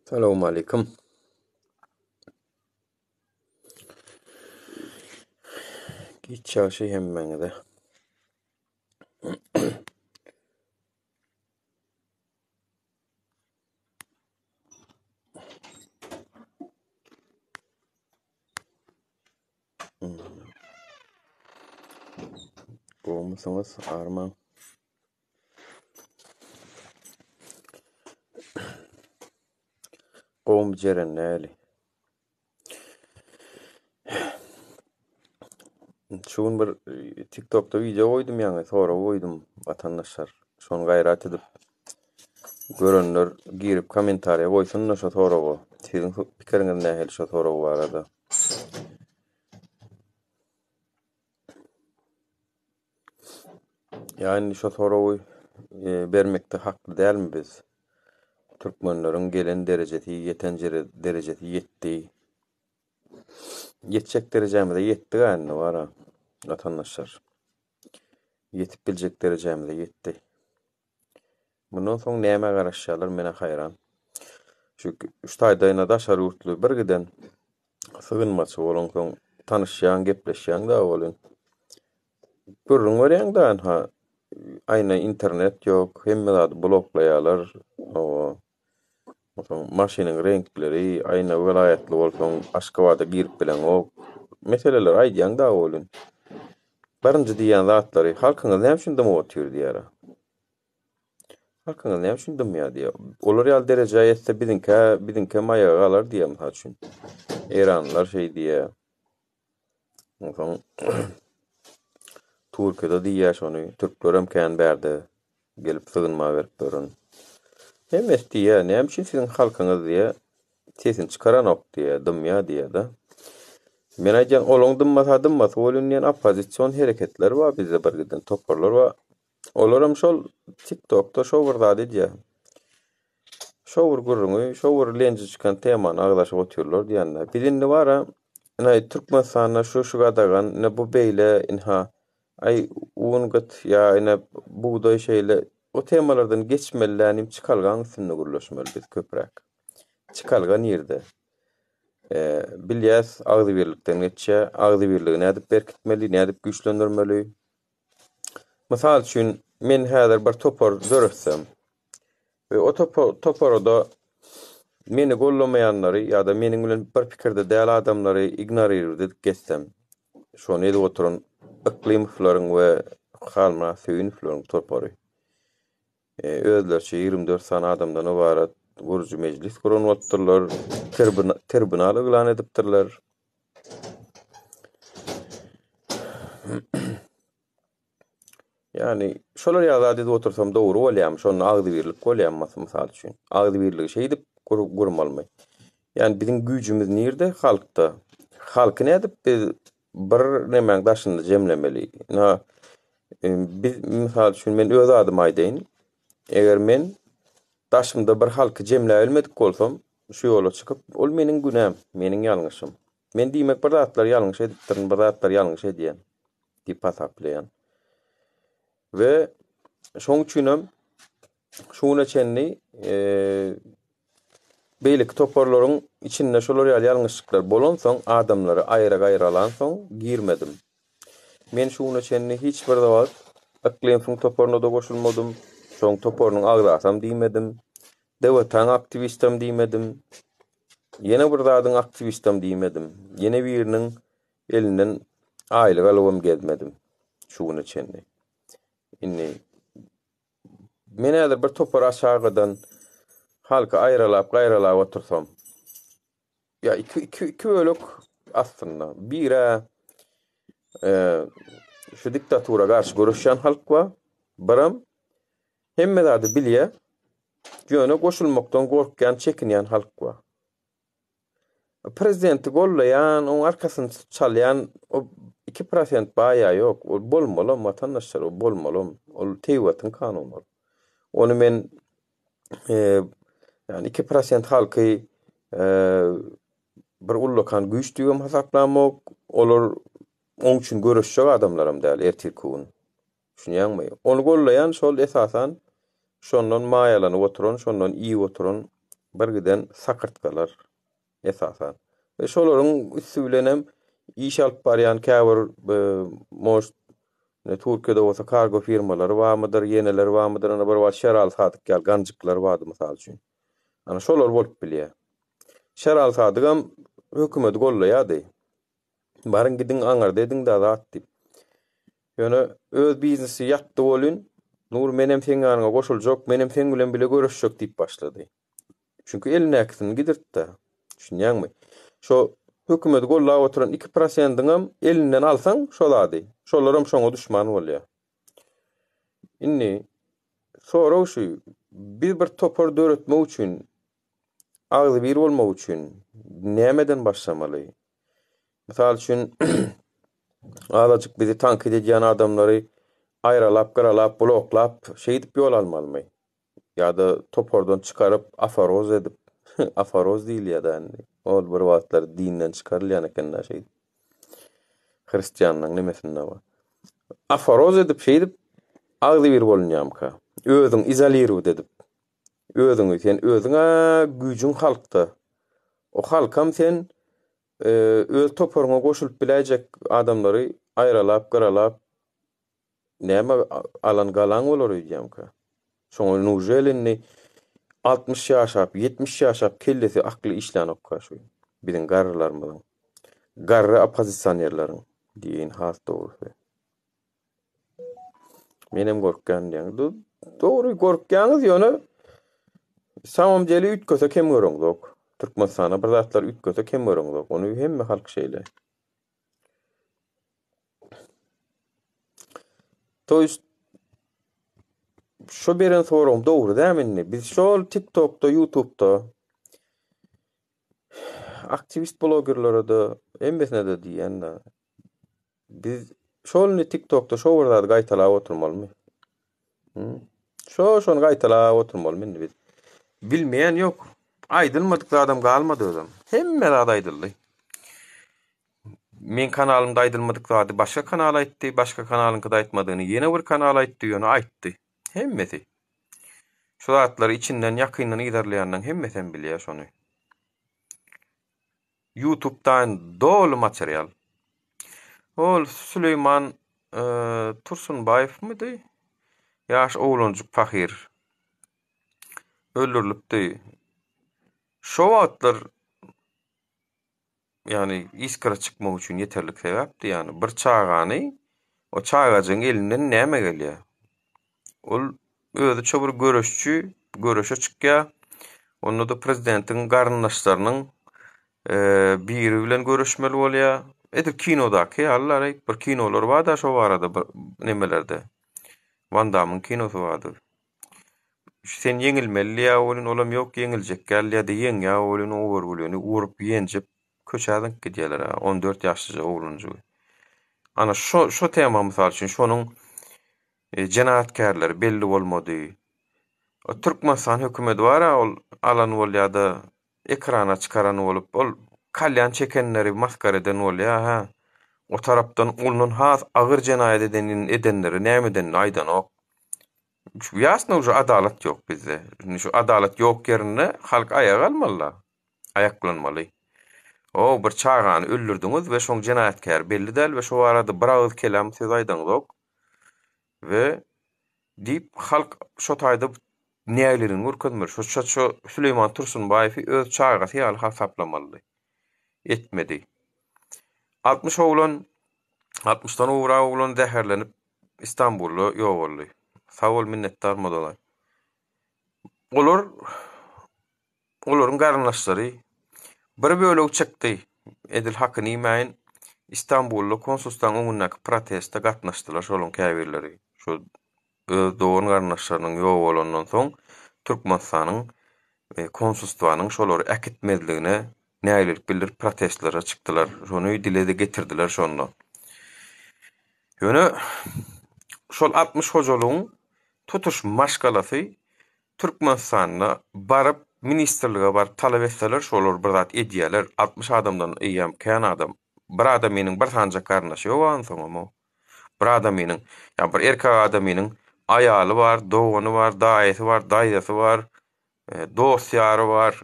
Salowmaleýkim. Giç ýagşy hemmäňize. Gowumysyňyz, armaň. Gowumy Jeren näli? Şu gün bir TikTokda wideo goýdum ýaňy sorag goýdum watandaşlar. Şony gaýrat edip görenler girip kommentariýa goýsun-da şo soraga. Siziň pikiriňiz nähili şo sorag barada? Ýa indi şo soragy bermekde hakly dälmi biz? Türkmenleriň gelen derejesi, ýeten derejesi ýetdi. Ýetjek derejämize ýetdik-ä indi bar-a, watandaşlar. Ýetip biljek derejämize ýetdi. Mundan soň nämä garaşýarlar menä haýran. Şu şu taýda ine daşary ýurtly bir giden sygynmaçy bolaňsoň tanyşýaň, gepleşýäň dagy welin. Gürrüň berýäň dagy ynha aýna internet ýok, hemme zady bloklaýarlar. Hawa. Onsoň maşynyň reňkleri, aýna welaýatly bolsaň Aşgabada girip bileňok. Meseleleri aýdýaň dagy welin. Birinji diýýän zatlary halkyňyz näme üçin dymyp otyr diýýär. Halkyňyz näme üçin dymýar diýýär. Olar ýaly derejä ýetse biziňkä, biziňkem aýaga galar diýýär mysal üçin. Eýranlylar şeý diýýär. Onsoň Türkiýede diýýär şony. Türklerem kän bärde gelip sygynma berip ýören. Hemmesi diýýär, näme üçin siziň halkyňyz diýýär, sesini çykaranok diýýär, dymýar diýýär-de. Men aýdýan, olaň dymmasa dymmasy welin diýen oppozision hereketler bar bizde bir giden toparlar bar. Olaram şol TikTokda şo bir zat edýär. Şo bir gürrüňi, şo bir lenji çykan temany agzaşyp otyrlar diýende. Biz indi bara, ine Türkmenistanda şu şu gadagan, ine bu beýle, inha, aý un gyt ýa ine bugdaý şeýle, o temalardan geçmeli däl nim çykalgaň üstünde gürleşmeli biz köpräk. Çykalga nirde? Bilýäs agzybirlikden geçýär. Agzybirligi nädip berkitmeli, nädip güýçlendirmeli? Mysal üçin, men häzir bir topar döretsem we o toparada meni gollamaýanlary ýa-da meniň bilen bir pikirde däl adamlary ignorirowat edip gezsem, şony edip oturan Yklymowlaryň we Halmyrat Söýünowlaryň topary özleriçe 24 sany adamdan ybarat gurujy mejlis guran bolupdyrlar, tribunal yglan edipdirler. Ýagny şolar ýaly zat edip otursam dogry bolýarmy? Şonda agzybirlik bolýarmy mysal üçin? Agzybirligi şeýdip gurmalymy? Ýagny biziň güýjümiz nirde? Halkda. Halky nädip biz bir nemäň daşynda jemlemeli? Ynha, biz mysal üçin men öz adyma aýdaýyn. Eger men daşymda bir halky jemläbilmedik bolsam, şu ýola çykyp, ol meniň günäm, meniň ýalňyşym. Men diýmek bir zatlar ýalňyş edipdirin, bir zatlar ýalňyş edýän diýip hasaplaýan. We şoň üçinem şu güne çenli beýleki toparlaryň içinde şolar ýaly ýalňyşlyklar bolansoň, adamlary aýra-gaýralansoň girmedim. Men şu güne çenli hiç bir wagt Yklymsyň toparyna-da goşulmadym, şoň toparynyň agzasam diýmedim, DWT-nyň aktiwistem diýmedim. Ýene bir zadyň aktiwistem diýmedim. Ýene biriniň elinden aýlyk alybam gezmedim şu güne çenli. Indi men häzir bir topar aşagadan halky aýralap gaýralap otursam, ýa iki, iki, iki bölek aslynda. Biri şu diktatura garşy göreşýän halk bar. Biram hemme zady bilýär. Ýöne goşulmakdan gorkýan, çekinýän halk bar. Prezidenti gollaýan, oň arkasyny tutup çalýan o 2% bar ýa ýok, ol bolmalam watandaşlar, ol bolmalam. Ol tebigatyň kanuny ol. Ony men ýagny 2% halky bir ullakan güýç diýibem hasaplamok. Olar oň üçin göreşjek adamlaram däl ertirki gün. Düşünýäňmi? Ony gollaýan şol esasan şondan maýalanyp oturan, şondan iýip oturan. Birgiden sakyrtgalar esasan. We şolaryň üsti bilenem iş alyp barýan käbir может Türkiýede bolsa kargo firmalary barmydyr, ýeneleri barmydyr, ana bir wagt Şeraly Sadyk ýaly ganjyklar bardy mysal üçin. Ana şolar bolup bilýär. Şeraly Sadygam hökümeti gollaýardy. Baryň gidiň aňyrda ediň-dä zat diýip. Ýöne öz biznesi ýatdy welin, Nury menem seň ýanyňa goşuljak, menem seň bilen bile göreşjek diýip başlady. Çünki elindäkisini gidirtdi. Düşünýäňmi? Şo hökümeti gollap oturan iki prosendiňem elinden alsaň şo zady, şolaram şoňa duşman bolýar. Indi sorag şu, biz bir topar döretmek üçin Agzybir bolmak üçin nämeden başlamaly? Mysal üçin, azajyk bizi tankyt edýän adamlary aýralap, gyralap, bloklap, şeýdip ýol almalymy? Ýa-da topardan çykaryp, aforoz edip, aforoz diýilýär-dä indi. Ol bir wagtlar dinden çykarylýan eken-dä şeýdip. Hristianlaryň nemesinde bar. Aforoz edip, şeýdip agzybir bolunýarmyka? Özüňi izolirowat edip. Özüňi sen özüňä güýjüň halkda. O halkam sen öz toparyňa goşulyp biläýjek adamlary aýralap gyralap näme alan galaň bolar öýdýäňkä. Şoňa nužel indi 60 ýaşap, 70 ýaşap kellesi akly işlänokka şu biziň garrylarymyzyň. Garry oppozisionerleriň diýeýin has dogrusy. Menem gorkýan diýýäň. Dogry gorkýaňyz ýöne samom deli üýtgese kem göreňzok. Türkmenistanda bir zatlar üýtgese kem göreňzok. Ony hemme halk şeýle. To ýest şo beren soragym dogry dämi indi? Biz şol TikTokda, YouTube'da aktiwist blogerlere-de hemmesine-de diýýän-de. Biz şol indi TikTokda şo bir zady gaýtalap oturmalymy? Şo şony gaýtalap oturmalymy indi biz? Bilmeýän ýok. Aýdylmadyk zadam galmady özem. Hemme zat aýdyldy. Meň kanalymda aýdylmadyk zady başga kanal aýtdy, başga kanalyňkyda aýtmadygyny ýene bir kanal aýtdy, ýöne aýtdy. Hemmesi. Şu zatlary içinden ýakyndan yzarlaýanlaryň hemmesem bilýär şony. Youtube-dan doly material. Ol Süleýman Tursunbaýewmidi? Ýaş oglanjyk pahyr. Öldürilipdi. Şo wagtlar ýagny iskra çykmak üçin ýeterlik sebäpdi ýagny bir çagany o çagajygyň elinden näme gelýär? Ol özüçe bir göreşçi, göreşe çykýar. Onda-da prezidentiň garyndaşlarynyň biri bilen göreşmeli bolýar. Edil kinodaky ýaly-la, bir kinolar bar-da şo barada bir nemelerde. Wan Dammyň kinosy bardy. Sen ýeňilmeli diýýär welin, olam ýok ýeňiljek däl diýýär-de, ýeňýär welin, o görgülini urup, ýenjip, köçä zyňyp gidýärler-ä, on dört ýaşlyja oglanjygy. Ana, şo, şo tema mysal üçin, şonuň Jenaýatkärleri belli bolmady. O Türkmenistan hökümedi bar-a ol alan bolýa-da ekrana çykaran bolup ol kalýan çekenleri maskara eden bolýa hä. O tarapdan ondan has agyr jenaýat eden edenleri näme edenini aýdanok. Ýasno uje adalat ýok bizde. Indi şu adalat ýok ýerinde halk aýaga galmaly-la. Aýaklanmaly. O bir çagany öldürdiňiz we şoň jenaýatkäri belli däl we şo barada bir agyz kelam söz aýdaňyzok. We diýip halk şo taýda nägileligini görkezmeli. Şo şo şo Süleýman Tursunbaýewi öz çagasy ýaly hasaplamalydy. Etmedi. 60 oglan, 60-dan gowrak oglan zäherlenip Istanbulda ýogaldy. Sag bol minnetdar Modalaý. Olar Olaryň garyndaşlary bir bölegi çykdy, edil hakyny iýmäýin, Istanbulda konsulstwaň öňündäki proteste gatnaşdylar şolaryň käbirleri. Şu öz dogan-garyndaşlarynyň ýogalandan soň Türkmenistanyň konsulstwanyň şolary äkitmezligine nägilelik bildirip protestlere çykdylar. Şony dile-de getirdiler şonda. Ýöne şol 60 hojalygyň tutuş maşgalasy Türkmenistanda baryp ministrlige baryp talap etseler şolar bir zat edýäler 60 adamdan eýýäm kän adam bir adamynyň bir sanjak garyndaşy ýok onsoňam o bir adamynyň ýa bir erkek adamynyň aýaly bar dogany bar daýysy bar daýzasy bar. Dost-ýary bar.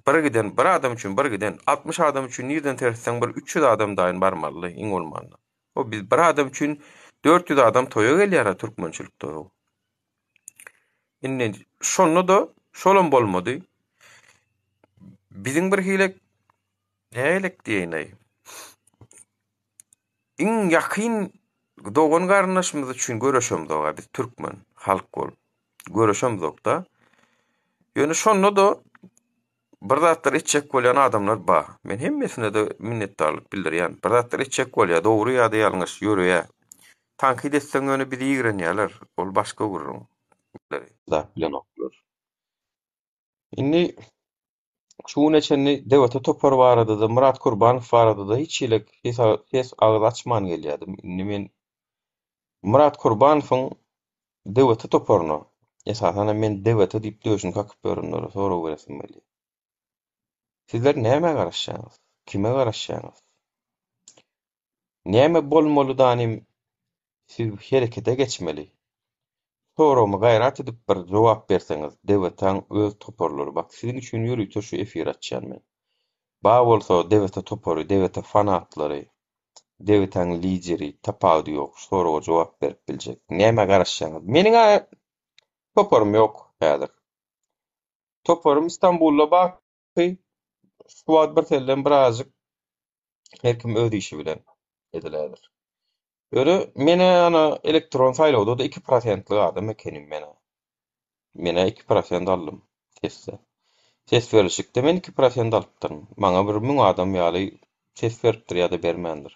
Bir giden bir adam üçin bir giden 60 adam üçin nirden seretseň bir 300 adam daýyn barmalydy iň bolmanda. O biz bir adam üçin 400 adam toýa gelýär-ä türkmençilik toýa. Indi şonda-da şolam bolmady. Biziň bir hili nägilek diýeýin-aý. Iň ýakyn dogan-garyndaşymyz üçin göreşemzok-a biz türkmen halk bolup. Göreşemzok-da. Ýöne şonda-da bir zatlar etjek bolýan adamlar bar. Men hemmesine-de minnetdarlyk bildirýän. Bir zatlar etjek bolýar, dogry ýa-da ýalňyş ýöreýär. Tankyt etseň ýöne bizi ýigrenýärler. Ol başga gürrüň. Zat bilenoklar. Indi şu güne çenli DWT topary barada-da, Myrat Kurbanow barada-da hiç hili ses agyz açman gelýärdim. Indi men Myrat Kurbanowyň DWT toparyna, esasanam men DWT diýip döşüni kakyp ýörenlere sorag beresim gelýär. Sizler nämä garaşýaňyz? Kime garaşýaňyz? Näme bolmaly danym siz herekete geçmeli? Soragyma gaýrat edip bir jogap berseňiz DWT-iň öz toparlary bak siziň üçin ýörite şu efiri açýan men. Bar bolsa DWT topary, DWT fanatlary, DWT-iň lideri tapawudy ýok şu soraga jogap berip biljek. Nämä garaşýaňyz? Meniň-ä toparym ýok häzir. Toparym Istanbulda baky şu wagt birsellem birazjyk Her kim öz işi bilen edil häzir. Ýöne men-ä ana elektron saýlawda-da 2 prosentlik adam ekenim men-ä. Men-ä 2 prosent aldym sesde. Ses berlişikde men 2 prosent alypdyryn. Maňa bir 1000 adam ýaly ses beripdir ýa-da bermändir.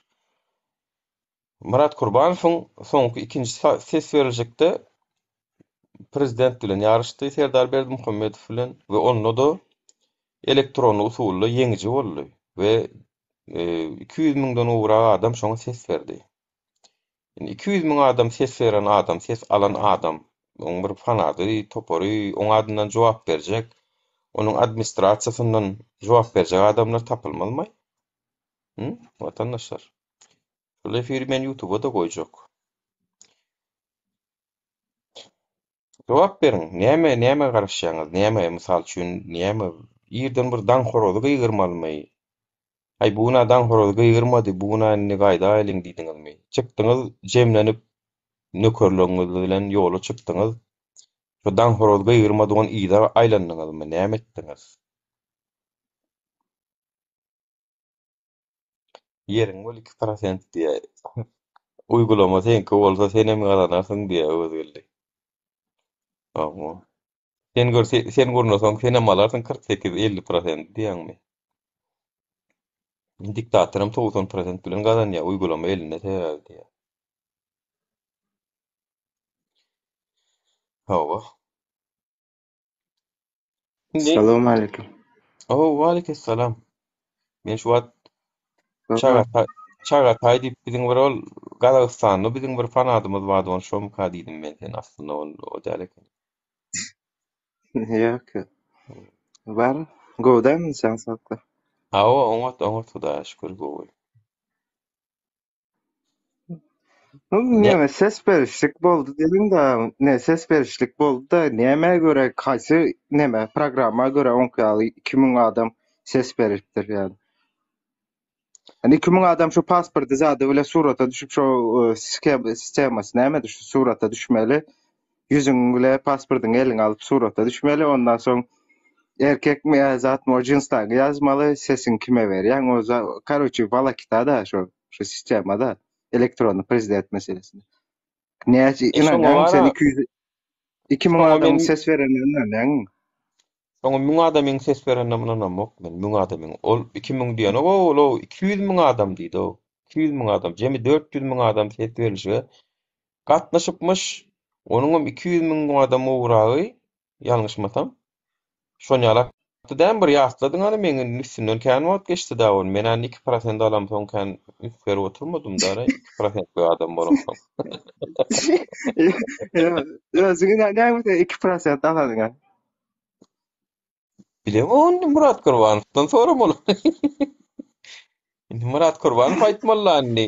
Myrat Kurbanowyň soňky ikinji ses berlişikde prezident bilen ýaryşdy Serdar Berdimuhamedow bilen we onda-da elektronly usulda ýeňiji boldy we 200 müňden gowrak adam şoňa ses berdi. Indi 200 müň adam ses beren adam, ses alan adam, oň bir fanady, topary, oň adyndan jogap berjek, onuň administrasiýasyndan jogap berjek adamlar tapylmazmaý? Hü, watandaşlar? Şol efiri men ýutuba-da goýjak. Jogap beriň, näme, nämä garaşýaňyz, näme, mysal üçin, näme, irden bir daň horazy gygyrmalymy? Aý, bu gün-ä daň horazy gygyrmady, bu gün-ä indi gaýdaýlyň diýdiňizmi? Çykdyňyz, jemlenip, nökerleriňiz bilen ýola çykdyňyz. Şo daň horazy gygyrmady, ony yza aýlandyňyzmy, näme etdiňiz? Ýeriň bol 2% diýýär. Uýgulama seňki bolsa senem gazanarsyň diýýär Öwezgeldi. Hawa. Sen gör sen gurnasaň senem alarsyň 48 50 prosent diýýäňmi? Diktatoram 90 prosent bilen gazanýar uýgulama elinde sebäbi diýýär. Hawa. Indi Salowmaleýkim. O, waleýkessalam. Men şu wagt Çagataý, Çagataý diýip biziň bir ol Gazagystanda biziň bir fanadymyz bardy, ony şomyka diýdim men sen aslynda ol o däl eken. Ýok, ýok. Bar, gowy dälmi jan saglyk? Hawa, oňat, oňat Hudaýa şükür gowy. Näme ses berişlik boldy diýdiň-de, ne ses berişlik boldy-da, nämä görä, haýsy neme programma görä oňki ýaly 2000 adam ses beripdir ýaly. Ýani 2000 adam şu pasporty zady bile surata düşüp şo e, sistemasy nämedi şu surata düşmeli. Ýüzüň bile pasportyňy eliňe alyp surata düşmeli, ondan soň erkekmi ýa zatmy o jynslaňy ýazmaly, sesiňi kime berýäň, o karoçi walakita-da şo şu sistemada elektronny prezident meselesinde. Näçe E, şoňa ynanýaňmy sen bara 200 2000 şoňa adamyň men ses berenine ynanýaňmy? şoňa 1000 adamyň ses berenine ynanamok men 1000 adamyň. Ol 2000 diýenok ol o 200 müň adam diýdi o. 200 müň adam, jemi 400 müň adam ses berlişige gatnaşypmyş. Onuňam 200 müň adam gowragy ýalňyşmasam. Şonýalak dämi bir ýatladyň hany meň indi üstünden kän wagt geçdi da ony. Men indi 2% alamsoň kän üns berip oturmadym da 2%lik adam bolamsoň. Özüň ynanýaňmy sen 2% alanyňa? Bilemok indi Myrat Gurbanowdan soramaly. Indi Myrat Gurbanow aýtmaly indi.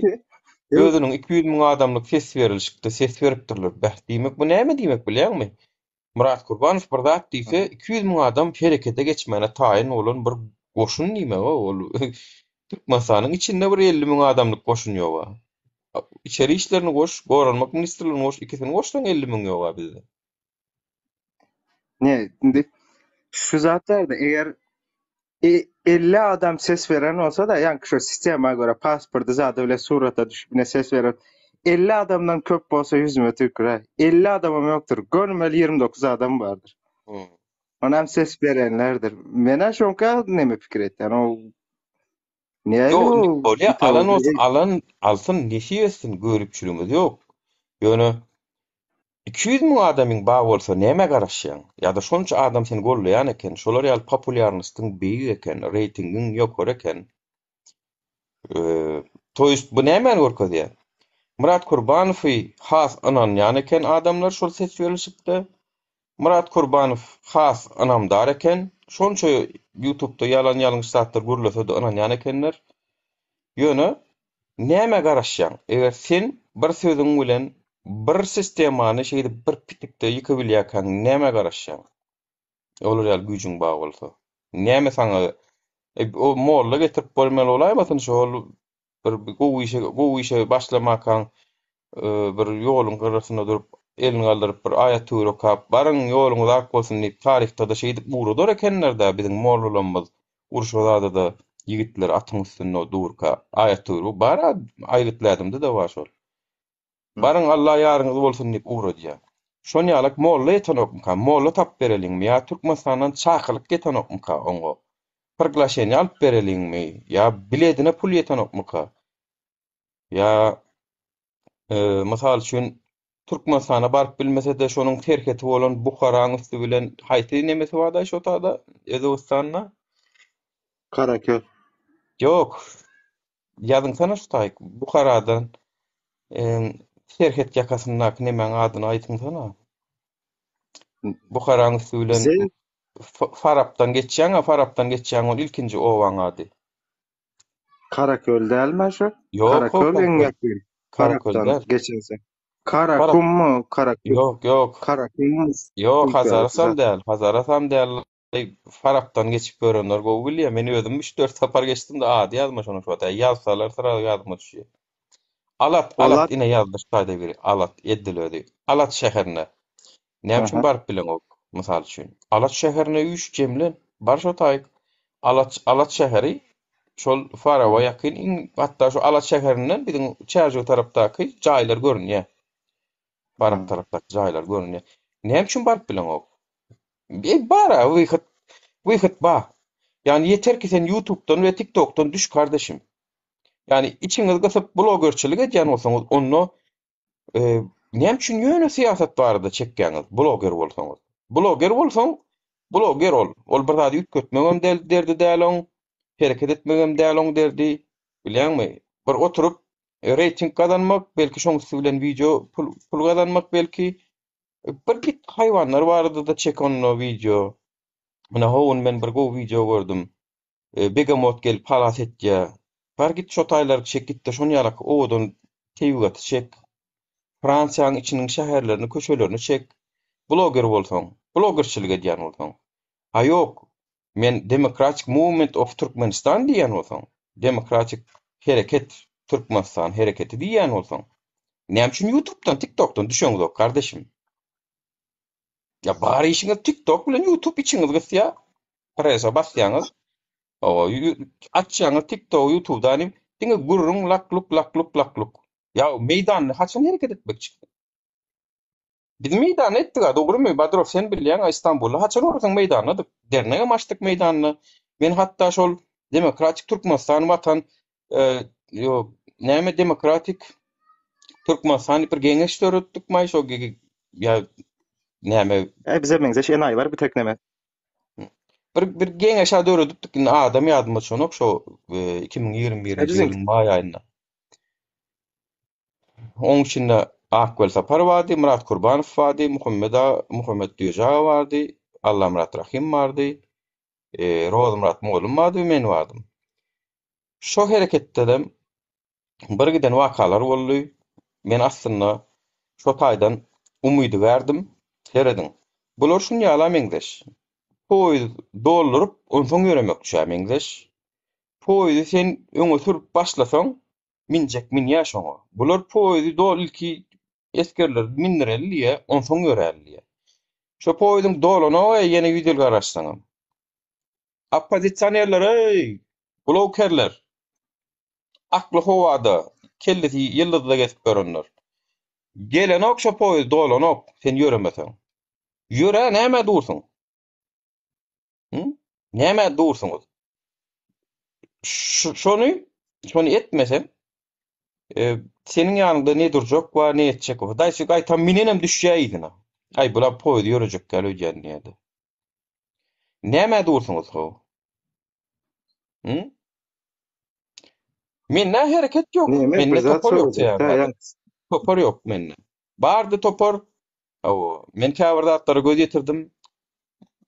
Özüniň 200 müň adamlyk ses berilişikde ses beripdirler. Beh, diýmek bu näme diýmek bilýäňmi? Myrat Kurbanow bir zat diýse, 200 müň adam herekete geçmäne taýyn bolan bir goşun diýmek-ow ol. Türkmenistanyň içinde bir 50 müň adamlyk goşun ýog-a. Içeri işlerini goş, Goranmak ministrligini goş, ikisini goşsaň 50 müň ýog-a bizde. Ne, indi şu zatlarda eger e, 50 adam ses beren bolsa da, ýaňky şu sistema görä pasporty zady bile surata düşüp ne ses beren 50 adamdan köp bolsa ýüzüme tükürer. 50 adamam ýokdur. Gönümel 29 adam bardyr. Hmm. Onam ses berenlerdir. Menä şoňka neme pikir etýän. O näli Ýok, o bolýa, bir alan towar bolsa alan alsyn, nesip etsin, göripçiligimiz ýok. Ýöne 200 müň adamyň bar bolsa nämä garaşýaň? Ýa-da şonça adam seni gollaýan eken, şolar ýaly populýarnostyň beýik eken, reýtingiň ýokary eken. To ýest bu nämäni görkezýär? Myrat Kurbanowy has ynanýan eken adamlar şol ses berlişikde. Myrat Kurbanow has ynamdar eken. Şonça ýutubda ýalan-ýalňyş zatlar gürlese-de ynanýan ekenler. Ýöne Nämä garaşýaň? Eger sen bir sözüň bilen bir sistemany şeýdip bir pitikde ýykybilýärkäň nämä garaşýaň? Olar ýaly güýjüň bar bolsa. Näme saňa o molla getirip bolmaly bolaýmasyn şol bir gowy işe gowy işe başlamakaň bir ýoluň gyrasynda durup elini galdyryp bir aýat-töwir okap baryň ýoluňyz ak bolsun diýip taryhda-da şeýdip ugradar ekenler-dä biziň mollalarymyz Urşa zada-da ýigitler atyň üstünde durka aýat-töwir bu bar-a aýgytly ädimde-de bar şol. Baryň Alla ýaryňyz bolsun diýip ugradýar. Şon ýalak molla ýetenokmyka? Molla tapyp bereliňmi ýa Türkmenistandan çakylyk ýetenokmyka oňa? Priglaşeniýe alyp bereliňmi ýa biledine pul ýetenokmyka? Ýa mysal üçin Türkmenistana baryp bilmese-de şonuň serheti bolan Buharaň üsti bilen haýsy nemesi bardaý şo tada Özbegistanda? Karaköl. Ýok. Ýazyňsana şu taýyk. Buharadan serhet ýakasyndaky nemäň adyny aýdyňsana. Buharaň üsti bilen Bize Farapdan geçýäň-ä, Farapdan geçýäň ol ilkinji obaň ady. Karaköl dälmi şu? Ýok, Karaköl iň Karaköl. ýakyn. Karaköl Farapdan däl. geçense. Farap. Karakummy? Karaköl. Ýok, ýok. Karakummy? Ýok, Şuňka Hazarasam zat. däl. Hazarasam däl. Farapdan geçip görenler gowy bilýär. Men özüm üç-dört sapar geçdim-de ady ýadyma şonuň şu wagt. Ýazsalar srazu ýadyma düşýär. Alat, Alat Olat. ine ýazdy şu taýda biri. Alat edil özi. Alat şäherine. Näme üçin Aha. baryp bileňok, mysal üçin? Alaç şäherine üýş, jemlen, bar şo taýyk. Alaç, Alaç şäheri şol Faraba ýakyn, iň hatda şu Alaç şäherinden biziň Çärjew tarapdaky jaýlar görünýär. Farap tarapdaky jaýlar görünýär. Näme üçin baryp bileňok? E, bar-a, wyhod, wyhod bar. Ýagny ýeter ki sen YouTube'dan we TikTok'dan düş kardeşim. Ýagny içiňizi gysyp blogerçilik edýän bolsaňyz, onda Näme üçin ýöne syýasat barada çekýäňiz, bloger bolsaňyz? Bloger bolsaň, bloger ol. Ol bir zady üýtgetmegem del, derdi däl oň, hereket etmegem däl oň derdi. Bilýäňmi? Bir oturyp reýting gazanmak, belki şoň üsti bilen wideo pul, pul gazanmak belki. Bir git haýwanlar barada-da çek onda wideo. Mine ho gün men bir gowy wideo gördüm. Begemot gelip halas etýä. Bar git şo taýlary çek gitde şon ýalak owadan tebigaty çek. Fransiýaň içiniň şäherlerini köçelerini çek. Bloger bolsaň, blogerçilik edýän bolsaň. A ýok, men Democratic Movement of Turkmenistan diýýän bolsaň, Demokratik hereket Türkmenistan hereketi diýýän bolsaň, näme üçin ýutubdan, tiktokdan düşeňzok gardeşim? Ýa bar işiňiz TikTok bilen YouTube içiňiz gysýa. Presa basýaňyz. Owa, açýaňyz TikTok, YouTube'da nim diňe gürrüň lak-luk lak-luk lak-luk. Ýa meýdanda haçan hereket etmekçi? Biz meýdanda etdik-a, dogrymy? Badrow sen bilýäň-a Istanbulda haçan görseň meýdandadyk. Dernegem açdyk meýdanda. Men hatda şol Demokratik Türkmenistan Watan ýok, näme Demokratik Türkmenistan diýip bir geňeş döretdik maý şo ýa näme Äý bize meňzeş enaýylar bir tek neme. Bir bir geňeş-ä döredipdik indi adam ýadyma düşenok şo 2021-nji ýylyň maý aýynda. Oň içinde Akwel Sapar bardy, Myrat Kurbanow bardy, Muhammet Muhammet Düýeji aga bardy, Allamyrat Rahym bardy, Rozmyrat mugallym bardy we men bardym. Şo hereketdedem bir giden wakalar boldy. Men aslynda şo taýdan umydygärdim. Serediň. Bular şunýala meňzeş. Poýuz dolduryp, onsoň ýöremekçä meňzeş. Poýuzy sen öňe sürüp başlasaň, minjek minýä şoňa. Bular poýuzy dol ilki esgerleri mindireli diýýä, onsoň ýöräli diýýä. Şo poýuzyň dolanoga ýene ýüz ýyl garaşsaňam. Oppozisionerler-eý, blowkerler! Akly howada, kellesi ýyldyzda gezip ýörenler. Gelenok şo poýuz dolanok, sen ýöremeseň. Ýöre nämä dursuň? Hı? Nämä dursuňyz? Şony, şony etmeseň, e, seniň ýanyňda ne durjak bar, ne etjek bar. Daýçy gaýtam minenem düşýär yzyna. Aý, bular poýuz ýörejek däl öýdýän diýýärdi. Nämä dursuňyz how? Hı? Mende hereket ýok. Näme bir Mende zat topar ýok sorajak da sebäbi. ýa Topar ýok mende. Bardy topar. Hawa, men käbir zatlara göz ýetirdim.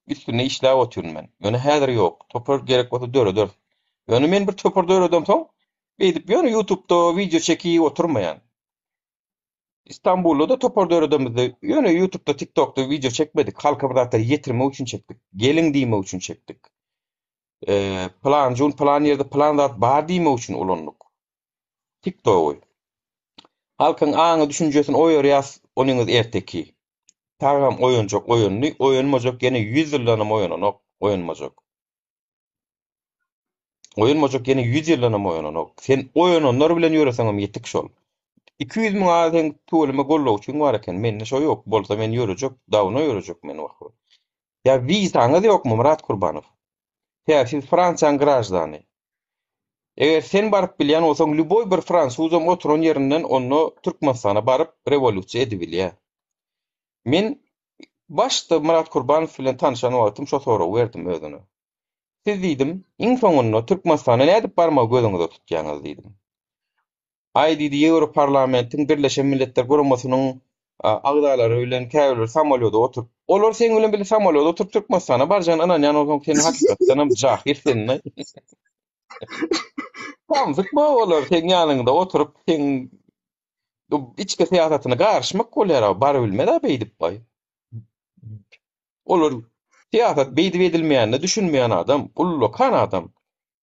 Üstünde işläp otyryn men. Ýöne häzir ýok. Topar gerek bolsa dörederis. Ýöne men bir topar döredemsoň, beýdip ýöne YouTube'da wideo çekip oturmaýan. Istanbulda-da topar döredemizde ýöne YouTube'da, TikTok'da wideo çekmedik. Halka bir zatlary ýetirmek üçin çekdik. Geliň diýmek üçin çekdik. Pylan jun pylan ýerde pylan zat bar diýmek üçin ulandyk. TikTogy. Halkyň aňy düşünjesini oýarýas onyňyz erteki. Tagam oýanjak oýandy, oýanmajak ýene ýüz ýyldanam oýananok, oýanmajak. Oýanmajak ýene ýüz ýyldanam oýananok. Sen oýananlar bilen ýöreseňem ýetik şol. 200 müň a seň tüweleme gollawçyň bar eken, mende şo ýok, bolsa men ýörejek, dawno ýörejek men wah. Ýa wizaňyz ýokmy Myrat Kurbanow? Tä siz Fransiýaň graždany. Eger sen baryp bilýän bolsaň lýuboý bir fransuzam oturan ýerinden onda Türkmenistana baryp rewolýusiýa edibilýä. Men başda Myrat Kurbanow bilen tanyşan wagtym şo soragy berdim özüne. Siz diýdim, iň soňunda Türkmenistana nädip barmagy gözüňize tutýaňyz diýdim. Aý diýdi, Ýewroparlamentiň, Birleşen Milletler Guramasynyň agzalary bilen käbirleri samolýoda oturyp, olar seň bilen bile samolýoda oturyp Türkmenistana barjagyna ynanýan bolsaň, sen hakykatdanam jahyl sen-de. Samsyk bu olar seň ýanyňda oturyp, seň içki syýasatyna garyşmak bolýar-a, barybilmez-ä beýdip baý. Olar syýasat beýdip edilmeýänine düşünmeýän adam, ullakan adam.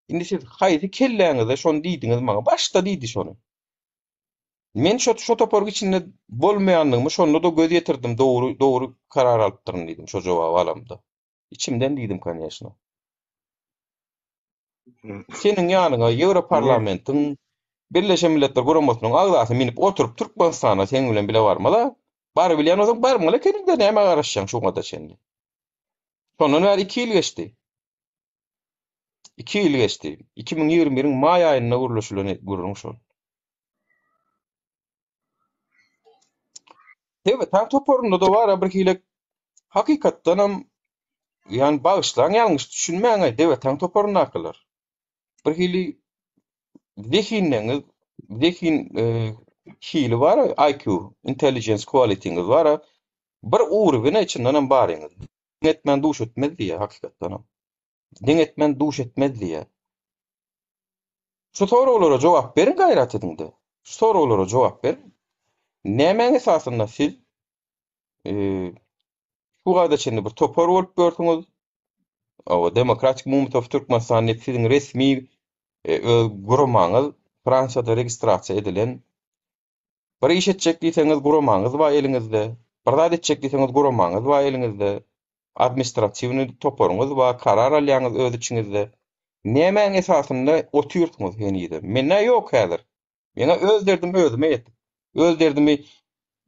Indi siz haýsy kelläňizde şony diýdiňiz maňa? Başda diýdi şony. Men şo şo toparyň içinde bolmaýandygymy şonda-da göz ýetirdim, dogry dogry karar alypdyryn diýdim şo jogaby alamda. Içimden diýdim koneşno. Seniň ýanyňa Ýewroparlamentiň, Birleşen Milletler Guramasynyň agzasy minip oturyp Türkmenistana seň bilen bile barmaz-a. Barybilýän bolsaň barmaly ekeniň-dä nämä garaşýaň şuňada çenli. Şondan bäri iki ýyl geçdi. Iki ýyl geçdi. 2021-iň maý aýynda gürleşilen gürrüň şol. Sebäp toparynda-da bar-a bir hili hakykatdanam ýani bagyşlaň ýalňyş düşünmäň-aý Debetaň toparyndakylar. Bir hili zehinleňiz, zehin e, hili bar-a, IQ, intelligence quality-ňiz bar-a. Bir ugrubine içindenem baryňyz. Diň etmän duş etmez diýýär hakykatdanam. Diň etmän duş etmez diýýär. Şu soraglara jogap beriň gaýrat ediňde. Şu soraglara jogap beriň. Nämäň esasynda siz e, şu wagta çenli bir topar bolup ýörsüňiz? Hawa, Demokratik Movement of Türkmenistan diýip siziň resmi e, öz guramaňyz Fransiýada registrasiýa edilen Bir iş etjek diýseňiz guramaňyz bar eliňizde, bir zat etjek diýseňiz guramaňyz bar eliňizde, administratiwnyý toparyňyz bar, karar alýaňyz öz içiňizde. Nämäň esasynda otyrsyňyz henizem? Mende ýok häzir. Meňä öz derdim özüme ýetik. Öz derdimi,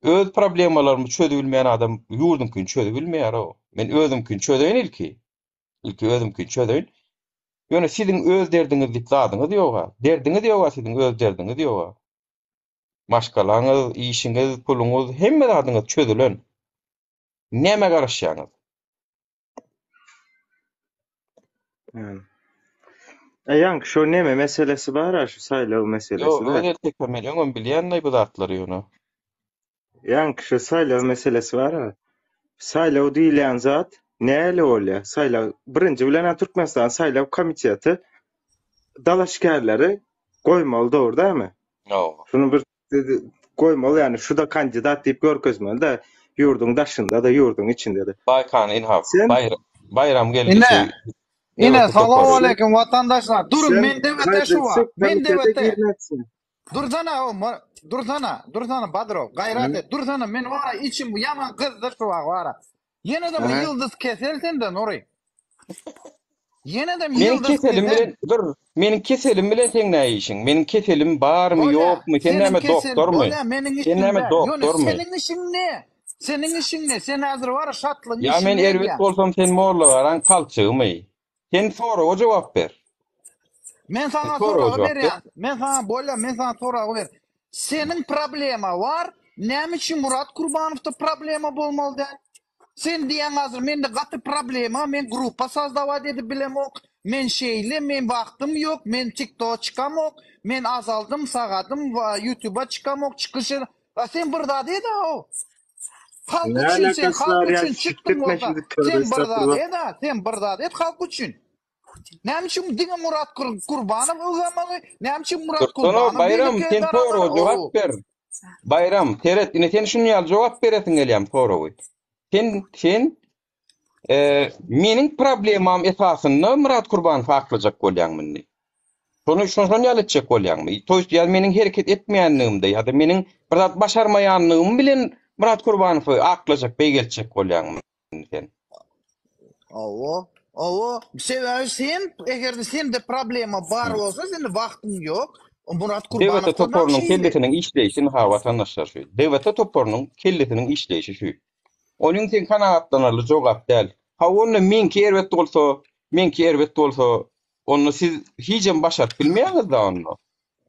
öz problemalarymy çözübilmeýän adam ýurduňkyny çözübilmeýär-ow. Men özümkini çözeýin ilki. Ilki özümkini çözeýin. Ýöne siziň öz derdiňiz diýip zadyňyz ýog-a. Derdiňiz ýog-a siziň öz derdiňiz ýog-a. Maşgalaňyz, işiňiz, puluňyz, hemme zadyňyz çözülen. Nämä garaşýaňyz? E ýaňky şo neme meselesi bar-a, şu saýlaw meselesi Ýok, bar. öz erkekler men öňem bilýän-laý bu zatlary ýöne. Ýaňky şu saýlaw meselesi bar-a. Saýlaw diýilýän zat nähili bolýar? Saýlaw birinji bilen-ä Türkmenistan saýlaw komiteti dalaşgärleri goýmaly dogry dälmi? Hawa. Şuny bir goýmaly ýagny şu-da kandidat diýip görkezmeli-de. Ýurduň daşynda-da, ýurduň içinde-de. Baýkan ynha Sen Baýram Baýram geldi Ine, şu ine DWT salam topary. aleyküm watandaşlar. Durun sen men DWT şu haýsy wa. Men komitete DWT. girmekçi? Dursana o, dursana, dursana Badrow, gaýrat et. Dursana men wara içim ýaman gyzdy şu wa wara. Ýene-de bir Aha. ýyldyz kesel sende Nury. Ýene-de Meniň ýyldyz keselim kesel. bilen dur, meniň keselim bilen seň näme işiň? Meniň keselim barmy, Bolýa, ýokmy? Sen seniň näme kesel, doktormy? bolýa meniň Sen işim näme däl. Ýöne doktormy? seniň işiň ne? Seniň işiň ne? Sen häzir wara şatlygyň Ýa men işini erbet edýäň. bolsam sen mollagaraň palçygymy? Sen soraga jogap ber. Men Sen saňa soraga soragy jogap ber. berýän. Men saňa bolýa, men saňa soragy ber. Seniň problema bar. Näme üçin Murat Kurbanowda problema bolmaly däl? Sen diýýäň hazir mende gaty problema, men gruppa sazdavat edip bilemok, men şeýle, men wagtym ýok, men tiktoga çykamok, men azaldym, sagadym, ýutuba çykamok, çykyş ed A sen bir zat ed-a-ow. Halk Ne üçin sen alakasy halk bar ýa üçin çykdyň sikdirtme bolsa, şimdi tövbe sen bir zat estağfurullah. ed-a, sen bir zat et halk üçin. Näme üçin diňe Murat Kurbanow öwrenmeli? Näme üçin Murat Dursana Kurbanow Baýram, beýleki sen daradar? soraga jogap Ow. ber. Baýram, seret, ine sen şuny ýaly jogap beresiň gelýärmi soragy? Sen, sen e, meniň problemam esasynda Myrat Kurbanowy aklajak bolýaňmy indi? Şony şon şon ýaly etjek bolýaňmy? To ýest ýa meniň hereket etmeýänligimde ýa-da meniň bir zat başarmaýanlygym bilen Myrat Kurbanowy aklajak, beýgeltjek bolýaňmy indi sen? Hawa, hawa. Sebäbi sen, eger-de sende problema bar bolsa, sende wagtyň ýok. Murat DWT Kurbanowda-dam toparynyň şeýle. kellesiniň işleýşi ynha watandaşlar şu. DWT toparynyň kellesiniň işleýşi şu. Onuň seň kanagatlanarly jogap däl. Hawa onda meňki erbet bolsa, meňki erbet bolsa, onda siz hijem başaryp bilmeýäňiz-dä onda.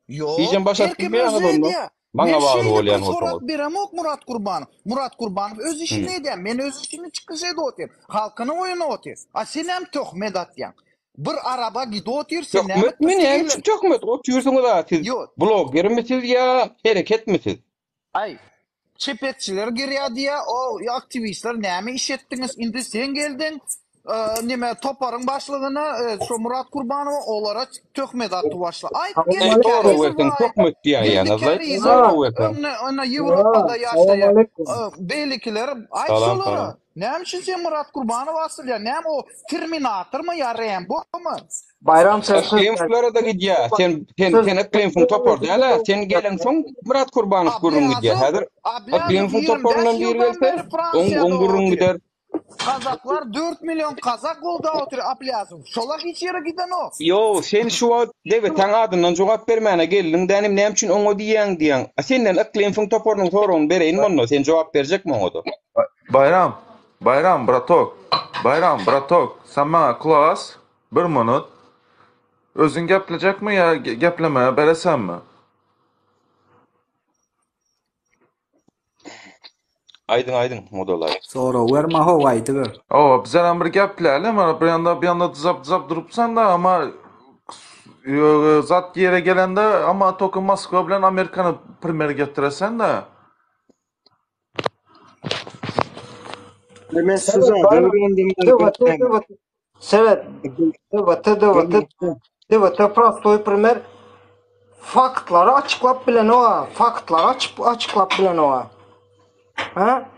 Ýok, Hijem her başaryp kim bilmeýäňiz özi onda. edýär. Maňa Men bagly şeýle bir bolýan sorag bolsaňyz. beremok Murat Kurbanow. Murat Kurbanow öz işini Hum. edýär. Men öz işimi çykyş edip otyryn. Halkyny oýnap otyr. A senem töhmet atýaň. Bir araba gidip otyr, sen näme Töhmetmi näme üçin tigirlen? töhmet? Otyrsyňyz-a siz. Ýok. Blogermi siz ýa hereketmi siz? Aý, çepekçiler girýär diýýär, o aktiwistler näme iş etdiňiz, indi sen geldiň, neme toparyň başlygyna, şo Murat Kurbanowa olara töhmet atyp başla. Aýt Eý, Geldi sorag Kärizow berseň aýt, töhmet Geldi diýäýýäňiz-laý, Kärizow sorag berseň. öňde ine Ýewropada ýaşaýar, beýlekiler aýt Salam, şolara. salam. Näme üçin sen Murat Kurbanowa asylýaň, näme o Terminatormy ýa Rembomy? Baýram sen söz Yklymowlara-da gidýär. Sen sen sen Yklymowň topary däl-ä. Sen geleňsoň Myrat Kurbanow gürrüň gidýär. Ablýazow, Häzir Ablýazow Yklymowň 25 toparyndan biri ýyldan gelse, bäri oň Fransiýada oň gürrüň otyr. gider. Kazaklar 4 million kazak goldap otyr Ablýazow. Şolar hiç ýere gidenok. Ýo, sen şu wagt DWT-niň adyndan jogap bermäne geldiň dänim, näme üçin oňa diýýäň diýýäň. A senden Yklymowň toparynyň soragyny bereýinmi onda? Sen jogap berjekmi oňa-da? Baýram, Baýram, bratok. Baýram, bratok, sen maňa gulak as, bir minut. Özüň geplejekmi ýa geplemäge beresemmi? Aýdyň, aýdyň, modalaý. Sorag berme how aýdyber. Hawa, bizlerem bir gepläli, mana bir ýanda bir ýanda dyzap dyzap durupsan-da, amma zat ýere gelende, amma toka Moskwa bilen Amerikany primer getiresen-de. Men şu Seret zady Bayram. öwrendim. DWT DWT Seret DWT DWT DWT prostoý primer faktlary açyklap bilenok-a. Faktlary açyp açyklap bilenok-a. Ha?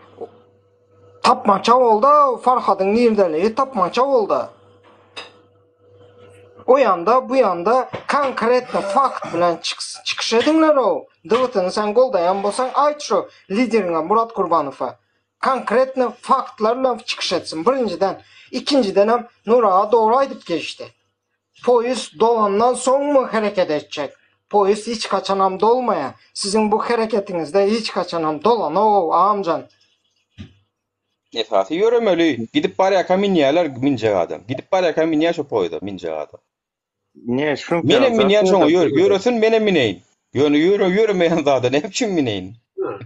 Tapmaça bolda Farhadyň nirdeligi tapmaça bolda. O ýanda bu ýanda konkretno fakt bilen çykyş ediňler-ow. DWT-ni sen goldaýan bolsaň aýt şu lideriňe Murat Kurbanowa. Konkretno faktlar bilen çykyş etsin birinjiden. Ikinjidenem Nury aga dogry aýdyp geçdi. Poýuz dolandan soňmy hereket etjek? Poýuz hiç haçanam dolmaýa. Siziň bu hereketiňizde hiç haçanam dolanogow agamjan. Esasy ýöremeli. Gidip barýarka minýärler minjek adam. Gidip barýarka minýär şo poýza minjek adam. Ne, şuňka Menem minýän zat şoňa bolsa ýör, ýöresin menem mineýin. Ýöne ýöre ýöremeýän zada näme üçin mineýin?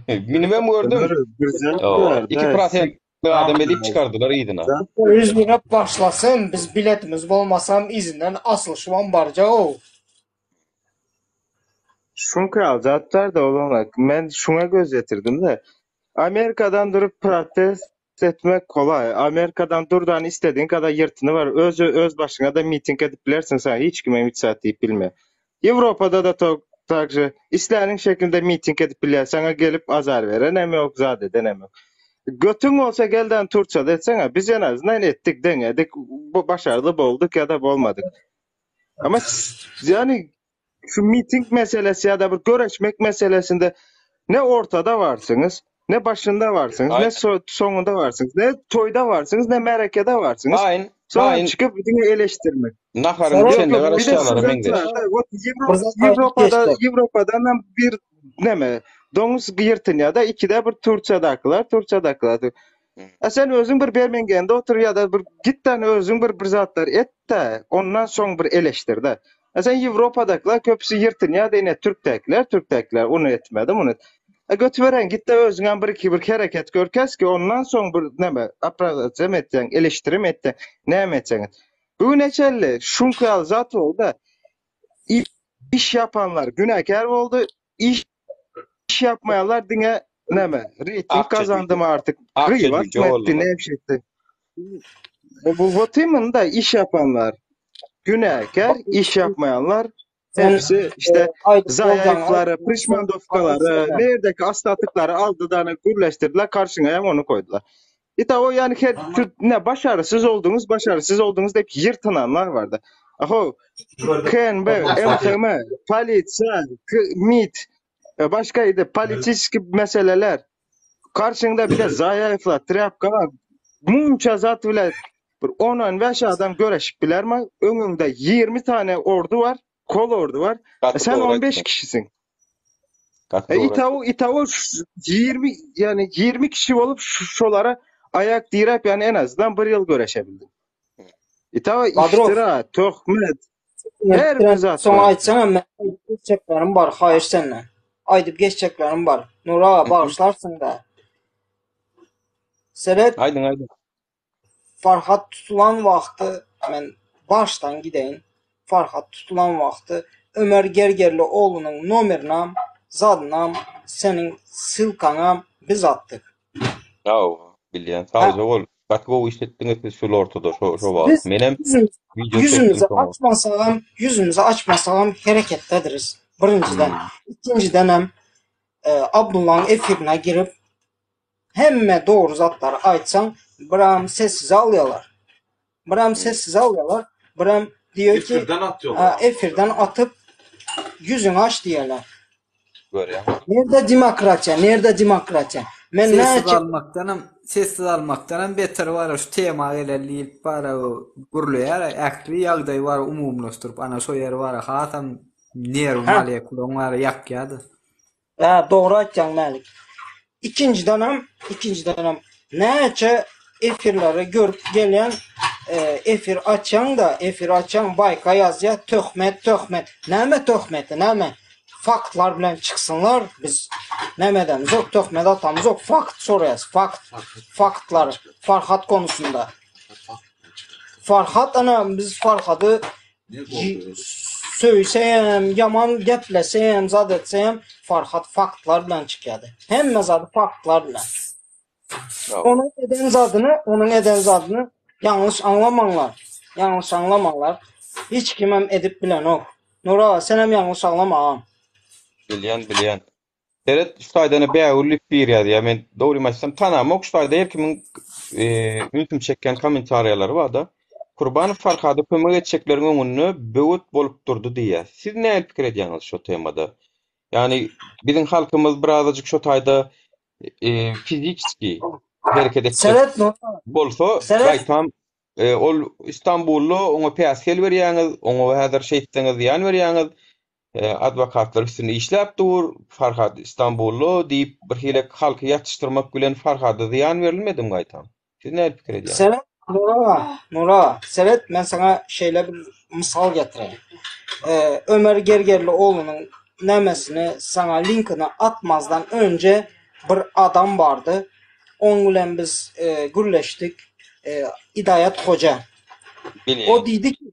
Minibem gördüm. Bir bir zat Hawa, bar 2 da. prosentlik adam edip çykardylar yzyna. Zat Poýuz ýöräp başlasyn, biz biletimiz bolmasam yzyndan asylşybam barjag-ow. Şuňka ýaly zat bar-da oglana. Men şuňa göz ýetirdim-de. Amerikadan durup protest etmek kolaý. Amerikadan durdan istediğin kadar ýyrtyny bar. Öz öz başyňa-da miting edip bilersiň, saňa hiç kimem hiç zat diýip bilmeýär. Ýewropada da to także isläniň şeklinde miting edip bilýär. Saňa gelip azar berenem ýok, zat edenem ýok. Götüň bolsa gelden Türkiýede etseňe, biz en azyndan etdik, deňedik, bu başarly bolduk ýa-da bolmadyk. Ama yani şu miting meselesi ýa-da bir göreşmek meselesinde ne ortada barsyňyz, ne başynda barsyňyz, ne so soňunda barsyňyz, ne toýda barsyňyz, ne märekede barsyňyz. Haýyn, Soňra haýyn. çykyp diňe eleştirmek. Naharyň Yok içende yok bir de garaşýanlara meňzeş. studentler ot Bir zat aýdyp Ýewropada geçjek. Ýewropadan hem bir neme doňuz ýyrtynýar-da ikide bir Türkiýedakylar, Türkiýedakylar. A sen özüň bir Birminghamda otur ýa-da bir git-de özüň bir bir zatlar et-de, ondan soň bir eleştir-de. A sen Ýewropadakylar köpüsi ýyrtynýar-da ine türkdäkiler, türkdäkiler ony etmedi, muny. A götüberen git-de özüňem bir iki bir hereket görkez ki ondan soň bir neme oppozisiýa etseň, eleştirim etseň, näme etseň et. Bu güne çenli şuňky ýaly zat boldy-da. Iş ýapanlar günäkär boldy, iş ýapmaýanlar diňe näme, reýting Akça gazandymy jüýje. artyk, Akça gyýbat jüýje mı etdi, boldular. näme şey etdi. Bu вот именно da iş yapanlar günäkär, iş yapmayanlar Sen hepsi işte e, aýdyp boljaňy zayıfları, aýtdyň, sen prişmandowkaları, aýdyp neredeki astatıkları aldı da gürleştirdiler, karşına hem onu koydular. İşte o yani her tür, ne başarısız oldunuz, başarısız oldunuz deyip yırtınanlar vardı. Aho, KNB, MHM, polisiýa, MİT, e, başka politik meseleler. Karşında bir de zayıflar, trapkalar, munça zat bile bir 10-15 adam göreşip bilermi? Öňüňde 20 tane ordu var, kol ordu var. E Gaty sen dogry 15 aýtdyň. kişisin. Gaty E dogry aýtdyň. İtavu İtavu 20 yani 20 kişi olup şu, şolara ayak direp yani en azından bir yıl göreşebildin. İtavu Badrow, iftira, töhmet, her bir zat soň var. aýtsaňam men aýdyp geçjeklerim bar, haýyş senden. Aýdyp geçjeklerim bar. Nury aga Mhm. bagyşlarsyň-da. Seret, Aýdyň, aýdyň. Farhat tutulan wagty men başdan gideýin. Farhat tutulan wagty Ömer Gergerlioglunyň nomerinam, zadynam, seniň ssylkaňam biz atdyk. Hawa, bilýän. Hä, Sagja bol. Gaty gowy iş etdiňiz siz şul ortada şo şo wagt. biz Menem ýüzümizi wideo çekdim ýüzümizi şoňa. açmasagam, ýüzümizi açmasagam hereketdediris. Birinjiden. Hmm. Ikinjidenem e, Abdullaň efirine girip Hemme dogry zatlary aýtsaň biram sessize alýalar. Biram sessize alýalar, biram diýýär ki, Efirden atýarlar. efirden atyp ýüzüňi aç diýýärler. Görýäň. Nirde demokratiýa, nirde demokratiýa? Men Sessiz näçe almakdanam, sessiz almakdanam beteri bar şu tema geler diýip bara gürleýär, ähli ýagdaýy bar umumylaşdyryp ana şo ýeri bar hasam nerw Hä. molekulaň bar ýakýar-da. Hä, dogry aýtýaň Mälik. Ikinjidenem, ikinjidenem näçe efirleri görüp gelýän, efir açýaň-da, efir açýaň, baýka ýazýa, töhmet, töhmet. Näme töhmeti, näme? Faktlar bilen çyksynlar, biz näme edemizok, töhmet atamyzok, fakt soraýas, fakt, faktlar Farhat konusynda. Farhat ana biz Farhady Söýseýem, ýaman gepleseýem, zat etseýem, Farhat faktlar bilen çykýady. Hemme zady faktlar bilen. Onuň eden zadyny, onuň eden zadyny ýalňyş aňlamaňlar. Ýalňyş aňlamaňlar. Hiç kimem edip bilenok. Nury aga, senem ýalňyş aňlama agam. Bilýän, bilýän. Seret şu taýdana Bägül diýip biri ýazýar. Men dogrymy aýtsam tanamok şu taýda her kimiň ünsümi çekýän kommentariýalary barda. Kurbanow Farhada kömek etjekleriň öňünde böwet bolup durdy diýýär. Siz nähili pikir edýäňiz şo temada? Ýagny biziň halkymyz birazajyk şo taýda fiziçki hereket etjek Seret Nurhan. bolsa Seret. gaýtam ol Istanbulda oňa päsgel berýäňiz, oňa häzir şeýtseňiz zyýan berýäňiz. Adwokatlar üstünde işläp dur, Farhad Istanbulda diýip bir hili halky ýatyşdyrmak bilen Farhada zyýan berilmedimi gaýtam? Siz nähili pikir edýäňiz? Seret, Nura, Nura, seret men saňa şeýle bir mysal getireýin. Ömer Gergerlioglunyň nämesini saňa linkini atmazdan önje bir adam bardy. Oň bilen biz gürleşdik. Idayat Hoja. O Bilýän. diýdi ki,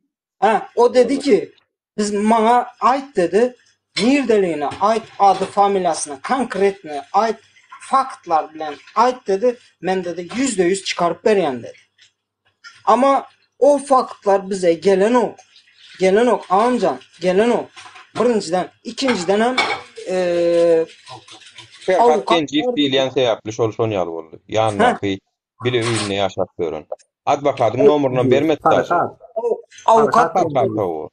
hä, o dedi ki, Biz maňa aýt dedi, nirdeligini aýt, ady familiýasyny konkretny aýt, faktlar bilen aýt dedi, men dedi 100% çykaryp berýän dedi. Ama o faktlar bize gelenok. Gelenok agamjan, gelenok. Birinjiden, ikinjidenem eee. Ferhat Avukat Genjiýew bar diýilýän diýýär. sebäpli şol şon ýaly boldy. Hä. Ýanyndaky bile öýünde ýaşap ýören. Adwokadyň nomerynam bermedi daşy. Farhat. Avukat Farhat Farhat Genjiýew. hawa.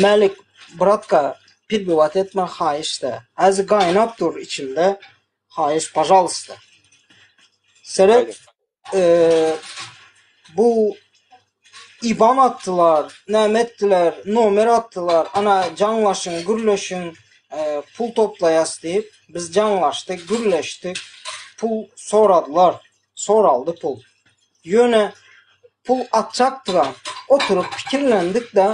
Mälik bratka pirbiwat etme haýyşda. Häzir gaýnap dur içimde. Haýyş pažalsta. Seret Aýdyň. e, bu IBAN atdylar, näme etdiler, nomer atdylar. Ana jaňlaşyň, gürleşiň, e, pul toplaýas diýip, biz jaňlaşdyk, gürleşdik. Pul soradylar. Soraldy pul. Ýöne pul atjakdygam oturyp pikirlendik-de,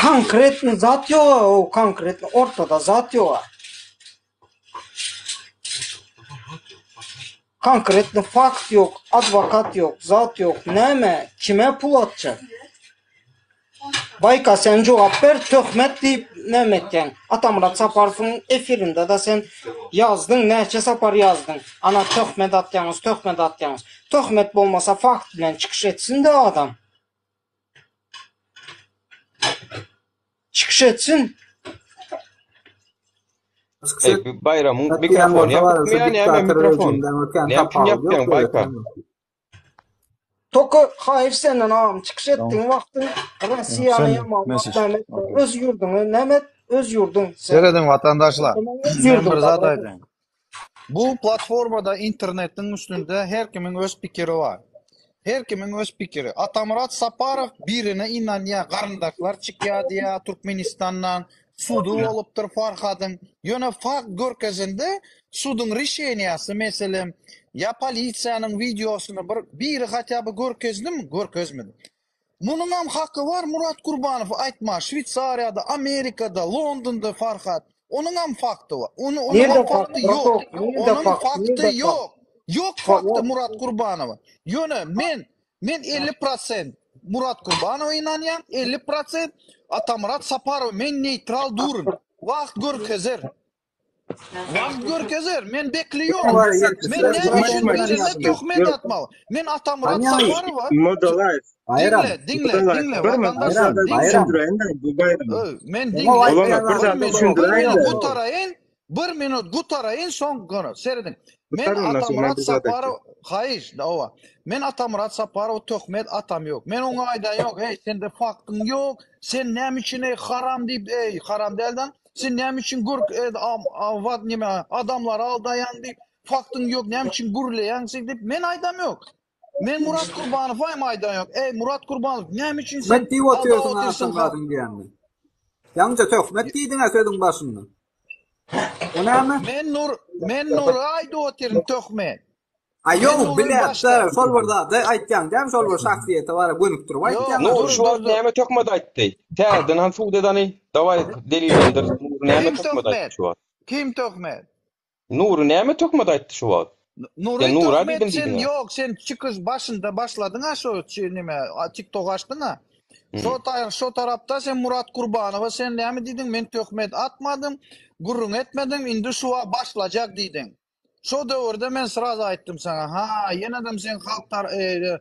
konkretny zat ýog-a, o konkretny ortada zat ýog-a. Konkretny fakt ýok, adwokat ýok, zat ýok. Näme, kime pul atjak? Baýka sen jogap ber, töhmet diýip näme etýäň? Atamyrat Saparowyň efirinde-de sen ýazdyň, näçe sapar ýazdyň. Ana töhmet atýaňyz, töhmet atýaňyz. Töhmet bolmasa fakt bilen çykyş etsin-de adam. Çykyş etsin. Çykyş Eý, et. bu Baýramyň Atýan mikrofony bolsa bar, ýapykmy şu ýa näme diktator mikrofon? rejimden öten Näme üçin tapawut ýok ýapýaň Baýka? döwletiň. Toka haýyş senden agam çykyş etdiň wagtyň Rossiýany Sen ýamanlap message. näme etme Okay. öz ýurduňy näme et öz ýurduň sen Serediň watandaşlar. öz Men ýurduň bir zat aýdaýyn. Bu platformada internetiň üstünde her kimiň öz pikiri bar. Her kimiň öz pikiri. Atamyrat Saparow birine ynanýar, garyndaşlar çykýar diýýär Türkmenistandan, sudy bolupdyr Farhadyň. Ýöne fakt görkezende suduň rişeniýasy meselem ýa polisiýanyň wideosyny bir biri hatýa by görkezdimi? Görkezmedi. Munuňam haky bar Murat Gurbanow aýtma Şweýsariýada, Amerikada, Londonda Farhat. Onuňam fakty bar. Ony onuňam Nirde fakt fakty ýok. bratok nirde Onuň fakt fakty nirde fakt ýok. Ýok fakty Murat Gurbanowa. Ýöne men men 50 prosent Murat Gurbanowa ynanýan, 50 prosent Atamyrat Saparowa. Men neýtral durun. Wagt görkezer. Wagt görkezer. Men bekli ýok. Men näme üçin birine töhmet atmaly? Men Atamyrat Saparowa Modalaýew. Baýram. Diňle, diňle, Modalaýew. diňle. Bir minut, bir Vatandaşlar, zat diňle. düşündiräýin-de bu Baýram. Öý, men diňle. Bolana bir Bir zat minut, bir minut düşündiräýin-de. gutaraýyn. Bir minut gutaraýyn, soň gona. Serediň. Men Gutar ondan soň men Atamyrat bir zat aýtjak. Saparow, haýyş, owa. Men Atamyrat Saparow töhmet atam ýok. Men oňa aýdan ýok, eý, sende faktyň ýok. Sen näme üçin eý haram diýip, eý, haram dälden. Sen näme üçin gürk wat neme adamlary aldaýaň diýip, faktyň ýok, näme üçin gürleýäň sen diýip, men aýdam ýok. Men Murat Kurbanowa hem aýdan ýok. Eý Murat Kurbanow, näme üçin sen Töhmet diýip aldap otyrsyň otyrsyň halk? Atamyradyň diýenini. Ýaňyja töhmet diýdiň-ä sözüň başynda. O näme? Men Nur, men Nura aýdyp otyryn töhmet. Aý Men ýok, Nury bilýäs-de, başda. şol bir zady aýtýaň dämi, şol bir şahsyýete bara gönükdirip Ýok, aýtýaň. Nury dur, şu dur, wagt dur. näme töhmet aýtdy? Täzeden han sud edany, daway delillendir. Nury näme Kim töhmet aýtdy töhmet? şu wagt? Kim töhmet? Nury näme töhmet aýtdy şu wagt? Nury Sen Nura töhmet diýdim sen diýdiň-ä. ýok, sen çykyş başynda başladyň-a şo neme, TikTok açdyň-a. Şo şo tarapda sen Murat Kurbanowa sen näme diýdiň? Men töhmet atmadym, gürrüň etmedim, indi şu wagt başlajak diýdiň. Şo döwürde men srazu aýtdym saňa, ha, ýenedem sen halk tar e,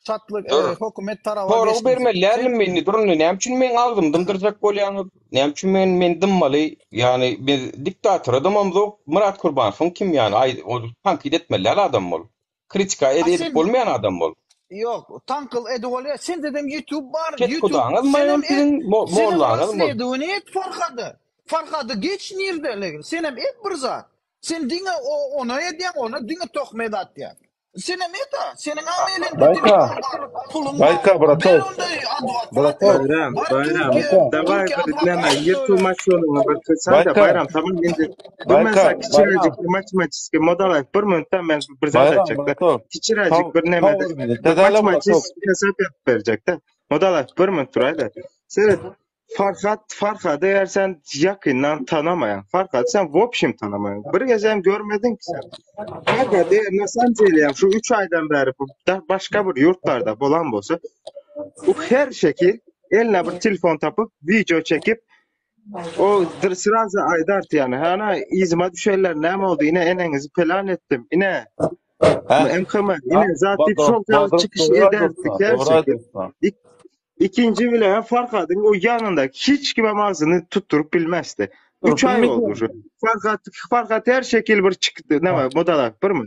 şatlyk e, Dur. hökümet taraba Sorag geçdiň. bermeli Sen dälmi indi? Dur indi näme üçin meň agzymy dymdyrjak bolýaňyz? Näme üçin men men dymmaly? Ýagny biz diktatora dymamzok. Myrat Kurbanowyň kim ýagny? Aý, ol tankyt etmeli däl adam ol. Kritika A edip sen bolmaýan adam ol. Ýok, tankyl edip bolýar. Sendedem YouTube bar, Ket YouTube. hudaňyzmy Senem ol et, siziň senem mollaňyzmy? rasledowaniýe et Farhady. Farhady geç nirdeligini. Senem et bir zat. Sen diňe o ona edýäň, ona diňe töhmet atýaň. Senem et-a, seniň am elinde Baýka, telefon bar, puluň bar. Baýka Ber bratok, onda adwokat. bratok, Bayram, Bar Bayram, Türkiýe, Baýka, daway Türkiýe bir näme, adwokat ýer töle. tüwmaç ýoluňa bir kysada Baýka, Bayram, tamam indi dur men Baýka, sana kiçiräjik Baýram, bir matematiki model aýt, bir minutdan men bir zat Baýram aýtjakda. bratok, Kiçiräjik taw, bir nämede taw bir bir Tezele bratok. matematik hesap ýazyp berjekde. Model aýt, bir minut duraýda. Seret, Farhat, Farhady eger sen ýakyndan tanamaýaň, Farhady sen w общем tanamaýaň. Bir gezem görmediň ki sen. Farhady eger na samom delem şu 3 aýdan bäri bu da başga bir ýurtlarda bolan bolsa, bu her şekil eline bir telefon tapyp, video çekip, o dir srazu aýdardy ýani. Hana yzyma düşenler näme boldy? Ine eneňizi pelan etdim. Ine Hä? MKM, ine zat diýip Ba- şol ýaly Dogry çykyş dogry ederdik aýdýarsyň, her dogry şekil. aýdýarsyň. İkinci bile Farhad'ın o yanında hiç kime ağzını tutturup bilmezdi. 3 ay oldu uje. Farhat, Farhat her şekil bir çykdy, näme, modalak bir mi?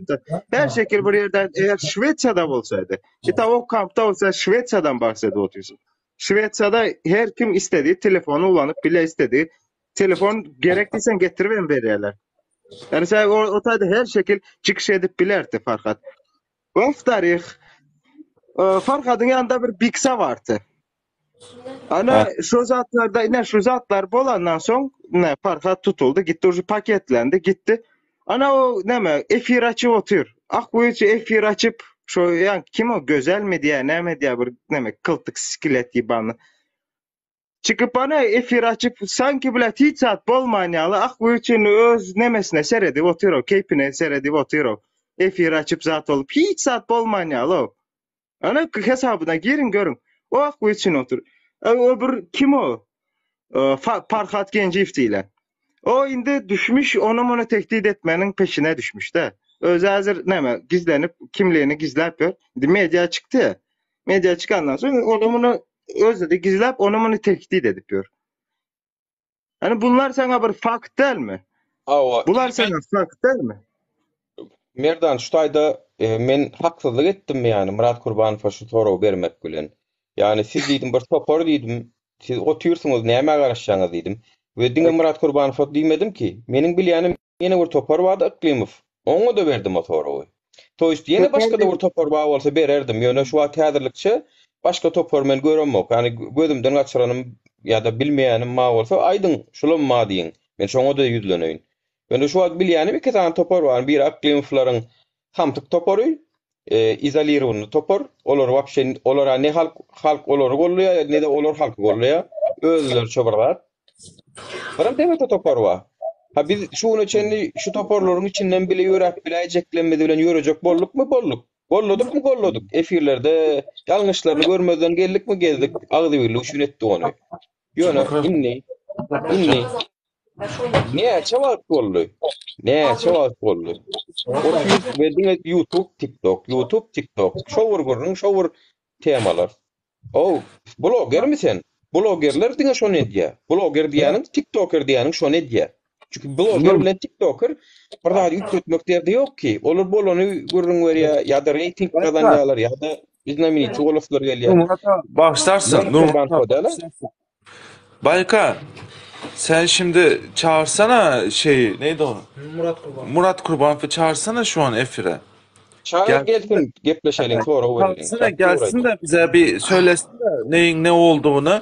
Her şekil bir ýerden eger Şwesiýada bolsaydy, ita o kampda bolsa Şwesiýadan bahsedip otyrsyň. Şwesiýada her kim istediği telefony ulanyp bile istediği telefon gerek diýseň getirip hem berýärler. Yani sen o, o taýda her şekil çykyş edip bilerdi Farhat. Во-вторых, e, Farhadyň ýanynda bir biksa bardy. Ana şu zatlarda ine şu zatlar bolandan soň ne Farhat tutuldy, gitdi uje paketlendi, gitti. Ana o näme efir açyp otyr. Ak boýunça efir açyp şu ýa kim o Gözel mi diýä, näme diýä bir näme kyltyk skelet ýybany. Çykyp ana efir açyp sanki bile hiç zat bolman ýaly ak boýunça öz nemesine seredip otyr o, keýpine seredip otyr o. Efir açyp zat bolup hiç zat bolman ýaly o. Ana hesabyna giriň görüň. O ak üçin otur. E, o bir kim o? E, Farhat Genjiýew diýlen. O indi düşmüş, onu muny tehdit etmeniň peşine düşmüş de. Özi häzir näme gizlenip kimligini gizläp ýör. Indi media çykdy. Media çykandan soň onu muny özü de gizläp onu muny tehdit edip ýör. Yani bunlar sana bir fakt dälmi? Hawa. Bular sana fakt dälmi? Merdan şu taýda e, men haksyzlyk etdim ýani Myrat Kurbanowa şu soragy bermek bilen. Ýani siz diýdim bir topar diýdim. Siz otyrsyňyz nämä garaşýaňyz diýdim. We diňe Myrat Kurbanowa diýmedim ki. Meniň bilýänim ýene bir topar bardy Yklimow. Oňa-da berdim o soragy. To ýest ýene başga-da bir topar bar bolsa bererdim. Ýöne şu wagt häzirlikçe başga topar men göremok. Ýani gözümden gaçyranym ýa-da bilmeýänim bar bolsa aýdyň, şulam bar diýiň. Men şoňa-da ýüzleneýin. Ýöne şu wagt bilýänim iki sany topar bar. Biri Yklymowlaryň samsyk topary, izolirowanyý topar. Olar wapşe olara ne halk halk olary gollaýar, ne-de olar halky gollaýar. Özleriçe bir zat. Birem TBT topary bar. Ha biz şu güne çenli şu toparlaryň içinden bile ýöräp biläýjeklerimiz bilen ýörejek boldukmy? Bolduk. Golladykmy? Golladyk. Efirlerde ýalňyşlaryny görmezden geldikmi? Gezdik. Agzybirlik üçin etdik ony. Ýöne indi indi näçe wagt boldy? Näçe wagt boldy? Otyr we diňe YouTube, TikTok, YouTube, TikTok. Şo bir gürrüň, şo bir temalar. Ow, blogermi sen? Blogerler diňe şony edýär. Bloger diýýäniň, tiktoker diýýäniň şony edýär. Çünki bloger bilen tiktoker bir zady üýtgetmek derdi ýok ki. Olar bolany gürrüň berýär, ýa-da reýting gazanýarlar, ýa-da znamenitiý bolaslar gelýär. Bagyşlarsyň, Nurman Kodala. Baýka, sen şimdi çağırsana şeyi, neydi o? Murat Kurban. Murat Kurbanowy çağırsana şu an efire. Çagyr gelsin, gepleşeliň, sorag bereliň. Çağırsana gelsin de bize bir söylesin de neyin ne olduğunu.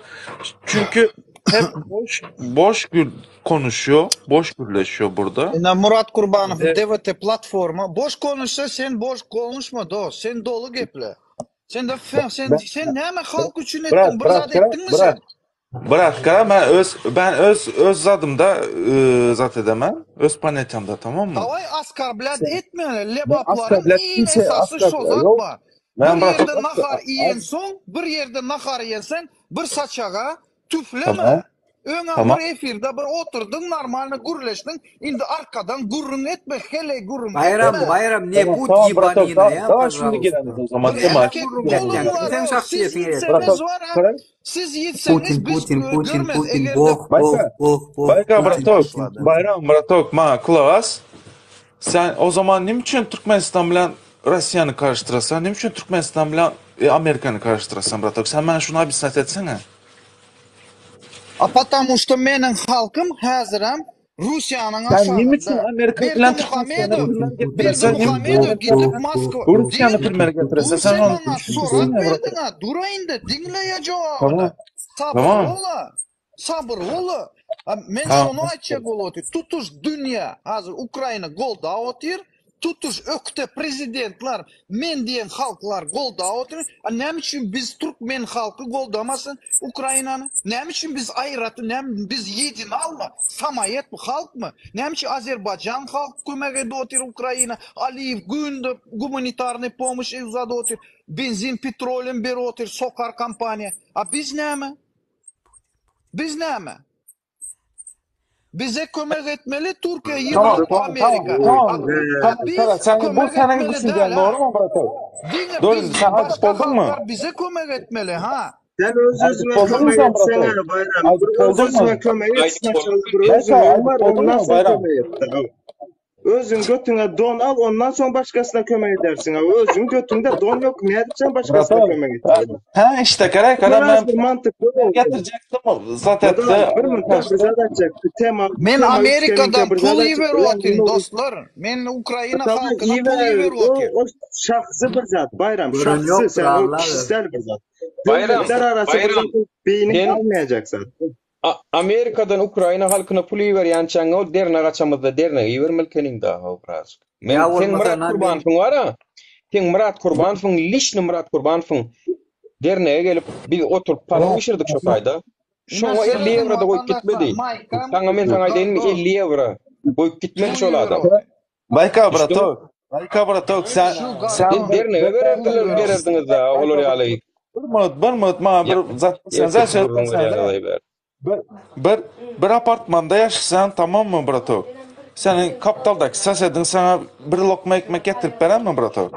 Çünkü hep boş boş gür konuşuyor, boş gürleşiyor burada. Ine Murat Kurbanow Evet. DWT platforma. Boş konuşsa sen boş konuşma dost. Sen dolu geple. Sen de sen sen näme halk üçin etdiň? Bir zat etdiňmi sen? Bırak kara ben öz ben öz öz zadımda e, zat edemem. Öz planetamda tamam mı? Daway oskarblat etme. Asgarblat Lebaplaryň iň kimse esasy şo asgarblat zat yok. bar. Ben Bir bırak ýerde nahar iýensoň, bir ýerde nahar iýenseň, bir saçaga tüfleme. Tamam. Öňem Tamam. bir efirde bir oturdyň, normalny gürleşdiň. Indi arkadan gürrüň etme, heleý gürrüň Bayram etme. Bayram ne Tamam bu tamam bırak dibanina tamam. ya Tamam şimdi pожалуйста. gelelim o zaman Bir değil mi? erkek Gürrüň boluň etýän. var Sen o. Siz şahsyýetiňe ýitseňiz Bırak var ha. bırak. Siz Putin ýitseňiz biz Putin Putin görmez. Putin Eger-de boh boh Bayka. boh boh Bayka Putin bırak Putin Putin. Bayram bırak ma kulak as. Sen o zaman ne için Türkmenistan bilen Rusya'nı karıştırasan? Ne için Türkmenistan bilen e, Amerika'nı karıştırasan bırak? Sen bana şunu bir sat etsene. A потому что meniň halkym häzirem Russiýanyň Sen ne için aşagynda. Amerika bilen Türkmenistan'ı Berdimuhamedow, bilmem getiresen? Ne Berdimuhamedow için gidip Moskwa Rusya'nı diň bilmem dur getiresen? Sen sen onu maňa sorag düşünsene bırak. berdiň-a, duraýyn-da diňleýä jogabyny. Tamam. Sabyr Tamam. bol-a. Sabyr bol-a. A men Tamam. şony aýtjak bolup otyr. Tutuş dünýä hazir Ukraina goldap otyr. Tutuş ökde prezidentler men diýen halklar goldap otyr. A näme üçin biz türkmen halky goldamasyn Ukrainany? Näme üçin biz aýratyn, näme biz ýedinalmy, samaýetmi, halkmy? Näme üçin Azerbaýjan halky kömek edip otyr Ukraina? Aliýew günde gumanitarnyý pomoş uzadyp otyr. Benzin, petrolem berip otyr Sokar kompaniýa. A biz näme? Biz näme? Bize kömek etmeli Türkiye, Tamam, Ýewropa, tamam, tamam, Amerika. tamam. A, a Tamam, biz Serhat, sen, bu kömek senin etmeli düşüncen däl ha. doğru mu bırak? Diňe Doğru, biz sen aç başga buldun mu? halklar bize kömek etmeli ha. Sen öz Aýdyp özüňe boldurmy kömek sen etseň bratok? ha Bayram. Aýdyp Bir öz boldurmy? özüňe kömek et Aýdyp snaçaly boldurmy? bir Berkaý özüňe aýdyp bar ondan boldurmy soň Baýram? kömek et. Özüň götüňe don al ondan soň başgasyna kömek edersiň. Ha özüň götüňde don ýok nädip sen başgasyna Bratok. kömek etjeksin? Ha işte gerek Biraz ara ben bir mantykly bolsun. getirecektim o zaten Mudan de bir minutda bir zat aýtjak. Tema Men tema üçgeniňkä Amerikadan bir zat pul aýtjak. iberip Ýa otyryn men dostlar. Men Ukraina Tamam halkyna pul iber iberip o otyryn. o şahsy bir zat Bayram Gören şahsy ýokdur sen o Allah versin. kişisel bir zat. Bayram, Döwletler arasy bir Bayram zat beýniň sen almayacak zat. A- Amerikadan Ukraina halkyna pul iberýänçäň ol dernek açamyzda dernegi ibermeli ekeniň daha o birazjyk. Men Ýa seň bolmasa Myrat na men Kurbanowyň bar-a. Seň Myrat Kurbanowyň liçni Myrat Kurbanowyň dernege gelip biz oturyp palaw bişirdik şo taýda. Ine Şoňa 50 serediň ýewro-da goýup watandaşlar gitmedi. maýkam Saňa men saňa aýdaýynmy Gardo 50 ýewro goýup gitmedi pul şol iberip adam. otyryn. Bayka Düşdüňmi? bratok. Bayka bratok sen Şu sen Siz Gardo bir dernege bir pul bererdiler iberip otyryn. bererdiňiz da olar ýaly bir minut bir minut maňa ýa bir zat sen erteki sen gürrüň sen berýäňiz aý Bir, bir, bir apartmanda ýaşasaň tamammy bratok? Seniň kaptaldaky sosedin saňa bir lokma ekmek getirip berermi bratok?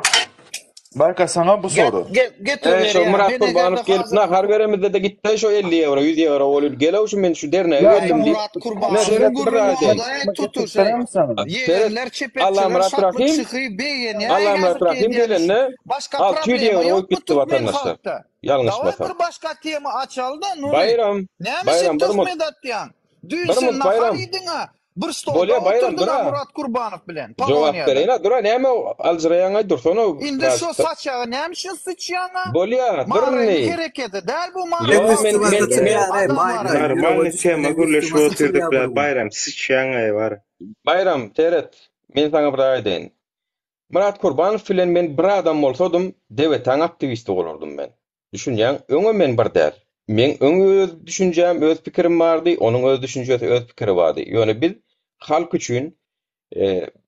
Bayka saňa bu Get soru. get getir E, şo berýär. Myrat Men egerde Kurbanow gelip hazır nahar beremizde-de gitdi şo 50 ýewro, 100 ýewro bolýar. Gel-ow şu men şu dernege Ya Aý geldim diýip. Murat Ne Kurbanowyň seret bir gürrüňi aýdaýyn. boldy aý ekmek getirip tutuş aý. berermi saňa? Seret Ýegenler çepekçiler Allamyrat şatlyk Rahim şyhy begenýär aý Allamyrat häzirki Rahim edýän işi. gelende Başga 600 problema ýewro goýup ýokmy gitdi türkmen watandaşlar. halkda? Daway Ýalňyşmasam. bir başga tema açaly-da Nury. Baýram, Näme sen Baýram bir mut. töhmet atýaň? Düýn Bir sen mut nahar Baýram. iýdiň-a. Bir stolda Bolýa Baýram oturdyň-a dura. Murat Kurbanow bilen Jogap Poloniýada. bereýin-a dura näme aljyraýaň-aý dursana Indi şo birazjyk. saçaga näme üçin sıçýaň-a? Bolýa dur Maraýyň indi. hereketi däl bu Ýok Maraýyň men Üstüme men men syçylýar eý adamlara. Baýka ýürege Normalny tema düşmeden gürleşip üstüme otyrdyk syçylýar bir la gün. Bayram sıçýaň aý bar. Baýram seret men saňa bir aýdaýyn. Myrat Kurbanow bilen men bir adam bolsadym DWT-niň aktiwisti bolardym men. Düşünýäň, öňem men bir däl. Meň öň öz düşünjäm, öz pikirim bardy, onuň öz düşünjesi, öz pikiri bardy. Ýöne biz halk üçin,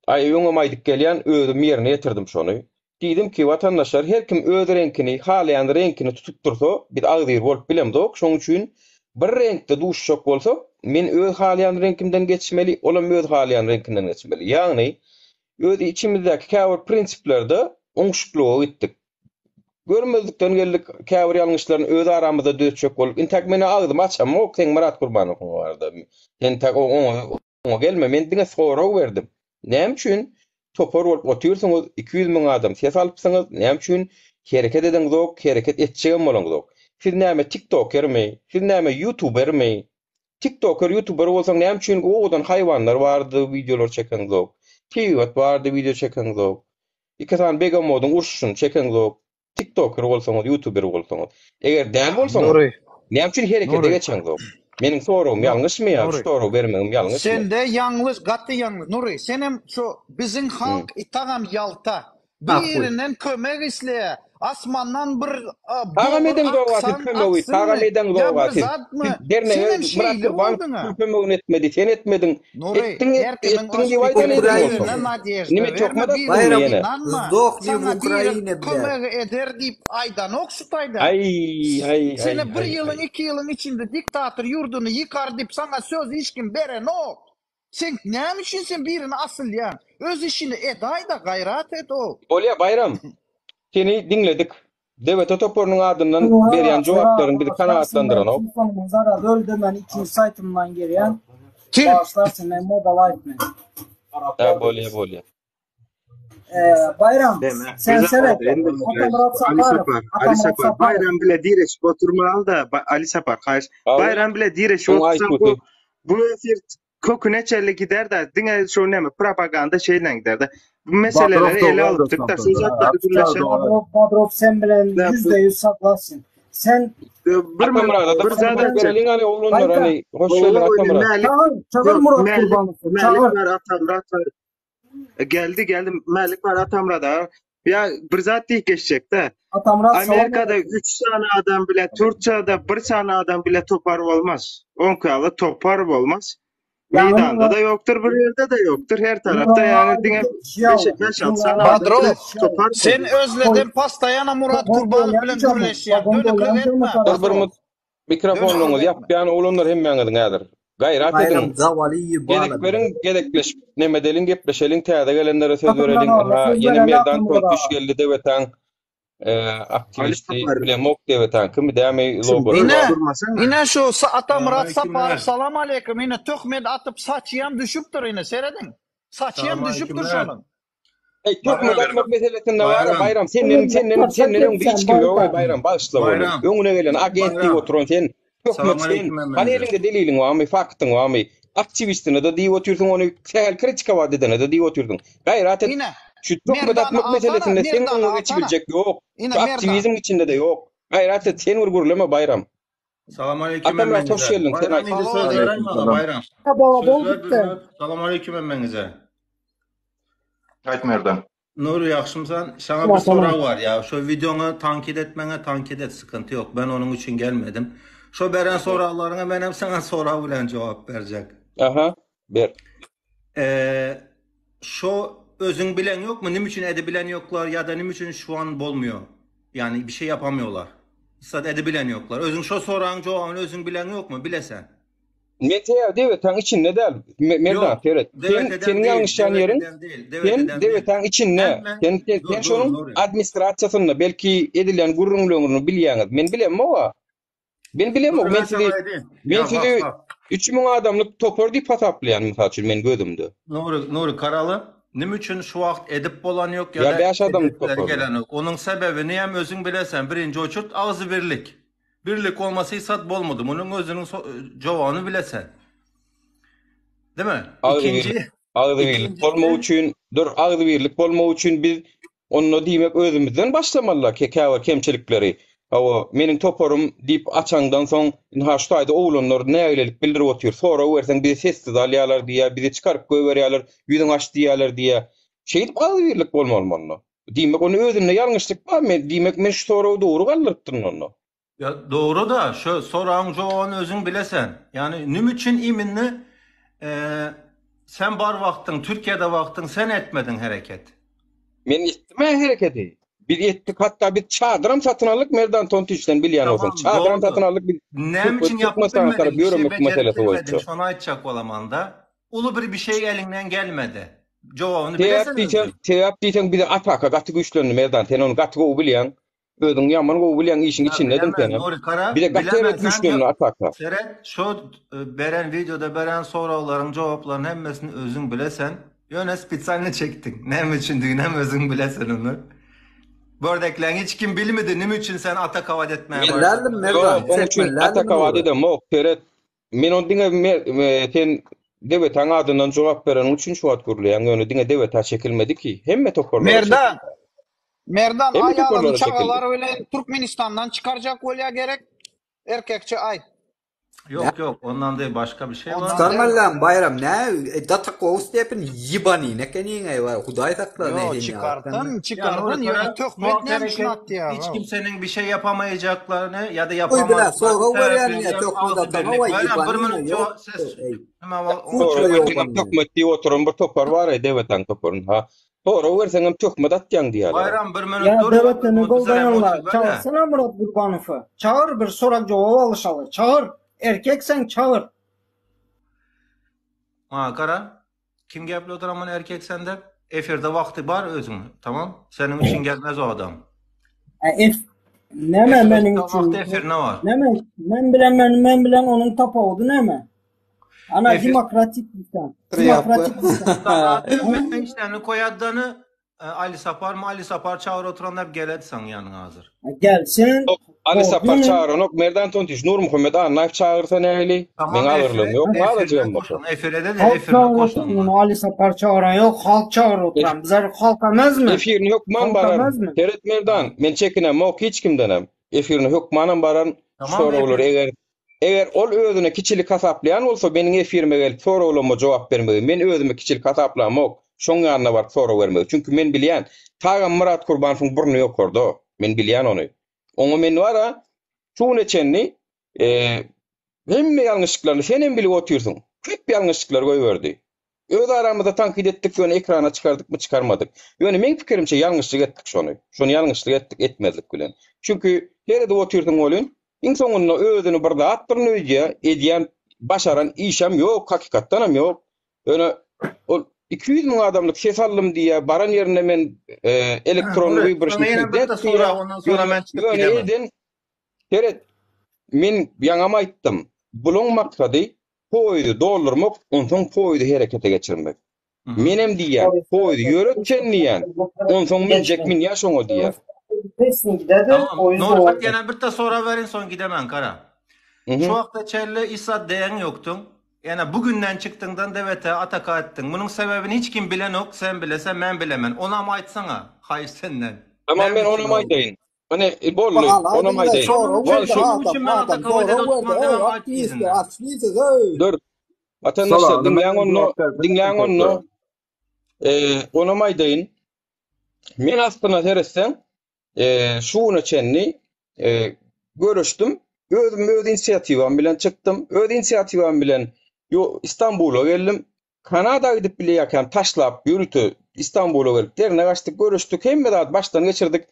aý öňem aýdyp gelýän, özüm ýerine ýetirdim şony. Diýdim ki, watandaşlar her kim öz reňkini, halaýan reňkini tutup dursa, biz agzybir bolup bilemzok. Şonuň üçin bir reňkde duşuşjak bolsak, men öz halaýan reňkimden geçmeli, olam öz halaýan reňkinden geçmeli. Ýagny, öz içimizdäki käbir prinsiplerde oňşuklyga gitdik. Görmezlikden geldik, käbir ýalňyşlaryny öz aramyzda düzetjek bolduk. Intäk men agzymy açamok seň Myrat Gurbanowyň barada. Sen intäk oňa oňa gelme. Men diňe sorag berdim. Näme üçin topar bolup otyrsyňyz, 200 müň adam ses alypsyňyz, näme üçin hereket edeňzok, hereket etjegem bolaňzok? Siz näme tiktokermi? Siz näme ýutubermi? Tiktoker, ýutuber bolsaň näme üçin owadan haýwanlar bardy wideolar çekeňzok? Tebigat bardy wideo çekeňzok? Iki sany begemodyň urşuşyny çekeňzok. Tiktoker bolsaňyz, ýutuber bolsaňyz. Eger däl bolsaňyz, Nury. näme üçin herekete Nury. geçeňzok? Meniň soragym ýalňyşmy ýa şu Nury. soragy bermegim ýalňyşmy? Sende ýalňyş, gaty ýalňyş. Nury, senem şu biziň halk itagam ýalta. Nahuý. Birinden kömek isleýär. Asmandan bir Tagam dollar edeňzok-a siz aksan, kömegi, tagam aksynmy? Ýa edeňzok-a bir siz. zatmy? Siz dernege Senem Myrat şeýle Gurban bolduň-a. pul kömegini etmedi, sen etmediň. Nury, Etdiň, her kimiň etdiň öz diýip aýdan pikiri ediň Ukraina. bolsaň. birine nadejda Nime berme, töhmet atdyňmy birine Baýram, ýene? ynanma. Sdokni w Saňa biri Ukraine blä. kömek eder diýip aýdanok şu taýda. Aý, aý, aý, Seni bir aý, ýylyň, aý. iki ýylyň içinde diktator ýurduny ýykar diýip saňa söz hiç kim berenok. Sen näme üçin sen birini asylýaň? Öz işini edaýda gaýrat et ow. Bolýa Baýram. Seni diňledik. DWT toparynyň adyndan Oha, berýän jogaplaryň bizi bagyşlarsyn men kanagatlandyranok. telefonumyň zarady öldi men ikinji saýtymdan girýän. Kim? Bagyşlarsyn men moda live men. Ha bolýa bolýa. Ee, Bayram Deme. sen Bir seret. zat endi Atamyrat Ali Saparow, Sapar, Ali Atamyrat Sapar, Saparow. Bayram bile direşip oturmaly da, Ba- Ali Sapar, haýyş. Aw, Bayram bile direşip oň otursaň bu IQ-sy. bu efir köküne çenli gider de diňe şu näme propaganda şeyle gider de. Bu Badrow meseleleri dogry ele aýdýar alypdyk da şu Sapar. zatlary Açyk birleşen dogry. Badrop, Badrop sen bilen Da, bu, %100 saklasyn. Sen bir Atamyrada bir da zat maglumat aýtjak. bereliň hany oglanlar Bayka hany hoş Owa geldiň öyle Atamyrat. Mälik çagyr, çagyr yok Murat Mälik Kurbanowy, Mälik çagyr. var Atamyrat var. E, Geldi geldi Mälik var Atamyrat var. Ya bir zat diýip geçjek de. Atamyrat salam Amerikada aleyküm. 3 sany adam bile Türkiye'de bir sany adam bile topar bolmaz. Onkalı topar bolmaz. Ýagny Meydanda da yoktur, bir yerde de yoktur. Her tarafta yani diňe Murat 5 5 6 sany adam bile Badrow, topar sen bolmaz. özleden pastaýana Murat Vagon Kurbanow bilen bolýan jamy, gürleşýäň. vagon Dönüklik bolýan etme, jamy Dur bir Badrow. mut mikrofonlaryňyzy Dönüklik etme. ýapýan oglanlar hemmäňiziň häzir. Gaýrat ediň. Baýram zawaly Gezek bala beriň, blä. gezekleşip nemedeliň, gepleşeliň, täze gelenlere söz Atamyrat bereliň. aga Ha, söz ýene bereli Merdan Atamyrat Tontuş aga. geldi DWT-niň. Aktiwisti bilemok DWT-niň kimi dämi logosy Ine, bar. ine şu Atamyrat Saparow salam aleýkum ine töhmet atyp saçyam düşüpdir ine serediň. Saçyam düşüpdir şonuň. Eý töhmet atmak meselesinde bar Baýram senden senden senden öňde hiç kim ýok eý Baýram bagyşla ony. Öňüne gelen agent diýip oturan sen töhmet sen. Hany eliňde deliliň barmy faktyň barmy? Aktiwistine-de diýip otyrsyň ony sähel kritikować edene-de diýip otyrsyň. Gaýrat et. Ine Şu töhmet Merdany atmak alsana meselesinde seň Merdany öňüňe alsana. geçibiljek ýok. Ine Şu Merdan. aktiwizm içinde-de ýok. Gaýrat et sen bir gürleme Baýram. Salam aleyküm Atamyrat hoş hemmäňize. geldiň sen Bayram aýt. indi Salam söz aleyküm. beren maňa Bayram. Baba Söz bol ver bir gitdi. minut. Salam aleyküm hemmäňize. Aýt Merdan. Nuri ýagşymysan? Saňa bir Salam. sorag bar ya. Şo videoňa tankyt etmeňe tankyt et sıkıntı yok. Ben onuň üçin gelmedim. Şo beren soraglaryňa men hem saňa sorag bilen jogap berjek. Aha ber. Eee şo özüň bilen ýokmy? Nim üçin edibilen ýoklar ýa-da nim üçin şu an bolmuyor? Yani bir şey yapamıyorlar. Zat edibilen ýoklar. Özüň şo soragyň jogabyny özüň bilen ýokmy? Bilesen. Men sebäbi DWT-niň içinde däl. Merdan Ýok, seret. Sen DWT-den seniň değil, ýalňyşýan ýeriň DWT-den değil, sen DWT-den değil. DWT-niň içinde. Hemme Sen sen, dur sen dur şonuň Nuri. administrasiýasynda belki edilýän gürrüňlerini bilýäňiz. Men bilemok-a. Men bilemok. Nuri Men ben sizi sana edeyim. men Ya bak sizi bak. 3000 adamlyk topar diýip hasaplaýan mysal üçin men gözümde. Nuri Nuri Karaly nim üçin şu wagt edip bolan ýok Ýa ýa-da 5 adamlyk edesleri toparmy? gelen ýok. Onuň sebebini hem özüň bilesen. Birinji oçurt agzybirlik. Birlik olmasa hiç zat bolmady. Munuň özüniň jogabyny bilesen. Değil mi? Agzybirlik, İkinci, agzybirlik bolmak ikincisi üçin, dur, agzybirlik bolmak üçin biz onda diýmek özümizden başlamalylar ke käbir kemçilikleri. Hawa, meniň toparym diýip açaňdan soň, ynha şu taýda oglanlar nägilelik bildirip otyr, sorag berseň bizi sessiz alýarlar diýýär, bizi çykaryp goýberýärler, ýüzüňi aç diýýärler diýýär. Şeýdip agzybirlik bolmalymy onda? Diýmek onda özünde ýalňyşlyk bar, men diýmek men şu soragy dogry galdyrypdyryn onda. Ya doğru da şu soragyň jogabyny özüň bilesen. Yani nüm üçin iminni e, sen bar wagtyň Türkiye'de wagtyň sen etmediň hereket. Men etdim-ä hereketi. Biz etdik hatda biz çadyram satyn aldyk Merdan Tontiçden bilýän bolsaň. Tamam Çadyram doğru. satyn aldyk biz Näme Türk üçin yapıp Türkmenistana tarap bilmediň? Bir şey ýöremek becerip meselesi bilmediň. boýunça. Şony aýtjak bolamanda. Uly bir bir şey eliňden gelmedi. Jogabyny Sebäp bilesen diýseň, özüň. sebäp diýseň bize ataka gaty güýçlendi Merdan. Sen ony gaty gowy bilýäň. Özüň ýaman gowy bilýäň işiň Ya içindediň bilemem senem. Nuri Kara, Bize gaty bilemem erbet sen güýçlendi ya ataka. seret şu e, beren videoda beren soraglaryň jogaplaryny hemmesini özüň bilesen. Ýöne spesialny çekdiň. Näme üçindigini hem özüň bilesen ony. Bördekleň hiç kim bilmedi nime üçin sen atakavat etmäge Men Çekmelilerdim başladyň. Merdan, Ýok, oň üçin çekmelilerdim atakavat Nury. edemok. Seret, Men ony diňe sen DWT-niň adyndan jogap bereniň üçin şu wagt gürleýän, ýöne diňe DWT çekilmedi ki, hemme toparlara Merdan, çekildi. Merdan Hemme aýalyny toparlara çekildi. çagalary bilen Türkmenistandan çykarjak bolýa gerek? Erkekçe aýt. Yok yok ondan değil başka bir şey var. Ondan däl. Çykarmalyam Baýram nä e, da takow stepin ýibany nekeniň bar Hudaý sakla ne Ýo, sen ýaly. çykarsyn, Ya Nuri çykarsyn, ýöne Kara şu töhmet wagt näme üçin hereket atýar? hiç kimsenin bir şey yapamayacaklarını ya da Oý bila yapamazlarını sorag berýän sebepleri ne hem töhmet ağzı atana birlik. waý Bayram bir ýibany minut ýok. cevap ses. Ey. Hemen o- Suçla Sorag ýok berseňem töhmet diýip oturan bir topar bar ey DWT-niň toparyn ha. Sorag berseňem töhmet atýaň diýýärler. Bayram bir minut Ya dur. DWT-ni Bize goldaýanlar, emoji ver de. çagyrsana Murat Gurbanowy. Çagyr bir sorag jogap alyşaly. Çagyr. Erkekseň çagyr. Ha Kara. Kim gepli oturan erkek sende? Efirde vakti bar özüň. Tamam. Senin için gelmez o adam. E, F näme Efirde meniň vakti üçin? efirine var. Näme men bilen men, men bilen onuň tapawudy näme? Ana Efir demokratik insan. Ýapy. Demokratik insan. Sana işlerini koyadığını e, Ali Sapar mı Ali Sapar çağır oturanlar geledi san yanına hazır. Gelsin. Yok, Ali Sapar Bugün çagyranok Merdan Tontiç Nurmuhammet Annaýew çagyrsa nähili? Tamam Meň agyrlygym efire ýok, efirine alajagym bolsa. koşun. Efire de de halk efirine çağır koşun oturan. onlar. Ali Sapar çağıran yok. Halk çağır oturan. Bizler halk emez mi? Efirine hökman Halk bararyn. emez mi? Seret Merdan, men çekinemok hiç kimdenem. Efirine hökmanam bararyn. Şu Tamam soraglary efir. eger eger ol özüne kiçilik hasaplaýan bolsa meniň efirime gelip soraglama jogap bermegi men özüme kiçilik hasaplamok. Şoň ýanyna baryp sorag bermegi. Çünki men bilýän Tagam Myrat Kurbanowyň burny ýokarda. Men bilýän ony. Oňa men bara şu güne çenli e, hemme ýalňyşlyklaryny sen hem bilip otyrsyň. Köp ýalňyşlyklar goýberdi. Öz aramyzda tankyt etdik, ýöne ekrana çykardyk mı çykarmadyk. Ýöne meň pikirimçe ýalňyşlyk etdik şony. Şony ýalňyşlyk etdik etmezlik bilen. Çünki her edip otyrsyň bolun, iň soňunda özüni bir zatdyryn öýdýär, edýän başaran işem ýok, hakykatdan hem ýok. Ýöne ol 200 müň adamlyk ses aldym diýýär, baran ýerinde men elektronny wybrşny prezident diýýär. Ýöne ýöne eden seret, men ýaňam aýtdym, bulaň maksady poýzy doldurmak, onsoň poýzy herekete geçirmek. Menem diýýän, poýzy ýöret sen diýýän, onsoň münjek münýär şoňa diýýär. Tamam, Nurhat ýene birte sorag berin soň gidemen gara. Şu wagta çenli Isa diýen ýokduň. Ýene bu günden çykdyňdan DWT ataka etdiň. Munuň sebäbini hiç kim bilenok, sen bilesen, men bilemen. Onam aýtsaňa, haýyş senden. Tamam Näme men üçin onam oldy? aýdaýyn. Ine boldy, onam aýdaýyn. Şonuň üçin, şonuň üçin men ataka edeli oturman demem aýt yzyndan. Dur. Watandaşlar diňläň onda, diňläň onda. Eee, onam aýdaýyn. Men aslyna seretseň, şu güne çenli görüşdim. Özüm öz inisiatiwam bilen çykdym. Öz inisiatiwam bilen Istanbula geldim. Kanada gidip bilýärkäm taşlap ýörite Istanbula gelip dernek açdyk, görüşdik, hemme zady başdan geçirdik.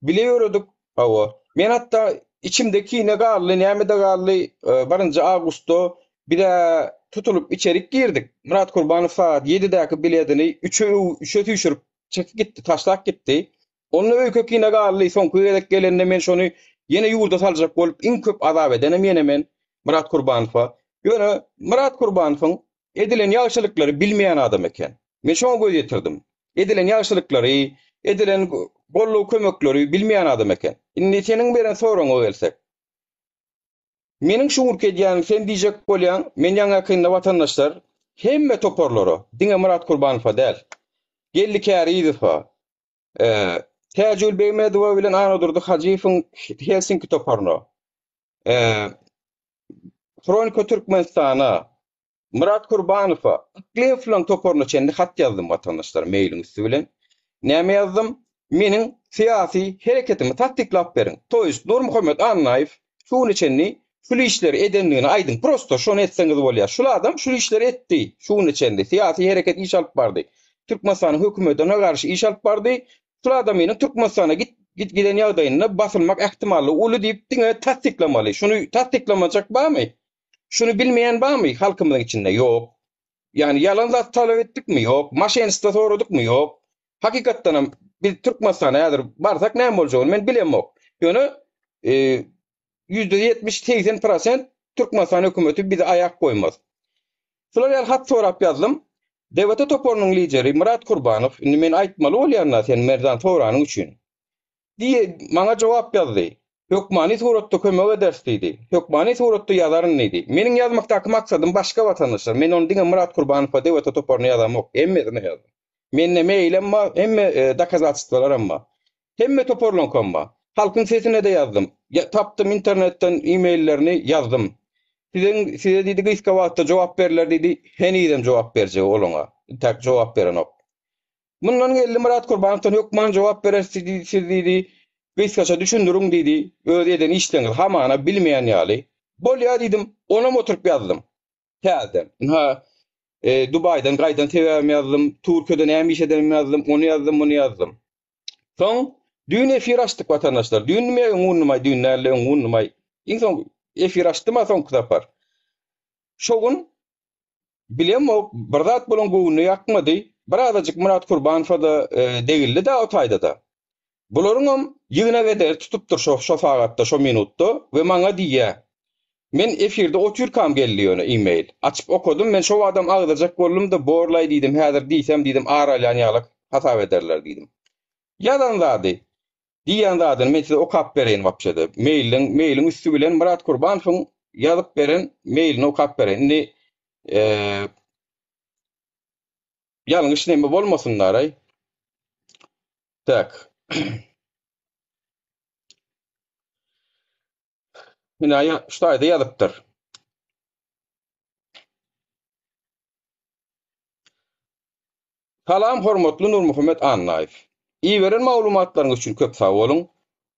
Bile ýöredik. Hawa. Men hatda içimde kine galdy, näme-de galdy, birinji awgustda biz-ä tutulyp içerik girdik. Myrat Kurbanow sagat ýedidäki biledini üçe üçe süýşürip çekip gitdi, taşlap gitdi. Onda öýke-kine galdy, soňky gezek gelende men şony ýene ýurda saljak bolup iň köp azap edenem ýene men, Myrat Kurbanowa. Ýöne Myrat Kurbanowyň edilen ýagşylyklary bilmeýän adam eken. Men şoňa göz ýetirdim. Edilen ýagşylyklary, edilen goldaw-kömekleri bilmeýän adam eken. Indi seniň beren soragyňa gelsek. Meniň şu günki edýänim sen diýjek bolýaň, men ýaňy-ýakynda watandaşlar hemme toparlara, diňe Myrat Kurbanowa däl, Geldi Kärizowa, Täjigül Begmedowa bilen Annadurdy Hajyýewiň Helsinki toparyna, Hronika Türkmenistana, Myrat Kurbanowa, Yklyýewlaň toparyna çenli hat ýazdym watandaşlar mailiň üsti bilen. Näme ýazdym? Meniň syýasy hereketimi tassyklap beriň. To ýest Nurmuhammet Annaýew şu güne çenli şul işleri edendigini aýdyň. Prosto şony etseňiz bolýar. Şul adam şul işleri etdi şu güne çenli. Syýasy hereket iş alyp bardy. Türkmenistanyň hökümetine garşy iş alyp bardy. Şul adamynyň Türkmenistana git git giden ýagdaýynda basylmak ähtimallygy uly diýip diňe tassyklamaly. Şuny tassyklamajak barmy? Şuny bilmeýän barmy halkymyzyň içinde? Ýok. Ýagny ýalan zat talap etdikmi? Ýok. Maşenstwo soradykmy? Ýok. Hakykatdanam biz Türkmenistana häzir barsak näme boljagyny men bilemok. Ýöne %70, 80 prosent Türkmenistan hökümeti bizi aýak goýmaz. Şular ýaly hat sorap ýazdym. DWT toparynyň lideri Myrat Kurbanow, indi men aýtmaly bolýan-da sen Merdan soranyň üçin. Diýe, maňa jogap ýazdy. Hökmany suratda kömek ederis diýdi. Hökmany suratda ýazaryn diýdi. Meniň ýazmakdaky maksadym başga watandaşlar. Men ony diňe Myrat Kurbanowa DWT toparyna ýazamok. Hemmesine ýazdym. Mende mailem bar, hemme dokazatstwalaram bar. Hemme toparlaňkam bar. Halkyň sesine-de ýazdym. Tapdym internetden e-maillerini ýazdym. Siziň size diýdi gysga wagtda jogap berler diýdi. Henizem jogap berjegi olaňa. Intäk jogap berenok. Mundan geldi Myrat Kurbanowdan hökman jogap bereris siz diýdi. Gysgaça düşündiriň diýdi. Öz eden işleriňizi hamana bilmeýän ýaly. Bolýa diýdim. Onam oturyp ýazdym. Täzeden. Ynha, Dubaýdan gaýdan sebäbimi ýazdym. Türkiýede näme iş edenimi ýazdym. Ony ýazdym, muny ýazdym. Soň düýn efir açdyk watandaşlar. Düýndimi ýa öňňündimaý, düýn däldi, öňňündimaý. Iň soň efir açdym-a soňky sapar. Şo gün Bilemok, bir zat bulaň göwnüne ýakmady. Birazajyk Myrat Kurbanowa-da degildi-dä o taýda-da. Bularyňam ýygnak ederi tutupdyr şo şo sagatda, şo minutda we maňa diýýä. Men efirde otyrkam geldi ýöne e-mail. Açyp okadym, men şo badam agzajak boldum-da, borlaý diýdim, häzir diýsem diýdim, ar alýan ýalak hasap ederler diýdim. Ýazan zady, Diýýän zadyny men size okap bereýin wapşede. Mailiň, mailiň üsti bilen Myrat Kurbanowyň ýazyp beren mailini okap bereýin. Indi eee ýalňyş neme bolmasyn daraý. Tak. Ine şu taýda ýazypdyr. Salam hormatly Nurmuhammet Annaýew. Iberen maglumatlaryňyz üçin köp sag boluň.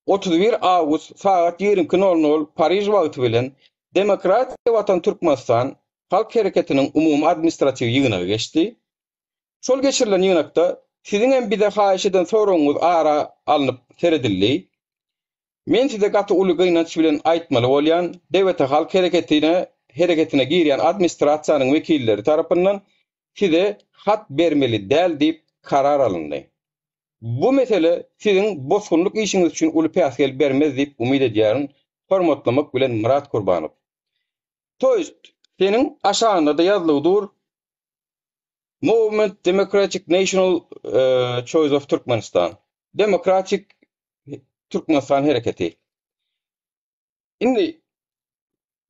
31 awgust sagat 22 nol nol Pariž wagty bilen Demokratiýa Watan Türkmenistan Halk Hereketiniň umumy administratiw ýygnagy geçdi. Şol geçirilen ýygnakda siziňem bize haýyş eden soragyňyz ara alnyp seredildi. Men size gaty uly gynanç bilen aýtmaly bolýan, DWT Halk Hereketine hereketine girýän administrasiýanyň wekilleri tarapyndan. size hat bermeli däl diýip karar alyndy. Bu mesele siziň bosgunlyk işiňiz üçin uly päsgel bermez diýip umyt edýärin. Hormatlamak bilen Myrat Kurbanow. To ýest, seniň aşagynda-da ýazlygy dur, Movement Democratic National Choice of Turkmenistan. Demokratik Türkmenistan hereketi. Indi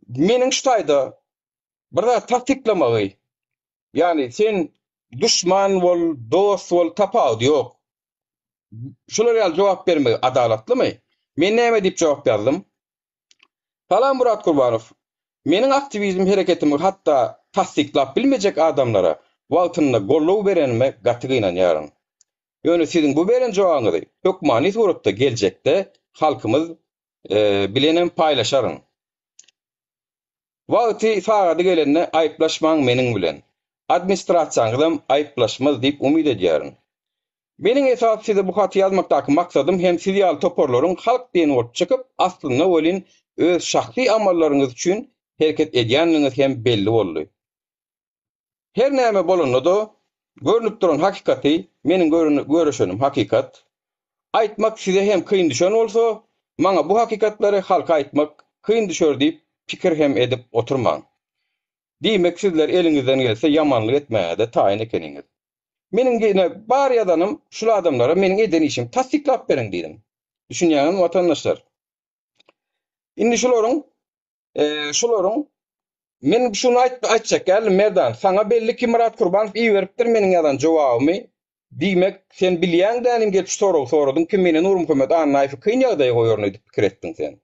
meniň şu taýda bir zat tassyklamagy, ýagny sen duşman bol, dost bol tapawudy ýok. Şular ýaly jogap bermegi adalatlymy? Men näme diýip jogap ýazdym? Salam Murat Kurbanow. Meniň aktiwizm hereketimi hatda tassyklap bilmejek adamlara wagtynda goldaw berenime gaty gynanýaryn. Ýöne siziň bu beren jogabyňyzy hökmany suratda geljekde halkymyz bilenem paýlaşaryn. Wagty sagady gelende aýyplaşmaň meniň bilen. Administrasiýaňyzam aýyplaşmaz diýip umyt edýärin. Meniň esasy size bu haty ýazmakdaky maksadym hem siz ýaly toparlaryň halk diýen bolup çykyp, aslynda welin öz şahsy amallaryňyz üçin hereket edýändigiňiz hem belli boldy. Her näme bolanda-da, görnüp duran hakykaty, meniň görüşenim hakykat, aýtmak size hem kyn düşen bolsa, maňa bu hakykatlary halka aýtmak kyn düşer diýip pikir hem edip oturmaň. Diýmek sizler eliňizden gelse ýamanlyk etmäge-de taýyn ekeniňiz. Meniň ine bar ýazanym şul adamlara meniň eden işimi tassyklap beriň diýdim. Düşünýäňizmi watandaşlar? Indi şularyň şularyň men şuny aýt aýtjak geldim Merdan saňa belli ki Myrat Kurbanow iberipdir meniň ýazan jogabymy diýmek sen bilýäň dänim gelip şu soragy soradyň ki meni Nurmuhammet Annaýewi kyn ýagdaýa goýaryn öýdüp pikir etdiň sen.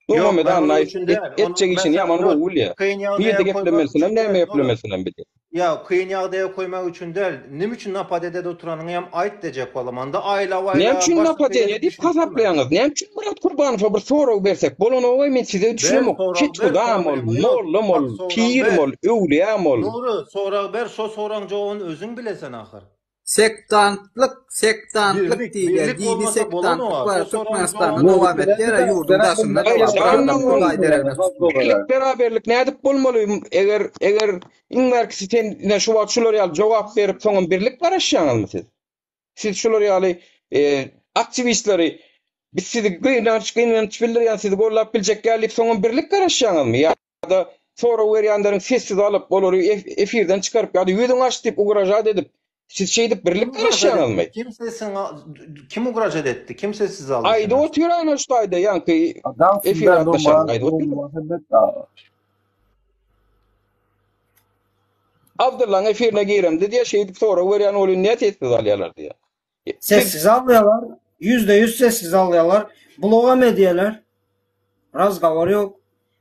Ýok, Nurmuhammet men onuň Annaýew üçin et, däl. Onuň etjek işini meselem ýaman ýok. gowy bilýär. Kyn Nirde ýagdaýa koýmak geplemelisinem üçin näme däl, Nury. geplemelisinem bilýär. Ýa, kyn ýagdaýa koýmak üçin däl. Nime üçin napadedede oturanyňy hem aýt dejek bolam. Onda aýlaw Näme aýlap üçin başga napadeniýe beýle diýip düşündirme. hasaplaýaňyz? Näme üçin Myrat Kurbanowa bir sorag bersek bolanogaý men size Ber düşünemok. sorag ber Kethudam ol, problema ýok. mollam Bak ol, sorag pirim ber. ol, öwlüýäm ol. Nury sorag ber şo soragyň jogabyny özüň bilesen ahyr. Sektantlyk, sektantlyk Birlik, diýilýär. birlik Dini bolmasa sektantlyk bolanok. bar Şo soragyň Türkmenistanda jogabyny dowam etýär, ýurduň daşynda-da bar. Bir adam Hudaý deregine tutmaly. Birlik beraberlik nädip bolmaly eger eger iň bärkisi sen ine şu wagt şular ýaly jogap berip soňam birlik garaşýaňyzmy siz? Siz şular ýaly aktiwistleri biz sizi gynanç gynanç bildirýän sizi gollap biljek däl diýip soňam birlik garaşýaňyzmy ýa ýa-da sorag berýänleriň sessiz alyp, olary efirden çykaryp ýa-da ýüzüňi aç diýip ugražat edip, siz şeýdip birlik Kim ugražat etdi? garaşýaňyzmy? Kim sesiňi kim ugražat etdi? Kim sessiz aldy Aýdyp seni? otyr aýna şu taýda ýaňky Adamsyn efire da gatnaşan Nurman, aýdyp otyr. Nurmuhammet aga. Abdyllaň efirine giremde diýýär, şeýdip sorag berýän welin näme sessiz alýarlar diýýär. Sessiz alýarlar, 100% sessiz alýarlar. Blogam edýärler. Razgawar ýok.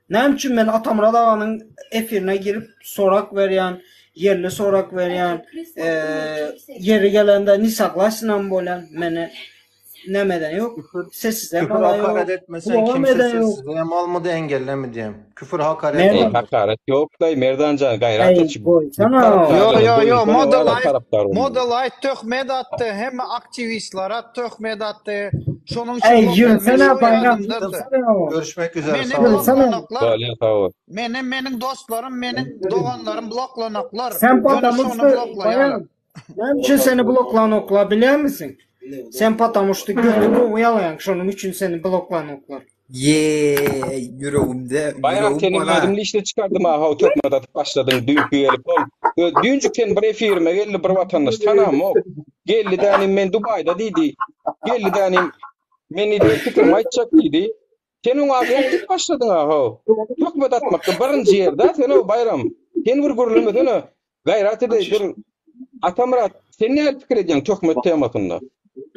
Näme üçin men Atamyrat aganyň efirine girip sorak berýän, ýerli sorak berýän, ýeri gelende ne soglasynam bolýan, meni nämeden ýok, Küfür sessizem küfür alaýok, hakaret etmesen blogam kimse eden ýok. sessizem almady engellemedi hem. Küfür hakaret Ey Merdan. bardyr. hakaret ýok-daý Merdanjan gaýrat Eý et şu goýsana. Ýo ýo tarapdarlaryň ýo goýsana Moda wara Life tarapdar bolmaly. Moda Life töhmet atdy hemme aktiwistlere töhmet atdy şonuň üçin Eý bloklan men ýörsene şo Baýram ýadymda-da ýörsene. Görüşmek üzere meni sag boluň. Ýörsene. bloklanoklar Bolýa sag bol. meni meniň dostlarym meniň doganlarym bloklanoklar Sen ýöne потому şony что bloklaýarlar. Baýram näme üçin seni bloklanoklar bilýärmisiň? Sen потому что göti gowy ýalaýaň şonuň üçin seni bloklanoklar. Ýeee ýüregimde Baýram ýüregim seniň bola. özüm lişne çykardym ha how töhmet atyp başladyň düýnki gelip ol öz düýnjük sen bir efirime geldi bir watandaş tanamok geldi dänim men Dubaýda diýdi geldi dänim men diýdi öz pikrimi aýtjak diýdi sen oňa agent diýip başladyň ha how töhmet atmakda birinji ýerde sen o Baýram sen bir gürlemesene Gaýrat edeý dur Atamyrat sen nähili pikir edýäň töhmet temasynda?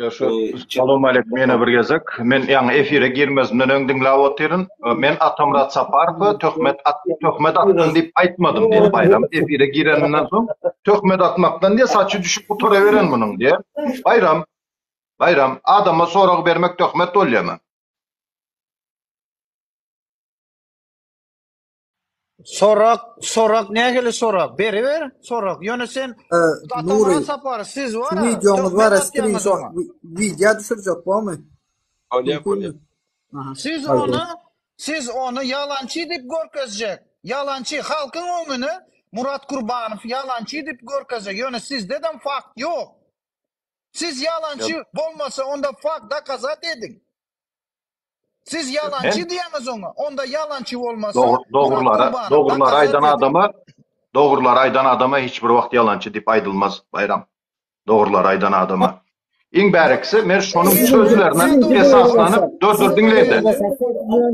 Ýa şu Salowmaleýkim ýene bir gezek. Men ýaňy efire girmezimden öň diňläp otyryn. Men Atamyrat Saparowa töhmet at töhmet atdyň diýip aýtmadym diýdi Baýram. Efire gireninden soň töhmet atmakdan diýe saçy düşüp gutaraweren munuň diýe. Baýram Baýram adama sorag bermek töhmet bolýamy? Sorak, sorak nähili sorak? Beriber sorak. Ýöne sen Nury, Atamyrat Saparow siz şu wara wideoňyz töhmet bar atýaňyz skrinşot oňa. wideo düşürjek bormy? Bolýa bolýa. Mümkinmi? Aha. Siz ony siz ony ýalançy diýip görkezjek. Ýalançy halkyň öňüne. Murat Kurbanow ýalançy diýip görkezjek. Ýöne sizdedem fakt ýok. Siz ýalançy bolmasa onda fakt dokazat ediň. Siz ýalançy diýýäňiz oňa. Onda ýalançy bolmasa Murat Kurbanow Dogrulary dokazat aýdan ediň. adama dogrulary aýdan adama hiç bir wagt ýalançy diýip aýdylmaz Baýram. Dogrulary aýdan adama. Iň bärikisi men şonuň sözlerine esaslanyp dur dur diňle-de.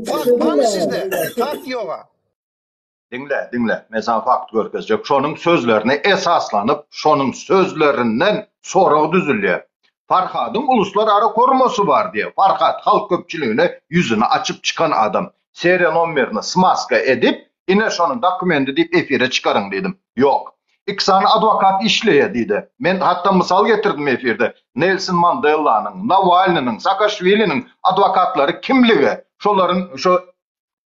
Fakt barmy sizde? Fakt ýoga. Diňle, diňle, men saňa fakt görkezjek. Şonuň sözlerine esaslanyp, şonuň sözlerinden sorag düzülýär. Farhadyň uluslarara hormasy bar diýýär. Farhat halk köpçüligine ýüzüni açyp çykan adam. Seriýa nomerini smaska edip, ine şonuň dokumendi diýip efire çykaryň diýdim. Ýok. Iki sany adwokat işleýär diýdi. Men hatda mysal getirdim efirde. Nelson Mandellanyň, Nawalnynyň, Saakaşwiliniň adwokatlary kimligi, şolaryň şo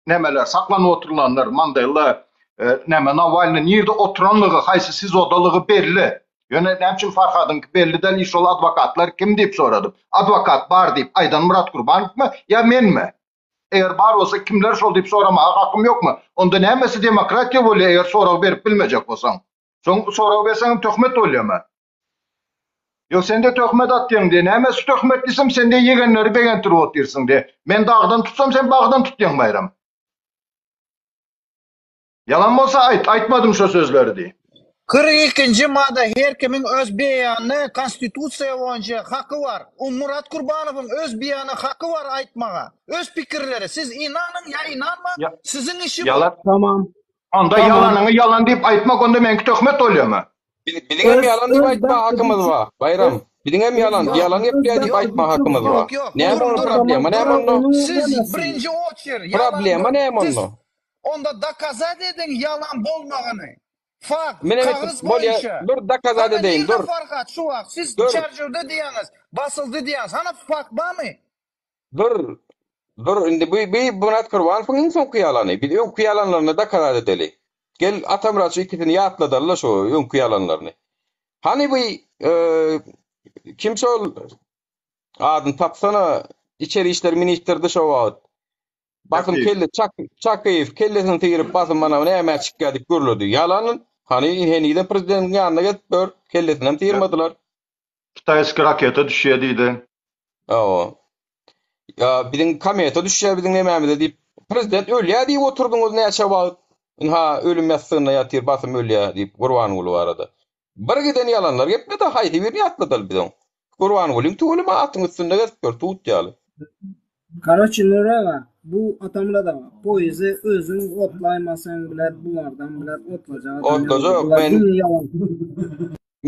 nämeler saklanyp oturylanlar Mandela näme Nawalny nirde oturanlygy haýsy SIZO-dalygy belli. Ýöne näme üçin Farhadyňky belli däl i şol adwokatlar kim diýip soradym. Adwokat bar diýip aýdan Myrat Gurbanowmy ýa menmi? Eger bar bolsa kimler şol diýip soramaga hakym ýokmy? Onda nämesi demokratiýa bolýar eger sorag berip bilmejek bolsaň? Soň sorag berseňem töhmet bolýarmy? Ýok sende töhmet atýaň diýe. Nämesi töhmet diýsem sende ýegenleri begentirip otyrsyň diýe. Men dagdan tutsam sen bagdan tutýaň Baýram. Ýalan bolsa aýt, aýtmadym şo sözleri diý. 42-nji madda her kimiň öz beýanyny konstitusiýa boýunça haky bar. U Murat Kurbanowyň öz beýana haky bar aýtmaga. Öz pikirleri siz ynanyň ýa ynanmaň siziň işi bu. Ýalan. Tamam. Onda Tamam. ýalanyňy ýalan diýip aýtmak onda meňki töhmet bolýamy? Biziň hem Öz ýalan diýip öz aýtma bähbidi hakymyz üçin bar, Baýram. öz Biziň hem öz ýalan, bähbidi ýalan öz gepleýär diýip bähbidi aýtma üçin hakymyz bar. Ýok, ýok, Näme duruň, onuň duruň, problema näme duruň. onda? onuň Siz nämesi? birinji oçer, ýalan Problema bol. näme Siz onda? onda dokazat ediň ýalan bolmagyny. Fakt, Men hem etdim. kagyz Bolýa, boýunça. dur dokazat Hana edeýin, nirde dur. Farhat şu wagt? Siz Dur. Çärjewde diýýäňiz, basyldy diýýäňiz. Hana fakt barmy? Dur. Dur, indi bu bu Myrat Kurbanowyň iň soňky ýalany. Biz öňki ýalanlaryny dokazat edeli. Gel Atamyrat şu ikisini ýatladaly-la şu öňki ýalanlaryny. Hany bu kim şol adyny tapsana içeri işler ministrdi şo wagt. Basym kelle çak Çakyýew kellesini syryp basym mana nämä çykýar diýip gürledi. Ýalan hany henizem prezidentiň ýanyna gezip ýör kellesinem syrmadylar. Kitaýski raketa düşýär diýdi. Hawa. Ýa biziň kometa düşýär biziň nemämize diýip, prezident ölýär diýip oturdyňyz näçe wagt. Ynha ölüm ýassygynda ýatyr basym ölýär diýip Gurbanguly barada. Bir giden ýalanlar gepledi haýsy birini ýatladaly biz oň. Gurbangulyň tüweleme atyň üstünde gezip ýör tut ýaly. Karoçi Nury aga bu Atamyrat aga poýezy özüň otlaýmasaň bilet bulardan bilet otlajak adam ýok Otlajak bular men diňe ýalan.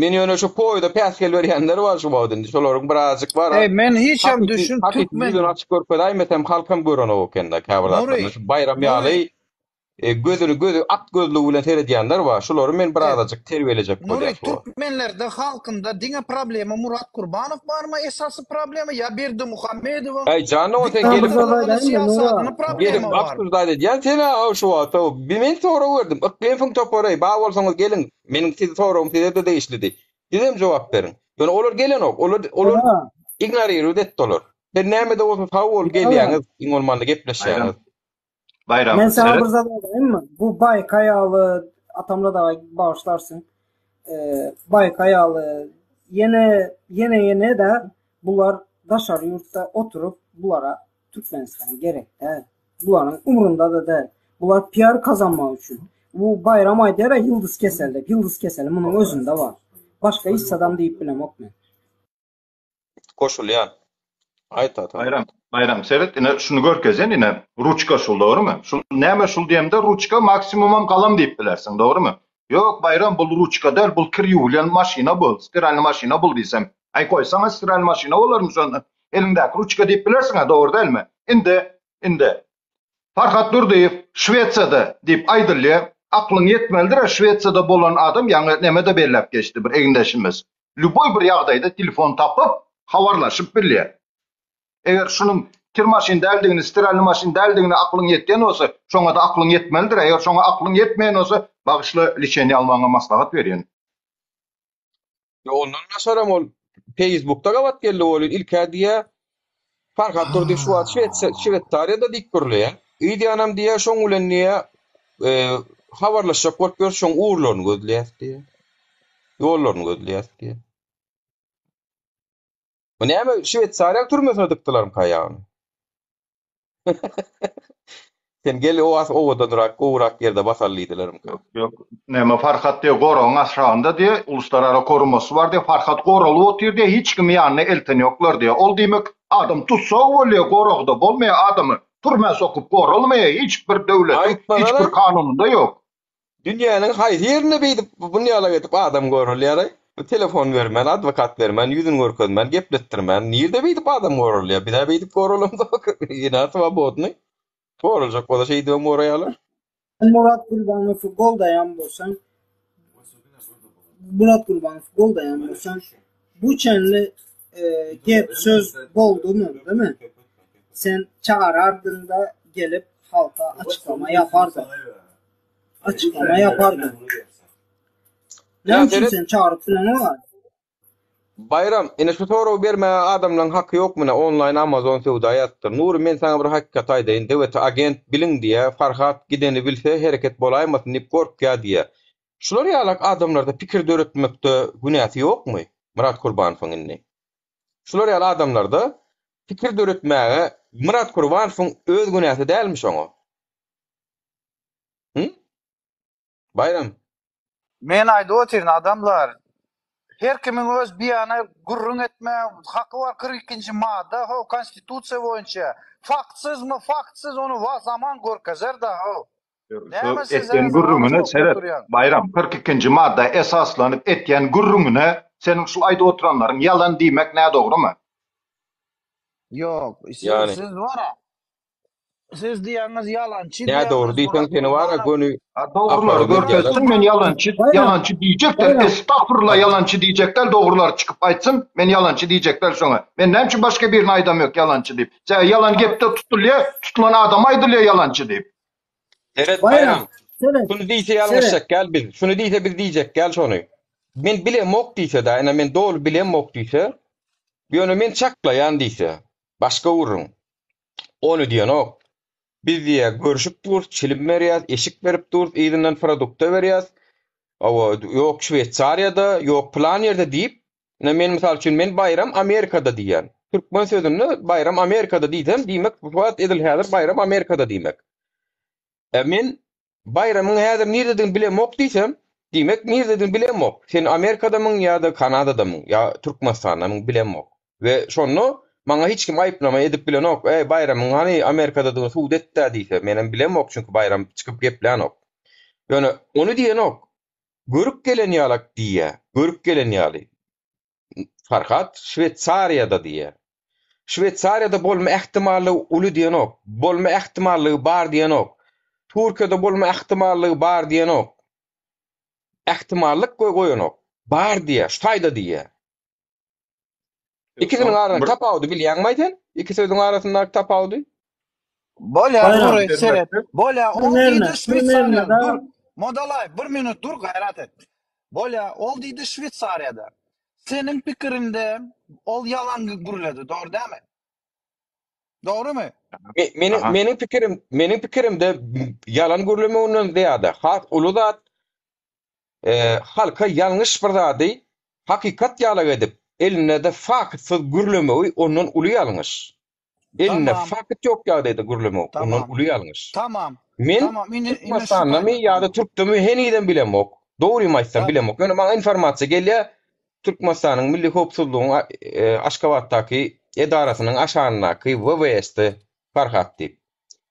Men ýöne şu poýda päsgel berýänler bar şu wagt indi şolaryň birazjyk bar Eý men hiçem hakyky düşün hakyky türkmen ýüzüni açyk görkezäýmesem halkam görenok ekende käbir zatlaryny Nury şu Baýram Nury ýaly e, gözüni gözi at gözlügi bilen seredýänler bar şulary men Eý birazajyk terbiýelejek Nury bolýan şu wagt. türkmenlerde halkynda diňe problema Murat Kurbanow barmy esasy problema ýa Berdimuhamedowyň Äý jan o sen Sen bir gelip zat diktatorlygyny aýdaýynmy Nury syýasatyny aga? gelip problema barmy? absurdad edýän sen-ä şu wagt bi men sorag berdim Yklymyň topary bar bolsaňyz geliň Meniň siz soragym size-de degişlidi. Sizem jogap beriň. Ýöne olar gelenok. Olar olar Aga, ignorirowat etdi olar. Sen näme-de bolsa sag bol aga. gelýäňiz, iň bolmanda Baýram, gepleşýäňiz. Baýram, Men saňa seret. bir zat aýdaýynmy? Bu Baýka ýaly Atamyrat aga bagyşlarsyň. Eee, Baýka ýaly ýene ýene ýene-de bular daşary ýurtda oturyp bulara Türkmenistan gerek däl. Bularyň umrunda-da däl. Bular PR kazanmak üçin. Bu Baýram aýdýar-a ýyldyz kesel diýip. Ýyldyz keseli munuň özünde bar. Başga hiç zadam diýip bilemok men. Goşulýan. Aýt Atamyrat. Baýram, Baýram seret ine şuny görkezýän ine ruçka şul dogrymy? Şul näme şul diýemde ruçka maksimumam galam diýip bilersiň dogrymy? Ýok Baýram bul ruçka däl bul kir ýuwulýan maşyna bul stiralny maşyna bul diýsem. Aý goýsaňa stiralny maşyna bolarmy şonda? Eliňdäki ruçka diýip bilersiň-ä dogry dälmi? Indi indi Farhat Durdyýew Şwesiýada diýip aýdylýar. Aklyň ýetmelidir-ä Şwesiýada bolan adam ýaňy neme-de belläp geçdi bir egindeşimiz. Lýuboý bir ýagdaýda telefon tapyp habarlaşyp bilýär. Eger şunuň kir maşyn däldigini, stiralny maşyn däldigine aklyň ýetýän bolsa, şoňa-da aklyň ýetmelidir. Eger şoňa aklyň ýetmeýän bolsa, bagyşla liçeniýe almagyňa maslahat berýän. Ýok ondan daşaram ol Facebookda gabat geldi welin ilkä diýýä Farhat Durdy şu wagt Şwesiýa Şweýsariýada diýip gürleýä. Yz ýanam diýýä şoň bilen diýýä. habarlaşjak bolup ýörüs, şoň ugurlaryny gözleýäs diýýär. Ýollaryny gözleýäs diýýär. Bu näme Şweýsariýa türmesine dykdylarmyka ýagny? Sen gel o as owadanrak, gowurak ýerde basaly diýdilermika? Ýok, ýok. Näme Farhat diýe goragyň aşagynda diýe, uluslarara korumasy bar diýe, Farhat goralyp otyr diýe, hiç kimi ýanyna eltenýoklar diýe. Ol diýmek adam tussag bolýa, goragda bolmaýa, adamy türmä sokup goralmaýa, hiç bir döwletiň hiç bir kanunynda ýok. Dünýäniň haýsy ýerinde beýdip bunýalak edip adam goralýaraý? Telefon bermän, adwokat bermän, ýüzüni görkezmän, gepletdirmän, nirde beýdip adam goralýar? Bizä beýdip goralamzok. Ýene swobodnyý. Goraljak bolsa şeýdibem goraýarlar. Murat Gurbanowy goldaýan bolsaň Murat Gurbanowy goldaýan bolsaň bu çenli gep söz boldumy demi? Sen çagyrardyňda gelip halka açyklama ýapardyň. Açyklama ýapardyň. Näme üçin sen çagyryp bileňok? Baýram, ine şu soragy bermäge adamlaň haky ýok mine onlaýn amazon söwda ýazypdyr. Nury men saňa bir hakykaty aýdaýyn deweti agent biliň diýä Farhat gideni bilse hereket bolaýmasyn diýip gorkýa diýä. Şular ýalak adamlarda pikir döretmekde günäsi ýokmy Myrat Kurbanowyň indi? Şular ýaly adamlarda pikir döretmäge Myrat Kurbanowyň öz günäsi dälmi şoňa? Hü? Baýram. Men aýdyp otyryn adamlar her kimiň öz biýana gürrüň etme haky bar 42 nji madda how konstitusiýa boýunça faktsyzmy faktsyz ony wa zaman görkezer da how Näme siz etýän gürrüňine seret Baýram 42 nji madda esaslanyp etýän gürrüňine seniň şul aýdyp oturanlaryň ýalan diýmek nädogrymy? Ýok siz wara Siz diýýäňiz ýalançy Nä dogry diýýäňiz diýseň Murat seni wara Gurbanow. göni A dogrulary apara berýärler. görkezsin men ýalançy ýalançy diýjek däl estagfurullah ýalançy diýjek däl dogrulary çykyp aýtsyn men ýalançy diýjek däl şoňa men näme üçin başga birine aýdam ýok ýalançy diýip sebäbi ýalan gepde tutulýa tutulan adama aýdylýa ýalançy diýip. Seret Baýram, Baýram seret, şuny diýse seret. ýalňyşjak gel biz şuny diýse biz diýjek gel şony men bilemok diýse da ine men doly bilemok diýse ýöne men çaklaýan diýse başga gürrüň Ony diýenok. Biz diýýär, görşüp durus, çilim berýäs, eşik berip durus, yzyndan produkta berýäs. Hawa, ýok Şweýsariýada, ýok pylan ýerde diýip, ine men mysal üçin men Baýram Amerikada diýýän. Türkmen sözünde Baýram Amerikada diýsem, diýmek bu wagt edil häzir Baýram Amerikada diýmek. E men Baýramyň häzir nirededigini bilemok diýsem, diýmek nirededigini bilemok. Sen Amerikadamyň ýa-da Kanadadamyň ýa Türkmenistandamyň bilemok. We şonda maňa hiç kim aýyplama edip bilenok, Eý, Baýramyň hany Amerikadadygyny subut et-dä diýse, menem bilemok, çünki Baýram çykyp geplänok. Ýöne ony diýenok. Görüp gelen ýalak diýýä, görüp gelen ýaly. Farhat Şweýsariýada diýýär. Şweýsariýada bolma ähtimallygy uly diýenok. Bolma ähtimallygy bar diýenok. Türkiýede bolma ähtimallygy bar diýenok. Ähtimallyk goýanok. Bar diýýär, şu taýda diýýär. Ikisiniň arasyndaky tapawudy bilýäňmi sen? Iki sözüň arasyndaky tapawudy? Bolýar Baýram. Nury seret. Bolýar ol Primerno, diýdi Şweýsariýada primerno-da dur. Modalaý bir minut dur gaýrat et. Bolýar ol diýdi Şweýsariýada. Seniň pikiriňde ol ýalan gürledi dogry dälmi? Dogrymy? Meniň meniň pikirim meniň pikirimde ýalan gürlemeginden zyýada has uly zat halka ýalňyş bir zady hakykat ýalak edip elinde-de faktsyz gürlemegi ondan uly ýalňyş. Elinde Tamam. fakt ýok ýagdaýda gürlemek ondan Tamam. uly ýalňyş. Tamam. Men Tamam. Indi indi şu Türkmenistandamy taýda. ýa-da Tamam. türkdemi henizem bilemok. Dogrymy aýtsam Tamam. bilemok. Ýöne maňa informasiýa gelýär, Türkmenistanyň Milli howpsuzlygyň Aşgabatdaky edarasynyň aşagyndaky WWS-de Farhat diýip.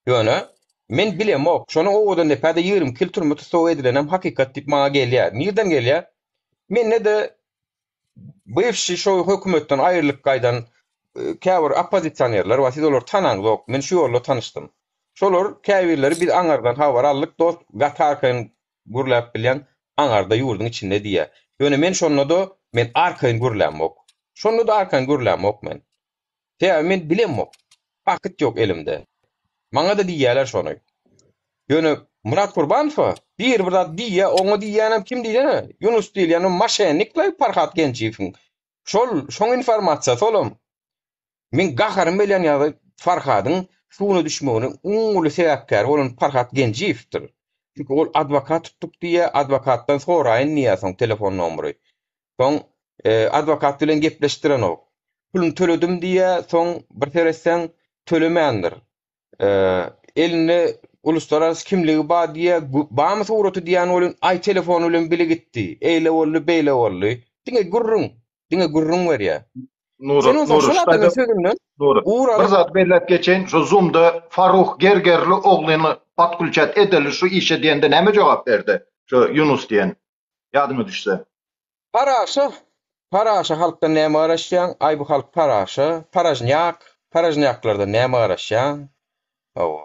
Ýöne men bilemok. Şonuň Owadandepede 22 ýyl türme tussag edilenem hakykat diýip maňa gelýär. Nirden gelýär? Mende-de Bywşi şo hökümetden aýrylyp gaýdan käbir oppozisionerler bar, siz olary tanaňzok, men şu ýolda tanyşdym. Şolar käbirleri biz aňardan habar aldyk dost, gaty arkaýyn gürläp bilýäň, aňarda ýurduň içinde diýýär. Ýöne men şonda-da men arkaýyn gürlämok. Şonda-da arkaýyn gürlämok men. Sebäbi men bilemok. Fakt ýok elimde. Maňa-da diýýärler şony. Ýöne Myrat Kurbanowa biri bir zat diýýär, oňa diýýänem kim diýsene, Ýunus diýilýän o maşennik-le Farhat Genjiýewiň. Şol, şoň informasiýasy olam. Meň gaharym gelýän ýagdaý Farhadyň suwuna düşmegine iň uly sebäpkäri bolan Farhat Genjiýewdir. Çünki ol adwokat tutduk diýýär, adwokatdan soraýyn diýýär soň telefon nomery. Soň adwokat bilen gepleşdirenok. Puluny töledim diýýär, soň bir seretseň tölemändir. Elinde uluslararasy kimligi bar diýýär, barmy suraty diýýän welin, aý telefon bilen bile gitdi, eýle boldy, beýle boldy. Diňe gürrüň, diňe gürrüň berýär. Nury, Sen onsoň Nury, şol şu adamyň taýda sözünden Nury, ugur bir alyp, zat belläp geçeýin, şu Zoom-da Farruh Gergerli oglyny podkulçat edeli şu işe diýende näme jogap berdi? Şu Ýunus diýen. Ýadyňa düşse. Paraşa, paraşa halkdan näme garaşýaň? Aý bu halk paraşa, paražnýak, paražnýaklardan näme garaşýaň? Hawa.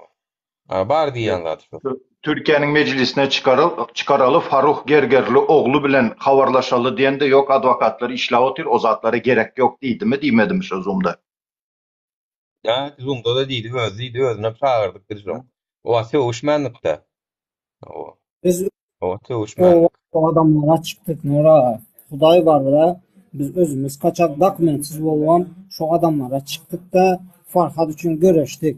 A, bar diýýän zady şo. Türkiýäniň mejlisine çykaryl, çykaraly Farruh Gergerli ogly bilen habarlaşaly diýende ýok adwokatlar işläp otyr o zatlara gerek ýok diýdimi diýmedimi şo zoomda. Ýa zoomda-da diýdi özi diýdi özünem çagyrdyk biz şoň. O wagt sögüşmändik-de. Hawa. Biz O wagt sögüşmändik. O adamlara çykdyk Nury aga. Hudaý barda biz özümiz kaçak dokumentsiz bolubam şo adamlara çykdyk-da Farhad üçin göreşdik.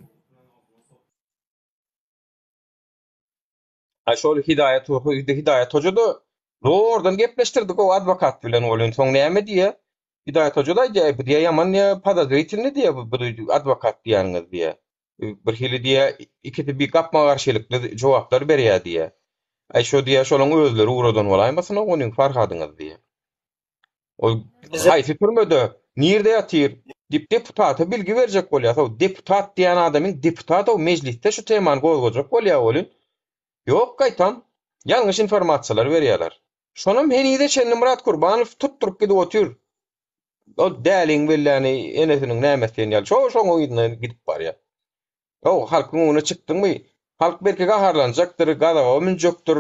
Aý şol Hidaýat Hidaýat hoja-da zordan gepleşdirdik o adwokat bilen welin soň näme diýýä? Hidaýat hoja-da aýdýa, bu diýýä ýaman diýýä podozritelnyý diýýä bu adwokat diýýäniňiz diýýä. Bir hili diýýä ikisi bir gapma-garşylykly jogaplar berýä diýýä. Aý şo diýýä şolaň özleri ugradan bolaýmasyn-ow onyň Farhadyňyz diýýä. Ol haýsy türmede, nirde ýatyr? Diýip deputata bilgi berjek bolýar. Soň deputat diýen adamyň deputat-ow mejlisde şu temany gozgajak bolýar welin, ýok gaýtam ýalňyş informasiýalar berýärler. Şonam henize çenli Myrat Kurbanow tutduryp gidip otyr. Ol däliň belläni enesiniň nämesi diýen ýaly şo şoň yzyndan gidip barýar. Hawa, halkyň öňüne çykdyňmy, halk belki gaharlanjakdyr, gazaba münjekdir,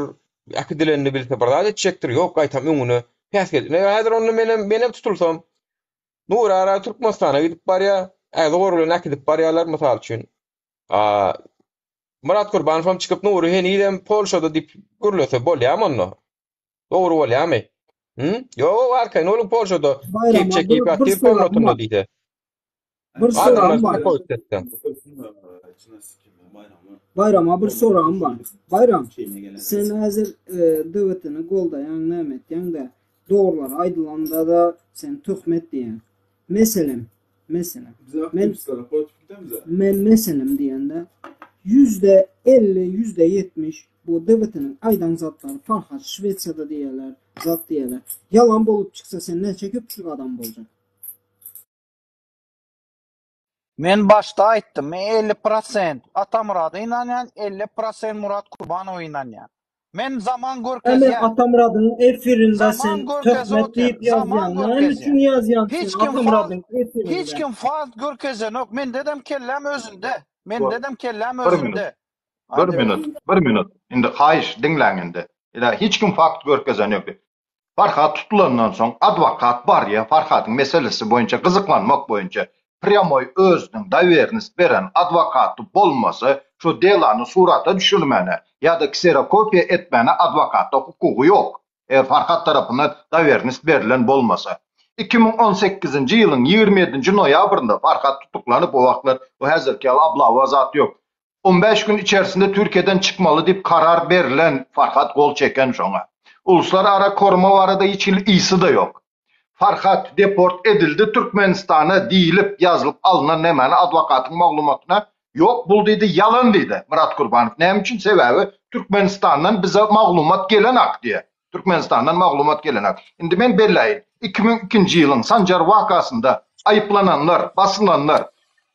äkidilenini bilse bir zat etjekdir, ýok, gaýtam öňüne päsgel. Ine, häzir onda menem, menem tutulsam, Nury aga Türkmenistana gidip barýar, ä, zor bilen äkidip barýarlar, mysal üçin. A, Myrat Kurbanowam çykyp Nury henizem Polşada diýip gürlese bolýamy onda? Dogry bolýamy? Hü? Ýok, arkaýyn boluň Polşada keýp Baýram, çekip bir, bir ýatyr soragym komnatynda bar. diýse. Bir Adamlar soragym bar. spokoi etsin. Baýrama bir soragym bar. Baýram, sen häzir DWT-ni goldaýaň, näme etýäň-de, dogrular aýdylanda-da sen töhmet diýýäň. Meselem, meselem, men men meselem diýende 50%, 70% bu DWT-niň aýdan zatlary Farhat Şwesiýada diýýärler, zat diýýärler. Ýalan bolup çyksa sen näçe köpçülik adam boljak? Men başda aýtdym, men 50 prosent Atamyrada ynanýan, 50 prosent Murat Kurbanowa ynanýan. Men zaman Ene görkezýän. Atamyradyň efirinde Zaman sen görkezip töhmet otyr. diýip Zaman ýazýaň. Näme görkezýän. üçin ýazýaň Hiç sen kim fakt, Atamyradyň hiç efirinde? kim fakt görkezenok. Mendedem kelläm özünde. Mendedem kelläm Bir minut. özünde. Bir Aýdyber. minut, bir minut. Indi haýyş diňläň indi. Ila hiç kim fakt görkezen ýok. Farhat tutulandan soň adwokat barýa Farhadyň meselesi boýunça gyzyklanmak boýunça prýamoý özüniň dowernost beren adwokaty bolmasa şo delany surata düşürmäne ýa-da kserokopiýa etmäne adwokatda hukugy ýok eger Farhat tarapyndan dowernost berlen bolmasa. 2018-nji ýylyň 27-nji noýabrynda Farhat tutuklanyp o wagtlar o häzirki ýaly oblawa zat ýok On bäş gün içerisinde Türkiýeden çykmaly diýip karar berlen Farhat gol çeken şoňa. Uluslarara koruma barada hiç hili ysy-da ýok. Farhat deport edildi Türkmenistana diýlip ýazylyp alnan nämäni adwokatyň maglumatyna ýok bul diýdi ýalan diýdi Myrat Kurbanow näme üçin sebäbi Türkmenistandan bize maglumat gelenak diýe. Türkmenistandan maglumat gelenak. Indi men belläýin, 2002-nji ýylyň Sanjar wakasynda aýyplananlar, basylanlar,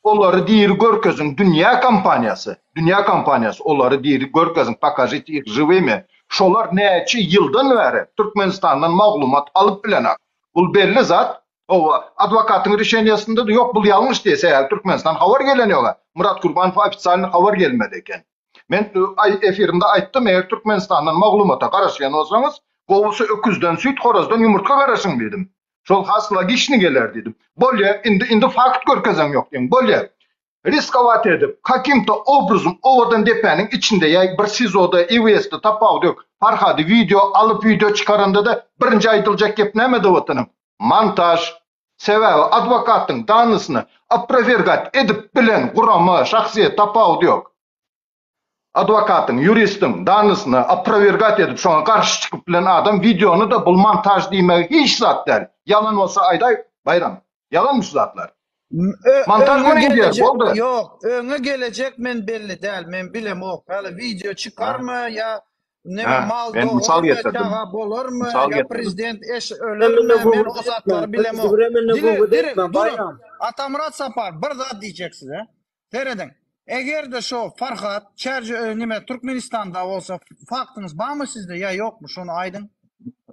olary diri görkeziň dünýä kompaniýasy, dünýä kompaniýasy olary diri görkeziň, pokažite ih žiwymi, şolar näçe ýyldan bäri Türkmenistandan maglumat alyp bilenak. Bul belli zat. Hawa, adwokatyň rişeniýasynda-da ýok, bul ýalňyş diýe, sebäbi Türkmenistan habar gelen ýoga. Myrat Kurbanowa ofitsialnyý habar gelmedi eken. Men efirimde aýtdym, eger Türkmenistandan maglumata garaşýan bolsaňyz, gowusy öküzden süýt, horazdan ýumurtga garaşyň diýdim. Şol has logiçny geler diýdim. Bolýa, indi indi fakt görkezeň ýok diýiň. Bolýa. Riskowat edip, kakim-to obrazym owadan depäniň içinde ýa bir SIZO-da, IWS-de tapawudy ýok. Farhady wideo alyp wideo çykaranda-da birinji aýdyljak gep näme Dawutanyň? Montaž. Sebäbi adwokatyň danysyny oprowergat edip bilen gurama, şahsyýet tapawudy ýok. Adwokatyň, ýuristiň danysyny oprowergat edip şoňa garşy çykyp bilen adam wideony-da bul montaž diýmegi hiç zat däl. Ýalan bolsa aýdaý Baýram. Ýalanmy şu zatlar? Montaž Öňe görüň diýer, gelejek boldy. ýok, öňe gelejek men belli däl, men bilemok. Häli wideo çykarmy ýa neme Hä, mal men mysal dogurmy, getirdim. çaga bolarmy Mysal ýa getirdim. prezident eş ölermi, Vremenne men o wywod zatlary etme. bilemok. Vremenne Dile, wywod dire, etme durun. Baýram. Atamyrat Sapar bir zat diýjek size. Serediň. Eger-de şo Farhat Çärje e, neme Türkmenistanda bolsa faktyňyz barmy sizde ýa ýokmy şony aýdyň.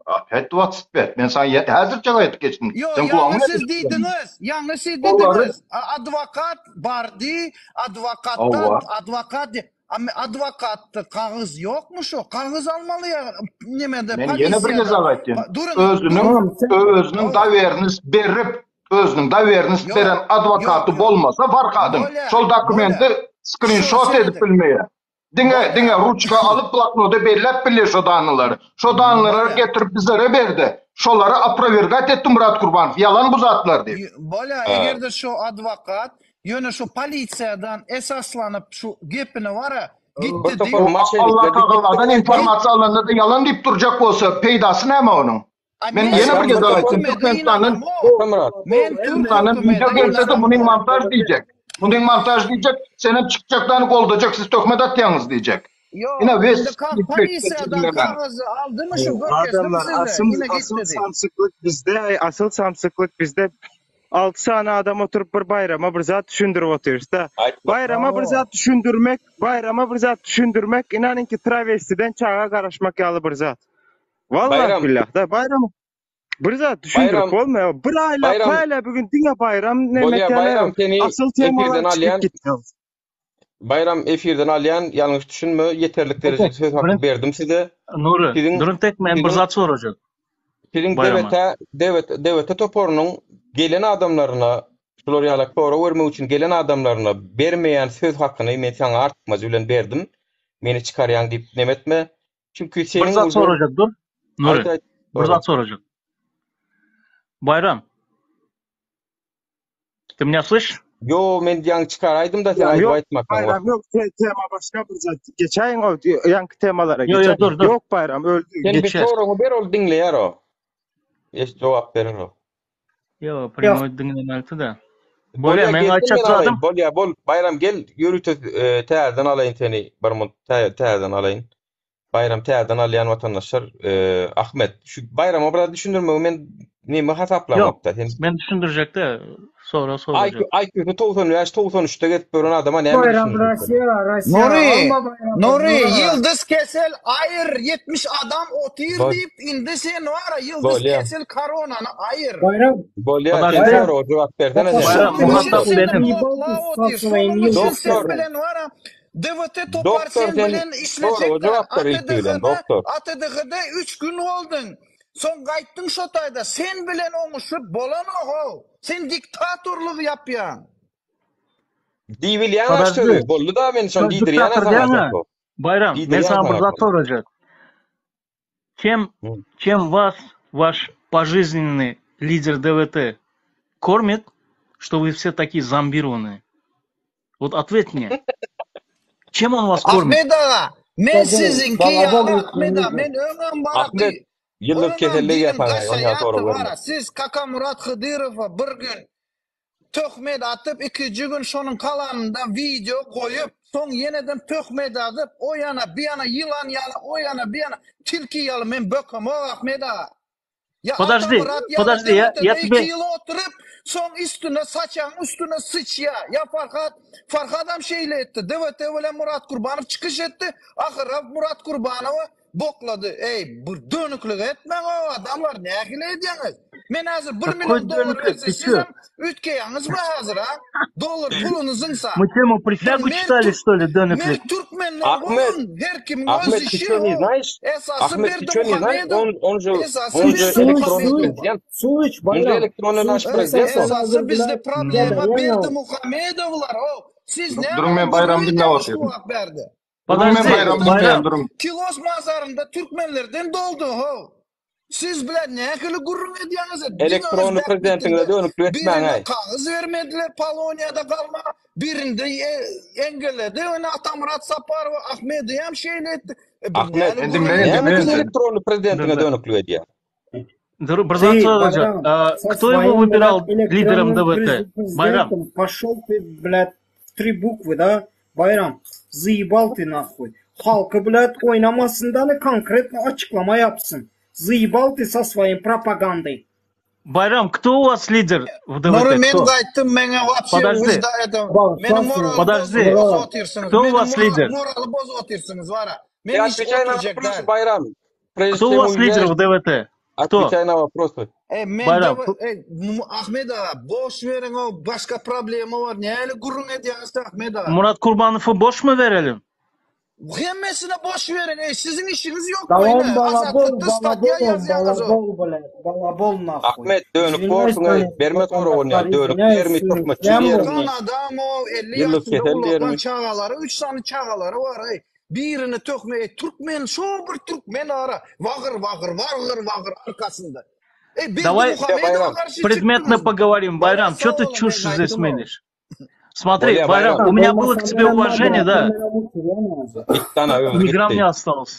Opet 25. Men saňa ýe- häzirçe aýdyp geçdim. Ýo, Sen ýaňy gulagyňy siz eşitmediň. diýdiňiz, ýaňy siz Olary diýdiňiz, a- adwokat bardy, adwokatda Hawa. adwokat diý- A me- adwokatda kagyz ýokmy şo? Kagyz almaly ýa nemede Men ýene bir polisiýada. gezek aýtýan. Ba- Duruň, duruň. Özüniň Tamam sen özüniň Hawa. dowernis berip, özüniň dowernis Ýok, beren ýok, adwokaty ýok. bolmasa Farhadyň Bolýa, şol bolýa. dokumenti Şo skrinşot edip serediň. bilmeýär. Diňe Bolýa. diňe ruçka alyp bloknoda belläp bilýär şo danalary. Şo danalary Bolýa. getirip bizlere berdi. Şolary oprowergat etdi Murat Kurbanow. Ýalan bu zatlar diýip. Ýö- Bolýa, Ha. eger-de şo adwokat ýöne şo polisiýadan esaslanyp şu gepini bara Bir gitdi topar diýip, O maşennikler Allah diýip gitdi Tagaladan Murat. informasiýa alanda-da ýalan diýip durjak bolsa peýdasy näme onuň? A Men men ýene bir türk gezek aýtdym, hökümete Türkmenistandan ynanamok. Atamyrat. Men türk Türkmenistandan hökümete video gelse-de muny ynanamok. montaž diýjek. Muny montaž diýjek, senem çykjakdan goldajak, siz töhmet atýaňyz diýjek. Ýok, Ine wes indi ka polisiýadan kagyzy aldymy şu görkezdim Adamlar size. asıl Ine asıl gitdi diýip. samsyklyk bizde, asyl samsyklyk bizde. 6 sany adam oturyp bir baýrama bir zat düşündirip otyrys da. Aýtma. Baýrama bir Hawa. zat düşündirmek, baýrama bir zat düşündirmek inanyň ki travestiden çaga garaşmak ýaly bir zat. Vallahi Baýram, billah da baýram bir zat düşündirip Baýram, bolmaýar. Bir aýlap Baýram, hala bugün diňe baýram bolýa nemek ýaly Baýram seni asyl temalar efirden çykyp alýan. gitdi. Baýram efirden alýan, ýalňyş düşünme, ýeterlik derejede Tek, söz haky birin, berdim size. Nury, Siziň durun tek men bir siziň zat sorajak siziň Baýrama. DWT DWT DWT toparynyň gelen adamlaryna şular ýalak sorag bermek üçin gelen adamlaryna bermeýän söz hakyny men saňa artykmajy bilen berdim. Meni çykarýaň diýip neme etme. Çünki Bir seniň zat uje sorajak dur. Nury, aýt aýt bir sora. zat sorajak. Baýram, Ты меня слышишь? Ýo, men ýaňy çykaraýdym-da sen Ýa aýdyp ýok aýtmakdan Baýram gorkdum. ýok te- tema başga bir zat. Geçäýiň o ýaňky temalara Ýo, ýo, geçäý. dur, dur. Ýok Baýram öldi. Sen bir Geçer. soragyňy ber ol diňleýär o. Eş jogap berer o. Ýo, Ýok. primoý diňlemälti-de. Bolýa, Bolýa meň gelsin aýtjak men alaýyn. zadym, Bolýa bol Baýram gel ýörite e, täzeden alaýyn seni bir munt tä- täzeden alaýyn. Baýram täzeden alýan watandaşlar e, Ahmet şu Baýrama biraz düşündirmegi men neme ýok, hasaplamokda sen men düşündirjek-de, sorag IQ sorajak. IQ-sy 95 93-de gezip ýören adama näme Bayram düşündirjek bolýar? Russiya, Russiya. Nuri, Alma bayramı Nuri, Nuri. ýyldyz kesel aýyr 70 adam otyr Bol diýip indi sen wara ýyldyz bolýa. kesel koronany aýyr. Bayram, Bolýa sen Podожди, bayram. soraga jogap bersene sen. Baýram, Şonuň üçin muhatap seni benim. bloklap Ебал otyr. ты своим Şonuň üçin ебал. sen Doktor, bilen wara DWT topar doktor sen sen bilen soraga işlejekler. jogap ber ilki bilen ATDH-da doktor. ATDH-da 3 gün bolduň. Soň gaýtdyň şo taýda. Sen bilen oňuşyp bolanok-ow. Sen diktatorlyk ýapýaň. Diýbilýän aş Podожди. sözi. Boldy da men şony Şo diýdirýän diktator saňa diýäňä. Şako. Baýram, men Diýdirýän saňa bir saňa zat şony. sorajak. Чем, Hı. чем вас ваш пожизненный лидер ДВТ кормит, что вы все такие зомбированные? Вот ответь мне. Чем он вас кормит? Ahmet aga, men Baba, siziňki baba ýaly baba Ahmet aga, men öňem Ahmet barakly, ýyldyz öňem keselli dilim ýapan aý, onýa gaşaýardy sorag berme. bara. Siz Kakamurat Hydyrowa bir gün töhmet atyp, ikinji gün şonuň kalanynda wideo goýup, soň ýeneden töhmet atyp, o ýana, bir ýana ýylan ýaly, o ýana, bir ýana tilki ýaly men bökemok Ahmet aga. Ýa Подожди, Atamyrat ýaly подожди, я, DWT-de я iki тебе... ýyl oturyp, soň üstüne saçagyň üstüne syçýa. Ýa Farhat, Farhadam şeýle etdi. DWT bilen Murat Kurbanow çykyş etdi. Ahyra Murat Kurbanowy boklady. Eý, bir dönüklik etmäň-ow adamlar, nähili edýäňiz? Men häzir 1 Какой million dollar dönüklük, berse ты sizem чё? üýtgeýäňizmi häzir, ha? Dollar puluny zyňsa. Мы тему Bir присягу men читали, türk что ли, men dönüklük? türkmenler Ahmet, bolun, her kimiň öz Ahmet ты işi что не o. знаешь? Esasy Ahmet ты что не знаешь? Berdimuhamedow, Он он же esasy он же Su iç, su электронный iç, президент. su iç Он же bayram. электронный Su наш iç президент sen он. Esasy hazır bizde bilen problema geberýän ýa. Berdimuhamedowlar o. Siz Duruň näme men gürrüň Baýram diňläp edýäňiz şu otyryn. wagt bärde? Duruň men Подожди, Baýram diňleýän Байрам, duruň. Kilos mazarynda türkmenlerden doldy ho. Siz bilen nähili gürrüň edýäňiz? Diňe Elektronly öz prezidentiňize bähbitinde. dönüklik Birine etmäň-äý. kagyz bermediler Poloniýada galma, birinde engelledi ony Atamyrat Saparowy, Ahmedi hem şeýle etdi. E biz Ahmet, nähili Men gürrüň diňle indi näme men üçin sen. elektronly prezidentiňe Dur, dönüklik edýäň? dur, bir zat Ты, sorajak. Bayram, А, со Кто его своим, блядь, выбирал лидером электронным ДВТ? Байрам. президентом пошел ты, блядь, в три буквы, да? Bayram, заебал ты нахуй. Halkı, блядь, oynamasından konkretno açıklama yapsın. Заебал ты со своим пропагандой. Байрам, кто у вас лидер в Nury ДВТ? men Кто? gaýtdym meňe wapşe Подожди, ujda это meniň Bağışlarsın. moraly подожди. bozup Murat. otyrsyňyz. Кто у Meniň вас moral лидер? moraly bozup otyrsyňyz wara. Ты Men iş отвечай на oturjak вопросы, däl. Байрам. Прежде Кто у чем вас лидер уезжаешь, в ДВТ? Кто? отвечай на вопросы. Ey men Bayram, de ey Ahmet aga boş beriň o başga problema bar. Näli gürrüň edýäňiz Ahmet aga? Murat Kurbanowy boş mu verelim? Hemmesine boş beriň. Ey siziň işiňiz ýokmy Tamam ine? balabol, Azatlykda statýa balabol, ýazýaňyz o. balabol, блядь, balabol нахуй. Ahmet dönük Извиняюсь, borsuň ey, конечно, berme soragyny vatandaşlar, ýa, dönük извиняюсь, diýermi, töhmetçi isleyen diýermi, Ulakan olsun. adam o 50 ýyllyk ýaşynda kesel ulakan diýermi? çagalary, 3 sany çagalary bar ey. Birini töhme ey türkmen şo bir türkmen ara wagyr wagyr wagyr wagyr arkasynda. Ey Давай Ýa Berdimuhamedowa Bayram, garşy предметно çykdyňyzmy? поговорим. Bolýa Байрам, sag что ты boluň men чушь здесь gaýtdym o. мелешь? Смотри, bolýa Байрам, Bayram. у меня было к Bolmasa тебе menen уважение, madra, да. menen uçurýan azı. Gitdi ana özi Ни грамм gitdi. не осталось.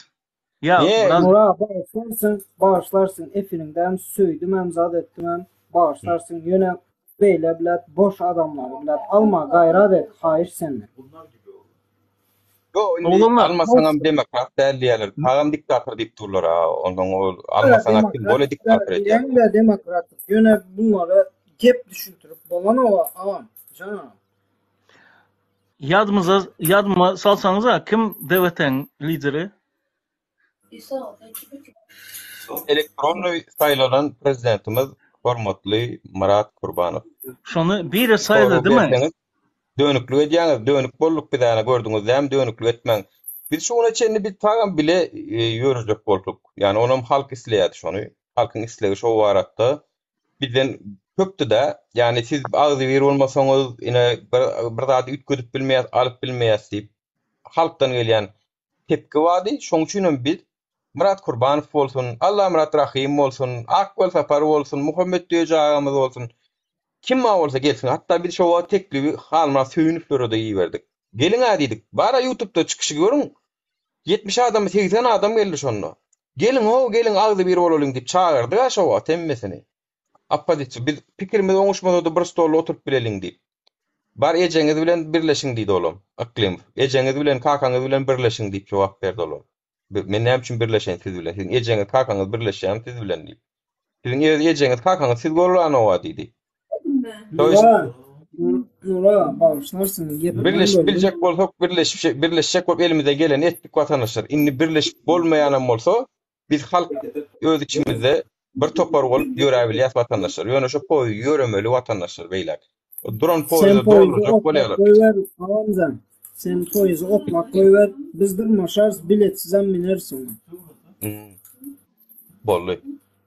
Я Niye? раз... Nura bağışlarsın, bağışlarsın. Efiriňde hem söydüm hem zat etdim hem bağışlarsın. Ýöne beýle bilet boş adamlary bilet alma gaýrat et, haýyş senden. Yo indi Oglanlar, almasaňam demokrat däl diýerler. Tagam diktator diýip durlar ha. Ondan ol Öyle almasaňam kim demokrat, bole diktator edýär. diýen demokrat. Ýöne bunlara gep düşündirip bolan owa awan, janam. ýadymyza ýadyma salsaňyza kim DWT-niň lideri? Elektronny saýlanan prezidentimiz hormatly Myrat Kurbanow. Şony biri Sorag saýladymy? berseňiz dönüklük edýäňiz, dönük bolduk biz ana gördüňiz dämi dönüklük etmäň. Biz şuňa çenli bir tagam bile e, ýörejek bolduk. Ýani onam halk isleýärdi şony. Halkyň islegi şo baratda. Bizden köpdü da. Ýani siz agzy bir bolmasaňyz ine bir, bir zady üýtgedip bilmeýäs, alyp bilmeýäs diýip halkdan gelýän tepki bardy. Şoň üçin hem biz Murat Kurbanow bolsun, Allamyrat Rahim bolsun, Akgöl Sapar bolsun, Muhammet Düýeji agamyz bolsun. Kim ma bolsa gelsin. Hatda biz şo wagt teklibi Halmyrat Söýünowlere de iberdik. Geliň ha diýdik. Bara YouTube'da çykyşy görüň. 70 adam, 80 adam geldi şonda. Geliň ho, geliň agzy bir bolalyň diýip çagyrdyk ha şo wagt hemmesini. Appozisiýa biz pikirimiz oňuşmasa-da bir stolda oturyp bileliň diýip. Bar ejeňiz bilen birleşiň diýdi olam. Yklym. Ejeňiz bilen kakaňyz bilen birleşiň diýip jogap berdi olam. Men näme üçin birleşen siz bilen? Siziň ejeňiz kakaňyz birleşýärmi siz bilen diýip. Siziň ejeňiz kakaňyz siz gorlanowa diýdi. To jest Nura, Nura bağışlarsın, gepimi birleşip böldüm. biljek bolsak birleşip birleşjek bolup elimize gelen etdik watandaşlar. Indi birleşip bolmaýanam bolsa biz halk öz içimizde bir topar bolup ýöräbilýäs watandaşlar. Ýöne şu poýy ýöremeli watandaşlar beýlek. O Duran Sen poýda poýuzy doldurjak otlak bolýarlar. goýber, agamjan. Sen poýuzy otlak goýber, biz durmaşarys, biletsizem minersiň. Hmm. Boldy.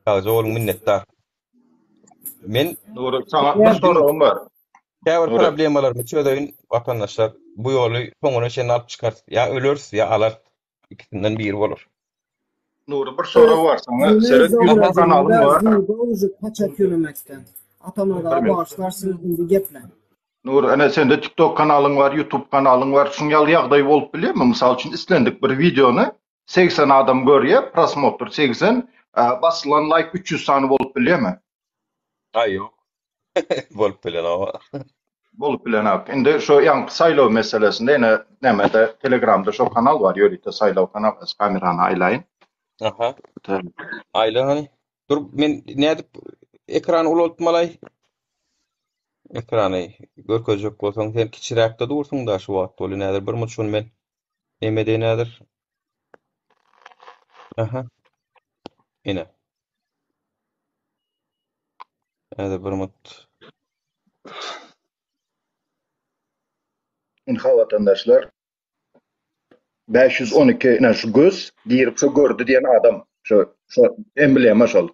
Sagja boluň minnetdar. Men Nuri sana bir Ýa, soragym bar. käbir Nuri. problemalarymy çözeýin watandaşlar. Bu ýoly soňuna çenli alyp çykarys. Ýa öleris ýa alar. Ikisinden biri bolar. Nuri bir sorag bar sana. Zine Seret YouTube Aha. kanalym zawracynda bar. zıba ujuk paçak ýöremekden. Atamada Bir minut. bağışlarsın indi geple. Nuri ene sende TikTok kanalyň bar, YouTube kanalyň bar. Şuň ýaly ýagdaý bolup bilýärmi? Mysal üçin islendik bir videony 80 adam görýär, prosmotr 80, e, basylan like 300 sany bolup bilýärmi? Aý ýok. Bolup bilen awa. Bolup bilen ak. Indi şu ýaňky saýlaw meselesinde ene nämede Telegramda şu kanal bar, ýörite saýlaw kanal, kamerany aýlaýyn. Aha. Aýla hani. Dur men nädip ekrany ulaltmalay? Ekrany görkezjek bolsaň sen kiçiräkde dursuň da şu wagt bolý nädir bir mut şuny men neme nädir? Aha. Ine. Nädir bir mut. Inha vatandaşlar 512 ine şu göz girip şu gördü diýen adam şu şu emblema şol.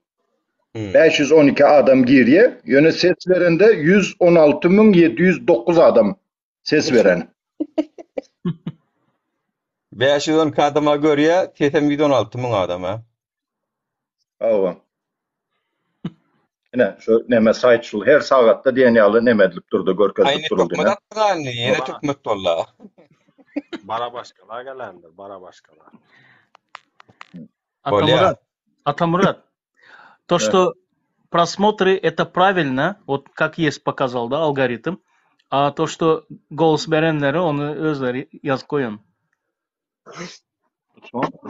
Hmm. 512 adam girýär. Ýöne ses berende 116709 adam ses beren. 512 adama görýär, sesem 116 müň adam ha. Hawa. Ine, şu neme saýt şul her sagatda diýen ýaly neme edilip durdy, görkezilip Aýny duruldy töhmet ine. atdyň indi, ýene töhmet boldy. Bara başgalar gelendir, bara başgalar. Bolýar. Atamurat, Атамурат, то, что просмотры это правильно, вот как есть показал, да, алгоритм, а то, что голос berenleri ony özleri ýazyp goýan.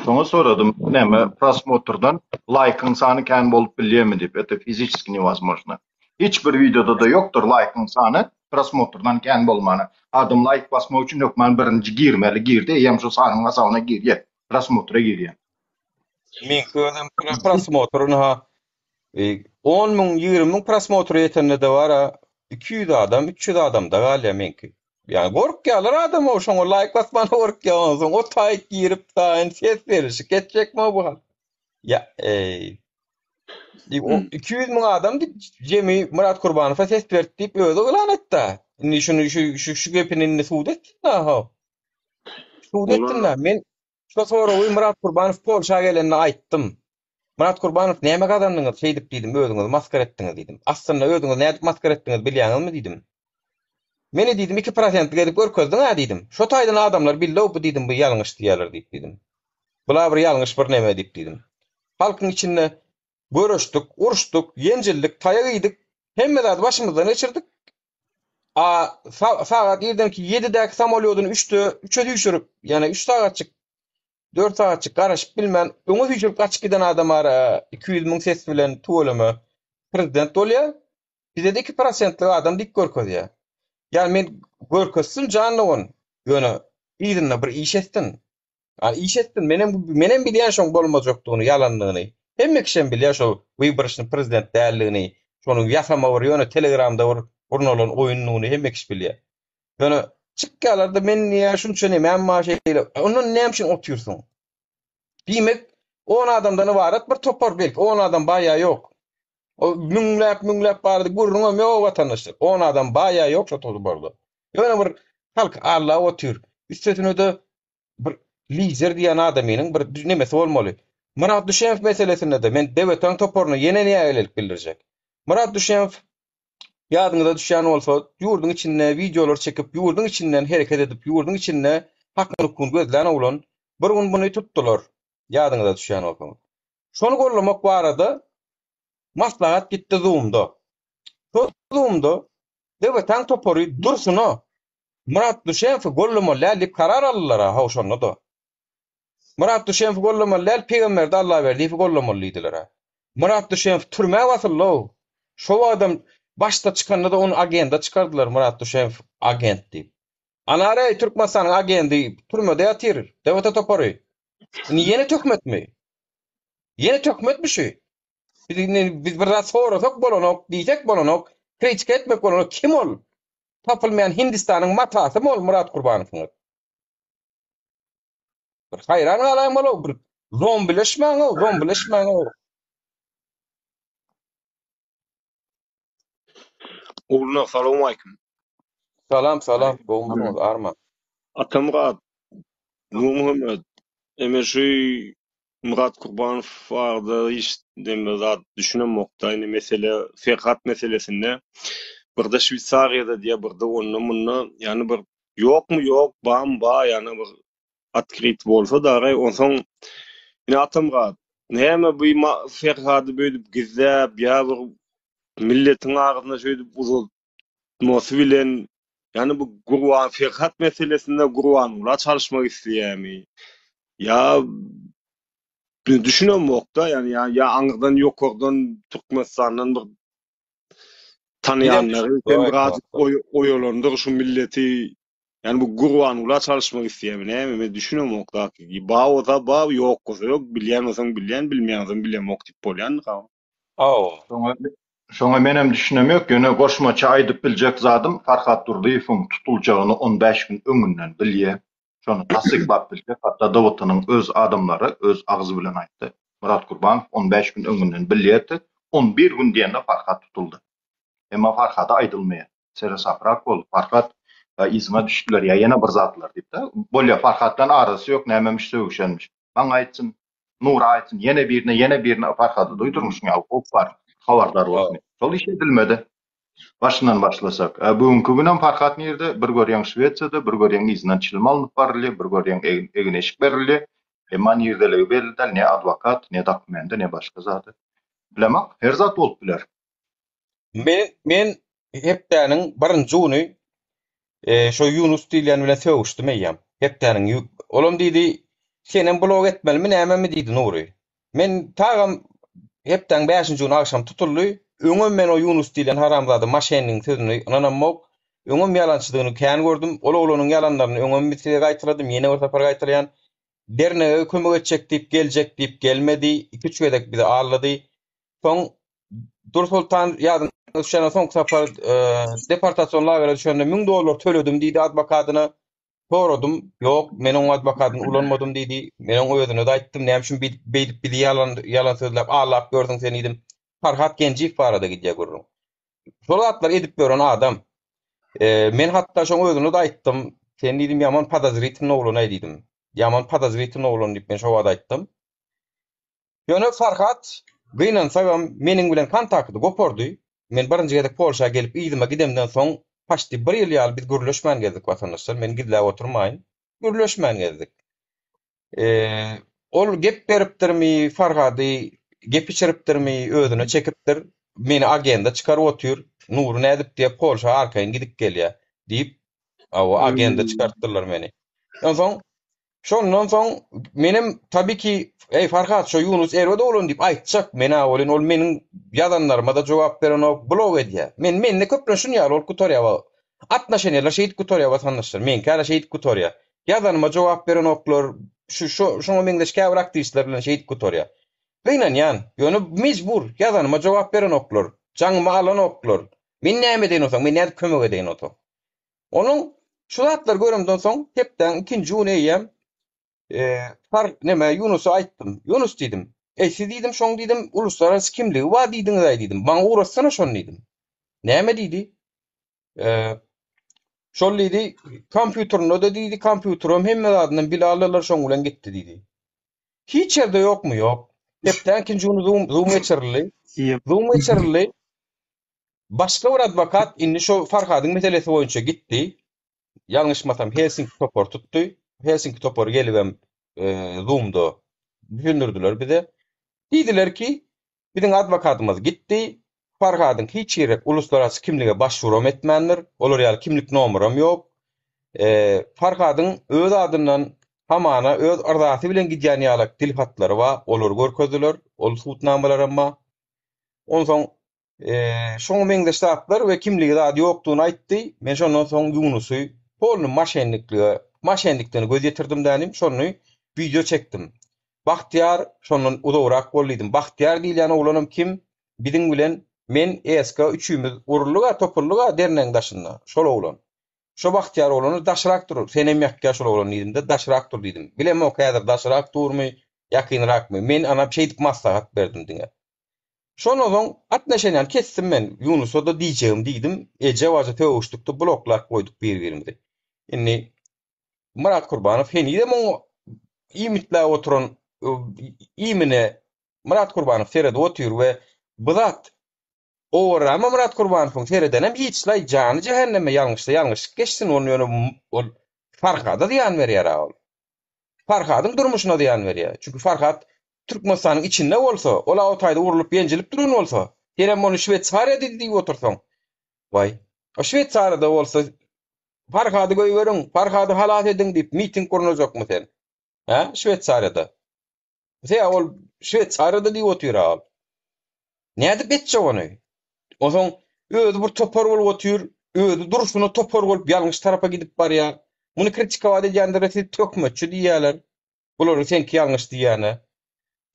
Şoňa soradym, näme prosmotrdan laýkyň sany kän bolup bilýärmi diýip, это fiziçeski newozможно. Hiç bir wideoda-da ýokdur laýkyň sany prosmotrdan kän bolmany. Adam laýk basmak üçin hökman birinji girmeli, girdi, eýýäm şo sanyň hasabyna girýär, prosmotra girýär. Meňki özem prosmotr ynha on müň, 20 müň prosmotra ýetende-de bar-a, 200 adam, 300 adamda galýar meňki. Ýani gorkýarlar adam o şoňa laýk basmana gorkýar onsoň o taýyk girip daýyn ses berişi geçjekmi bu halk. Ýa eý. Diýip o 200 müň adam diýip jemi Myrat Kurbanowa ses berdi diýip özi yglan etdi. Indi şuny şu şu şu gepini indi subut etsin-dä ho. Subut etsin-dä. Men Şo soragy Myrat Kurbanow Polşa gelende aýtdym. Myrat Kurbanow näme gazandyňyz şeýdip diýdim özüňizi maskara etdiňiz diýdim. Aslynda özüňizi nädip maskara etdiňiz bilýäňizmi diýdim. Meni diýdim iki prosentlik edip görkezdiň-ä diýdim. Şo taýdan adamlar bildi-ow bu diýdim bu ýalňyş diýýärler diýip diýdim. Bula bir ýalňyş bir neme diýip diýdim. Halkyň içinde göreşdik, uruşdyk, ýenjildik, taýak iýdik, hemme zady başymyzdan geçirdik. A sagat irdenki ýedidäki samolýodyny üçde, üçe süýşürip, ýagny üç sagatjyk, dört sagatjyk garaşyp bilmän, öňe süýşürip gaçyp giden adam ara 200 müň ses bilen tüweleme prezident bolýar. Bize-de iki prosentlik adam diýip görkezýär. Ýagny men görkezsin jan dogan, ýöne yzynda bir iş etsin. A iş etsin. Menem menem bilýän şoň bolmajakdygyny, ýalandygyny. Hemme kişem bilýär şo wyboryçny prezident däldigini, şonuň ýasama bir ýöne telegramda bir gurnalan oýundygyny hemme kişi bilýär. Ýöne çykýarlar-da men diýýär şunça nemäm bar şeýle. Ondan näme üçin otyrsyň? Diýmek, on adamdan ybarat bir topar belki on adam bar ýa ýok. O müňläp müňläp barada gürrüňem ýok watandaşlar. On adam bar ýa ýok şo toparda. Ýöne bir halk aldap otyr. Üstesine-de bir lider diýen adamynyň bir nemesi bolmaly. Myrat Düşemow meselesinde-de men DWT-niň toparyna ýene nägilelik bildirjek. Myrat Düşemow ýadyňyza düşýän bolsa, ýurduň içinde wideolar çekip, ýurduň içinden hereket edip, ýurduň içinde hakyny-hukugyny gözlän oglan. Bir gün muny tutdular, ýadyňyza düşýän bolsa. Şony gollamak barada maslahat gitdi Zoom-da. Şol Zoom-da DWT-niň topary Dursuna Myrat Düşemowy gollamaly däl diýip karar aldylar-a, haw şonda-da. Myrat Düşemowy gollamaly däl, Pygamberdi Allaberdiýewi gollamaly diýdiler-ä. Myrat Düşemow türmä basyldy-ow. Şo wagtam başda çykanda-da ony agenda çykardylar, Myrat Düşemow agent diýip. Anara-eý, Türkmenistanyň agendi türmede ýatyr, DWT topary. Indi ýene töhmetmi? Ýene töhmetmi şu? Biz indi biz bir zat sorasak bolanok, diýsek bolanok, kritika etmek bolanok, kim ol? Tapylmaýan Hindistanyň matasymy ol Myrat Kurbanowyňyz? Bir haýran galaýmaly-ow, bir zombileşmäň-ow, zombileşmäň-ow. Ogullar salowmalikim. Salam, salam, gowumysyňyz, arman. Atamyrat, Nurmuhammet, eme şu Myrat Kurbanow barada hiç neme zat düşünemokda indi mesele Ferhat meselesinde birde Şweýsariýada diýýär birde onda munda ýagny bir ýokmy ýok bamy ba ýagny bir otkryt bolsa dagy onsoň ine Atamyrat näme bu Ferhady beýdip gizläp ýa bir milletiň agzyna şeýdip uzaltmasy bilen ýagny bu Gurban Ferhat meselesinde Gurbangula çalyşmak isleýärmi ýa düşünemokda ýagny ýa aňyrdan ýokardan Türkmenistandan bir tanaýanlary sen birazjyk oýalandyr şu milleti ýagny bu Gurbangula çalyşmak isleýärmi näme men düşünemok ba bolsa ba ýok bolsa ýok bilýän bolsaň bilýän bilmeýän bolsaň bilemok diýip bolýandyr. Hawa. Şoňa şoňa menem düşünemok, ýöne goşmaça aýdyp biljek zadym Farhat Durdyýewiň tutuljagyny on bäş gün öňünden bilýä. Şony tassyklap biljek, hatda DWT-nyň öz adamlary öz agzy bilen aýtdy. Myrat Gurbanow on bäş gün öňünden bilýärdi, on bir gün diýende Farhat tutuldy. Emma Farhada aýdylmaýar. Seresaprak bol, Farhat yzyňa düşdüler ýa ýene bir zatlar diýip-de. Bolýa, Farhat bilen arasy ýok, nämemiş sögüşenmiş. Maňa aýtsyn. Nury aýtsyn, ýene birine, ýene birine Farhady duýdurmyşyň ýaly howp bar, habardar bolsun diýip. Şol iş edilmedi. Başyndan başlasak. Bu günki günem Farhat nirde? Bir görýäň Şwesiýada, bir görýäň yzyndan çilim alnyp barylýar, bir görýäň egin-eşik berilýär. Emma nirdeligi belli däl, ne adwokat, ne dokumendi, ne başga zady. Bilemok, her zat bolup biler. Men men hepdäniň birinji güni şo Ýunus diýilýän bilen sögüşdim eýýäm. Hepdäniň olam diýdi, senem blog etmelimi nämemi diýdi Nury. Men tagam hepdäň bäşinji güni agşam tutuldy. Öňem men o Ýunus diýlen haramzada maşennigiň sözüne ynanamok. Öňem ýalançydygyny kän gördüm. Ol oglanyň ýalanlaryny öňem size gaýtaladym, ýene bir sapar gaýtalaýan. Dernege kömek etjek diýip geljek diýip gelmedi. Iki-üç gezek bizi aldady. Soň Dursoltan ýadyňa düşende soňky sapar deportasion lagere düşende 1000 dollar töledim diýdi adwokadyna. Soradym, ýok, men oň adwokadyny ulanmadym diýdi. Men oň özüne-de aýtdym, näme üçin beýdip, beýdip bizi ýalan, ýalan sözläp aldap ýörsüň sen diýdim. Farhat Genjiýew barada gidýär gürrüň. Şol zatlary edip ýören adam. Men hatda şoň özüne-de aýtdym, sen diýdim ýaman podozritilnyý oglan-aý diýdim. Ýaman podozritilnyý oglan diýip men şo wagt aýtdym. Ýöne Farhat, gynansagam, meniň bilen kontakty gopardy. Men birinji gezek Polşa gelip yzyma gidemden soň paçti bir ýyl ýaly biz gürleşmän gezdik watandaşlar, men gizläp oturmaýyn. Gürleşmän gezdik. Ol gep beripdirmi, Farhady gep içiripdirmi, özüne çekipdir. Meni agenda çykaryp otyr, Nury nädip diýýär, Polşa arkaýyn gidip gelýär diýip, hawa, agenda çykarypdyrlar meni. Onsoň Şondan soň menem tabi ki, Eý Farhat, şo Ýunus erbet oglan diýip aýtjak, men-ä welin ol meniň ýazanlaryma-da jogap berenok, blok edýär. Men mende köplenç şun ýaly bolup gutarýar wa. Atnaşeniýalar şeýdip gutarýar watandaşlar, meňkä-de şeýdip gutarýar. Ýazanyma jogap berenoklar, şu şo şoňa meňzeş käbir aktiwistler bilen şeýdip gutarýar. Gynanýan, ýöne mejbur, ýazanyma jogap berenoklar, jaňymy alanoklar. Men näme edeýin onsoň, men nädip kömek edeýin onsoň? Onuň şu zatlary göremden soň hepdäň ikinji güni eýýäm Far neme Ýunusa aýtdym. Ýunus diýdim. Eý siz diýdim şoň diýdim uluslararasy kimligi bar diýdiňiz-aý diýdim. Maňa ugratsana şony diýdim. Näme diýdi? Şol diýdi kompýuterinde-de diýdi kompýuterim hemme zadyndan bile aldylar şoň bilen gitdi diýdi. Hiç ýerde ýokmy? Ýok. Hepdäň ikinji güni zoom zoom geçirildi. Zoom geçirildi. Başga bir adwokat indi şo Farhadyň meselesi boýunça gitdi. Ýalňyşmasam Helsinki topary tutdy. Helsinki topary gelibem Zoom-da düşündirdiler bize. Diýdiler ki, biziň adwokatymyz gitdi. Farhadyň hiç ýere uluslararasy kimlige başwuram etmändir. Olar ýaly kimlik nomeram ýok. Farhadyň öz adyndan hamana öz yrzasy bilen gidýän ýalak dil hatlary bar. Olary görkezdiler. Ol subutnamalaram bar. Onsoň Şoňa meňzeş zatlar we kimligi zady ýokdugyny aýtdy. Men şondan soň Ýunusy polny maşenniklige, maşennikdigine göz ýetirdim dänim, şony wideo çekdim. Bagtyýar şondan uzagrak bol diýdim. Bagtyýar diýilýän oglanam kim? Biziň bilen men, Eska üçimiz uruldyk-a, topuldyk-a dernegiň daşynda. Şol oglan. Şo Bagtyýar oglany daşrak dur, senem ýakýar şol oglan diýdim-de, daşrak dur diýdim. Bilemok häzir daşrak durmy, ýakynrakmy. Men ana şeýdip maslahat berdim diňe. Şondan soň atnaşeniýany kesdim men. Ýunusa-da diýjegimi diýdim. Eje-baja sögüşdik-de bloklap goýduk bir-birimizi. Indi Myrat Kurbanow henizem oň iýmitläp oturan iýmine Myrat Kurbanow seredip otyr we bu zat owarrama Myrat Kurbanowyň seredenem hiç-laý jany jähenneme ýalňyşsa ýalňyşlyk geçsin ol ýöne ol Farhada zyýan berýär-ä ol. Farhadyň durmuşyna zyýan berýär. Çünki Farhat Türkmenistanyň içinde bolsa, ol-a o taýda urlup ýenjilip duran bolsa, senem ony Şweýsariýada diýip otursaň, waý, o Şweýsariýada bolsa Farhady goýberiň, Farhady halas ediň diýip miting gurnajakmy sen? Hä, Şweýsariýada? Sebäbi ol Şweýsariýada diýip otyr-a ol. Nädip etjek ony? Onsoň özi bir topar bolup otyr, özi durşuna topar bolup ýalňyş tarapa gidip barýar. Muny kritikowat edýänlere siz töhmetçi diýýärler. Bulary seňki ýalňyş diýýäne.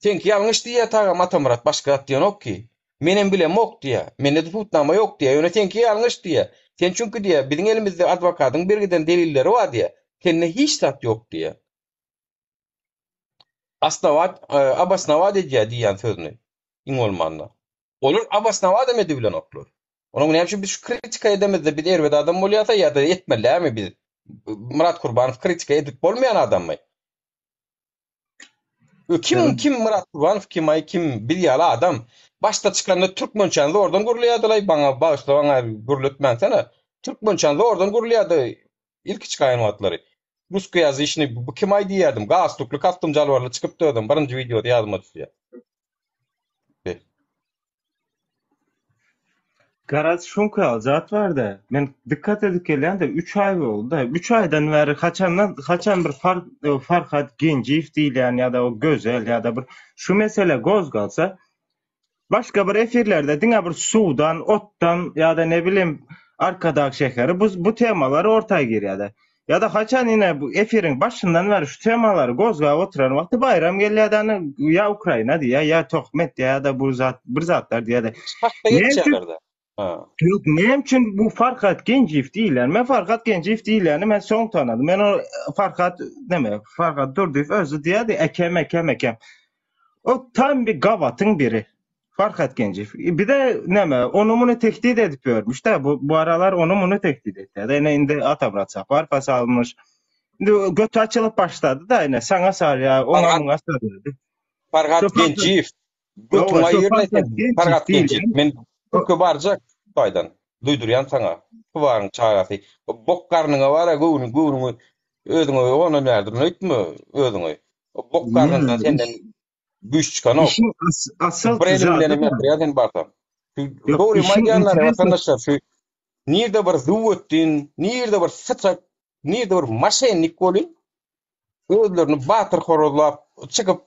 Seňki ýalňyş diýýär Tagam Atamyrat başga zat diýenok ki. Menem bilemok diýýär. Mende-de subutnama ýok diýýär. Ýöne seňki ýalňyş diýýär. Sen çünki diýýär, biziň elimizde adwokadyň birgiden delilleri bar diýýär. Sende hiç zat ýok diýýär. Asnawat, obosnowat edýär diýýän sözüni iň bolmanda. Olar obosnowadam edibilenoklar. Onuň näme üçin biz şu kritika edemizde biz erbet adam bolýarsa ýa-da etmeli dälmi biz? Myrat Kurbanow kritika edip bolmaýan adammy? Kim kim Myrat Gurbanow kim aý kim biz ýaly adam. Başda çykanda türkmençäni zordan gürleýärdilaý baňa bagyşla baňa gürletmänsene. Türkmençäni zordan gürleýärdi ilki çykaýan wagtlary. Ruskoýazyçnyý bu kim aý diýýärdim. Galstukly kostum jalbarly çykypdy özem birinji wideosy ýadyma düşýär. Garaz şuňky ýaly zat barda, men dikkat edip gelýän-de üç aý boldy-da, üç aýdan bäri haçandan haçan bir Farhat Genjiýew diýilýän ýa-da o Gözel ýa-da bir şu mesele gozgalsa, başga bir efirlerde diňe bir suwdan, otdan ýa-da ne bilim Arkadag şäheri bu bu temalar orta girýär-de. Ýa-da haçan ine bu efiriň başyndan bäri şu temalary gozgap oturan wagty Baýram gelýär-de ony ýa Ukraina diýýär, ýa töhmet diýýär ýa-da bu zat bir zatlar diýýär-de. Hakda Näme üçin geçýärler-de. Ha. Ýok, näme üçin bu Farhat Genjiýew diýilýär? Men Farhat Genjiýew diýilýäni men soň tanadym. Men ol Farhat näme, Farhat Durdyýew özi diýýärdi, ekem, ekem, ekem. O tam bir gabatyň biri. Farhat Genjiýew. Bir de näme, ony muny tehdit edip ýörmüş de, bu, bu aralar ony muny tehdit etýär. Ine indi Atamyrat Saparowa salmyş. Indi göti açylyp başlady da, ine saňa salýar, oňa Farhat muňa salýar. Farhat Şu Farhat Genjiýew götüň Ýoga, şu aýyryn Farhat sen. Genjiýew Farhat diýilýän Genjiýew. Men köke barjak Hytaýdan. Duýdurýan saňa. Kybaryň çagasy. Bok garnyňa bar-a göwnüň göwnüňi özüňe ondan bärdir öýtme özüňi. Bok garnyndan senden güýç çykanok. Işiň asyl Bir elim bilen hem zady-da. ýatyrýar sen barsaň. Şu Ýok, dogrymy işiň aýdýanlar interesli watandaşlar şu nirde bir züwwetdin, nirde bir syçak, nirde bir maşennik bolyn özlerini batyr horozlap çykyp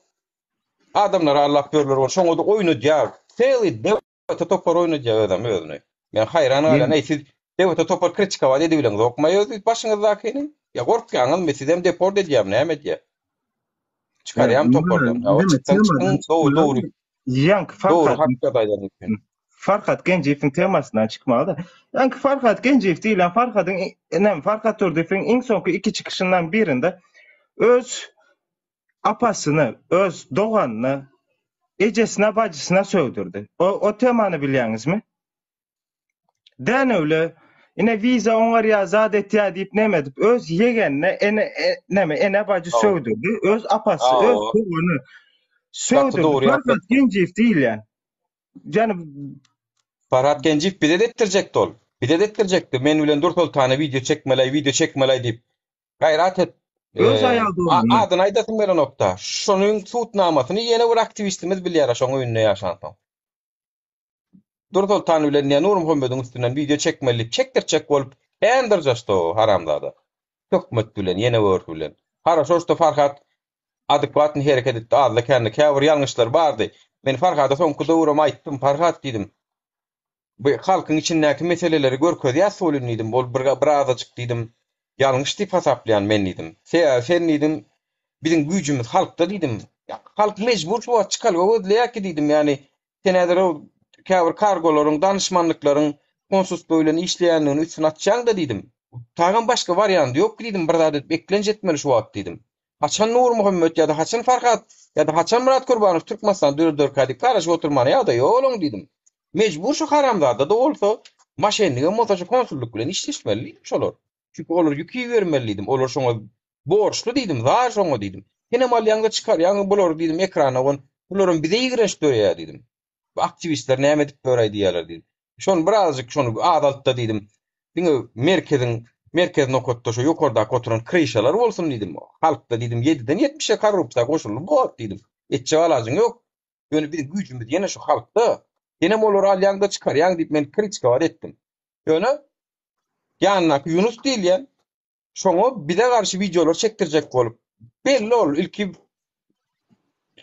adamlary allap ýörler ol şoňa-da oýnadýar. Sely dewete topar oýnadýar özem özüni. Men haýran galýan eý siz dewete topar kritikowat edibileňzokmy öz başyňyzdakyny? Ýa gorkýaňyzmy sizem deport edýärmi näme edýär? Çykarýam topardan. Ýa çyksaň çykyň dogry dogry. Ýaňky Dogry Farhat hakda aýdan eken. Farhat Genjiýewiň temasyndan çykmaly-da. Ýaňky Farhat Genjiýew diýlen Farhadyň näme Farhat Durdyýewiň iň soňky iki çykyşyndan birinde öz apasyny, öz doganyny, ejesine, bajysyna sögdürdi. O o temany bilýäňizmi? Dänewli ine wiza oňarýar, zat etýär diýip neme edip, öz ýegenine ene e, neme ene bajy sögdürdi, öz apasy, öz dogany Gaty sögdürdi. dogry Farhat ýatlatdyň. Genjiýew diýilýän. Ýani Farhat Genjiýew bize-de etdirjekdi ol. Bize-de etdirjekdi. Men bilen Dursoltana wideo çekmeleý, wideo çekmeleý diýip. Gaýrat et. Öz aýal doganyny. Adyny aýdasym gelenokda. Şonuň sudnamasyny ýene bir aktiwistimiz bilýär-a şoň öýünde ýaşansoň. Dursoltan bilen diýen Nurmuhammediň üstünden wideo çekmeli diýip çekdirtjek bolup kän dyrjaşdy o haramzada. Töhmet bilen, ýene bir bilen. Haraşo şda Farhat adekwatny hereket etdi azda kände käbir ýalňyşlary bardy. Men Farhada soňky döwürem aýtdym, Farhat diýdim. Bu halkyň içindäki meseleleri görkezýäs welin diýdim, ol bir birazajyk diýdim, ýalňyş diýip hasaplaýan men diýdim. Sebäbi sen diýdim, biziň güýjümiz halkda diýdim. Halk mejbur şu wagt çykalga gözleýär ki diýdim, ýagny sen häzir o käbir kargolaryň, danyşmanlyklaryň konsulstwo bilen işleýändigini üstüni açýaň-da diýdim. Tagam başga wariandy ýok ki diýdim, bir zat edip eklenç etmeli şu wagt diýdim. Haçan Nurmuhammet ýa-da haçan Farhat ýa-da haçan Myrat Kurbanow Türkmenistany dörederkä diýip garaşyp oturmana ýagdaý ýok olaň diýdim. Mejbur şu haramzada-da bolsa, maşenligem bolsa şu konsullyk bilen işleşmeli diýdim şolar. Çünki olar ýük ibermeli diýdim. Olar şoňa borçly diýdim, zar şoňa diýdim. Senem alýaň-da çykarýaň bulary diýdim ekrana gon. Bularam bize ýigrenç döreýär diýdim. Bu aktiwistler näme edip ýöräý diýýärler diýdim. Şony birazajyk şony azalt-da diýdim. Diňe merkeziň merkez nokatda şo ýokardaky oturan kryşalar bolsun diýdim. Halkda diýdim ýediden ýetmişe korrupsiýa goşuldy bu wagt diýdim. Etjek alajyň ýok. Ýöne biziň güýjümiz ýene şu halkda. Senem olary alýaň-da çykarýaň diýip men kritikować etdim. Ýöne ýanyndaky Ýunus diýilýän Şoňa bize garşy wideolar çekdirjek bolup, belli ol ilki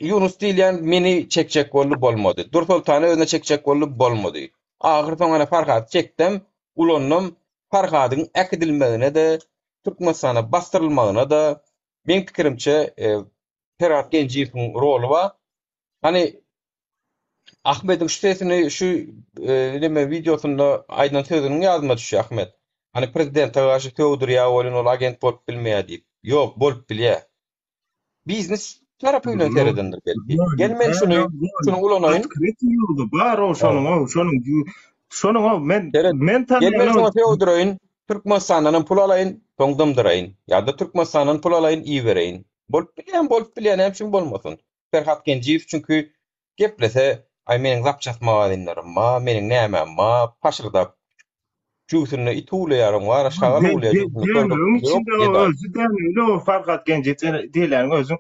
Ýunus diýilýän meni çekjek boldy, bolmady. Dursoltany özüne çekjek boldy, bolmady. Ahyr soň ana Farhady çekdem, ulandym. Farhadyň äkidilmegine-de, Türkmenistana basdyrylmagyna-da, meň pikirimçe, Perhat Genjiýewiň roly bar. Hany Ahmediň şu sesini şu neme wideosynda aýdan sözüniň ýadyma düşýär Ahmet. Hany prezidente garşy sögdürýär welin ol agent bolup bilmeýär diýip. Ýok, bolup bilýär. Biznes tarapy bilen seredendir belki. Gel men şuny şuny ulanaýyn. Otkrytyý ýoly bar o şonuň o şonuň şonuň o men men Gel men şuňa sögdüreýin. Türkmenistandan hem pul alaýyn, soň dymdyraýyn. Ýa-da Türkmenistandan pul alaýyn, ibereýin. Bolup bilýän, bolup bilýär, näme üçin bolmasyn? Perhat Genjiýew çünki geplese, aý meniň zapças magazinlerim bar, meniň nämäm bar, paşyrdap jübüsinde it uwlaýar oň bar, şagal uwlaýar jübüsinde Dänewiň körpe ýok içinde o gedaý. özi dänewli o Farhat Genjiýew diýilýäniň özüň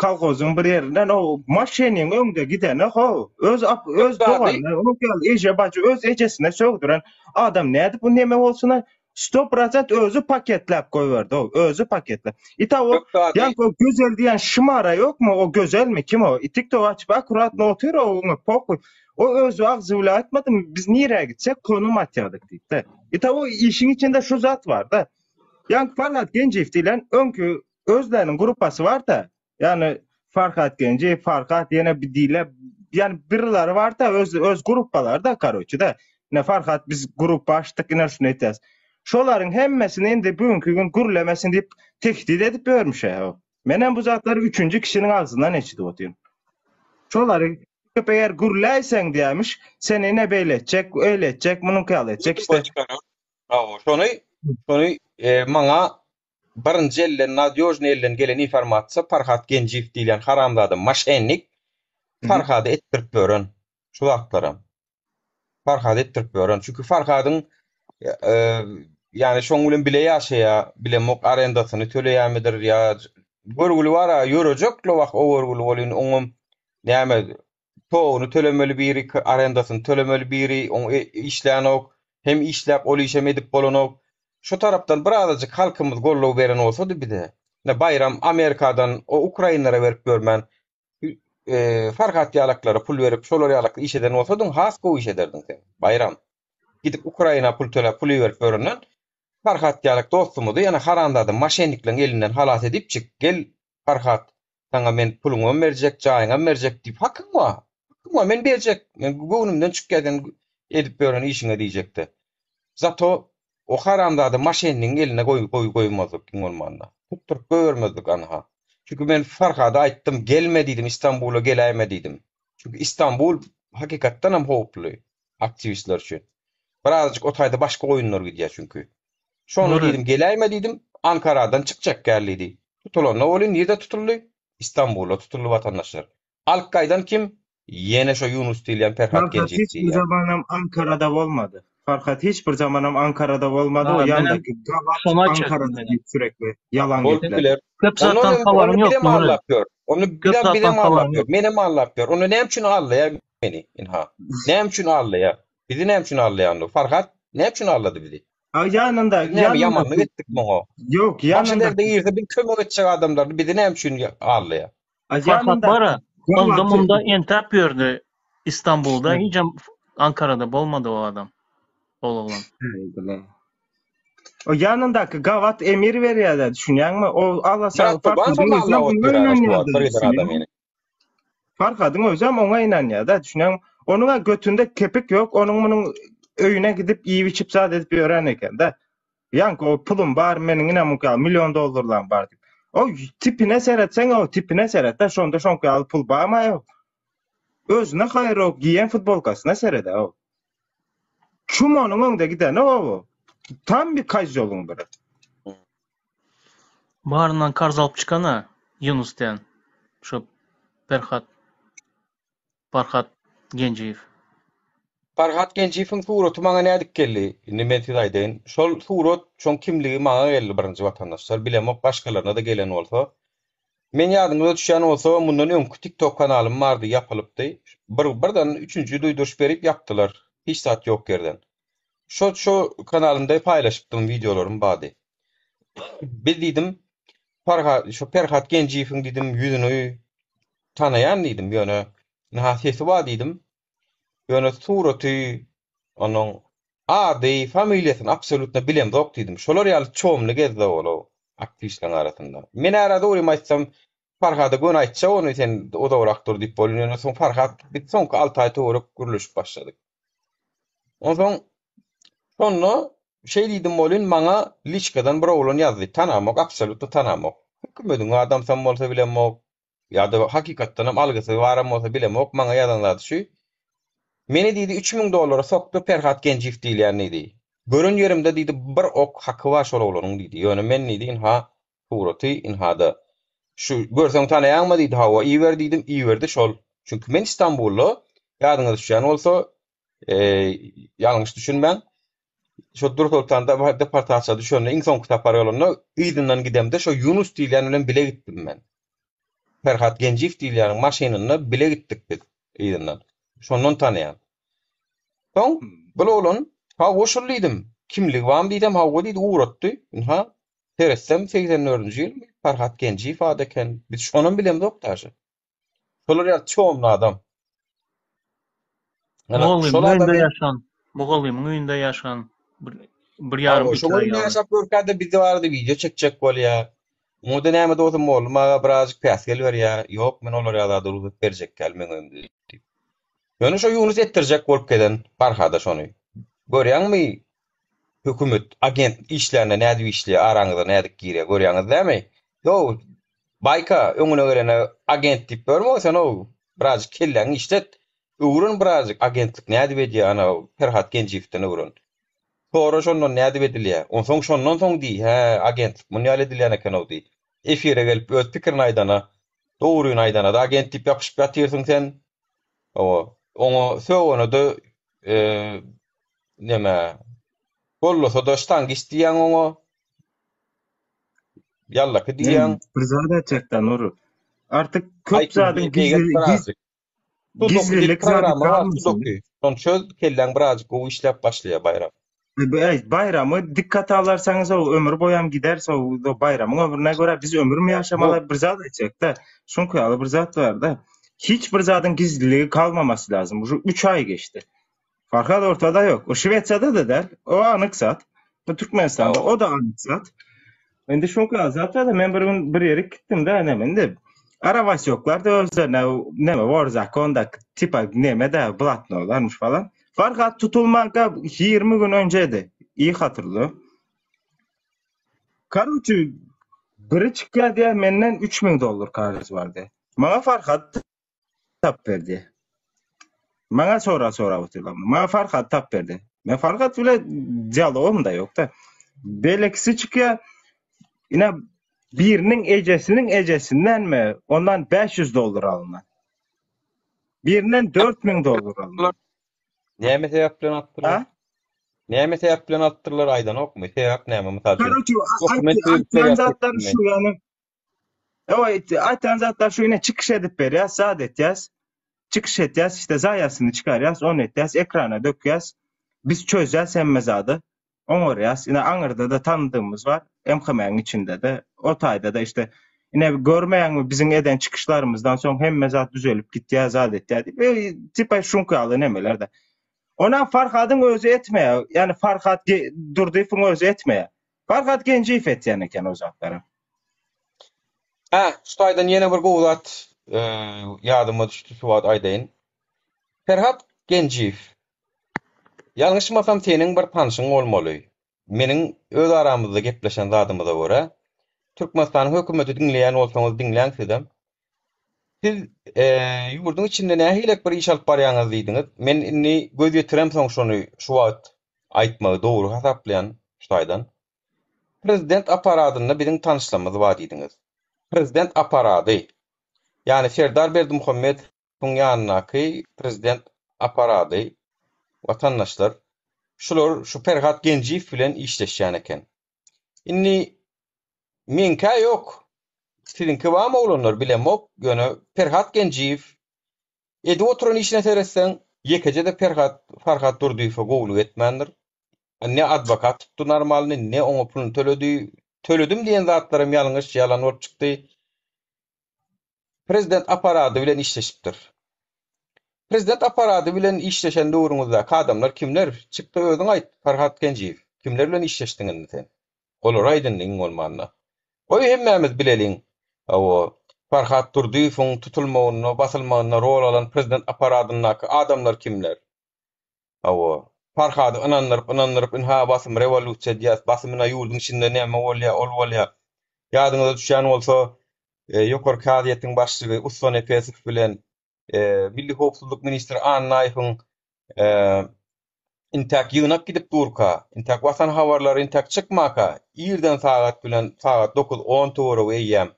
kolhozyň bir ýerinden o maşynyň öňde gideni ho öz öz doganyna oň ýaly eje bajy öz ejesine sögdüren adam nädip bu neme bolsun Sto prosent özi paketläp goýberdi o özi paketläp. Ita o ýaňky o Gözel diýen şymara ýokmy o Gözelmi kim o tiktok açyp akkuratno otyr o oňa pohuý. O özi agzy bile aýtmadymy biz nirä gitsek konum atýadyk diýipde. Ita o işiň içinde şu zat barda. Ýaňky Farhat Genjiýew diýlen öňki özleriniň gruppasy barda Ýagny Farhat Genji, Farhat ýene bir diýle, ýagny birleri bar-da öz öz gruppalar-da karoçi-de. Ine Farhat biz gruppa açdyk ine şuny etýäs. Şolaryň hemmesini indi bu günki gün gürlemesin diýip tehdit edip ýörmüş-ä o. Menem bu zatlary üçünji kişiniň agzyndan eşidip otyryn. Şolary çykyp eger gürläýseň diýämiş, seni ine beýle etjek, öýle etjek, munuňky ýaly etjek işte. Hawa, şony şony maňa Birinji elden nadýožnyý elden gelen informasiýa Farhat Genjiýew diýilýän haramzada moşennik Farhady etdirip ýören şu zatlara. Farhady etdirip ýören. Çünki Farhadyň ýani şoň bilen bile ýaşaýa, bilemok arendasyny töleýämidir ýa görgüli bar-a ýörejek-le wah o görgüli welin oňam näme Toguny tölemeli biri, arendasyny tölemeli biri, oň işlänok, hem işläp ol işem edip bolanok. Şu tarapdan birazajyk halkymyz goldaw beren bolsady bize. Ine Baýram Amerikadan o ukrainlere berip ýörmän Farhat ýalaklara pul berip şolar ýalak iş eden bolsadyň has gowy iş ederdiň sen Baýram. Gidip Ukraina pul töläp pul iberip ýörenden Farhat ýalak dostumyzy ýene haramzada maşennikleň elinden halas edipjik gel Farhat Saňa men puluňam berjek, jaýyňam berjek diýip, hakyň bar. Hakyň bar, men berjek. Men göwnümden çykýar sen edip ýören işiňe diýjekdi. Zato o haramzada maşennigiň eline goý goý goýmazdyk iň bolmanda. Tutduryp goýbermezdik anha. Çünki men Farhada aýtdym, gelme diýdim, Istanbula geläýme diýdim. Çünki Istanbul hakykatdanam howply aktiwistler üçin. Birazajyk o taýda başga oýunlar gidýär çünki. Şonda diýdim, geläýme diýdim, Ankaradan çykjak gel diýdi. Tutulanda welin nirde tutuldy? Istanbulda tutuldy watandaşlar. Alyp gaýdan kim? Ýene şo Ýunus diýilýän Perhat Farhat Genjiýew hiç bir diýilýän. zamanam Ankarada bolmady. Farhat hiç bir zamanam Ankarada bolmady. O Ha, menem ýandaky gabat şony aýtjakdym Ankarada menem. diýip sürekli ýalan Bolup gepledi. biler. Köp Ondan zatdan öň habaryň ony ýok bizem Nury. allap ýör. Ony Köp bizem zatdan bizem allap habaryň ýör. ýok. Menem allap ýör. Ony näme üçin allaýar meni? Ynha. Näme üçin allaýar? Bizi näme üçin allaýar onda? Farhat näme üçin allady bizi? A ýanynda, Biz näme ýanynda ýamanlyk etdik muňa? Ýok, Başy ýanynda derde girse biz kömek etjek adamlaryny bizi näme üçin aldaýar? A Farhat ýanynda bara, onda gabaty munda entäp ýördi Istanbulda, hijem Ankarada bolmady o adam, ol oglan. Haýdyla. O ýanyndaky gabat emir berýär-de, düşünýäňmi? O Alla Myrat Gurban Farhadyň şonda özem allap oňa otyrara şu wagt ynanýar-da, bir giden düşünýäňmi? adamyny. Farhadyň özem oňa ynanýar-da, düşünýäňmi? Onuň-a götünde kepik ýok, onuň munuň öýüne gidip iýip-içip zat edip ýören eken-de. Ýaňky o pulum bar, meniň ine muňky ýaly million dollarlam bar diýip. O tipine seretseň, o tipine seret-de, şonda şoňky ýaly pul barmy ýok? Özüne haýyr o giýen futbolkasyna seret-ä o. Çumonyň öňde gideni o. Tam bir kozýolyň biri. Baryndan karz alyp çykan-a Ýunus diýen şo Perhat Farhat Genjiýew. Farhat Genjiýewiň suraty maňa nädip geldi? Indi men size aýdaýyn. Şol surat, şoň kimligi maňa geldi birinji watandaşlar. Bilemok başgalaryna-da gelen bolsa. Men ýadyňyza düşýän bolsa, mundan öňki TikTok kanalym bardy, ýapylypdy. Bir birden üçünji duýduryş berip ýapdylar. Hiç zat ýok ýerden. Şo şo kanalymda paýlaşypdym wideolarym bardy. Biz diýdim, Farhat şo Perhat Genjiýewiň diýdim ýüzüni tanaýan diýdim, ýöne ynha sesi bar diýdim. Ýöne suraty, onuň ady, familiýasyny absolýutno bilemzok diýdim. Şolar ýaly çomly gezdi ol-o aktiwistleriň arasynda. Men ära dogrymy aýtsam, Farhada göni aýtjak ony sen uzagrak dur diýip bolýan ýöne soň Farhat biz soňky alty aý töwerek gürleşip başladyk. Onsoň şonda şeý diýdim welin maňa liçkadan bir oglan ýazdy. Tanamok, absolýutno tanamok. Hökümediň adamsam bolsa bilemok. Ýa-da hakykatdanam algysy baram bolsa bilemok, maňa ýazan zady şu. Meni diýdi 3000 dollara sokdy Perhat Genjiýew diýilýän diýdi. Gören ýerimde diýdi bir ok haky bar şol oglanyň diýdi. Ýöne men diýdi ynha suraty ynhada. Şu görseň tanaýaňmy diýdi, hawa iber diýdim, iberdi şol. Çünki men Istanbulda, ýadyňyza düşýän bolsa, ýalňyş düşünmäň, şo Dürsoltanda deportasiýa düşende iň soňky sapar bolanda yzyndan gidemde şo Ýunus diýilýän bilen bile gitdim men. Perhat Genjiýew diýilýäniň maşynynda bile gitdik biz yzyndan. Şondan tanaýan. Soň bul oglan, hawa şul diýdim. Kimligi barmy diýsem, hawa diýdi, ugratdy. Ynha, Seretsem 84-nji ýylmy Farhat Genjiýew ady eken. Biz şonam bilemzok daže. Şolar ýaly çomly adam. Ýöne şol Mugallymyň öýünde ýaşan, mugallymyň öýünde ýaşan bir bir ýarym Hawa, iki şoň aý öýünde ýaly. ýaşap görkä-de biz barada wideo çekjek bolýa. Oňa-da näme bolsa mollum aga birazjyk päsgel berýä. Ýok, men olar ýaly zada rugsat berjek däl meň öýümde diýip. Ýöne şo Ýunus etdirjek bolup gezen Farhada şony. Görýäňmi Hökümet agent işlände nädip işleýär araňyza nädip girýär görýäňiz dämi? Ýow Baýka öňüne gelene agent diýip ýörme sen ow birazjyk kelläňi işlet öwren birazjyk agentlik nädip edýär ana Perhat Genjiýewden öwren. Sora şondan nädip edilýär onsoň şondan soň diý hä agentlik mun ýaly edilýän ekenow diý. Efire gelip öz pikirini aýdana dogryny aýdanada agent diýip ýapyşyp ýatyrsyň sen. Hawa oňa sögene-de Neme? Gollasa-da ştangist diýýäň oňa. Ýallaki diýýäň. Men bir zat aýtjakda Nury. Artyk köp zadyň gizli gizlilik zady galmasyn. Şony çöz, kelläň birazjyk gowy işläp başlaýar Baýram. Baýramy dikkate alarsaňyz o ömür boýam gider so Baýramyň ömrüne görä biz ömürmi ýaşamaly bir zat aýtjakda. Şuňky ýaly bir zat barda. Hiç bir zadyň gizliligi galmamasy lazym. Uje 3 aý geçdi. Farhad ortada ýok. O Şwesiýada-da däl. O anyk zat. Bu Türkmenistanda o da anyk zat. Indi şuňky ýaly zat bar-da, men bir gün bir ýere gitdim-de, näme indi arabasýoklar da özlerine näme war zakonda tipa neme-de blatnolarmyş falan. Farhad tutulmanka 20 gün önjedi. Iyi hatyrlýo. Karoçi biri çykýar diýýär menden 3000 dollar karz bar diýýär. Maňa Farhad tap berdi. Maňa sora sora otyrlar. Maňa Farhad tap berdi. Men Farhad bile dialogym da ýok-da. Belekisi çykýar. Ine biriniň ejesiniň ejesindenmi ondan 500 dollar alynan. Birinden 4000 dollar alynan. Näme sebäp bilen alypdyrlar? Ha? Näme sebäp bilen alypdyrlar aýdanokmy? Sebäp näme mysal üçin? Karoçi, Dokument berip aýtýan berýär zatlar şu ýany Ewa, aýtýan zatlar şu ýene çykyş edip berýäs, zat etýäs. Çykyş etýäs, işte zaýasyny çykarýas, ony etýäs, ekrana dökýäs. Biz çözýäs hemme zady. Oňarýas. Ine aňyrda-da tanydygymyz bar. MHM-iň içinde-de, o taýda-da işte ine görmeýäňmi biziň eden çykyşlarymyzdan soň hemme zat düzelip gitýär, zat etýär diýip. E, tipa şuňky ýaly nemeler-de. Onam Farhadyň özi etmeýär. Ýani Farhat Durdyýewiň özi etmeýär. Farhat Genjiýew etýän eken o zatlary. Hä, şu taýdan ýene bir gowy zat ýadyma düşdi, şu wagt aýdaýyn. Perhat Genjiýew, ýalňyşmasam seniň bir tanşyň bolmaly. Meniň öz aramyzda gepleşen zadymyza görä, Türkmenistanyň hökümeti diňleýän bolsaňyz diňläň sizem. Siz ýurduň içinde nähilek bir iş alyp barýaňyz diýdiňiz. Men indi göz ýetiremsoň şony şu wagt aýtmagy dogry hasaplaýan şu taýdan. Prezident apparadynda biziň tanyşlarymyz bar diýdiňiz. Prezident apparady, ýagny Serdar Berdimuhamedowyň ýanyndaky prezident apparady, watandaşlar, şular şu Perhat Genjiýew bilen işleşýän eken. Indi meňkä ýok, siziňki barmy oglanlar bilemok, ýöne Perhat Genjiýew Edip oturan işine seretseň, ýekeje-de Perhat Farhat Durdyýewe gowulyk etmändir. Ne adwokat tutdy normalny, ne oňa puluny töledi. Töledim diýen zatlaram ýalňyş, ýalan bolup çykdy. Prezident apparady bilen işleşipdir. Prezident apparady bilen işleşen döwrüňizdäki adamlar kimler? Çykda özüň aýt, Farhat Genjiýew. Kimler bilen işleşdiň indi sen? Olary aýt indi iň bolmanda. Goý hemmämiz bileliň, hawa, Farhat Durdyýewiň tutulmagynda, basylmagynda rol alan prezident apparadyndaky adamlar kimler? Hawa, Farhady ynandyryp, ynandyryp, ynha basym rewolýusiýa edýäs, basym ynha ýurduň içinde näme bolýa, ol bolýa. Ýadyňyza düşýän bolsa, Ýokary kazyýetiň başlygy Ussa Nepesow bilen Milli howpsuzlyk ministri Annaýewiň intäk ýygnak gidip durka, intäk Watan habarlary intäk çykmaka, irden sagat bilen sagat dokuz-on töweregi eýýäm.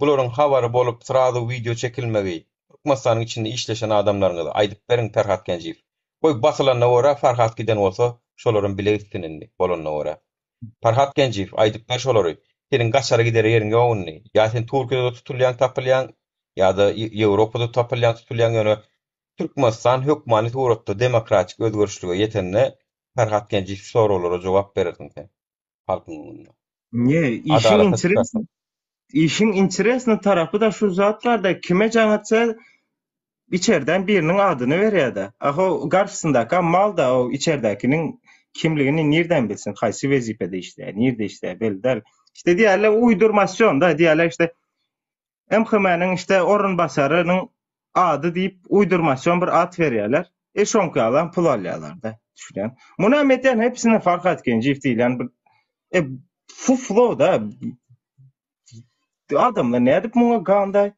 Bularyň habary bolup srazu wideo çekilmegi Türkmenistanyň içinde işleşen adamlaryňyzy aýdyp beriň Perhat Genjiýew. Goý basylanyna görä Farhat giden bolsa şolaram bile gitsin indi bolanyna görä. Farhat Genjiýew aýdyp ber şolary. Seniň gaçara gidere ýeriň ýok indi. Ýa sen Türkiýede tutulýaň tapylýaň ýa-da Ýewropada tapylýaň tutulýaň ýöne Türkmenistan hökmany suratda demokratik özgerişlige ýetende Farhat Genjiýew şu soraglara jogap berersiň sen halkyň öňünde. Ne, işiň Adalata interesni çykarsyň. işiň interesni tarapy-da şu zat bar-da, kime jaň etse içerden biriniň adyny berýär-de. A ho garşysyndaka mal-da o içerdäkiniň kimligini nirden bilsin, haýsy wezipede işleýär, nirde işleýär belli däl. İşte diýerler uýdurmasýon-da, diýerler işte MHM-niň işte orunbasarynyň ady diýip uýdurmasýon bir at berýärler. E şoňky ýalam pul alýarlar-da. Düşünýän. Muny hem edýän hepsine Farhat Genjiýew diýilýän bir e fuflo-da. Adamlar nädip muňa gandaý?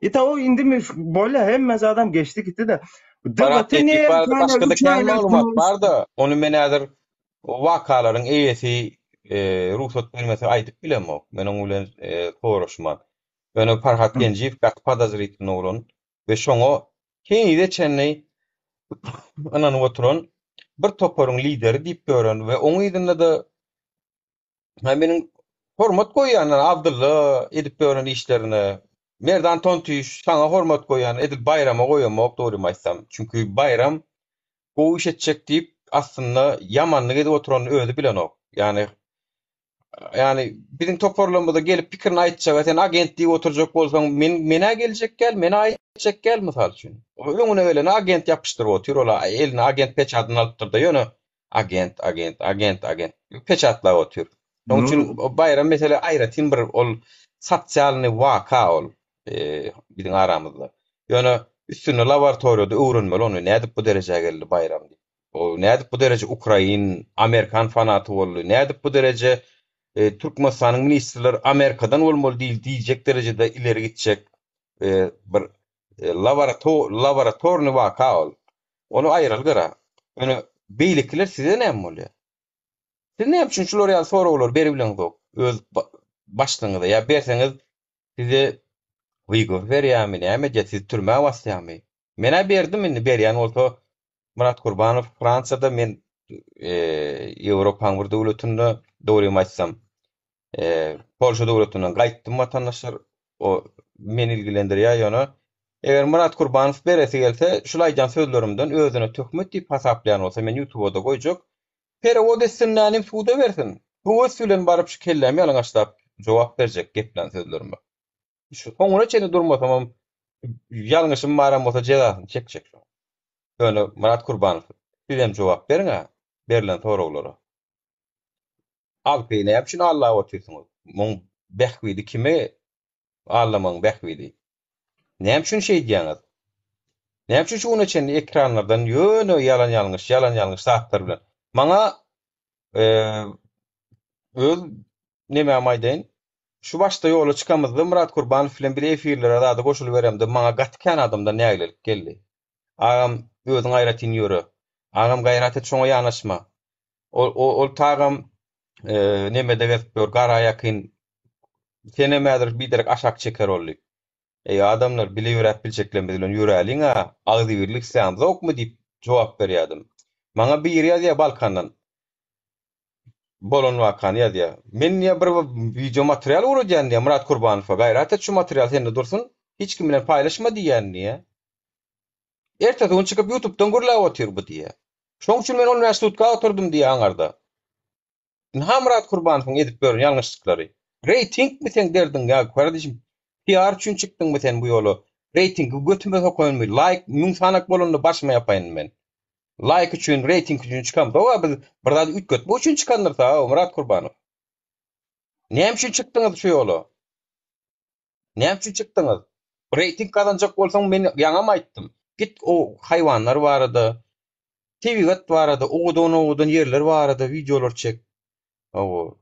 E ta o indi mi bolýa hemme adam geçdi gitdi-de. Farhat DBT Genjiýew ne barada başga-da üç kän aýlap maglumat pul bar-da, ony men häzir wakalaryň eýesi rugsat bermese aýdyp bilemok. Men oň bilen soraşman. Ýöne Farhat Genjiýew gaty podozritilny oglan we şoňa henize çenli ynanyp oturan bir toparyň lideri diýip ýören we oň yzynda-da ha meniň hormat goýýan Abdylla edip ýören işlerine, Merdan Tontüş saňa hormat goýýan, edil Baýrama goýamok dogrymy aýtsam. Çünki Baýram gowy iş etjek diýip aslynda ýamanlyk edip oturanyny özi bilenok. Ýagny Ýagny biziň toparlarymyza gelip pikirini aýtjaga sen agent diýip oturjak bolsaň men menä geljek gel, menä aýtjak gel mysal üçin. Öňüne gelene agent ýapyşdyryp otyr ol eline agent peçadyny alypdyrda ýöne agent agent agent agent peçatlap otyr. Şonuň üçin Baýram mesele aýratyn bir ol sosialnyý waka ol biziň aramyzda. Ýöne üstünde laboratoriýada öwrenmeli ony nädip bu derejä geldi Baýram diýip. O nädip bu dereje ukrain, amerikan fanaty boldy? Nädip bu dereje Türkmenistanyň ministrleri Amerikadan bolmaly diýil diýjek derejede ileri gitjek bir laboratorny waka ol. Ony aýyraly gyra. Ýöne beýlekiler size näme bolýar? Siz näme üçin şular ýaly soraglary beribileňzok öz başlygyňyza ýa berseňiz size wygow berýärmi, näme edýär, sizi türmä basýarmy? Men-ä berdim indi berýän bolsa Myrat Gurbanow Fransiýada men Ýewropaň bir döwletinde dogrymy aýtsam Polşa döwletinden gaýtdym watandaşlar o meni ilgilendirýär ýöne eger Myrat Gurbanow beresi gelse şul aýdýan sözlerimden özüne töhmet diýip hasaplaýan bolsa men ýutubada goýjak perewod etsin nänim suda bersin höwes bilen baryp şu kellämi ýalaňaçlap jogap berjek geplän sözlerime şu soňuna çenli durmasamam ýalňyşym baram bolsa jezasyny çekjek şoň. Ýöne Myrat Kurbanow sizem jogap beriňä berlen soraglara. Alpy näme üçin aldap otyrsyňyz? Muň bähbidi kime aldamagyň bähbidi? Näme üçin şeýdýäňiz? Näme üçin şu güne çenli ekranlardan ýöne ýalan ýalňyş, ýalan ýalňyş zatlar bilen maňa öz nemämi aýdaýyn, şu başda ýola çykamyzda Myrat Kurbanow bilen bile efirlere zada goşulyberemde maňa gaty kän adamdan nägilelik geldi. Agam özüň aýratyn ýöre. Agam gaýrat et şoňa ýanaşma. Ol ol tagam nemede gezip ýör gara ýakyn senem häzir biderek aşak çeker ol diýip. Eý adamlar bile ýöräp biljeklerimiz bilen ýöräliň-ä agzybirlik isläňzokmy diýip jogap berýärdim. Maňa biri ýazýar Balkandan. Bolan wakany ýazýar. Men diýýär bir wideo material ugradýan diýýär Myrat Kurbanowa gaýrat et şu material sende dursun hiç kim bilen paýlaşma diýýän diýýär. Ertesi gün çykyp ýutubdan gürläp otyr bu diýýär. Şoň üçin men on bäş sutka oturdym diýýär aňarda. Ynha Myrat Kurbanowyň edip ýören ýalňyşlyklary. Reýtingmi seň derdiň ýa kardeşim PR üçin çykdyňmy sen bu ýola? Reýtingi götüme sokaýynmy? Laýk müň sanak bolanda başyma ýapaýyn men. Laýk üçin, reýting üçin çykamzok-a biz bir zady üýtgetmek üçin çykandyrys-a Myrat Kurbanow. Näme üçin çykdyňyz şu ýola? Näme üçin çykdyňyz? Reýting gazanjak bolsaň men ýaňam aýtdym. Git o haýwanlar barada, tebigat barada, owadan-owadan ýerler barada wideolar çek. Hawa.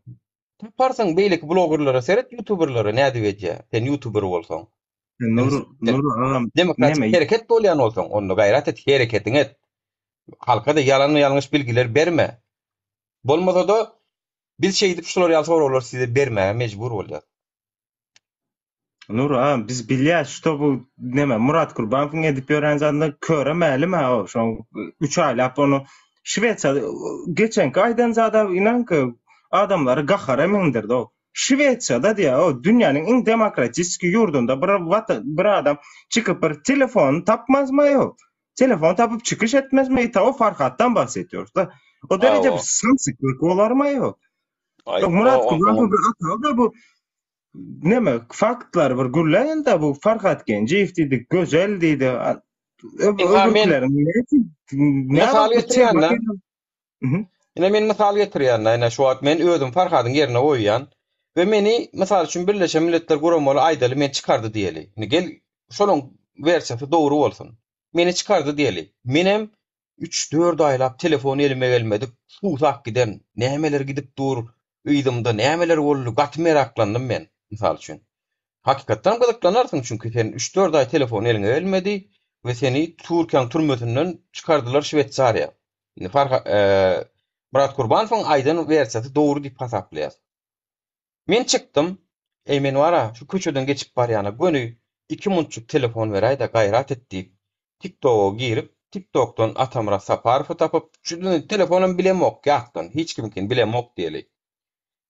Taparsyň beýleki blogerlere seret ýutuberlere nädip edýär. Sen ýutuber bolsaň. Nur Nur agam Demokratik näme hereket bolýan bolsaň, onda gaýrat et, hereketiňi et. Halka-da ýalan ýalňyş bilgiler berme. Bolmasa-da biz şeýdip şular ýaly soraglary size bermäge mejbur bolýas. Nur a biz bilýäs şto bu neme Murat Kurbanowyň edip ýören zadyny köre mälim a o şoň 3 aýlap ony Şwesiýada geçenki aýdan zada inan ki adamlary gahara mindirdi o. Şwesiýada diýä o dünýäniň iň demokratiski ýurdunda bir bir adam çykyp bir telefony tapmazmy o? Telefon tapyp çykyş etmezmi? Ita o Farhatdan bahsediyoruz da. O derece bir samsyklyk bolarmy o? Murat Kurbanow bir ataw da bu Neme faktlar bir gürläýin-de bu Farhat Genjiýew diýdi, Gözel diýdi. Öbürkileriň Mysal getirýän-de. Ine men mysal getirýän-de, ine şu wagt men özüm Farhadyň ýerine goýýan we meni mysal üçin Birleşen Milletler Guramaly aýdaly meni çykardy diýeli. Indi gel şolaň wersiýasy dogry bolsun. Meni çykardy diýeli. Menem Üç-dört aýlap telefon elime gelmedik, suwsap giden, nämeler gidip dur, yzymda nämeler boldy, gaty meraklandym men, mysal üçin. Hakykatdanam gyzyklanarsyň, çünki sen üç-dört aý telefon eliňe gelmedi we seni Türkiýäň türmesinden çykardylar Şweýsariýa. Indi Farha, Myrat Kurbanowyň aýdan wersiýasy dogry diýip hasaplaýas. Men çykdym. Eý men wara şu köçeden geçip barýana göni iki muntjyk telefon beräýdä gaýrat et diýip tiktoga girip tiktokdan Atamyrat Saparowy tapyp şu telefonam bilemok ýatdan hiç kiminkini bilemok diýeli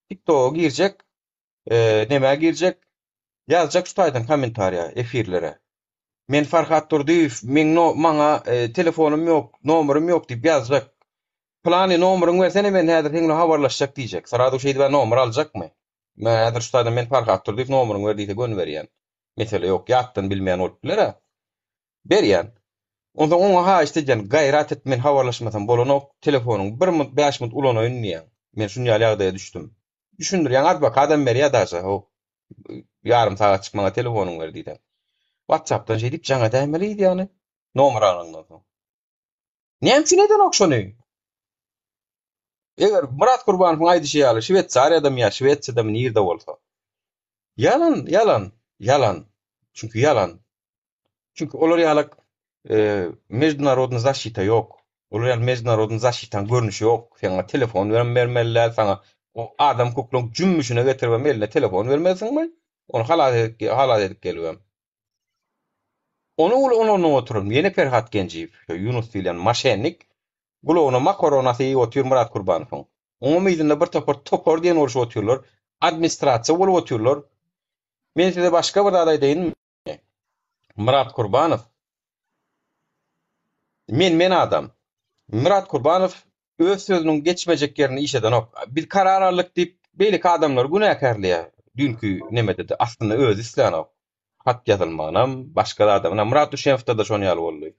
tiktoga girjek nemä girjek ýazjak şu taýdan kommentariýa efirlere men Farhat Durdyýew meň no maňa telefonym ýok nomerim ýok diýip ýazjak Pylany nomeryňy bersene men häzir seň bilen habarlaşjak diýjek. Srazu şeýdibä nomer aljakmy? Men häzir şu taýdan men Farhat Durdyýew nomeryňy ber diýse göni berýän. Mesele ýok. Ýatdan bilmeýän bolup biler-ä. Berýän. Onsoň oňa haýyşt edýän, gaýrat et men habarlaşmasam bolanok, telefonyňy bir munt bäş munt ulanaýyn diýýän. Men şun ýaly ýagdaýa düşdüm. Düşündirýän adwokadam berýär daže ho ýarym sagatjyk maňa telefonyňy ber diýseň. Whatsappdan şeýdip jaň edäýmeli ýany nomer alanyňdan soň. Näme üçin edenok şony? Eger Myrat Gurbanowyň aýdyşy ýaly Şweýsariýadamy ýa Şwesiýadamy nirde bolsa. Ýalan, ýalan, ýalan. Çünki ýalan. Çünki olar ýalak mejdunarodny zaşita ýok. Olar ýaly mejdunarodny zaşitaň görnüşi ýok. Saňa telefon hem bermeli däl, saňa o adam hukuklaryň jümmüşine getiribem eline telefon bermelisiňmi? Ony halas edip, halas edip gelibem. Ony uly onondan oturan ýene Perhat Genjiýew, şo Ýunus diýlen maşennik, gulagyna makaronasy iýip otyr Myrat Kurbanowyň. Oňam yzynda bir topar topar diýen bolşup otyrlar, administrasiýa bolup otyrlar. Men size başga bir zat aýdaýynmy? Myrat Kurbanow men-men adam. Myrat Kurbanow öz sözüniň geçmejek ýerini iş edenok. Biz karar aldyk diýip beýleki adamlary günäkärleýär. Düýnki nemede-de aslynda özi islänok. Hat ýazylmagynam, başga zadam. Ynha Myrat Düşenowda-da şon ýaly boldy.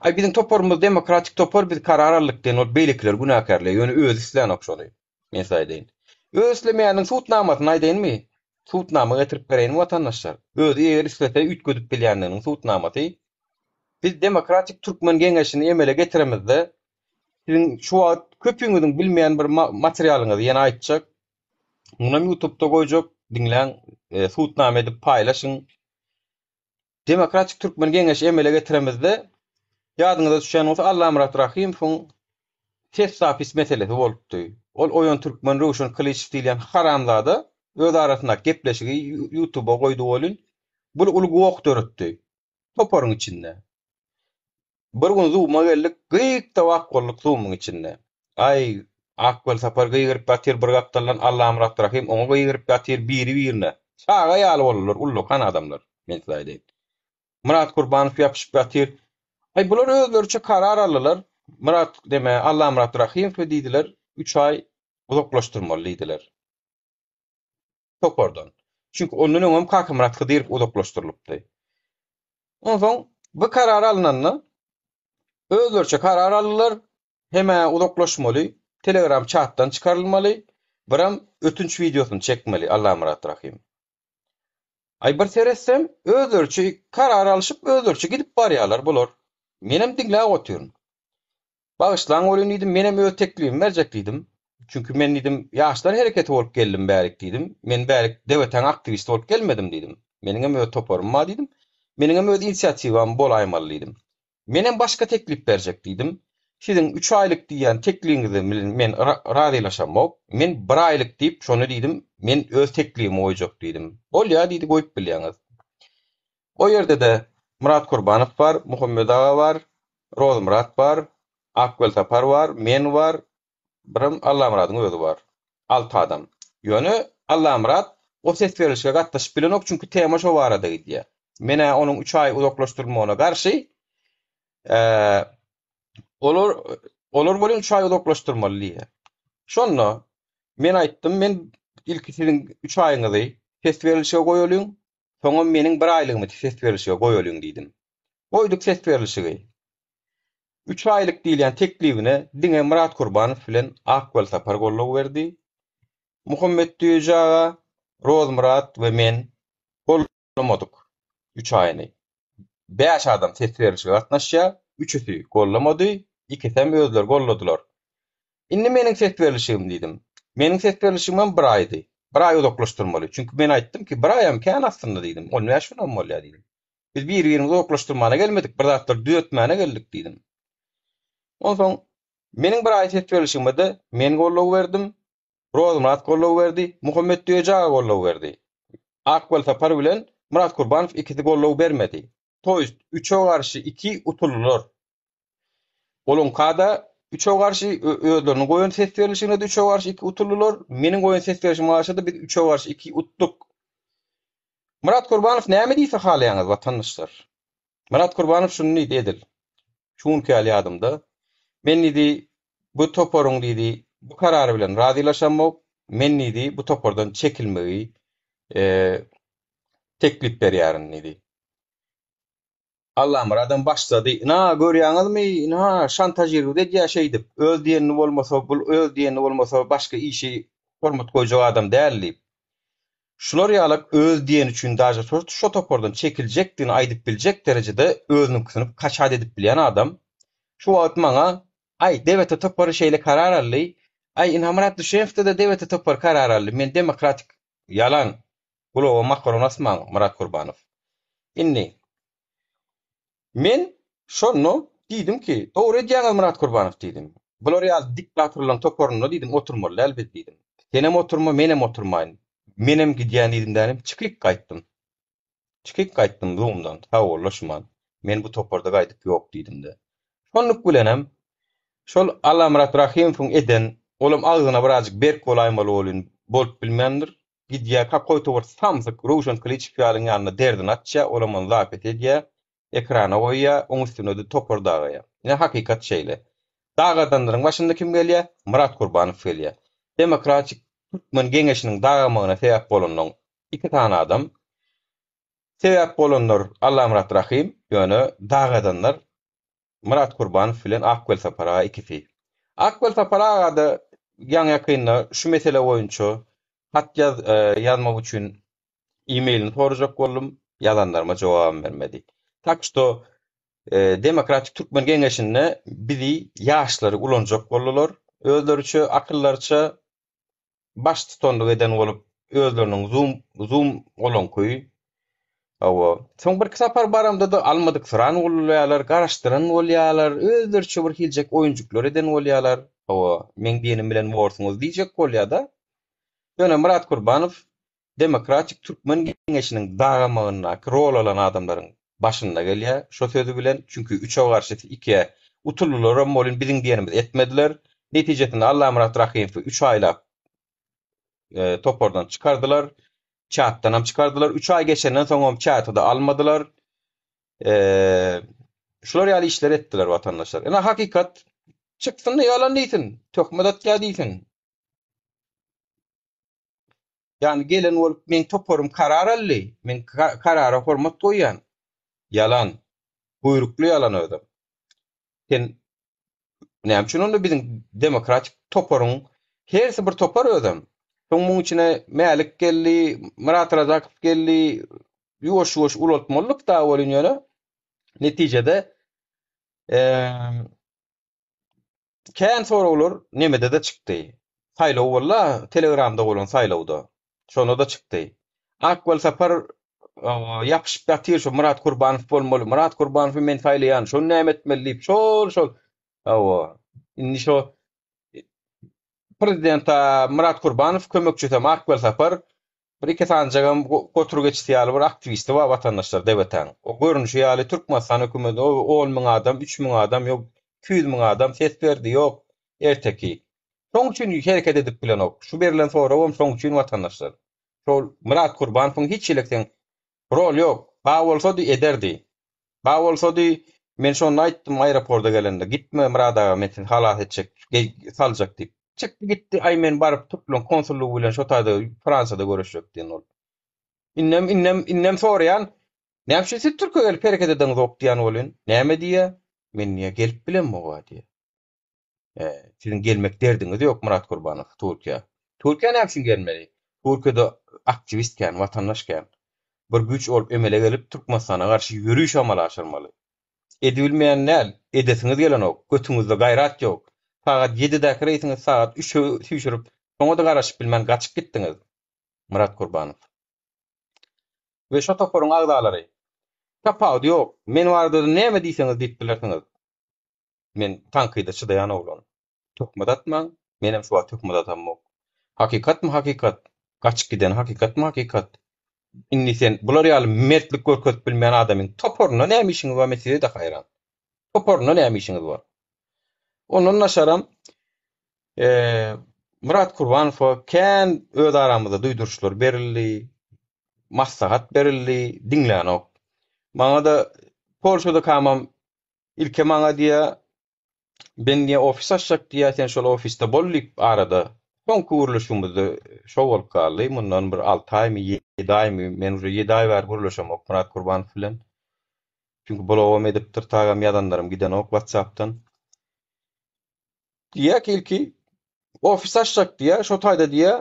Aý biziň toparymyz demokratik topar biz karar aldyk diýen bolup beýlekileri günäkärleýär. Ýöne özi islänok şony. Men size aýdaýyn. Öz islemeýäniniň sud namasyny aýdaýynmy? Sudnama getirip bereýinmi watandaşlar? Özi eger islese üýtgedip bilýändiginiň sudnamasy. Biz Demokratik Türkmen Geňeşini emele getiremizde siziň şu wagt köpüňiziň bilmeýän bir materialyňyzy ýene aýtjak. Munam ýutubda goýjak, diňläň, sudnama edip paýlaşyň. Demokratik Türkmen Geňeşi emele getiremizde, ýadyňyza düşýän bolsa Allamyrat Rahymowyň ses zapis meselesi bolupdy. Ol Oýan Türkmen Röwşen Kylyçow diýilýän haramzada öz arasyndaky gepleşigi ýutuba goýdy welin, bul uly goh döretdi toparyň içinde. Bir gün Zoom-a geldik, gyk-da-wak bolduk Zoom-yň içinde. Aý, Ak Welsapar gygyryp ýatyr bir gapdaldan, Allamyrat Rahym oňa gygyryp ýatyr, biri-birine. Çaga ýaly boldular, ullakan adamlar, men size aýdaýyn. Myrat Kurbanow ýapyşyp ýatyr. Aý, bular özleriçe karar aldylar. Myrat, neme, Allamyrat Rahymowy diýdiler, üç aý uzaklaşdyrmaly diýdiler. Topardan. Çünki ondan öňem Kakamyrat Hydyrow uzaklaşdyrylypdy. Onsoň bu karar alnanda özleriçe karar aldylar, hem-ä uzaklaşmaly, Telegram çatdan çykarylmaly, biram ötünç wideosyny çekmeli Allamyrat Rahym. Aý bir seretsem özleriçe karar alşyp özleriçe gidip barýarlar bular. Menem diňläp otyryn. Bagyşlaň welin diýdim, menem öz teklibimi berjek diýdim. Çünki men diýdim, ýaşlar hereketi bolup geldim bärik diýdim. Men bärik DWT-niň aktiwisti bolup gelmedim diýdim. Meniňem öz toparym bar diýdim. Meniňem öz inisiatiwam bolaýmaly diýdim. Menem başga teklip berjek diýdim. Siziň üç aýlyk diýýän teklibiňize men razylaşamok. Men bir aýlyk diýip, şony diýdim, men öz teklibimi goýjak diýdim. Bolýa diýdi, goýup bilýäňiz. O ýerde-de Myrat Kurbanow bar, Muhammet aga bar, Rozmyrat bar, Akwelsapar bar, men bar, birem Allamyradyň özi bar. Alty adam. Ýöne Allamyrat o ses berlişige gatnaşyp bilenok, çünki tema şo barada gidýär. Men-ä onuň üç aý uzaklaşdyrylmagyna garşy, Olar olar welin üç aý uzaklaşdyrmaly diýýär. Şonda men aýtdym, men ilki siziň üç aýyňyzy ses berlişige goýalyň, soňam meniň bir aýlygymy ses berlişige goýalyň diýdim. Goýduk ses berlişigi. Üç aýlyk diýilýän teklibine diňe Myrat Kurbanow bilen Ak Welsapar goldaw berdi. Muhammet Düýeji aga, Rozmyrat we men gollamadyk üç aýyny. Bäş adam ses berlişige gatnaşýar, üçüsi gollamady, ikisem özleri golladylar. Indi meniň ses berlişigim diýdim. Meniň ses berlişigimem bir aýdy. Bir aý uzaklaşdyrmaly. Çünki men aýtdym ki, bir aýam kän aslynda diýdim. On bäş günem bolýar diýdim. Biz bir-birimizi uzaklaşdyrmana gelmedik, bir zatlary düzetmäne geldik diýdim. Onsoň meniň bir aý ses berlişigime-de men goldaw berdim. Rozmyrat goldaw berdi, Muhammet Düýeji aga goldaw berdi. Ak Welsapar bilen Myrat Kurbanow ikisi goldaw bermedi. Toýst üçe garşy iki utuldylar. Olaňkada üçe garşy özleriniň goýan ses berlişigine-de üçe garşy iki utuldylar. Meniň goýan ses berşime garşy-da biz üçe garşy iki utduk. Myrat Kurbanow näme diýse halaýaňyz watandaşlar? Myrat Kurbanow şuny diýdi edil şu günki ýaly ýadymda. Men diýdi bu toparyň diýdi bu karary bilen razylaşamok. Men diýdi bu topardan çekilmegi teklip berýärin diýdi. Allamyradam başlady. Ynha görýäňizmi, ynha şantažirlik edýär şeýdip. Öz diýenini bolmasa bul öz diýenini bolmasa başga işi hormat goýjak adam däl diýip. Şular ýalak öz diýeni üçin daže şo topardan çekiljekdigini aýdyp biljek derejede özüniňkisini kaçat edip bilýän adam şu wagt maňa aý DBT topary şeýle karar aldy, aý ynha Myrat Düşenowda-da DBT topary karar aldy, men demokratik Ýalan! Gulaga makaron asmaň Myrat Gurbanow. Indi Men şonda diýdim ki, dogry edýäňiz Myrat Gurbanow diýdim. Bular ýaly diktatorlaryň toparynda diýdim oturmaly däl biz diýdim. Senem oturma, menem oturmaýyn. Menem gidýän diýdim dänim, çykyp gaýtdym. Çykyp gaýtdym Zoom-dan, sagbollaşman. Men bu toparda gaýdyp ýok diýdim-de. Şonluk bilenem şol Allamyrat Rahymowyň eden, olam agzyna birazjyk berk bolaýmaly bolyn, bolup bilmändir. Gidýär kakoýto bir samsyk Röwşen Kylyçew ýalyň ýanynda derdini açýar, olam ony zapis edýär, ekrana goýýar, oň üstüne-de topar dagaýar. Ine hakykat şeýle. Dagadanlaryň başynda kim gelýär? Myrat Gurbanow gelýär. Demokratik Türkmen Geňeşiniň dagamagyna sebäp bolanlaň iki sany adam. Sebäp bolanlar Allamyrat Rahym, ýöne dagadanlar Myrat Kurbanow bilen Ak Welsapar aga ikisi. Ak Welsapar aga-da ýaňy-ýakynda şu mesele boýunça hat ýaz ýazmak üçin e-mailini sorajak boldum, ýazanlaryma jogabam bermedi. Tak şto Demokratik Türkmen Geňeşinde bizi ýaşlary ulanjak boldular. Özleriçe, akyllaryça baştutanlyk eden bolup özleriniň zoom zoom olaňky hawa soň birki sapar baramda-da almadyksyran bolýarlar garaşdyran bolýarlar özleriçe bir hiljek oýunjyklar eden bolýarlar hawa meň diýenim bilen borsuňyz diýjek bolýada ýöne Myrat Kurbanow Demokratik Türkmen Geňeşiniň dagamagyndaky rol alan adamlaryň başynda gelýär şo sözi bilen, çünki üçe garşy ikiä utuldylaram welin biziň diýenimizi etmediler. Netijesinde Allamyrat Rahymowy üç aýlap topardan çykardylar, çatdanam çykardylar. Üç aý geçenden soňam çata-da almadylar. Şular ýaly işleri etdiler watandaşlar. Ine hakykat çyksyn-da ýalan diýsin, töhmet atýar diýsin. Ýagny gelen bolup meň toparym karar aldy, men karara hormat goýýan. Ýalan. Buýrukly ýalan özem. Sen näme üçin onda biziň demokratik toparyň hersi bir topar özem. Soň muň içine Mälik geldi, Myrat Razakow geldi, ýuwaş-ýuwaş ulaltmalydyk dagy welin ýöne netijede Kän soraglar nemede-de çykdy. Saýlaw boldy-a, Telegramda bolan saýlawda. Şonda-da çykdy. Ak Welsapar ýapyşyp ýatyr şo Myrat Kurbanow bolmaly, Myrat Kurbanowy men saýlaýan, şony näme etmeli diýip, şol-şol. Hawa. Indi şo prezident Myrat Kurbanow kömekçisem Ak Welsapar bir iki sanjagam gotur geçisi ýaly bir aktiwisti bar watandaşlar DWT-niň. O görnüşi ýaly Türkmenistan hökümeti o on müň adam, üç müň adam, ýok 200 müň adam ses berdi, ýok erteki. Şoň üçin hereket edip bilenok. Şu berlen soragam şoň üçin watandaşlar. Şol Myrat Kurbanowyň hiç hili seň rol ýok. Bar bolsady ederdi. Bar bolsady men şonda aýtdym aeroporda gelende gitme Myrat aga men seni halas etjek saljak diýip. Çykdy gitdi aý men baryp türkmen konsullygy bilen şo taýda Fransiýada görüşjek diýen bolup. Indem indem indem soraýan näme üçin siz türke gelip hereket edeňzok diýen bolýan. Näme diýýä? Men diýýä gelip bilemok-a diýýä. Siziň gelmek derdiňiz ýok Myrat Kurbanow Türkiýä. Türkiýä näme üçin gelmeli? Türkiýede aktiwist kän, watandaş kän. Bir güýç bolup emele gelip Türkmenistana garşy ýöriş amala aşyrmaly. Edibilmeýän däl, edesiňiz gelenok, götüňizde gaýrat ýok. Sagat ýedidäki reýsiňizi sagat üçe süýşürip, şoňa-da garaşyp bilmän gaçyp gitdiňiz. Myrat Kurbanow. We şo toparyň agzalary. Tapawudy ýok. Men barada-da näme diýseňiz diýip bilersiňiz. Men tankyda çydaýan oglan. Töhmet atmaň, menem şu wagt töhmet atamok. Hakykatmy hakykat, gaçyp giden hakykatmy hakykat. Indi sen bular ýaly mertlik görkezip bilmeýän adamyň toparynda näme işiňiz bar men size-de haýran. Toparynda näme işiňiz bar. Ondan daşaram Myrat Kurbanowa kän öz aramyzda duýduryşlar berildi, maslahat berildi, diňlänok. Maňa-da Polşada kamam Ilki maňa diýýä, Men diýýä ofis açjak diýýä, sen şol ofisde bol diýip arada soňky gürleşigimizde şo bolup galdy. Mundan bir alty aýmy, ýedi aýmy, men uje ýedi aý bäri gürleşemok Myrat Kurbanow bilen. Çünki blogam edipdir, tagam ýazanlarym gidenok WhatsAppdan. Diýýär ki ilki ofis açjak diýýär, şo taýda diýýär,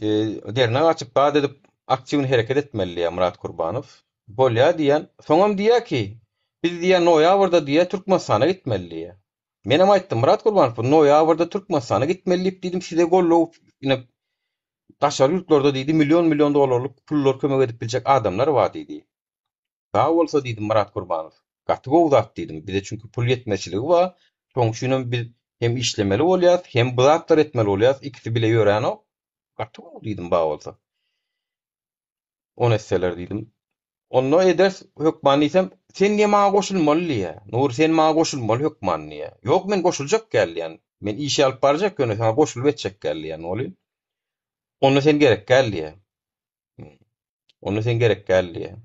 e, dernek açyp zat edip aktiwny hereket etmeli diýýär Myrat Kurbanow. Bolýar diýýän. Soňam diýýär ki, biz diýýär noýabrda diýýär Türkmenistana gitmeli diýýär. Menem aýtdym Myrat Kurbanow bu noýabrda Türkmenistana gitmeli diýip diýdim size goldaw ine daşary ýurtlarda diýdi million-million dollarlyk pullar kömek edip biljek adamlar bar diýdi. Sag bolsa diýdim Myrat Kurbanow. Gaty gowy zat diýdim. Bize çünki pul ýetmezçiligi bar. Şoň üçinem biz hem işlemeli bolýas, hem bu zatlary etmeli bolýas. Ikisi bile ýöränok. Gaty gowy diýdim bar bolsa. Ony etseler diýdim. Onda ederis hökman diýsem, sen diýe maňa goşulmaly diýýä. Nury sen maňa goşulmaly hökman diýýä. Ýok men goşuljak däl diýýän. Men işi alyp barjak ýöne saňa goşulyp etjek däl diýýän welin. Onda sen gerek däl diýýä. Onda sen gerek däl diýýär.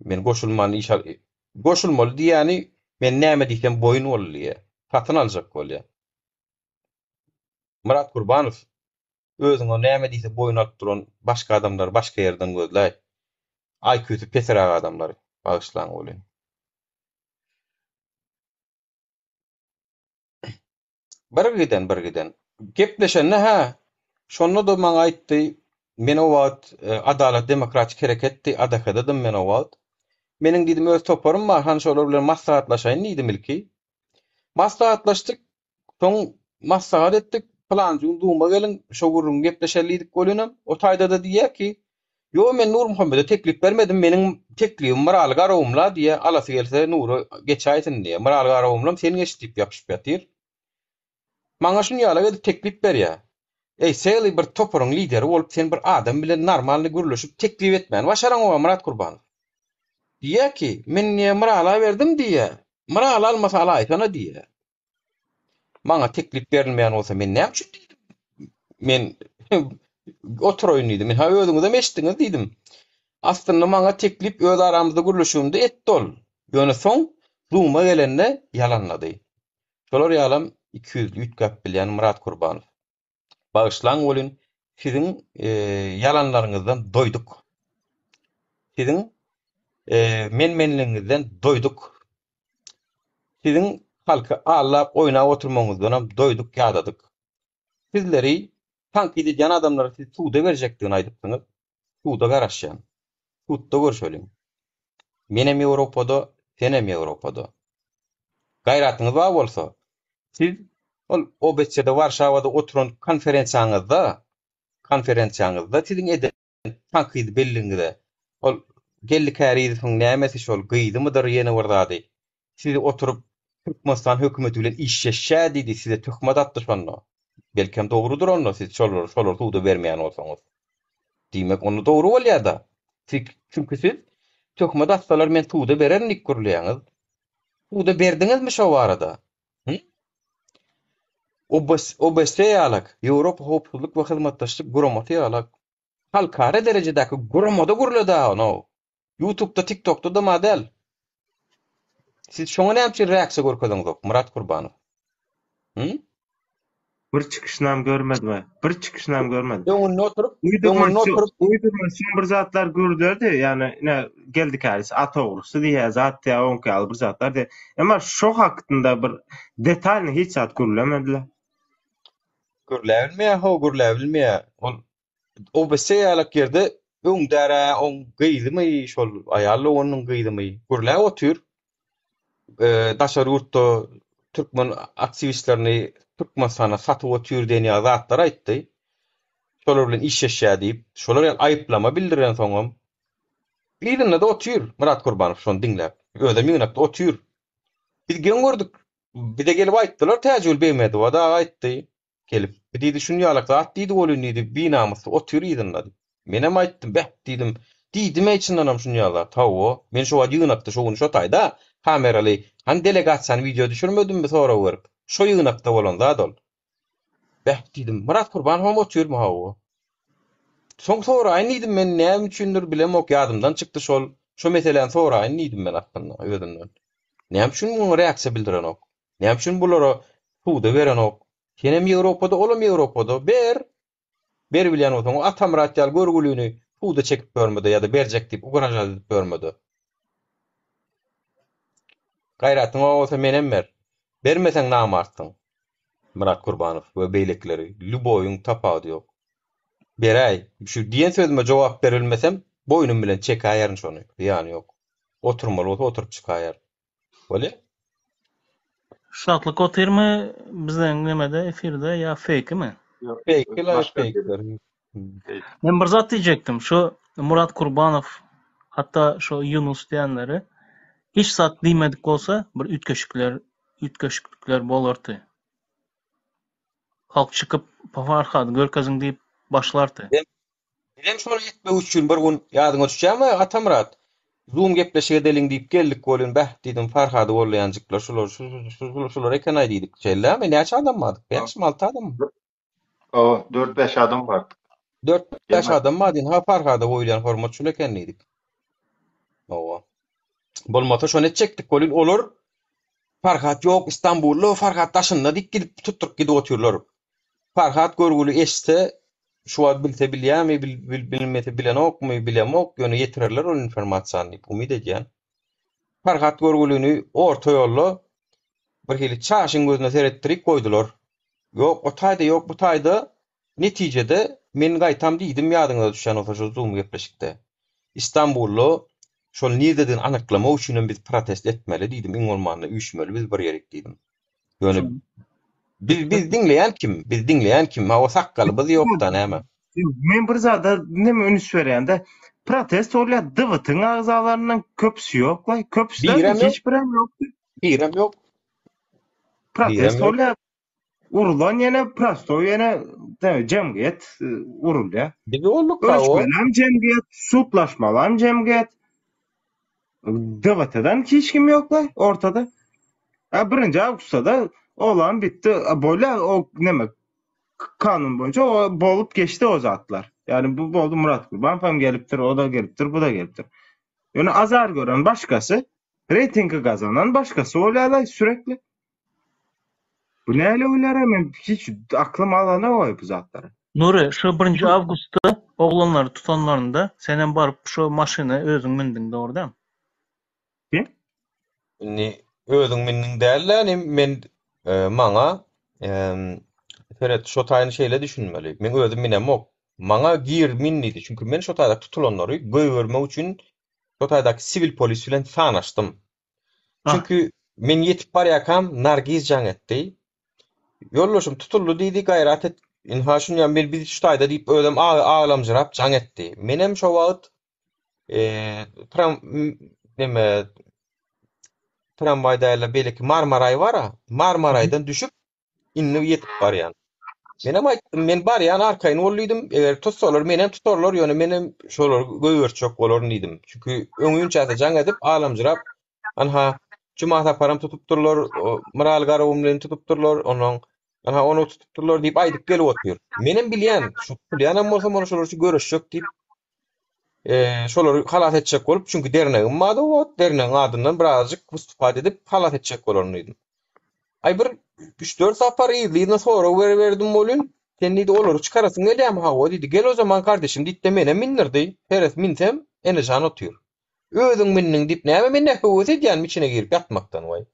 Men goşulman iş al goşulmaly diýýäni men näme diýsem boýun bol diýýär. Satyn aljak bolýar. Myrat Kurbanow özüňe näme diýse boýun alyp duran başga adamlary başga ýerden gözläý. IQ-sy pesräk adamlary. Bagyşlaň welin. Bir giden, bir giden. Gepleşende hä, şonda-da maňa aýtdy, men o wagt Adalat demokratik hereketdi, ADH-dadym men o wagt. Meniň diýdim öz toparym bar, hany şolar bilen maslahatlaşaýyn diýdim ilki. Maslahatlaşdyk, soň maslahat etdik, pylanjy gün Zoom-a geliň, şo gürrüňi gepleşeli diýdik welinem, o taýda-da diýýär ki, Ýo, men Nurmuhammede teklip bermedim, meniň teklibim Myraly Garagumla diýýär, alasy gelse Nury geçäýsin diýýär. Myraly Garagumlam sen geç diýip ýapyşyp ýatyr. Maňa şuny ýalak edip teklip berýär. Eý, sely bir toparyň lideri bolup sen bir adam bilen normalny gürleşip teklip etmäni başaraňoga Myrat Kurbanow. Diýýär ki, men diýýär Myrala berdim diýýär. Myraly almasa alaýsana diýýär. Maňa teklip berilmeýän bolsa men näme üçin diýdim. Men oturaýyn diýdim. Ha özüňizem eşitdiňiz diýdim. Aslynda maňa teklip öz aramyzda gürleşigimde etdi ol. Ýöne soň Zoom-a gelende ýalanlady. Şolar ýalam ikiýüzli üýtgäp bilýän Myrat Kurbanow. Bagyşlaň welin siziň ýalanlaryňyzdan doýduk. Siziň men-menligiňizden doýduk. Siziň halky aldap oýnap oturmagyňyzdanam doýduk ýadadyk. Sizleri tankyt edýän adamlary siz suda berjekdigini aýdypsyňyz. Suda garaşýan. Sudda görşeliň. Menem Ýewropada, senem Ýewropada. Gaýratyňyz bar bolsa, siz ol OBSÇ-de Warşawada oturan konferensiýaňyzda, konferensiýaňyzda siziň eden tankydy belligiňize, ol Geldi Kärizowyň nämesi şol gyzymydyr ýene bir zady, sizi oturyp. Türkmenistan hökümeti bilen işleşýär diýdi, size töhmet atdy şonda. Belkem dogrudyr onda siz şolary şolary suda bermeýän bolsaňyz. Diýmek onda dogry bolýar-da. Siz çünki siz töhmet atsalar men suda bererin diýip gürleýäňiz. Suda berdiňizmi şo barada? Hü? OBS, OBSE ýalak, Ýewropa Howpsuzlyk we Hyzmatdaşlyk Guramasy ýalak halkara derejedäki guramada gürledi-a ony. Ýutubda, TikTokda dama däl. Siz şoňa näme üçin reaksiýa görkezeňzok, Myrat Kurbanow? Hü? Bir çykyşynam görmedim. Bir çykyşynam görmedim. Öňünde oturyp, öňünde oturyp. Uýdurmaçy bir zatlar gürlerdi. Ýani ine geldi käris at ogrusy diýýär, zat diýýär, oňki ýaly bir zatlar diýýär. Emma şo hakynda bir detalny hiç zat gürlemediler. Gürläbilmeýär, how, gürläbilmeýär. Ol OBS ýalak ýerde öňdärä oň gyzymy şol aýal doganynyň gyzymy gürläp otyr. Daşary ýurtda türkmen aktiwistlerini Türkmenistana satyp otyr diýen ýaly zatlar aýtdy. Şolar bilen işleşýär diýip, şolar ýaly aýyplama bildirensoňam yzynda-da otyr Myrat Kurbanow şony diňläp. Özem ýygnakda otyr. Biz geň gördük. Bize gelip aýtdylar Täjigül Begmedowa dagy aýtdy. Gelip, bi diýdi, şunýalak zat diýdi welin diýdi, binamysy otyr yzynda diýip. Menem aýtdym, beh, diýdim, diýdim-eý çyndanam şunýaly zat. Hawa, men şo wagt ýygnakda şo gün şo taýda, kameraly, hany delegasiýany wideo düşürmedimmi sorag berip. Şo ýygnakda bolan zat ol. Beh, diýdim, Myrat Kurbanowam otyrmy, hawa. Soň soraýyn diýdim men, näme üçindir bilemok, ýadymdan çykdy şol, şo meseläni soraýyn diýdim men aslynda özünden. Näme üçin muňa reaksiýa bildirenok? Näme üçin bulara suda berenok? Senem Ýewropada, olam Ýewropada. Ber! Ber bilýän bolsaň, o Atamyrat ýaly görgülini suda çekip ýörme-de ýa-da berjek diýip ugražat edip ýörme-de. Gaýratyň bar bolsa menem ber. Bermeseň namartsyň. Myrat Kurbanow we beýlekileri, lýuboýyň tapawudy ýok. Beräý. Şu diýen sözüme jogap beribilmesem, boýnum bilen çekäýerin şony. Zyýany ýok. Oturmaly bolsa oturyp çykaýaryn. Bolýa. Şatlyk otyrmy bizleň nemede efirde ýa feýkimi? Feýki la feýkler. Men bir zat diýjekdim. Şu Murat Kurbanow hatda şu Ýunus diýenleri hiç zat diýmedik bolsa bir üýtgeşikler üýtgeşiklikler bolardy. Halk çykyp Farhady görkeziň diýip başlardy. Bizem şony etmek üçin bir gün ýadyňa düşýärmi, Atamyrat? Zoom gepleşik edeliň diýip geldik welin, bäh, diýdim, Farhady gollaýanjyklar şular, şular eken-aý diýdik. Şeýle-dämi? Näçe adam bardyk? Bäşmi, alty adammy? Hawa, dört-bäş adam bardyk. Dört-bäş adam bardy. Ynha, Farhada goýulýan hormat şul eken diýdik. Hawa. Bolmasa şony etjekdik welin, olar Farhat ýok, Istanbulda, Farhat daşynda diýip gidip, tutduryp gidip otyrlar. Farhat görgüli eşitse, şu wagt bilse bilýärmi, bilmese bilenokmy, bilemok, ýöne ýetirerler ol informasiýany diýip umyt edýän. Farhat görgülini orta ýolda bir hili çaşyň gözüne seretdirip goýdular. Ýok, o taýda ýok, bu taýda. Netijede men gaýtam diýdim ýadyňyza düşýän bolsa şo zoom gepleşikde. Istanbulda şol nirdedigini anyklamak üçinem biz protest etmeli diýdim, iň bolmanda üýşmeli biz bir ýerik diýdim. Ýöne biz biz diňleýän kim? Biz diňleýän kim? Hawa sakgalymyz ýok-da näme? Men bir zada neme üns berýän-de, protest bolýar, DWT-iň agzalaryndan köpüsi ýok-laý, köpüsi Birem ýok. hiç birem ýokdy. Birem ýok. Protest Birem ýok. bolýar, urulan ýene prostoý ýene jemgyýet e, urulýar. Biz bolduk hawa. Ölçmelam jemgyýet, sudlaşmalam jemgyýet. DWT-den hiç kim ýok-laý ortada. A birinji awgustda-da olam bitdi. A bolýar o neme kanun boýunça o bolup geçdi o zatlar. Ýani bu boldy Murat Gurbanow hem gelipdir, o da gelipdir, bu da gelipdir. Ýöne azar gören başkasy, reýtingi gazanan başkasy bolýarlar sürekli. Bu näle bolýar men hiç aklym alanok bu zatlary. Nury, şu birinji awgustda oglanlary tutanlarynda senem baryp şu maşyna özüň mündüň dogry dämi? Kim? Indi özüň mündüň däl-de, indi men maňa seret şo taýyny şeýle düşünmeli. Men özüm minemok. Maňa gir min diýdi. Çünki men şo taýda tutulanlary goýbermek üçin şo taýdaky siwil polis bilen sanaşdym. Çünki men ýetip barýarkam Nargiz jaň etdi. Ýoldaşym tutuldy diýdi, gaýrat et, ynha şunýa men biz şu taýda diýip özem aglamjyrap jaň etdi. Menem şo wagt tram neme. tramwaý däl-de beýleki Marmaraý bar-a, Marmaraýdan düşüp indi ýetip barýan. Menem aýtdym, men barýan arkaýyn bol diýdim, eger tutsalar menem tutarlar, ýöne menem şolary goýbertjek bolaryn diýdim. Çünki öňinçäsi jaň edip alamjyrap, anha Juma Saparam tutupdyrlar, Myraly Garagumlyny tutupdyrlar, onnoň anha ony tutupdyrlar diýip aýdyp gelip otyr. Menem bilýän, şu tutulýanam bolsam ony şolar üçin göreşjek diýip, şolary halas etjek bolup, çünki dernegim bardy o wagt, dernegiň adyndan birazajyk wystupad edip halas etjek bolaryn diýdim. Aý bir üç-dört sapar yzly-yzyna sorag beriberdim welin, sen diýdi, olary çykarasyň gelýärmi? Hawa diýdi. Gel o zaman gardeşim diýdi-de menem mindirdi. Seret minsem, Enejan otyr. Özüň mindiň diýip näme men nä höwes edýänmi içine girip ýatmakdan waý.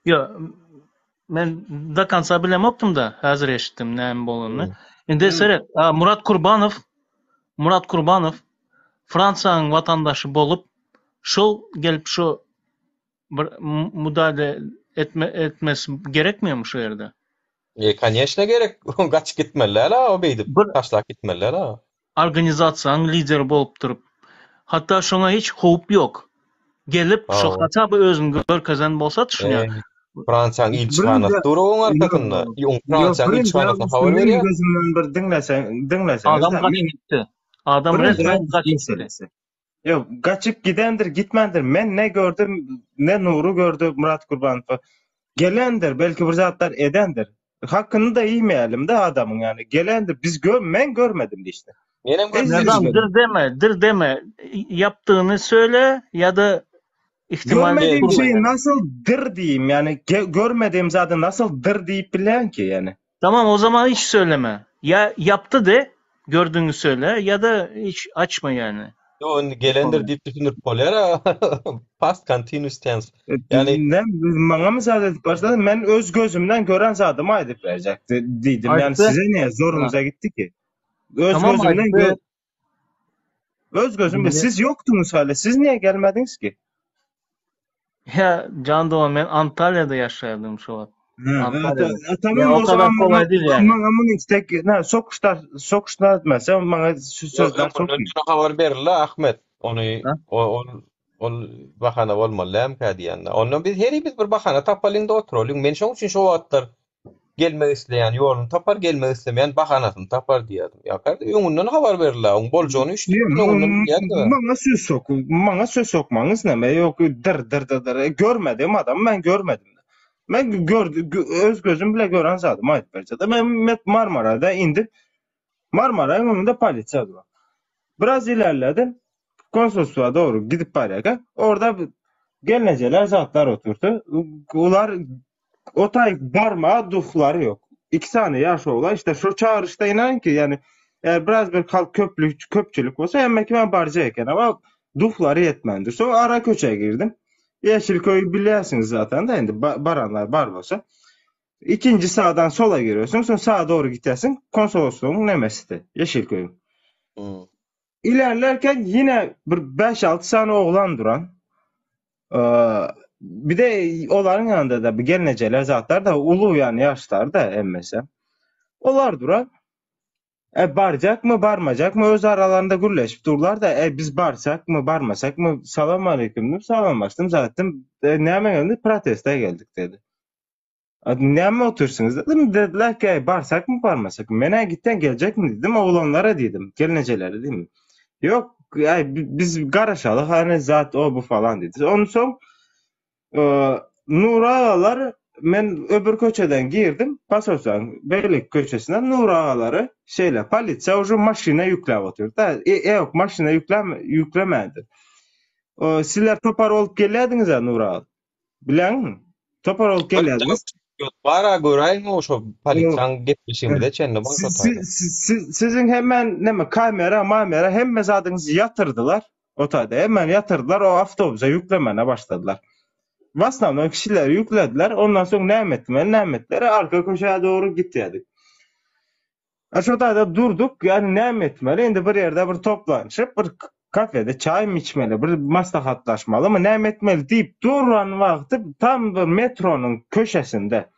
Ýo, men do konca bilemokdym-da, häzir eşitdim näme bolanyny. Indi seret, Murat Kurbanow, Murat Kurbanow Fransiýanyň watandaşy bolup, şol gelip şu bir mudale etme etmesi gerekmiýormy şu ýerde? E, koneçno gerek. Gaçyp gitmeli däl-a o beýdip, taşlap gitmeli däl-a. Organizasiýanyň lideri bolup durup. Hatda şoňa hiç howp ýok. Gelip şo haça by özüni görkezen bolsa düşünýän. Fransiýanyň ilçihanasy dur oň arkasynda. Oň Fransiýanyň ilçihanasyna habar berýär. Gözümden bir diňleseň, diňleseňiz. Adam gaçyp gitdi. Adam resmen gaçyp gitdi. Ýok, gaçyp gidendir, gitmändir. Men ne gördüm, ne Nury gördü Murat Kurbanowy. Gelendir, belki bir zatlar edendir. Hakyny-da iýmeýälim-de adamyň ýani. Gelendir, biz gör, men görmedim diýişdi. Menem görmedim. Neden dir deme, dir deme. Yaptığını söyle ya da ihtimal Görmediğim şeyi nasıl dir diýeyim yani görmediğim zady nasıl dir diýip bilýän ki yani. Tamam o zaman hiç söyleme. Ya yaptı de gördüğünü söyle ya da hiç açma yani. Ýok indi gelendir diýip düşündirip bolýar-a. Past continuous tense. Ýani Ne maňa mysal edip başladyn men öz gözümden gören zadymy aýdyp berjek diýdim. Yani Aýtdy. size niye zoruňyza gitdi ki? Öz Tamam gözümden aýtdy. gö öz gözümde siz ýokduňyz hali. Siz niye gelmediňiz ki? Ya Can dogan men Antalya'da yaşardım şu wagt. Antalya'da. Tamam Ya o o kadar zaman kolay değil yani. Maňa muny istek ne sokuşlar sokuşlar etmese maňa sözler Öňünden şuna habar berildi Ahmet. Ony ol ol bahana bolmaly dälmikä diýende. Ondan biz herimiz bir bahana tapalyň-da oturalyň. Men şoň üçin şo wagtlar gelmek isleýän ýoluny tapar, gelmek islemeýän bahanasyny tapar diýýärdim. Ýa garda öňünden habar berildi, oň boljagyny üç dört gün öňünden bilýärdi. Maňa söz sok, maňa söz sokmaňyz näme? Ýok, dyr dyr dyr dyr. Görmedim adam, men görmedim. Men gördüm, öz gözüm bile gören zadymy aýdyp berjek. Men Marmarada indim. Marmarayň öňünde polisiýa dur. Biraz ilerledim. Konsolstwa dogry gidip barýarka, orada gelnejeler zatlar oturdy. Ular o taý barma duhlary ýok. Iki sany ýaş oglan işte şu çagyryşda inan ki yani eğer biraz bir halk köplük köpçülik bolsa hemme kime barjak eken ama duhlary ýetmändir. Soň ara köçä girdim. Yeşilköy bilýärsiňiz zaten da indi baranlar bar bolsa. Ikinji sağdan sola giriyorsun, soň sağa doğru gidýärsiň, konsoloslugyň nemesidi, Yeşilköyüň. Hmm. Ilerlerken yine bir 5-6 sany oglan duran. Ee, bir de olaryň ýanynda da bir gelnejeler zatlar da ulu yani yaşlar da hemmesi. Olar duran. E barjakmy, barmajakmy öz aralarynda gürleşip durlar da e biz barsakmy, barmasakmy salam aleyküm diýip salamlaşdym zatdym. E, näme geldi? Proteste geldik dedi. Näme otyrsyňyz dedim. Dediler ki, "Ey, barsakmy, barmasakmy?" Men gitden gelecekmi dedim, oglanlara dedim, gelnejelere dedim. Yok, ay, biz garaşalyk, hani zat o bu falan dedi. Ondan soň e, Nur agalar men öbür köçeden girdim, Pasolsan beýleki köçesinden Nur agalary şeýle polisiýa уже maşyna ýükläp otyr. Da, e, e, yok, maşyna ýükleme ýüklemändi. O, sizler topar bolup gelýärdiňiz Nur aga. Bileňmi? Topar bolup gelýärdiňiz. Bara göräýiň o şo polisiýaň gepleşigimize çenli bar şo taýda. Siziň hemen näme kamera, mamera hemme zadyňyzy ýatyrdylar. O taýda hemen ýatyrdylar, o awtobusa ýüklemene başladylar. W osnovnom kişileri ýüklediler. Ondan soň näme etmeli, näme etdiler? Arka köşä dogry gitýärdik. A şo taýda durduk, ýani näme etmeli? Indi bir ýerde bir toplanyşyp, bir kafede çaý içmeli, bir maslahatlaşmalymy, näme etmeli diýip duran wagty tam bir metronyň köşesinde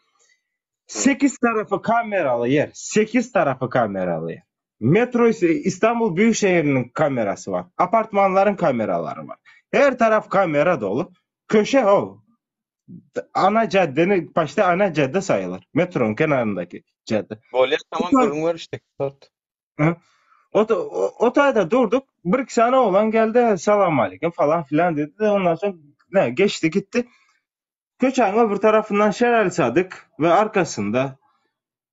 8 tarapy kameraly ýer, 8 tarapy kameraly ýer. Metro İstanbul büyük şehriniň kamerasy bar. Apartmanlaryň kameralary bar. Her taraf kamera dolu. Köşe o. Ana caddeni, başta ana cadde sayılır. Metronun kenarındaki cadde. Bolýar tamam gürrüň berişdik. Tort. O, o, o taýda durduk. Bir iki sany oglan geldi. Salam aleyküm falan filan dedi de ondan sonra ne geçti gitti. Köçäň öbür tarafyndan Şerali Sadyk we arkasynda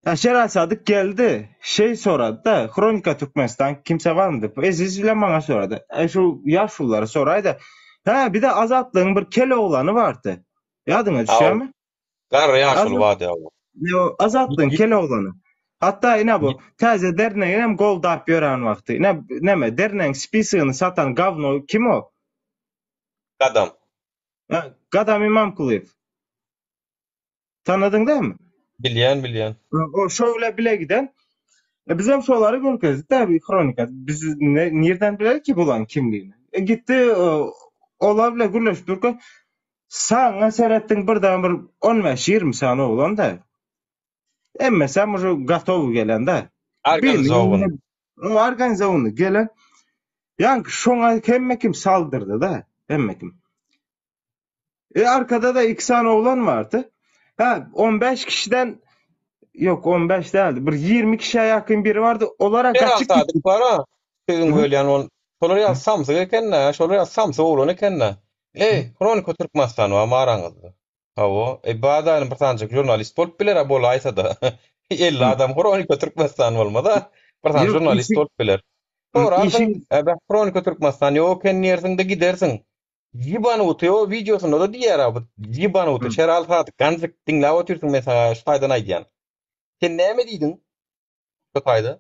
Ha, Şerali Sadyk geldi. Şey sorady da, Hronika Türkmenistan kimse barmy diýip. Eziz bilen maňa sorady. E, şu ýaşululara soraýda. Ha, bir de Azatlygyň bir kel oglany bardy. Ýadyňa düşýärmi? Garry ýaşuly bardy ýa. Ýo, Azatlygyň kel oglany. Hatda ine bu täze dernegi hem goldap ýören wagty. Ine näme, dernegiň spisogyny satan gawno kim o? Gadam. Gadam Imamkulyýew. Tanadyň dälmi? Bilýän, bilýän. O şo bile bile giden. E, biz hem şolary görkezdik de bir hronika. Biz ne, nirden bilelik ki bulan kimligini? E, gitdi e, olar bile gürleşip durka saňa seretdiň birden bir 15-20 sany oglan da. Hemmesi hem уже gotowy gelen de. Organizowan. Organizowany gelen. Ýa şoňa hemme kim saldyrdy da, hemme kim. E arkada da iki sany oglan bardy. Ha 15 kişiden yok 15 däldi. Bir 20 kişiye yakın biri vardı. Olara Şeral kaçıp Sadyk gitti. bar-a, sözüň Hı? bölýän ol. Şolar ýaly samsyk eken-dä, şolar ýaly samsyk oglan eken-dä. Eý, Hronika Türkmenistan barmy araňyzda? Hawa, e badaýyn bir sanjyk žurnalist bolup biler-ä bolaýsa-da. 50 adam Hronika Türkmenistan bolmaz-a. Bir sany Ýok, žurnalist işi bolup biler. Sorarsyň, işi e beh Hronika Türkmenistan ýok eken diýersiň-de gidersiň. Ýibanuty o wideosynda-da diýýär-ä bu ýibanuty Şeral Sadyk ganjyk diňläp otyrsyň men saňa şu taýdan aýdýan. Sen näme diýdiň şu taýda?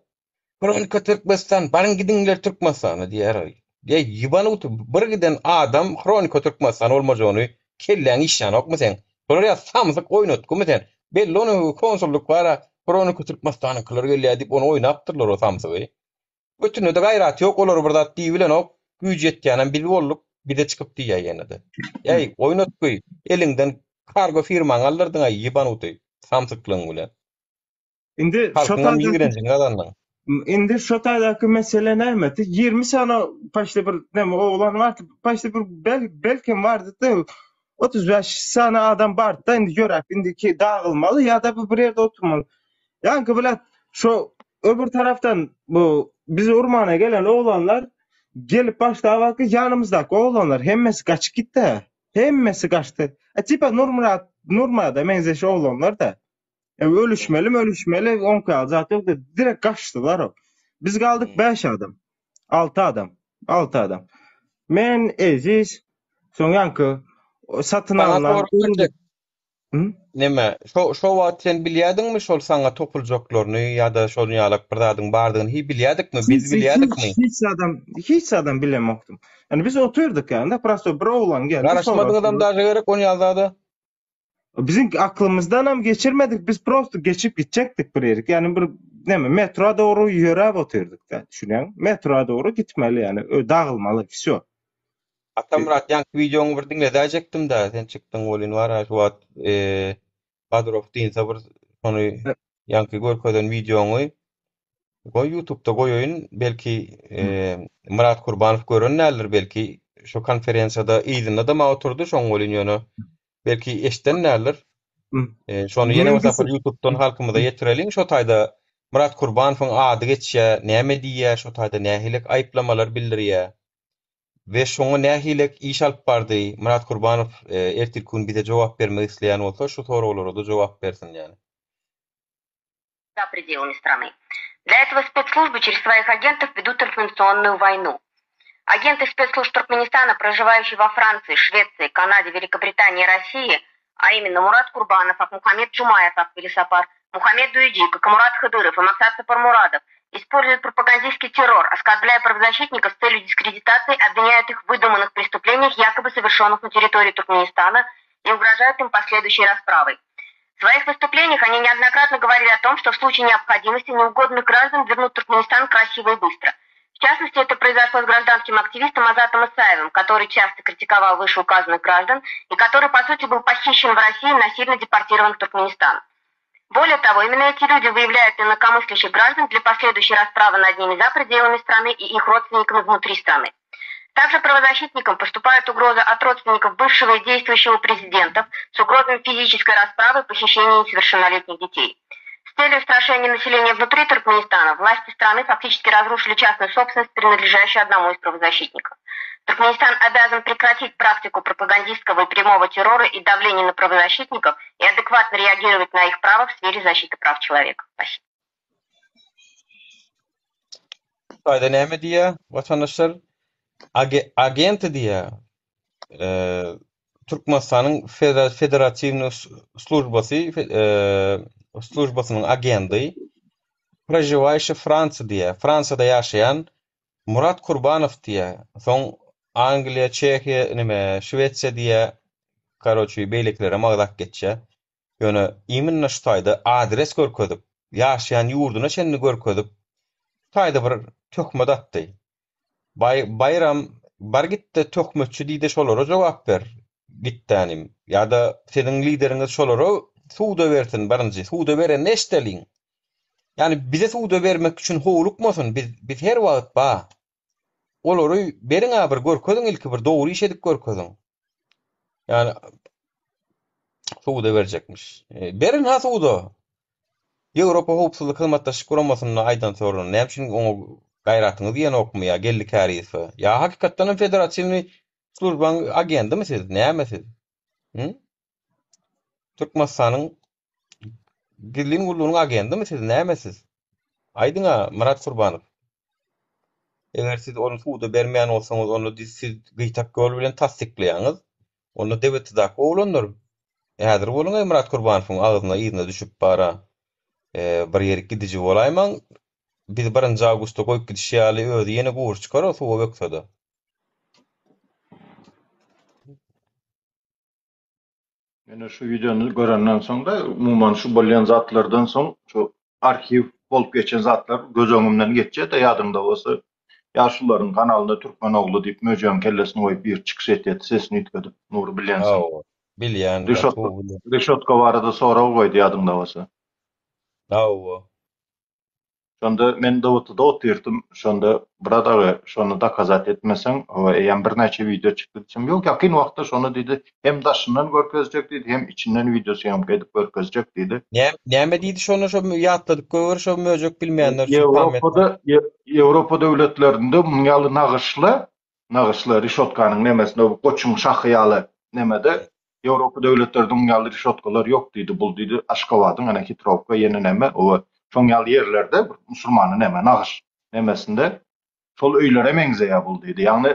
Hronika Türkmenistan baryň gidiňler Türkmenistana diýýär. Ýa ýibanuty bir giden adam Hronika Türkmenistan bolmajagyny kelläň işlänokmy seň? Şolar ýa samsyk oýnatgymy sen? Belli ony konsullyk bara Hronika Türkmenistanyňkylar gelýär diýip ony oýnapdyrlar o samsygy. Götünde-de gaýraty ýok, olara bir zat diýibilenok, güýji ýetýänem biz bolduk, bize çykyp diýýär ýene-de. Äý, oýnatgy, eliňden kargo firmaňy aldyrdyň-aý, ýebanuty, samsyklygyň bilen. Indi şo Halkyňam taýdaky ýigrenjini gazandyň. Indi şo taýdaky mesele nämedi? 20 sany paçte bir näme oglan bardy, paçte bir bel, belkem bardy-da, 35 sany adam bardy-da, indi ýöräp indiki dagylmaly ýa-da bu bir ýerde oturmaly. Ýaňky bilen şo öbür tarapdan bu bizi urmana gelen oglanlar gelip başlap ýanymyzdaky oglanlar hemmesi gaçyp gitdi. Hemmesi gaçdy. E, tipa Nurmyrat, Nurmyrada meňzeş oglanlar da. E, ölüşmeli ölüşmeli onka ýaly zat ýok direkt gaçdylar o. Biz galdyk 5 adam. 6 adam. 6 adam. Men Eziz, soň ýaňky satyn alnan Neme, şo şo wagt sen bilýädiňmi şol saňa topuljaklaryny ýa-da şol ýalak bir zadyň bardygyny hi bilýädikmi? Biz Hiç, bilýädikmi? hiç, hiç adam, hiç adam bilemokdym. Yani biz oturduk yani, prosto bir oglan geldi, Garaşmadyňyzam daže gerek on ýaly zada. Bizim aklymyzdan hem geçirmedik, biz prosto geçip gitjekdik bir ýerik. Yani bir neme metro dogry ýöräp oturduk da, düşünýäňmi? Metro dogry gitmeli yani, dagylmaly, wsё. Atamyrat ýaňky wideoňy bir diňledäýjekdim-dä, sen çykdyň welin bar-a şu wagt Badrow dynsa bir şony ýaňky görkezen wideoňy goý ýutubda goýaýyn, belki Myrat Kurbanow gören däldir, belki şu konferensiýada yzynda-da maňa oturdy şoň welin ýöne belki eşiden däldir. Şony ýene bir sapar ýutubdan halkymyza ýetireliň şo taýda Myrat Kurbanowyň ady geçýär, näme diýýär, şo taýda nähili aýyplamalar bildirýär. We şoňa nähilek iş alyp bardy Myrat Kurbanow ertirki gün bize jogap bermek isleýän bolsa şu soraglara-da jogap bersin ýani. За пределами страны. Для этого спецслужбы через своих агентов ведут информационную войну. Агенты спецслужб Туркменистана, проживающие во Франции, Швеции, Канаде, Великобритании и России, а именно Мурат Курбанов, Акмухамед Джумаев, Аквилисапар, Мухаммед Дуиджи, Какамурат Хыдыров и Максат Сапармурадов, используют пропагандистский террор, оскорбляя правозащитников с целью дискредитации, обвиняют их в выдуманных преступлениях, якобы совершенных на территории Туркменистана, и угрожают им последующей расправой. В своих выступлениях они неоднократно говорили о том, что в случае необходимости неугодных граждан вернут Туркменистан красиво и быстро. В частности, это произошло с гражданским активистом Азатом Исаевым, который часто критиковал вышеуказанных граждан и который, по сути, был похищен в России и насильно депортирован в Туркменистан. Более того, именно эти люди выявляют инакомыслящих граждан для последующей расправы над ними за пределами страны и их родственниками внутри страны. Также правозащитникам поступают угрозы от родственников бывшего и действующего президентов с угрозами физической расправы и похищения несовершеннолетних детей. С целью устрашения населения внутри Туркменистана власти страны фактически разрушили частную собственность, принадлежащую одному из правозащитников. Туркменистан обязан прекратить практику пропагандистского и прямого террора и давления на правозащитников и адекватно реагировать на их право в сфере защиты прав человека. Спасибо. Hytaýda näme diýýär watandaşlar? Agenti diýýär. Türkmenistanyň Federatiwnyý službasy službasynyň agendi prožiwaýşi Fransiýa diýýär. Fransiýada ýaşaýan Murat Kurbanow diýýär. Soň Angliýa, Çehiýa, neme, Şwesiýa diýýär. Karoçi, beýlekilerem agzap geçýär. Ýöne iminno şu taýda adres görkezip, ýaşaýan ýurduna çenli görkezip, şu taýda bir töhmet atdy. Baý, Baýram, bar git-de töhmetçi diý-de şolara jogap ber, gitdänim. Ýa-da siziň lideriňiz şolara suda bersin birinji, suda berende eşdeliň. Ýagny bize suda bermek üçin howlukmasyn, biz, biz her wagt ba. Olary beriň-ä bir görkeziň ilki bir dogry iş edip görkeziň. Ýagny suda berjekmiş. E, berin ha suda. Ýewropa Howpsuzlyk Hyzmatdaşlyk Guramasynda aýdan soruny näme üçin oňa gaýratyňyz ýenokmy ýa Geldi Käriýewe? Ýa hakykatdan hem federatiwnyý službaň agendymy siz? Näme siz? Hı? Türkmenistanyň gizlin gullugynyň agendymy siz? Näme siz? Aýdyň-a, Myrat Kurbanow. Eger siz ony suda bermeýän bolsaňyz, onda siz gyýtak ýol bilen tassyklaýaňyz. Onda DWT-daky oglanlar häzir boluň-eý Myrat Kurbanowyň agzyna yzyna düşüp bara bir ýerik gidiji bolaýmaň. Bizi birinji awgustda goýup gidişi ýaly özi ýene gury çykar o suwa bökse-de. Ýöne şu wideony görenden soň-da, umuman şu bolýan zatlardan soň şu arhiw bolup geçen zatlar göz öňümden geçýär-de, ýadyňda bolsa, ýaşulularyň kanalynda Türkmen ogly diýip möjegiň kellesini goýup biri çykyş etýärdi, sesini üýtgedip, Nury bilýänsiň. Hawa, bilýän, gaty Reşotka, gowy bilýän. reşotka barada sorag goýdy ýadyňda bolsa. Hawa. Şonda men DWT-da otyrdym, şonda brat aga şony dokazat etmeseň, hawa eýýäm birnäçe wideo çykdy diýsem, ýok ýakyn wagtda şony diýdi, hem daşyndan görkezjek diýdi, hem içinden wideo syýomka edip görkezjek diýdi. Näme diýdi şonda şo ýatladyp goýber şo möjek bilmeýänler üçin pamyt. Ýewropada Ýewropa döwletlerinde munuň ýaly nagyşly nagyşly reşotkanyň nemesinde goçuň şahy ýaly nemede Ýewropa döwletlerinde muň ýaly reşotkalar ýok diýdi, bul diýdi Aşgabadyň ene Hitrowka ýene neme oba şoň ýaly ýerlerde bir musulmany neme nagyş nemesinde şol öýlere meňzeýär bul diýdi. Ýagny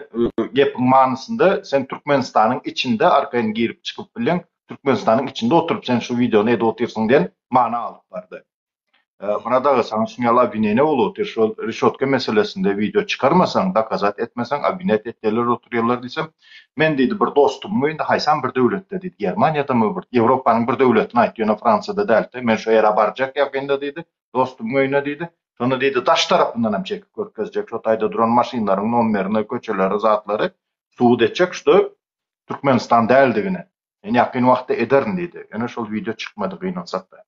gepiň manysynda sen Türkmenistanyň içinde arkaýyn girip çykyp bilýäň, Türkmenistanyň içinde oturyp sen şu wideony edip otyrsyň diýen mana alyp bardy. Myrat aga saňa şuň ýaly obwineniýa bolup otyr, şol reşotka meselesinde wideo çykarmasaň, dokazat etmeseň obwinýat etýärler oturýarlar diýsem, men diýdi bir dostumyň öýünde haýsam bir döwletde diýdi, Germaniýadamy bir Ýewropanyň bir döwletini aýtdy, ýöne Fransiýada däldi, men şo ýere barjak ýakynda diýdi, dostumyň öýüne diýdi, şonda diýdi daş tarapyndan hem çekip görkezjek, şo taýda duran maşynlaryň nomerini, köçeleri, zatlary subut etjek, şdo Türkmenistan däldigini, men ýakyn wagtda ederin diýdi, ýöne şol wideo çykmady gynansakda.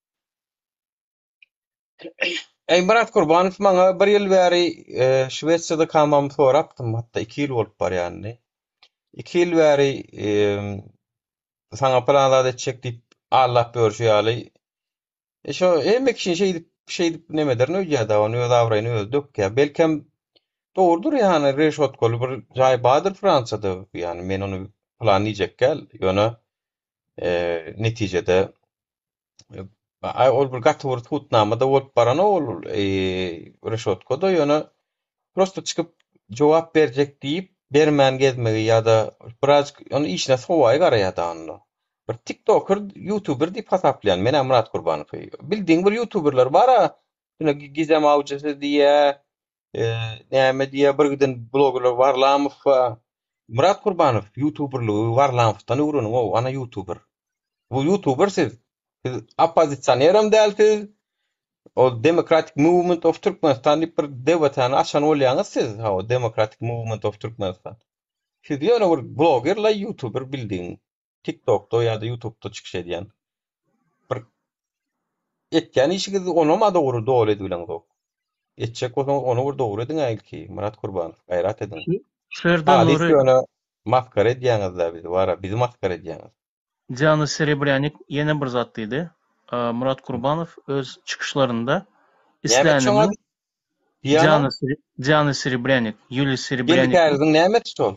Eý Myrat Kurbanow maňa bir ýyl bäri Şwesiýada kamamy sorapdym, hatda 2 ýyl bolup barýar indi. 2 ýyl bäri saňa pylan zat etjek diýip aldap ýörşi ýaly. E şo hemme kişini şeýdip şeýdip nemederin öýdýär-de, ony öz abraýyny özi dökýär. Belkem dogrudyr ýany reşotkaly bir jaý bardyr Fransiýada, ýany men ony pylan diýjek däl, ýöne netijede Aý ol bir gaty bir subutnama-da bolup baranok ol reşotkada ýöne prosto çykyp jogap berjek diýip bermän gezmegi ýa-da birazjyk ony işine sowaýy garaýar-da onda. Bir tiktoker, ýutuber diýip hasaplaýan men-ä Myrat Gurbanowy. Bildigiň bir ýutuberler bar-a, ine Gizem awjysy diýýä, näme diýýä bir giden blogerler Warlamow bar. Myrat Gurbanow ýutuberligi Warlamowdan öwreniň-ow, ana ýutuber. Bu ýutuber siz. Siz oppozisionerem däl siz. Ol Democratic Movement of Türkmenistan diýip bir DWT-ni açan bolýaňyz siz. Hawa, Democratic Movement of Türkmenistan. Siz ýöne bir bloger-la ýutuber bildigiň. TikTokda ýa-da YouTube'da çykyş edýän. Bir etýän işiňizi onam-a dogry doly edibileňzok. Etjek bolsaňyz ony bir dogry ediň-ä ilki, Myrat Kurbanow, gaýrat ediň. Şu ýerde Halys Nury ýöne masgara edýäňiz-dä bizi wara, bizi masgara edýäňiz. Diana Serebrýanik ýene bir zat diýdi. Murat Kurbanow öz çykyşlarynda Näme şoňa islänini Diana? Diana Diana Serebrýanik, Ýuliýa Geldi Serebrýanik Käriziň nämesi şol?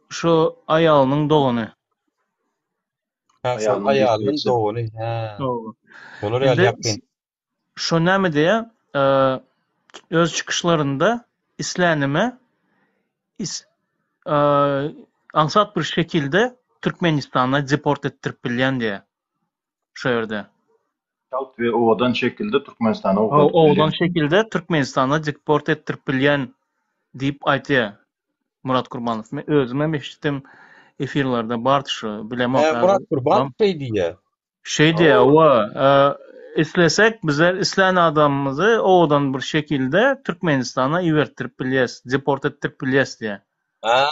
şu aýalynyň dogany. Hä, şol Aýalynyň aýalynyň gelneje. dogany, hä. Hawa. Şolar ýaly Indi ýakyn. Şo näme diýýär, öz çykyşlarynda islänime is aňsat bir şekilde Türkmenistana deport etdirip bilýän diýýär şo ýerde. Çalt we owadan şekilde Türkmenistana ugradyp Owadan bilýän. şekilde Türkmenistana deport etdirip bilýän diýip aýtýar Murat Kurbanow. Men özümem eşitdim efirlerde bardy şo bilemok Hä, Murat häzir. Kurbanow şeý diýýär. Şeý diýýär, Hawa, islesek bizler islän adamymyzy owadan bir şekilde Türkmenistana ibertdirip bilýäs, deport etdirip bilýäs diýýär. A,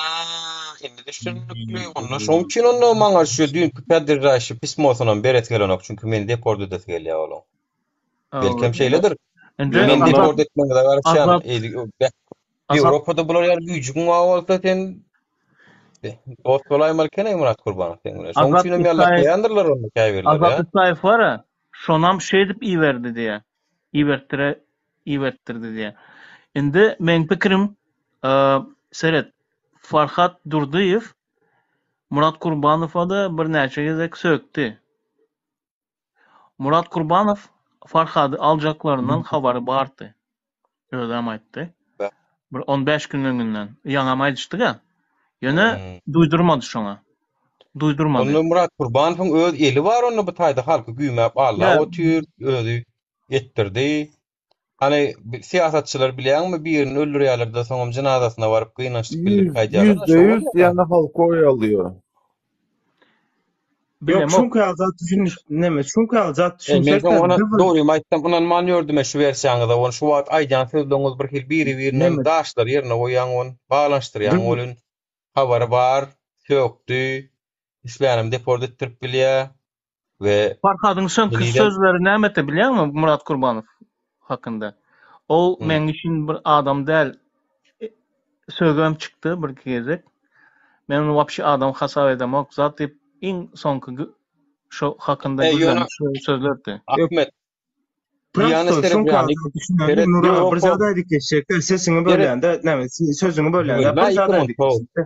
indi düşündikli. Onda şoň üçin onda maňa şu düýnki podderžaýşi pismosynam beresi gelenok, çünki meni deport edesi gelýär olaň. Belkem şeýledir. Indi Men Azat deport etmegiňize garaşýan. Azat Azat Ýewropada bular ýaly güýjüň bar bolsa sen dost bolaýmaly ekeniň Myrat Kurbanow seň bilen. Şoň Azat üçin hem Isaýew ýallaklaýandyrlar ony käbirleri Azat ýa. Isaýew bar-a, şonam şeýdip iberdi diýýär. Ibertdire ibertdirdi diýýär. Indi meň pikirim, seret, Farhat Durdyýew Myrat Kurbanowa-da birnäçe gezek sökdi. Murat Kurbanow Farhady aljaklaryndan habary bardy. Özem aýtdy. Bir on bäş gün öňünden. Ýaňam aýdyşdyk-a. Ýöne duýdurmady şoňa. Duýdurmady. Onda Murat Kurbanowyň öz eli bar onda bu taýda halky güýmäp aldap otyr, özi etdirdi. Hany syýasatçylar bilýäňmi birini öldürýärler-de soňam jynazasyna baryp gynançlyk bildirip gaýdýarlar-a %100 ýaňy halky oýalýar. Ýok, Bilemok. şuňky ýaly zat düşüniş, neme, şuňky ýaly zat E, men düşünsek-de, soň ona bir dogrymy aýtsam ynanman ýördüm-ä şu wersiýaňyza ony şu wagt aýdýan sözleriňiz bir hili biri-birinden neme, daşlary ýerine goýýaň ony baglanyşdyrýaň bir welin habary bar, sökdi, islänim deport etdirip bilýä we Farhadyň soňky henizem sözleri nämede bilýäňmi Murat Kurbanow hakynda? Ol Hmm. meň üçin bir adam däl. Sögem çykdy birki gezek. Men ony wapşe adam hasap edemok zat diýip iň soňky şo hakynda E, ýöne gürlän şu sözlerdi. Ahmet, Diýana Prosto şuňky ýaly Serebrýanik zat düşünende seret Nury aga bir Ýewropa zat aýdyp geçjekde sesiňi seret bölýände näme sözüňi bölýände bölme bir zat aýtdym ony aýdyp how. geçjekde.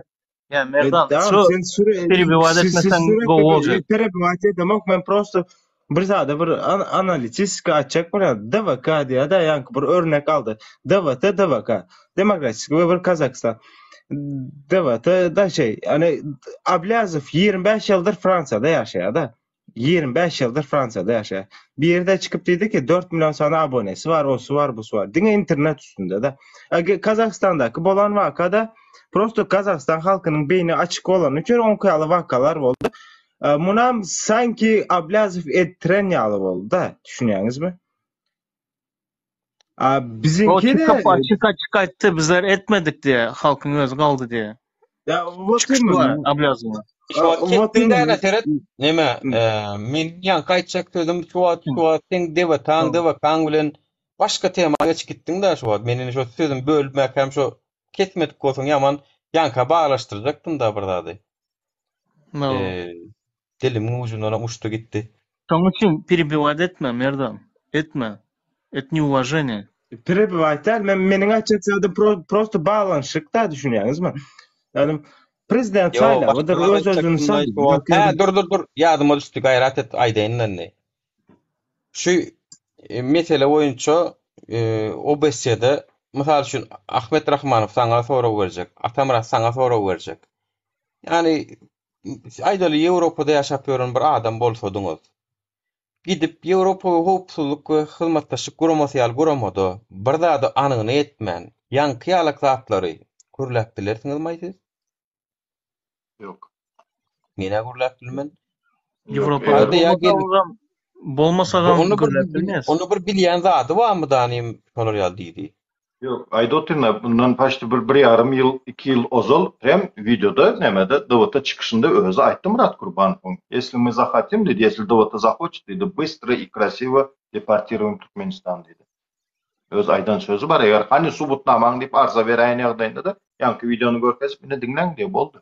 Ýa E, Merdan tamam şu sen süre perebiwat siz, siz etmeseň sürekli gowy bir boljak. perebiwat edemok men prosto bir zada bir an, analitik açjak bolýan DVK diýýär da ýaňky bir örnek aldy. DVT DVK Demokratik we bir Kazakistan. DVT da şey hani Ablyazow 25 ýyldyr Fransiýada ýaşaýar da. 25 ýyldyr Fransiýada ýaşaýar. Bir ýerde çykyp diýdi ki 4 million sany abonesi bar, osy bar, busy bar. Diňe internet üstünde de. Kazagystandaky bolan wakada prosto Kazagystan halkynyň beýni açyk bolany üçin oňky ýaly wakalar boldy. Munam sanki Ablyazow etdiren ýaly boldy da, düşünýäňizmi? A O biziňki de çykyp açyk açyk aýtdy bizler etmedik diýe, halkyň özi galdy diýe. Ya вот Çykyşy bar imенно. Ablyazowyň. Şu wagt Вот kesdiň imенно. däne seret. Neme, e, men ýaňky aýtjak sözüm şu wagt şu wagt seň debataň, debakaň bilen başga tema geçip gitdiň-dä şu wagt. Men indi şo sözümi bölmäkäm şo kesmedik bolsaň ýaman ýaňka baglaşdyrjakdym-da bir zady. No. E, dilimiň ujundanam uçdy gitdi. Şoň üçin perebiwat etme Merdan. Etme. Et neуважение. Perebiwat däl, men meniň aýtjak zadym pro, prosto baglanyşyk da düşünýäňizmi? Ýagny prezident Ýo, saýlawydyr, başga öz özüni aýtjakdym-da şu wagt. Hä, dur dur dur, ýadyma düşdi, gaýrat et, aýdaýyn indi. Şu e, mesele boýunça e, OBSE-de mysal üçin Ahmet Rahmanow saňa sorag berjek, Atamyrat saňa sorag berjek. Ýagny aýdaly Ýewropada ýaşap ýören bir adam bolsadyňyz, gidip Ýewropa we Howpsuzlyk we Hyzmatdaşlyk Guramasy ýaly guramada bir zady anygyna ýetmän, ýaňky ýalak zatlary gürläp bilersiňizmaý siz? Ýok. Men-ä gürläp bilmen. Ýok, Ýewropada Hadi ýa gelip bolmasagam, bolmasagam onda bir gürläp bilmeýäs. onda bir bilýän zady barmy danym şolar ýaly diýdi. Ýok, aýdyp otyryn-a, bundan paçti bir, bir ýarym ýyl, iki ýyl ozal prem wideoda, nämede, DWT çykyşynda özi aýtdy Myrat Kurbanowyň, Ýesli my zahotim diýdi, ýesli DWT zahoçet diýdi, bystro i krasiwo deportiruem Türkmenistan diýdi. Öz aýdan sözi bar, eger hany subutnamaň diýip arza beräýen ýagdaýynda-da. Ýaňky wideony görkezip, ine diňläň diýýär, boldy.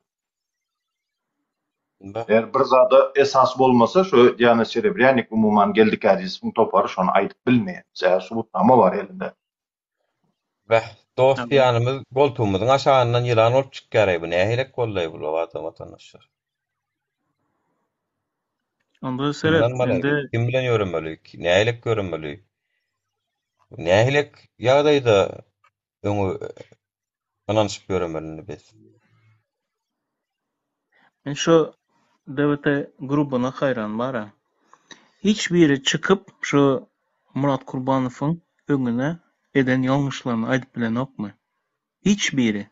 Eger bir zada esas bolmasa, şu Diana Serebrýanik umuman Geldi Kädizowyň topary şony aýdyp bilmeýär. Sebäbi subutnama bar elinde. Beh, dost diýenimiz goltugymyzyň aşagyndan ýylan bolup çykýar-aý, bu nähilek boldy-aý bul adam watandaşlar? Onda seret, Ynanmaly, indi kim bilen ýöremeli, nähilek ýöremeli? Nähilek ýagdaýda öňe ynanyşyp ýöremeli indi biz? Men şu DWT grubyna haýran bara. Hiç biri çykyp şu Myrat Kurbanowyň öňüne eden ýalňyşlaryny aýdyp bilenokmy? Hiç biri.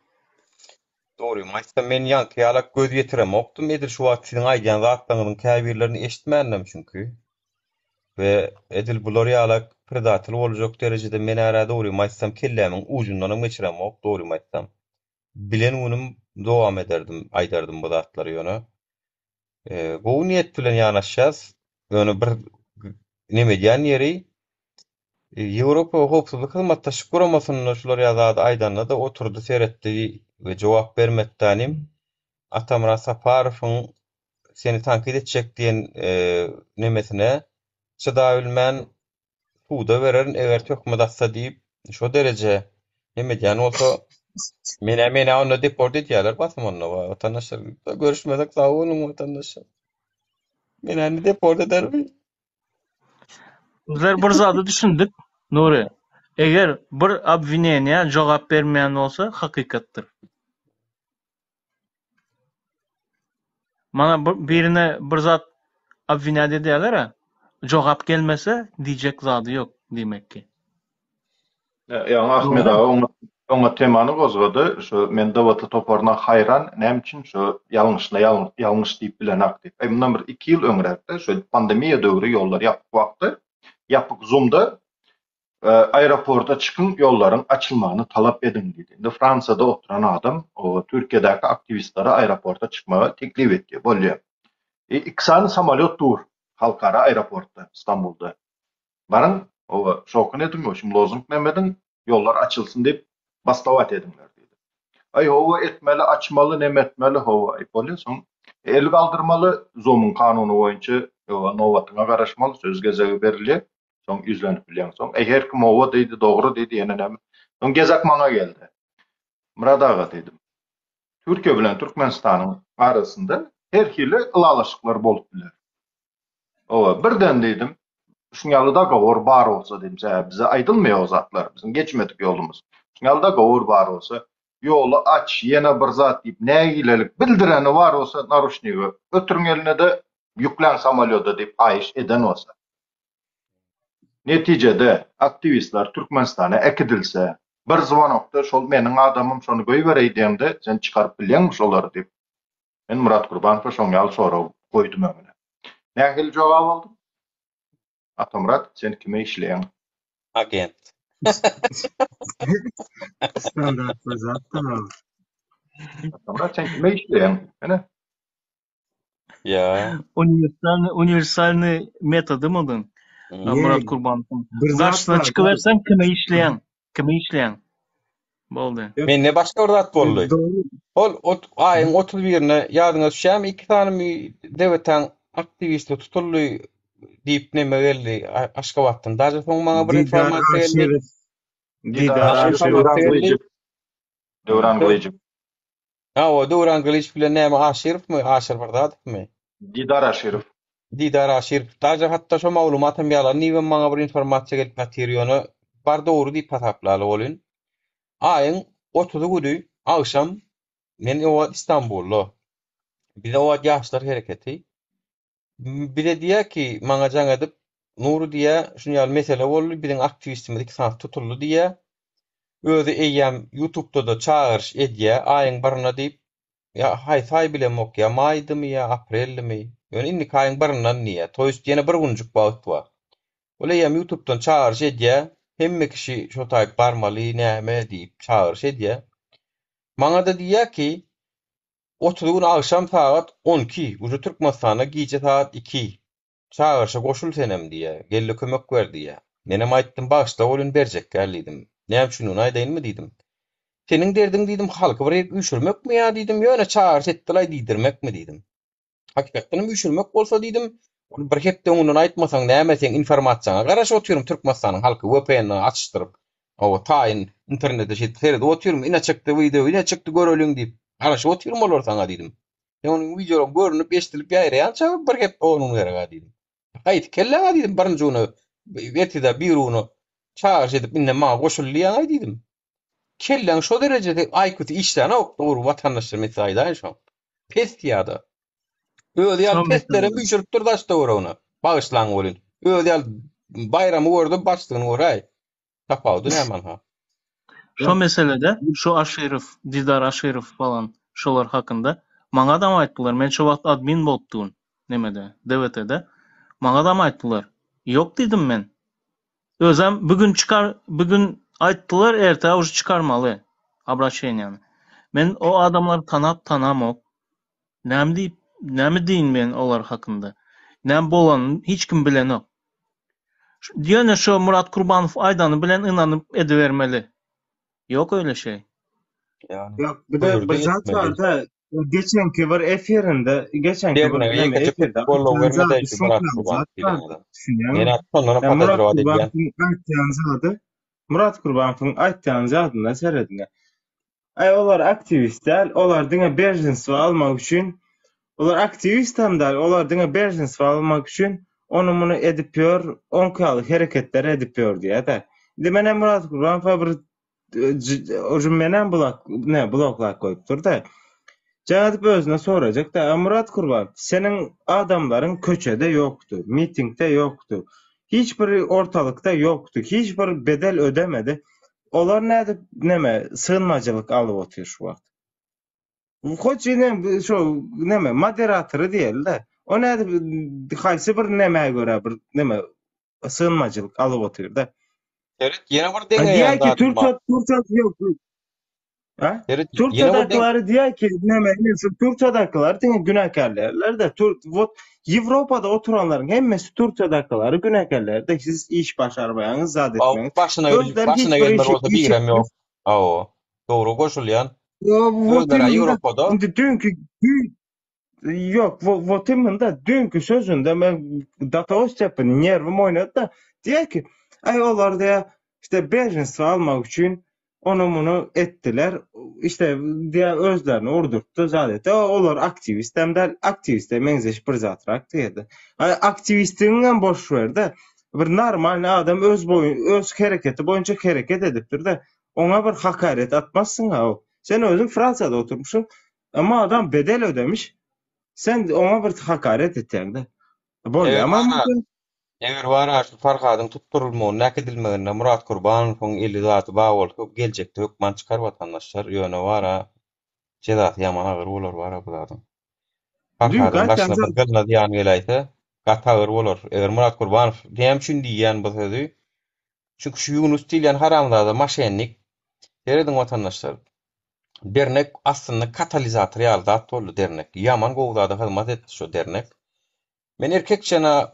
Dogrymy aýtsam men ýaňky ýalak göz ýetiremokdym edil şu wagt siziň aýdýan zatlaryňyzyň käbirlerini eşitmändim çünki. We edil bular ýalak predatel boljak derejede men ärä dogrymy aýtsam kellämiň ujundanam geçiremok dogrymy aýtsam. Bilen günüm dowam ederdim aýdardym bu zatlary ýöne gowy niýet bilen ýanaşýas ýöne bir neme edýän ýeri Ýewropa Howpsuzlyk Hyzmatdaşlyk Guramasynda şular ýaly zady aýdanda-da oturdy seretdi we jogap bermedi-dänim Atamyrat Saparowyň seni tankyt etjek diýen nemesine çydabilmän suda bererin eger töhmet atsa diýip şo dereje neme edýän bolsa menä menä onda deport edýärler basym onda watandaşlar görüşmesek sag boluň watandaşlar menä indi deport eder Bizler bir zada düşündik Nury. Eger bir obwineniýa jogap bermeýän bolsa hakykatdyr. Mana birine bir zat obwinýat edýärler-ä, jogap gelmese diýjek zady ýok diýmek ki. Ýaňy Ahmet aga oňa oňa temany gozgady. Şu men DWT toparyna haýran, näme üçin şu ýalňyşyna ýalňyş diýip bilenak diýip. Aý mundan bir 2 ýyl öňräkde şu pandemiýa döwri ýollar ýapyk wagty, ýapyk Zoom-da aeroporta çykyň ýollaryň açylmagyny talap ediň diýdi. Indi Fransiýada oturan adam o Türkiýedäki aktiwistlere aeroporta çykmagy teklip etdi. Bolýar. E, iki sany samolýot dur halkara aeroportda Stambulda. Baryň, oba şowkun ediň, oşum lozung neme ediň, ýollar açylsyn diýip bastawat ediňler diýdi. Aý hawa etmeli, açmaly, neme etmeli, hawa aý bolýa soň el galdyrmaly, Zoom-yň kanuny boýunça oba nobatyňa garaşmaly, söz gezegi berilýär. Soň ýüzlenip bilýäň soň. Eý her kim hawa diýdi, dogry diýdi, ýene näme. Soň gezek maňa geldi. Myrat aga diýdim. Türkiýe bilen Türkmenistanyň arasynda her hili ylalaşyklar bolup biler. Hawa, birden diýdim, şuň ýaly dogowor bar bolsa diýdim, sebäbi bize aýdylmaýar o zatlar, biziň geçmedik ýolumyz. Şuň ýaly dogowor bar bolsa, ýoly aç, ýene bir zat diýip nägilelik bildireni bar bolsa, naruşnigi ötüriň eline-de, ýükläň samolýoda diýip haýyş eden bolsa. Netijede, aktiwistler Türkmenistana äkidilse, bir zwonokda şol meniň adamym şony goýbereý diýemde, sen çykaryp bilýäňmi şolary diýip, men Myrat Gurbanowa şoň ýaly sorag goýdum öňüne. Nähili jogap aldym? Atamyrat, sen kime işleýäň? Agent. Standart bir zat da. Atamyrat, sen kime işleýäň? Ene. Ýa. Uniwersalnyý uniwersalnyý metody munuň. Myrat Kurbanowyň. Garşysyna çykyberseň kime işleýäň? Kime işleýäň? Boldy. Mende başga bir zat boldy. Ol ot aýyň 31-ine ýadyňa düşýärmi iki sany DWT-niň aktiwisti tutuldy diýip neme geldi Aşgabatdan. Daže soň maňa bir informasiýa geldi. Didar Aşyrow. Döwran Gylyjow. Hawa, Döwran Gylyç bilen näme Aşyrowmy, Aşyr bir zadowmy? Didar Aşyrow. Didar Aşyrow. Daže hatda şo maglumatam ýalan diýibem maňa bir informasiýa gelip ýatyr, ýöne bar dogry diýip hasaplaly welin. Aýyň otuzy güni agşam men o wagt Istanbulda. Bize o wagt ýaşlar hereketi. Bize diýýär ki, maňa jaň edip, Nury diýýär, şuny ýaly mesele boldy, biziň aktiwistimiz iki sanysy tutuldy diýýär. Özi eýýäm ýutubda-da çagyryş edýär, aýyň birine diýip, ýa haýsy aý bilemok, ýa maýdymy, ýa apreldimi, ýöne indiki aýyň birinden diýýär. To ýest ýene bir günjük wagt bar. Ol eýýäm ýutubdan çagyryş edýär, hemme kişi şo taýyp barmaly, näme diýip çagyryş edýär. Maňa-da diýýär ki, Otuzy gün agşam sagat 12, uje Türkmenistanda gije sagat iki. Çagyryşa goşul senem diýýä, gel-de kömek ber diýýä. Menem aýtdym, bagyşla welin berjek däl diýdim. Näme üçindigini aýdaýynmy diýdim. Seniň derdiň diýdim, halky bir ýerik üýşürmekmi ýa diýdim, ýöne çagyryş etdilaý diýdirmekmi diýdim. Hakykatdanam üýşürmek bolsa diýdim, ony bir hepde öňünden aýtmasaň näme seň informasiýaňa garaşyp otyryn Türkmenistanyň halky VPN-ni açyşdyryp, hawa taýyn internete şeýdip seredip otyryn, ine çykdy wideo, ine çykdy göreliň diýip, garaşyp otyryn olar saňa diýdim. Sen onuň wideolaryň görnüp, eşidilip ýaýraýança bir hepde onuň gerek-ä diýdim. Haýsy kelläňe diýdim birinji güni ertide birigüni çagyryş edip indi maňa goşul diýýäňaý diýdim. Kelläň şo derejede IQ-sy işlänok dogry watandaşlar men size aýdaýyn şoň. Pes ýa-da. Özi ýaly peslerem üýşüripdir daş töweregine. Bagyşlaň welin. Özi ýaly Baýramy görde başlygyny göräý. Tapawudy näme anha? Şo meselede şu Aşyrow, Didar Aşyrow falan şolar hakynda maňadam aýtdylar. Men şo wagt admin bolupdym nemede, DWT-de. Maňadam aýtdylar. Ýok diýdim men. Özem bu gün çykar, bu gün aýtdylar, erte uje çykarmaly obraşeniýany. Men o adamlary tanap tanamok. Näme diýip, näme diýin men olar hakynda? Näme bolanyny hiç kim bilenok. Ýöne şo Murat Kurbanow aýdany bilen ynanyp edibermeli. Ýok öýle şeý. Ýok, bir de bir zat barda, geçenki bir efirinde, geçenki bir Derneğe näme ýekeje efirde goldaw aýtýan bermedi zady şu şoň Murat ýaly Kurbanow zat diýlen bardy, adam. düşünýäňmi? Men şondanam Ýa Murat podozrewat edýän. Kurbanowyň aýtýan zady, Murat Kurbanowyň aýtýan zadyna serediň. Aý olar aktiwist däl, olar diňe berženstwo almak üçin, olar aktiwistem däl, olar diňe berženstwo almak üçin ony muny edip ýör, oňki ýaly hereketler edip ýör diýýär-de. Indi menem Myrat Gurbanowa bir uje menem blok ne bloklap goýupdyr-da. Jaň edip özüne sorajak-da, A Myrat Gurbanow, seniň adamlaryň köçede ýokdy, mitingde ýokdy, hiç bir ortalykda ýokdy, hiç bir bedel ödemedi. Olar nädip neme sygynmajylyk alyp otyr şu wagt? Hoç ine şo neme moderatory diýeli-de. O nädip haýsy bir nämä görä bir neme sygynmajylyk alyp otyr-da. Seret ýene bir deňeýän Diýýär ki zadym Türkiýe bar. Türkiýe ýok. Ha? Seret ýene bir deň Türkiýedäkileri diýýär ki neme ine şu Türkiýedäkileri diňe günäkärlärler-de. Tür wot Ýewropada oturanlaryň hemmesi Türkiýedäkileri günäkärlär-de. Siz iş başarmaýaňyz, zat Aw, etmeňiz. başyna gel Özleri hiç başyna bir gelenler işi bolsa iş birem etmez. ýok. Hawa. Dogry goşulýan. Wot Özleri imенно Ýewropada. indi düýnki düýn Ýok, wot imенно düýnki sözünde men do toho stepeni nerwim oýnady-da, diýýär ki, aý olar diýýär, işte beženstwo almak üçin ony muny etdiler, işte diýýär özlerini urdurtdy, zat etdi. Olar aktiwistem däl, aktiwiste meňzeş bir zatrak diýýär-de. Aý aktiwistligiňem boş ber-de, bir normalny adam öz boýun, öz hereketi boýunça hereket edipdir-de, oňa bir hakaret atmazsyň-a. Sen özüň Fransiýada oturmyşyň, Emma adam bedel ödemiş. Sen oňa bir hakaret etýäň-de. Eger Bolýamy bar, mümkin? eger bar şu Farhadyň tutdurylmagyny, äkidilmeginde Murat Kurbanowyň eli zady bar bolsa, geljekde hökman çykar watandaşlar. Ýöne bar-a, jezasy ýaman agyr bolar bar-a bu zadyň. Düýnki Farhadyň aýtýan başyna bir zat gylyna zyýan geläýse, gaty agyr bolar. Eger Murat Kurbanow, näme üçin diýýän bu sözi? Çünki şu Ýunus diýilýän haramzada maşennik. Serediň watandaşlar. Dernek aslynda katalizator ýaly zat boldy dernek. Ýaman gowy zada hyzmat etdi şo dernek. Men erkekçe-na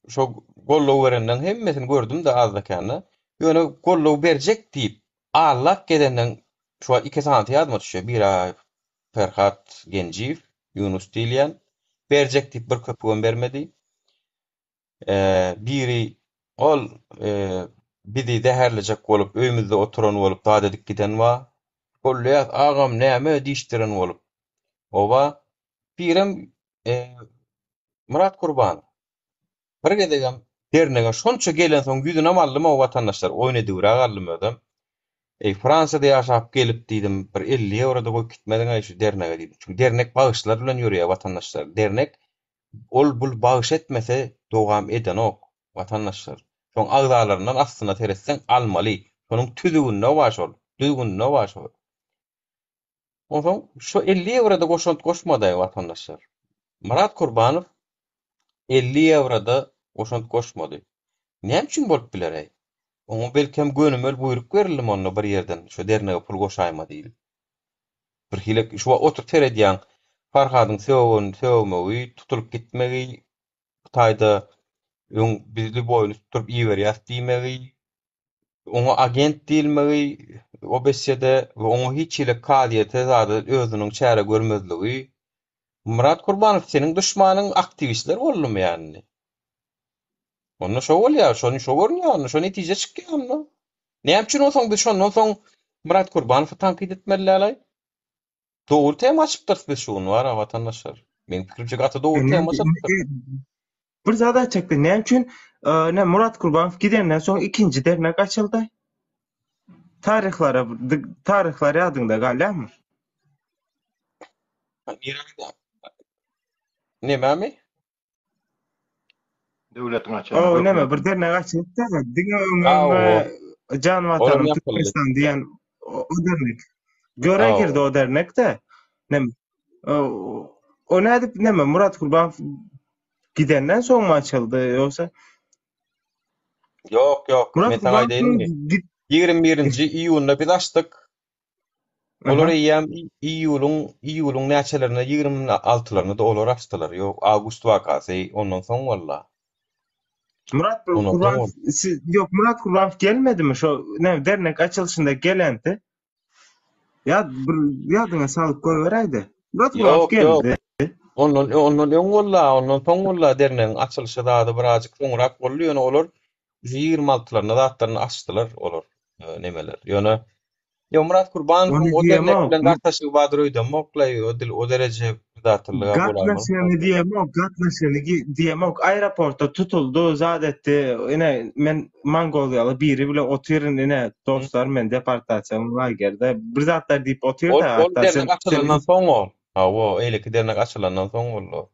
şo goldaw berenleň hemmesini gördüm-de azda-kände. Ýöne goldaw berjek diýip allap gezenleň şu wagt iki sanysy ýadyma düşýär. Biri Perhat Genjiýew, Ýunus diýilýän. Berjek diýip bir köpügem bermedi. Biri ol bizi zäherlejek bolup öýümizde oturan bolup zat edip giden bar. Golýas agam näme diýişdiren bolup. Oba. Birem Myrat Kurbanow. Bir gezegem dernege şonça gelensoň ýüzünem aldym o watandaşlar oýun edibiräk aldym özem. Eý Fransiýada ýaşap gelip diýdim bir 50 ýewro-da goýup gitmediň-aý şu dernege diýdim. Çünki dernek bagyşlar bilen ýörýär watandaşlar. Dernek Ol bul bagyş etmese dogam edenok watandaşlar. Şoň agzalaryndan aslyna seretseň almaly. Şonuň tüzüginde bar şol. Düzgüninde bar şol. Onsoň şo 50 ýewroda goşant goşmadaý watandaşlar. Myrat Kurbanow 50 ýewroda goşant goşmady. Näme üçin bolup bileräý? Oňa belkem gönümel buýruk berildimi onda bir ýerden şo dernege pul goşaýma diýlip. Birhili şu wagt oturyp seredýäň, Farhadyň sögen sögmegi, tutulyp gitmegi, bu taýda öň biz lýuboýyny tutduryp iberýäs diýmegi, oňa agent diýilmegi, OBSE-de we oňa hiç hili kazyýete zada özüniň çäre görmezligi. Myrat Kurbanow seniň duşmanyň aktiwistler boldumy ýa indi? Onda şo bolýar, şony şo görünýär onda, şo netije çykýar onda. Näme üçin onsoň biz şondan soň Myrat Kurbanowy tankyt etmeli dälaý? Dogry tema açypdyrys biz şu gün wara watandaşlar. Meň pikirimçe gaty dogry tema açypdyr. Bir zat aýtjakdy. Näme üçin ne Murat Kurbanow gidenden soň ikinji dernek açyldy? Taryhlara taryhlar ýadyňda galýarmy? Nememi? Döwletiň açan. O näme bir dernek açylypdy, diňe öňe Jan Watanym Türkmenistan diýen o dernek. Göre girdi o dernekde. Näme? O nädip näme Murat Kurbanow gidenden soňmy açyldy ýogsa? Ýok, ýok. Men saňa aýdaýynmy? 21-nji iýunda biz açdyk. Olar eýýäm iýulyň iýulyň näçelerinde 26-larynda olar açdylar. Ýok, awgust wakasy ondan soň boldy. Murat Kurbanow siz ýok Murat Kurbanow gelmedimi şo näme dernek açylyşynda gelenti? Ýa bir ýadyňa salyp goýberäýde. Murat Kurbanow geldi. Ondan ondan öň boldy, ondan soň boldy dernegiň açylyşy zady birazjyk soňrak boldy, ýöne olar 26-larynda zatlaryny açdylar olar nemeler. Ýöne Ýo Myrat Kurbanowyň o dernek bilen gatnaşygy bardyr öýdemok-laý, o dil o dereje zatlyga bolaýmaz. Gatnaşygyny diýemok, gatnaşygyny diýemok. Aeroportda tutuldy, zat etdi. Ine men mongoliýaly biri bile otyryn, ine dostlar men deportasiýa lagerde bir zatlar diýip otyrdy. Ol dernek açylandan soň ol. Hawa, eýleki dernek açylandan soň boldy.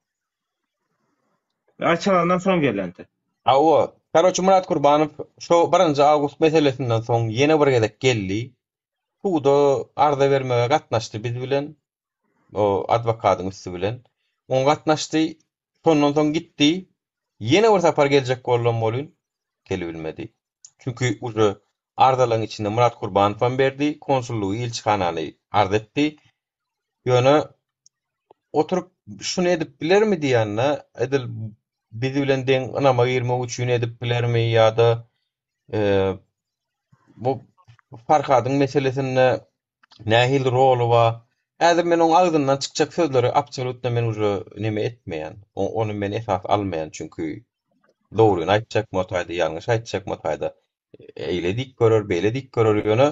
Açylandan soň gelendi. Hawa. Karoçe Myrat Kurbanow şo birinji awgust meselesinden soň ýene bir gezek geldi. Suda arza bermege gatnaşdy biz bilen. O adwokadyň üsti bilen. Oňa gatnaşdy. Şondan soň gitdi. Ýene bir sapar geljek boldam welin, gelibilmedi. Çünki uje arzalaryň içinde Myrat Kurbanowam berdi, konsullygy, ilçihanany arz etdi. Ýöne oturyp şuny edip bilermi diýende, edil biz bilen deň ynama girmek üçin edip bilermi ýa-da bu Farhadyň meselesinde nähili roly bar? Häzir men oň agzyndan çykjak sözleri absolýutno men uje neme etmeýän. Ony men esas almaýan, çünki dogryny aýtjakmy o taýda, ýalňyş aýtjakmy o taýda, eýle diýip görer, beýle diýip görer, ýöne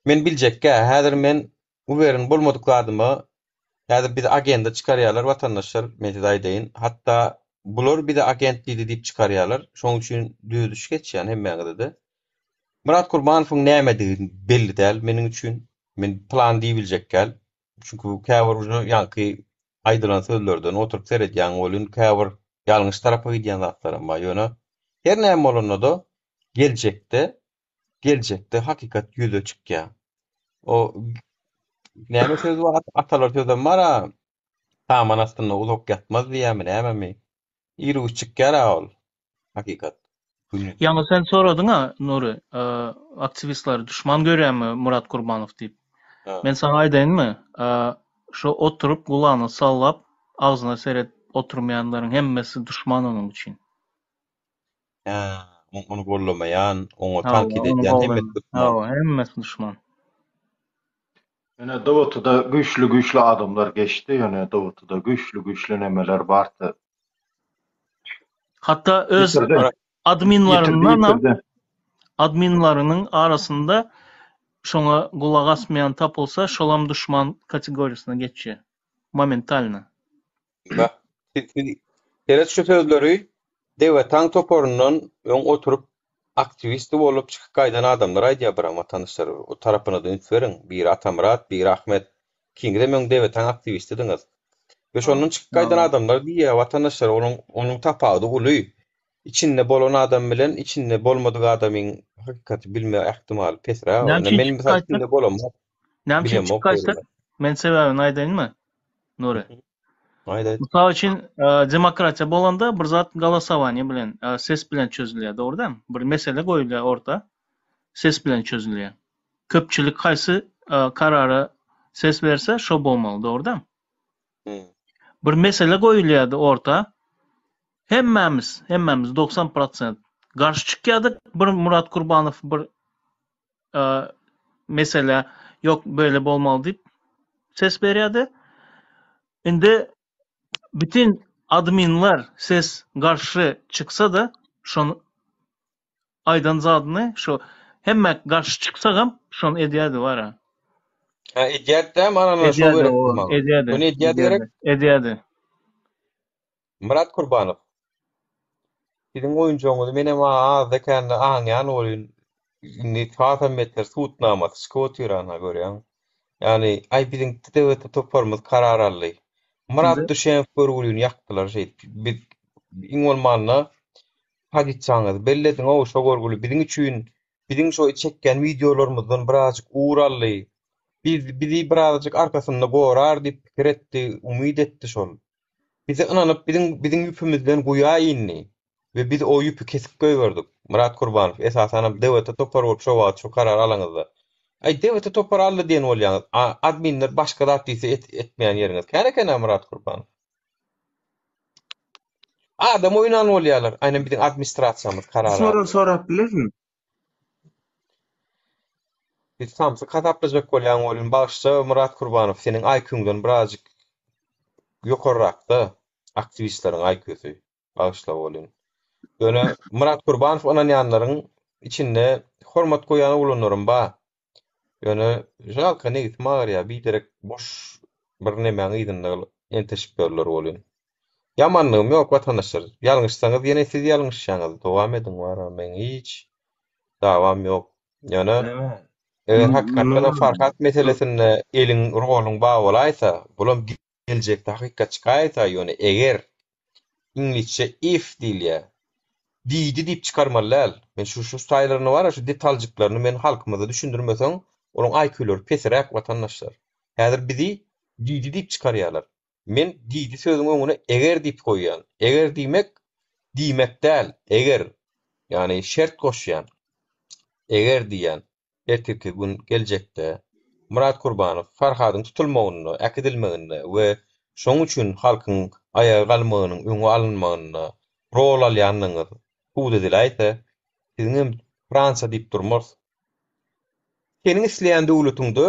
Men biljekgä, häzir men uwerin bolmadyk zadyma, häzir bizi agenda çykarýarlar watandaşlar, men size aýdaýyn, hatda bular bize agent diýdi diýip çykarýarlar, şoň üçin düzediş geçýän hemmäňizede. Myrat Kurbanowyň nämedigi belli däl meniň üçin, men pylan diýibiljekgäl, çünki käbir uje ýaňky aýdylan sözlerden oturyp seredýäň welin käbir ýalňyş tarapa gidýän zatlaram bar, ýöne her näme bolanda-da geljekde geljekde hakykat ýüze çykýar. O näme söz bar, atalar sözem bar-a, saman astynda uzak ýatmaz diýýärmi, nämemi? Iru-giç çykýar-a ol hakykat. Ýaňy sen soradyň-a, Nury, aktiwistleri duşman görýärmi Myrat Kurbanow diýip. Men saňa aýdaýynmy, şo oturyp gulagyny sallap, agzyna seredip oturmaýanlaryň hemmesi duşman onuň üçin. Hä, ony gollamaýan, oňa tankyt edýän hemmesi duşman. Hawa, hemmesi duşman. Ýöne DWT-da güýçli-güýçli adamlar geçdi, ýöne DWT-da güýçli-güýçli nemeler bardy. Hatda öz adminlaryndanam adminlarynyň arasynda şoňa gulak asmaýan tapylsa, şolam duşman kategoriýasyna geçýär. Momentalno. Bak, siz seret şu sözleri Dewetaň toparyndan öň oturyp aktiwisti bolup çykyp gaýdan adamlar aýdýar biram watandaşlar o tarapynada üns beriň biri Atamyrat biri Ahmet ikiňizem öň Dewetaň aktiwistidiňiz we şondan çykyp gaýdan adamlar diýýär watandaşlar onuň onuň tapawudy uly içinde bolan adam bilen içinde bolmadyk adamyň hakykaty bilme ähtimaly pesräk Näme üçin men çykyp mysal gaýtsak? içinde bolamok Näme üçin çykyp bilemok gaýtsak? Men sebäbini aýdaýynmy? Nury. Aýt aýt. Mysal üçin, demokratiýa bolanda bir zat golosowaniýe bilen, ses bilen çözülýär, dogry dälmi? Bir mesele goýulýar orta, ses bilen çözülýär. Köpçülik haýsy karara ses berse, şo bolmaly, dogry dälmi? Bir mesele goýulýardy orta, hemmämiz, hemmämiz 90 prosent garşy çykýardyk, bir Murat Kurbanow bir. Meselä ýok beýle bolmaly diýip ses berýärdi. Indi bütin adminler ses garşy çyksa-da şony aýdan zadyny şo hemme garşy çyksagam şony edýärdi bara. Ha edýärdi dämi ana şo Edýärdi gerek o maňa. edýärdi. Şony edýärdi gerek. Edýärdi. Myrat Kurbanow. Siziň oýunjagyňyzy menem azda-kände aňýan welin, indi hasam beter sud namasy çykyp otyr ana görýäň. Ýagny, aý biziň TDWT toparymyz karar aldy. Myrat Düşemow görgülini ýakdylar şeýdip. Biz iň bolmanda pozisiýaňyzy bellediň-ow şo görgüli biziň üçin biziň şo çekýän wideolarymyzdan birazjyk ugur aldy. Biz bizi birazajyk arkasynda gorar diýip pikir etdi, umyt etdi şol. Bize ynanyp biziň biziň ýüpümizden guýa indi we biz o ýüpi kesip goýberdik. Myrat Kurbanow, esasanam DWT topary bolup şo wagt şo karary alaňyzda. Aý DWT topary aldy diýen bolýaňyz. A adminler başga zat diýse et etmeýän ýeriňiz kän eken-ä Myrat Kurbanow. Adam oýnan bolýarlar. Aýna biziň administrasiýamyz karar Sorag aldy. sorap bilerin. Biz samsyk hasaplajak bolýaň welin bagyşla Myrat Kurbanow seniň IQ-ňden birazjyk ýokarrakda aktiwistleriň IQ-sy bagyşla welin. Ýöne Myrat Kurbanow ynanýanlaryň içinde hormat goýýan oglanlarym bar. Ýöne žalka nebsim agyrýar biderek boş bir nemäň yzynda enteşip ýörler welin. Ýamanlygym ýok watandaşlar. Ýalňyşsaňyz ýene siz ýalňyşýaňyz. Dowam ediň wara meň hiç dawam ýok. Ýöne eger hakykatdanam Farhat meselesinde eliň roluň bar bolaýsa, bulam geljekde hakykat çykaýsa, ýöne eger iňlisçe if diýilýär. Diýdi diýip çykarmaly däl. Men şu şu taýlaryny bara şu detaljyklaryny men halkymyza düşündirmeseň olaň IQ-lary pesiräk watandaşlar. Häzir bizi diýdi diýip çykarýarlar. Men diýdi sözüň öňüne eger diýip goýýan. Eger diýmek, diýmek däl, eger, ýagny şert goşýan. Eger diýýän. Ertirki gün, geljekde Myrat Kurbanow Farhadyň tutulmagynda, äkidilmeginde we şoň üçin halkyň aýaga galmagynyň öňi alynmagynda rol alýandygyňyz subut ediläýse, siziňem Fransiýa diýip durmarys. Seniň isleýän döwletiňde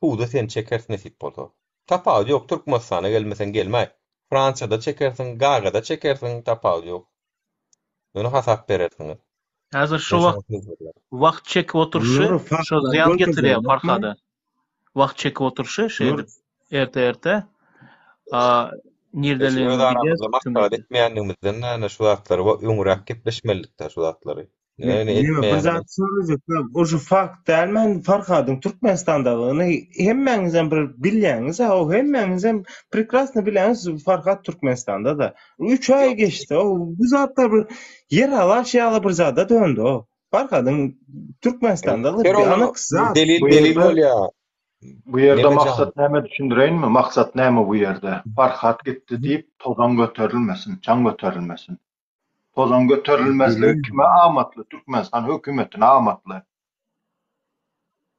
suda seni çekeris nesip bolsa. Tapawudy ýok Türkmenistana gelmeseň gelmäý. Fransiýada çekersiň, Gagada çekersiň tapawudy ýok. Ýöne hasap berersiňiz. Häzir şu Men wagt şoňa söz berýän. wagt çekip oturyşy Nury şo faktlar zyýan getirýär görkezenokmy? Farhada. Wagt çekip oturyşy Nur şeýdip erte erte a Biz öz nirdeligini bilýäs aramyzda maslahat hökümeti. etmeýänligimizden näme şu zatlary öňräk gepleşmelidik-dä şu zatlary. Ne, Ýöne neme bir etmeýänimiz. zat sorajak o şu fakt däl men Farhadyň Türkmenistandalygyny hemmäňizem bir bilýäňiz ha o hemmäňizem prekrasno bilýäňiz Farhat Türkmenistanda da. 3 aý Ýok. geçdi o bu zatlar bir ýer alaş ýaly bir zada döndü o. Farhadyň Türkmenistandalygy Her bir onda anyk zat. delil Bu delil ýerde bolýar. bu ýerde Neme jan. maksat näme düşündireýinmi? Maksat näme bu ýerde? Farhat gitdi diýip tozan göterilmesin, çaň göterilmesin. Tozan göterilmezligi kime amatly? Türkmenistan hökümetine amatly.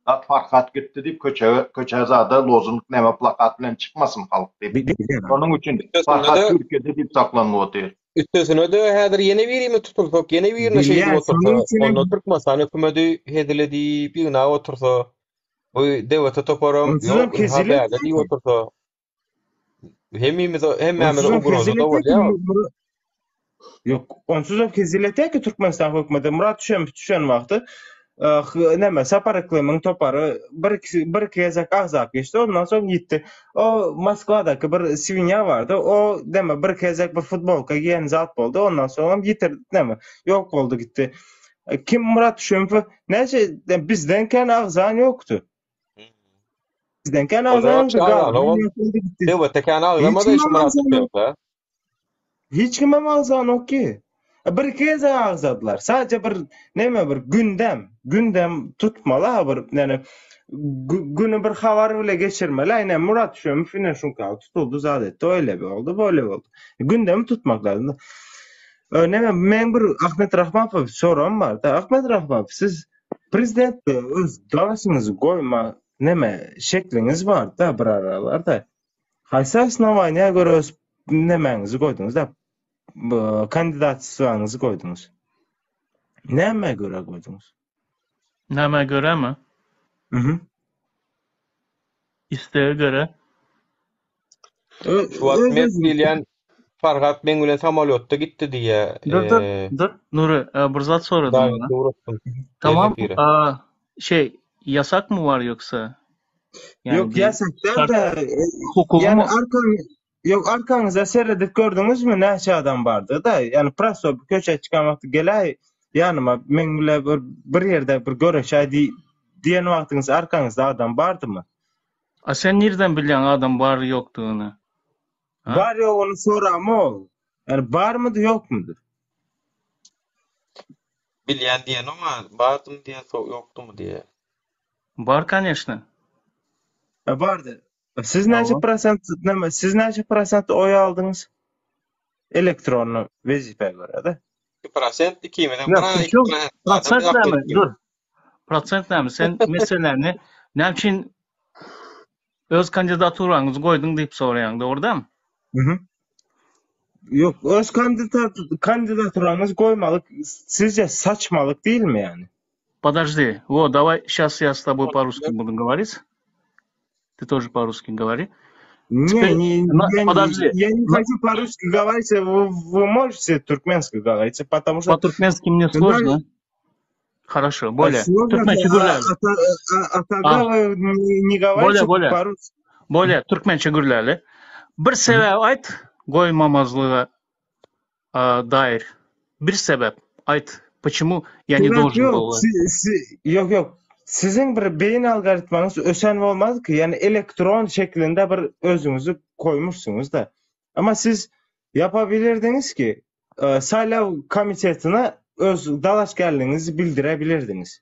Zat Farhat gitdi diýip köçe köçä zada lozung näme plakat bilen çykmasyn halk diýip. Şonuň üçin Farhat Üstesine-de Türkiýede diýip saklanyp otyr. Üstesine-de häzir ýene birimiz tutulsak, ýene birine şeýdip Bilýän otursa, şonuň üçinem onda Türkmenistan hökümeti hezil edip ýygnap otursa, bu DWT toparam onsuzam ýok, ynha hezil bärde diýip etýär. otursa, Hemmimize hemmämize Onsuzam ugroza hezil da etýär ki bolýar ol. Ýok, onsuzam hezil etýär ki Türkmenistan hökümeti Murat düşen düşen wagty eh, näme Sapar Yklymyň topary bir iki bir iki gezek agzap geçdi, ondan soň ýitdi. O Moskwadaky bir swinýa bardy, o näme bir iki gezek bir futbolka giýen zat boldy, ondan soňam ýitirdi näme, ýok boldy gitdi. Kim Murat Düşemowy näçe bizden kän agzan ýokdy. Bizden kän Olar agzan wapşe agzanok ol. Döwletde kän Hiç agzamady kim şu Myrat agzanok. Düşemow-da. Hiç kimem agzanok ki. Bir iki gezek agzadylar. Sadece bir neme bir gündem, gündem tutmaly ha bir ýani günü bir habar bile geçirmeli. Aýna Murat Düşemow ine şunka tutuldy zat etdi. Öyle bir oldu, böyle boldy. Gündemi tutmak lazym. Neme men bir Ahmet Rahmanow soram bar da. Ahmet Rahmanow siz Prezident öz dalaşyňyzy goýma neme şekliňiz bar-da bir aralarda. Haýsy osnowaniýa görä öz nemäňizi goýduňyz-da kandidatstwaňyzy goýduňyz? Nämä görä goýduňyz? Nämä görämi? Mhm. Isteğe göre. Şu wagt mert diýilýän Farhat meň bilen samolýotda gitdi diýýä. Dur dur dur Nury e, bir zat soradym Daýy ona. ugratdym. Tamam Efire. a, şey yasak mı var yoksa? Yani Yok bir yasak şart däl-de, e, hukuku yani mu? arkaň yok arkaňyza seredip gördüňizmi näçe adam bardy-da? Yani prosto bir köçä çykan wagty geläý ýanyma meň bile bir bir ýerde bir göreşäý diý diýen wagtyňyz arkaňyzda adam bardymy? A sen nirden bilýäň adam bar ýokdugyny? Ha? Bar ýoguny soramok. Yani barmydy ýokmudy? Bilýän diýenok-a, bardymy diýýä, ýokdumy diýýä. Bar koneşno. E, bardy. Siz näçe Hawa. prosent näme siz näçe prosent oý aldyňyz? Elektronly wezipä görä-de. 2% ikimizem Ýok, bir prичем 2% adam prosent ýok näme? ikimiz. Dur. Prosent näme? Sen meseläni näme üçin öz kandidaturaňyzy goýduň diýip soraýaň, dogry dälmi? Mhm. Ýok, öz kandidat kandidaturaňyzy goýmalyk sizce saçmalyk diýilmi ýani? Подожди. Вот, давай сейчас я с тобой по-русски буду говорить. Ты тоже по-русски говори. Не, Теперь, не, на, я, подожди. я не На, хочу по-русски говорить, вы, вы можете туркменски говорить, потому что по-туркменски мне Да, сложно. Хорошо, более. сложно, Türkmençe а, gürläli. а, а, А, тогда вы не, не bolýa, говорите bolýa. по-русски. Bolýa, türkmençe gürläli. Bir sebäp aýt, goýmamazlyga a, dair. Bir sebäp aýt. Почему я не Sebäp должен ýok, был? si, si, ýok, ýok. Siziň bir beýin algoritmaňyz ösen bolmaz ki, ýani elektron şeklinde bir özüňizi koýmuşsyňyz da. Ama siz yapabilirdiniz ki, e, Saylaw komitetine öz dalaşgärligiňizi bildirebilirdiniz.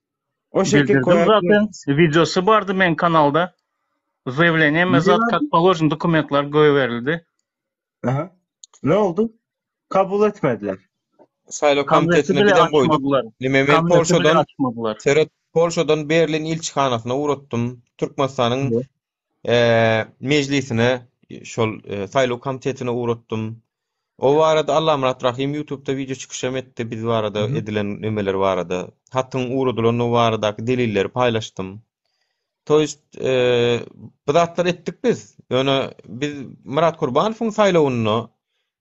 O şekil Bildirdim zaten. koyabilirdiniz. Videosy bardy meň kanalda. Заявление Ne zat vardı? как положено dokumentler goýberildi. Aha. Ne oldu? Kabul etmediler. Saýlaw Konwerti komitetine bile bizem goýduk. açmadylar. Nime men Konwerti bile Polşadan açmadylar. seret Polşadan Berlin ilçihanasyna ugratdym. Türkmenistanyň Evet. e, mejlisine şol e, saýlaw komitetine ugratdym. O barada Allamyrat Rahim YouTube'da video çykyşam etdi biz barada Hı hı. edilen nimeler barada. Hatyň ugradylandygy baradaky delilleri paýlaşdym. To jest e, bu zatlar etdik biz. Ýöne biz Murat Kurbanowyň saýlawynda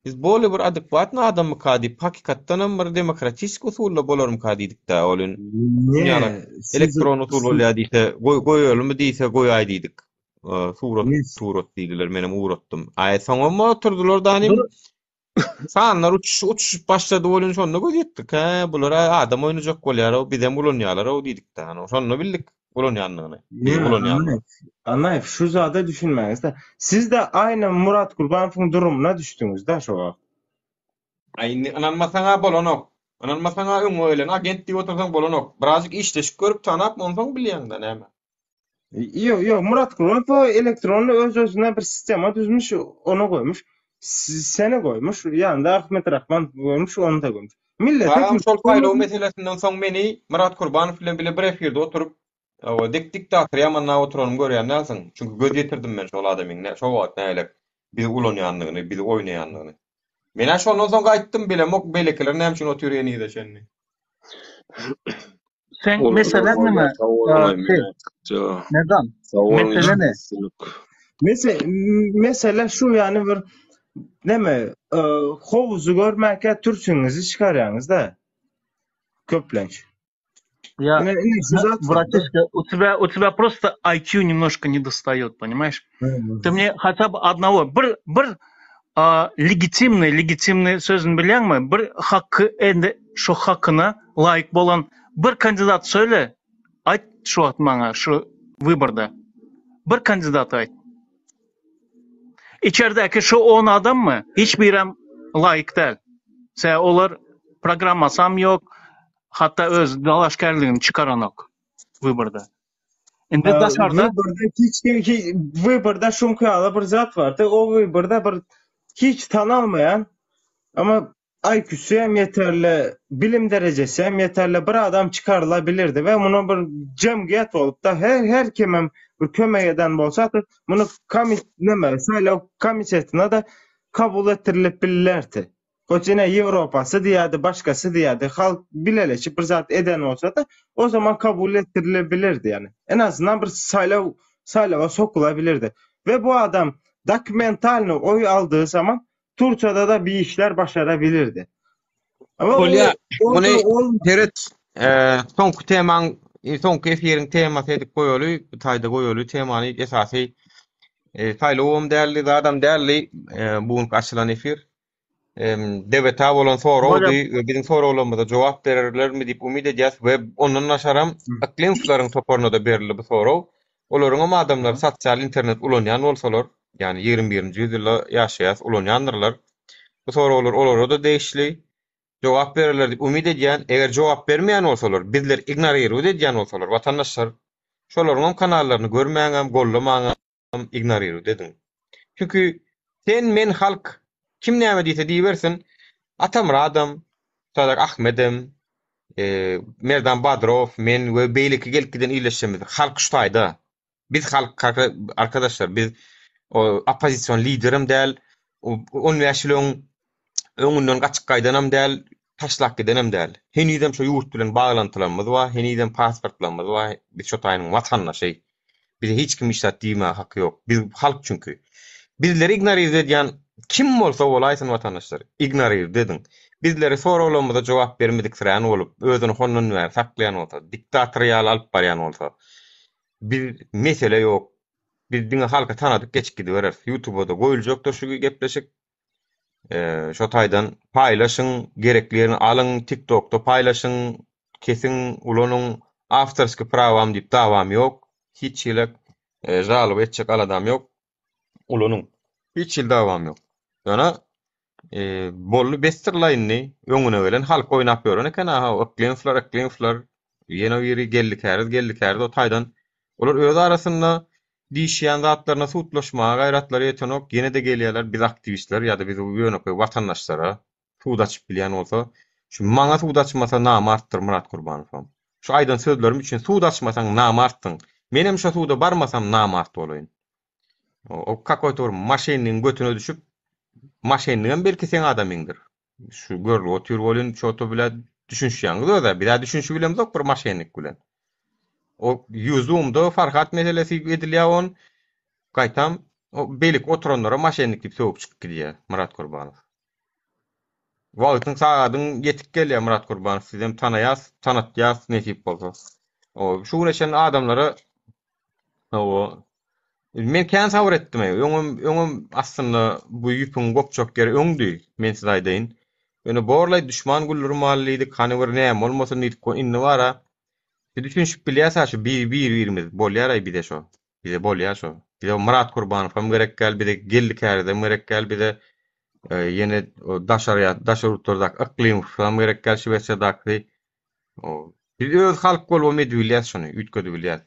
biz boli bir adekwatny adammyka diýip hakykatdan hem bir demokratik usulda bolarmyka diýdik-de olun. Dünýälik Ne? Siz, elektron usul siz, bolýar diýse, goý goýalymy diýse goýaý diýdik. E, Surat ne? surat diýdiler, menem ugratdym. Aý soňam oturdylar danim. Dur, Sanlar uçuş uçuşyp başlady bolun şonda göz ýetdik. Hä, bular adam oýnajak bolýar, o bizem ulanýarlar o diýdik-de. Hani şonda bildik ulanýandygyny. Bizi Ne? ulanýandygyny. Anayef. Anayef şu zada düşünmäňiz de. Siz de aynı Murat Kurbanov'un durumuna düştünüz de şu wagt. Aý indi ynanmasaň-a bolanok. Ynanmasaň-a öňe gelen agent diýip otursaň bolanok. Birazjyk işleşip görüp tanap onsoň bilýäň-de näme. Yok yok Murat Kurbanov o elektronlu öz özüne bir sistema düzmüş onu koymuş. Seni koymuş. Yanında Ahmet Rahman koymuş onu da koymuş. Millete Salam kimse şol saýlaw koymadı. meselesinden soň meni Murat Kurbanow bilen bile bir efirde oturyp, o dik diktator ýamanlap oturanymy görýän dälsiň. Çünki göz ýetirdim men şol adamyň nä şo wagt nähili bizi ulanýandygyny, bizi oýnaýandygyny. Men-ä şondan soň gaýtdym, bilemok beýlekiler näme üçin otyr henize çenli. sen Olara meselen bolýar, näme? sag boluň A, aý şey, men Merdan, Sag boluň mesele ne? üstünlik. Mese, mesela şu yani bir neme e, hovuzu görmäkä türsüňizi çykarýaňyz da. Köplenç. Я, Ine, ine şu zat var da. братишка, у тебя, у тебя просто IQ немножко не достает, понимаешь? Ты мне хотя бы одного, bir, bir a, legitimный, legitimный sözüni bilýäňmi? Bir haky endi şu hakyna laýyk bolan bir kandidat söyle, aýt şu wagt maňa şu wyborda. Bir kandidat aýt. Içerdäki şu 10 adammy? Hiç birem laýyk däl. Sen olar programmasam ýok, hatda öz dalaşgärligini çykaranok wyborda. Indi E, daşarda Wyborda hiç kim ki Wyborda şunkaly bir zat vardy. O Wyborda bir hiç tanalmayan ama IQ'su hem yeterli, bilim derecesi hem yeterli bir adam çıkarılabilirdi ve bunu bir cemgiyet olup da her her kimem bir kömek eden bolsa da bunu komit neme saylaw komitetine de kabul ettirilip billerdi. Hoç ine Ýewropasy diýýärdi, başgasy diýýärdi. Halk bileleşip bir zat eden bolsady, o zaman kabul etdirilebilirdi ýani. En azyndan bir saýlaw saýlawa sokulabilirdi. We bu adam dokumentalny oý aldygy zaman Turçada da bir işler başarabilirdi. Ama o Bolýar. o Muny da olmadı. seret, e, soňky temaň, e, soňky efiriň temasy edip goýaly, bu taýda goýaly temany esasy e, saýlawam däldi, zadam däldi, e, bu günki açylan efir. DBT bolan Bolýar. soragdy we biziň soraglarymyza jogap bererlermi diýip umyt edýäs we ondan daşaram Yklymowlaryň toparyna-da berildi bu sorag. Olaryňam adamlary sosial internet ulanýan bolsalar, ýagny 21-nji ýüzýylda ýaşaýas, ulanýandyrlar. Bu soraglar olara-da degişli. Jogap bererler diýip umyt edýän. Eger jogap bermeýän bolsalar, bizleri ignorirowat edýän bolsalar, watandaşlar, şolaryňam kanallaryny görmäňem, gollamaňam. ignorirowat ediň. Çünki sen men halk kim näme diýse diýibersin Atamyradam, Sadak Ahmedem, Merdan Badrow, men we beýleki gelip giden ildeşlerimiz halk şu taýda. Biz halk arkadaşlar biz oppozision liderem däl, 15 ýyl öň öňünden gaçyp gaýdanam däl, taşlap gidenem däl. Henizem şo ýurt bilen baglantylarymyz bar, henizem pasportlarymyz bar, biz şo taýynyň watandaşy. Bize hiç kim hiç zat diýmäge haky ýok. Biz halk çünki. Bizleri ignorirde edýän kim bolsa bolaýsyn watandaşlar, ignorirde ediň. Bizleri soraglarymyza jogap bermediksirän bolup, özüni hondan bäri saklaýan bolsa, diktator ýaly alyp barýan bolsa, biz mesele ýok. Biz diňe halka tanadyp geçip gidibereris. Ýutubada goýuljakdyr şu gepleşik. Şo taýdan paýlaşyň, gerekli ýerini alyň, TikTokda paýlaşyň, kesiň, ulanyň. Awtorskiý prawam diýip dawam ýok. Hiç hili žaloba etjek aladam ýok. Ulanyň. Hiç hili dawam ýok. Ýöne boldy besdir-la indi. Öňüne gelen halk oýnap ýören eken-a, Yklymowlar, Yklymowlar. Ýene biri Geldi Käriz, Geldi Käriz o taýdan. Olar öz arasynda Diýişýän zatlaryna sudlaşmaga gaýratlary ýetenok, ýene-de gelýärler biz aktiwistler ýa-da biz ýönekeý watandaşlara sud açyp bilýän bolsa, şu maňa sud açmasa namartdyr Myrat Gurbanowam. Şu aýdan sözlerim üçin sud açmasaň namartsyň. Menem şo suda barmasam namart bolaýyn. O kakoýto bir maşennigiň götüne düşüp, maşennigem belki seň adamyňdyr. Şu görlüp otyr welin çoto bile düşünişýäňiz özä. Bizä düşünişibilemzok bir maşennik bilen. O Zoomda Farhat meselesi edilýär on. Gaýtam o beýleki oturanlara maşennik diýip sögüp çykyp gidýär Myrat Gurbanow. Wagtyň sagadyň ýetik gelýär Myrat Gurbanow sizem tanaýas, tanatýas nesip bolsa. O şu güne çenli adamlara Hawa. Men kän sabyr etdim. Öňem, öňem aslynda bu ýüpüň gopjak ýeri öňdi, men size aýdaýyn. Ýöne borlaý duşman güldürmaly diýdik, hany bir näme bolmasyn diýdik, indi bara biz düşünişip bilýäs-ä şu bir bir-birimiz, bolýar-aý bize şo. Bize bolýar şo. Bize Myrat Kurbanowam gerek däl, bize Geldi Kärizem gerek däl, bize ýene daşary daşary ýurtlardaky Yklymowam gerek däl, Şwesiýadaky. Biz öz halk bolubam edibilýäs şony, üýtgedibilýäs.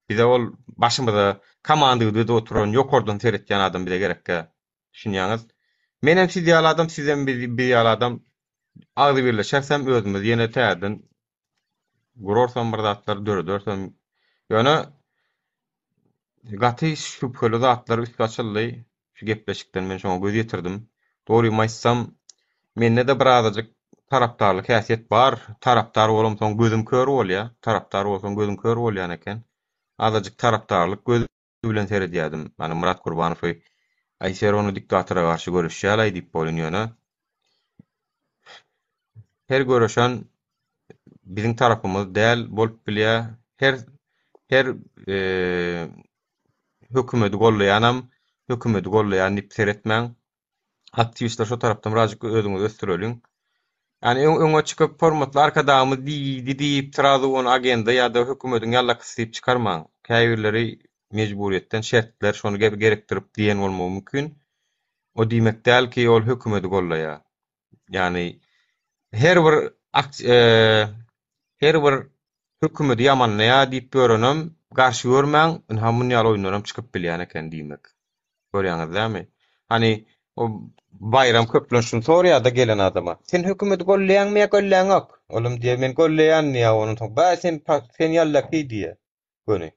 Bize ol başymyza komanda edip oturan, ýokardan seretýän adam bize gerekkä. Düşünýäňiz? Menem siz ýaly adam, sizem biz ýaly adam. Agzybirleşersem özümiz ýene täzeden gurarsam bir zatlar döredersem. Ýöne gaty şübheli zatlar üsti açyldy. Şu gepleşikden men şoňa göz ýetirdim. Dogrymy aýtsam, mende-de birazajyk tarapdarlyk häsiýet bar. Tarapdar bolamsoň gözüm kör bolýar. Tarapdar bolsaň gözüň kör bolýan eken. Azajyk tarapdarlyk gözi bilen seredýärdim. Ýagny Myrat Gurbanowy aý ser ony diktatora garşy göreşýär-aý diýip bolýan ýöne her göreşen biziň tarapymyz däl bolup bilýär. Her her hökümeti gollaýanam hökümeti gollaýan diýip seretmäň. Aktiwistler şo tarapdan birazjyk özüňizi ösdüreliň. Ýani öňe çykyp hormatly arkadagymyz diýdi diýip srazu ony agenda ýa-da hökümetiň ýallakysy diýip çykarmaň. Käbirleri mejburyýetden şertler şony gerekdirip diýen bolmagy mümkin. O diýmek däl ki ol hökümeti gollaýar. Ýagny her bir her bir hökümeti ýamanlaýar diýip ýörenem garşy görmäň, ynha muny ýaly oýunlaram çykyp bilýän eken diýmek. Görýäňiz dämi? Hany o Baýram köplenç şuny soraýar-da gelen adama. Sen hökümeti golleýäňmi ýa golläňok? Olam diýýär, men golleýän diýýär, ondan soň, bä sen sen ýallaki diýýär. Göni.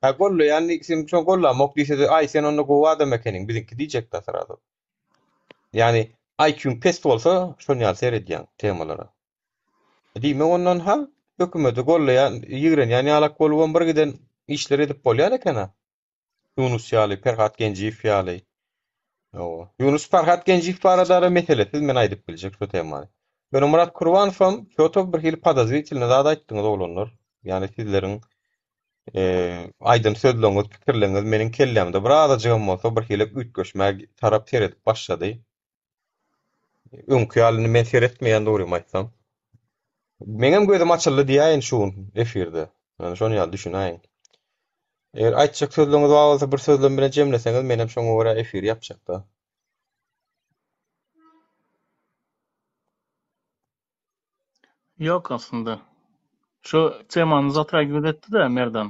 Hä gollaýan diý, sen şo gollamok diýsede, aý sen onda gowy adam ekeniň, biziňki diýjekdä srazu. Ýagny. IQ-ň pes bolsa şon ýaly seredýäň temalara. Diýmek ondan ha hökümeti gollaýan, ýigrenýän ýalak bolubam bir giden işler edip bolýan eken-a. Ýunus ýaly, Perhat Genjiýew ýaly. Hawa. Ýunus Farhat Genjiýew barada-da meselesiz men aýdyp biljek şu temany. Ýöne Myrat Kurbanowam ço-to bir hili podozritilnyý zat aýtdyňyz oglanlar. Ýagny sizleriň aýdan sözleriňiz, pikirleriňiz meniň kellämde bir azajygam bolsa bir hili üýtgeşmä tarap seredip başlady. Öňki ýaly indi men seretmeýän dogrymy aýtsam. Meňem gözüm açyldy diýäýin şu gün efirde. Ýöne şony ýaly düşünäýiň. Eger aýtjak sözleriňiz bar bolsa bir sözlem bilen jemleseňiz menem şoňa görä efiri ýapjakda. Ýok aslynda. Şu temany zatragiwat etdi-de Merdan.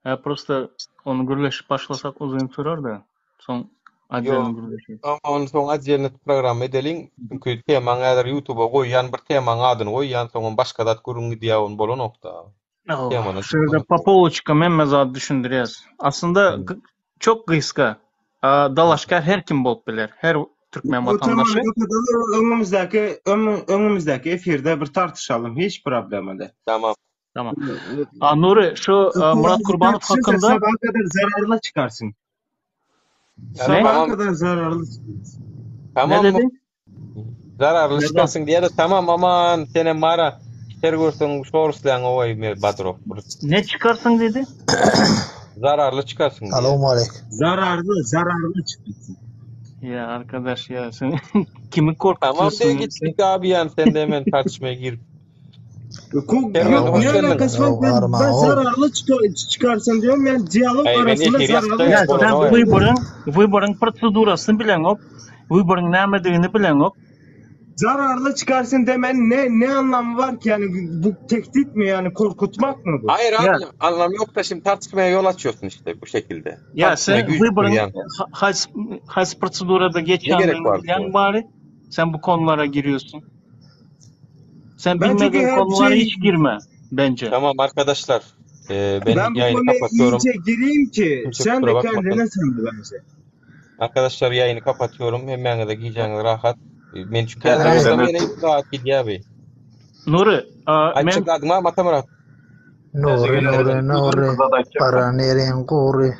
Hä prosta ony gürleşip başlasak uzyn sürer-de. Soň otdelno Ýok. gürleşeris. Ony soň otdelno programma edeliň. Çünki temaň häzir ýutuba goýýan bir temaň adyny goýýan soňam başga zat gürrüň gidýär ony bolanokda. Temadan Şu ýerde po polочкам hemme zady düşündirýäs. Aslynda çok gysga. Dalaşgär her kim bolup biler. Her türkmen Bu temany watandaşy. kapatalım. Öňümizdäki öňümizdäki efirde bir tartyşalym. Hiç problema däl. Tamam. Tamam. A Nury şu Murat Kurbanow hakynda Sabaha kadar zararly çykarsyn. Sabaha kadar zararly çykarsyn. Tamam. Ne dedi? Zararly çykarsyn diýýär-de tamam aman senem bara her görseň şor isläň owaý mer Badrow bir. Ne çykarsyň diýdi? Zararly çykarsyň diýýär. Salowmaleýkim. Zararly, zararly çykarsyn. Ya arkadaş ya sen kimi Tamam diýe korkutuyorsun? gitdik abi yani sen de hemen tartışmaya girip. Ko- Kerwen Yok hoş ne geldiň. alakası var? Ben, ben zararly çıkar, çıkarsın diyorum. Yani diyalog Ey, men arasında efir zararlı ýapjak Ya sen bolanoý. çıkarsın. wyboryň wyboryň prosedurasyny bileňok. Wyboryň nämedigini bileňok. Zararly çıkarsın demen ne ne anlamı var ki yani bu tehdit mi yani korkutmak mı bu? Hayır Ya abi anlamı yok da şimdi tartışmaya yol açıyorsun işte bu şekilde. ya Tartışmaya sen güç wyboryň kıryan. haýsy haýsy prosedurada Ne gerek geçýändigini var bilýän bu? bari. Sen bu konulara giriyorsun. Sen Ben çünkü bilmediğin her konulara şey hiç girme bence. Tamam arkadaşlar e, ben ben bu yayını konuya kapatıyorum. iyice gireyim ki Kimse sen kusura de bakmasın. kendine sen de bence. Arkadaşlar yayını kapatıyorum. Hemmäňize gijäňiz rahat. E, Men çünki Täze häzir başlam gelenler ýene rahat gidýär abi. Nury, a, men Aýtjak zadyň barmy Atamyrat? Täze Nury, gelenler Nury, bir Nury, zat aýtjakdym. baran ýeriň gury.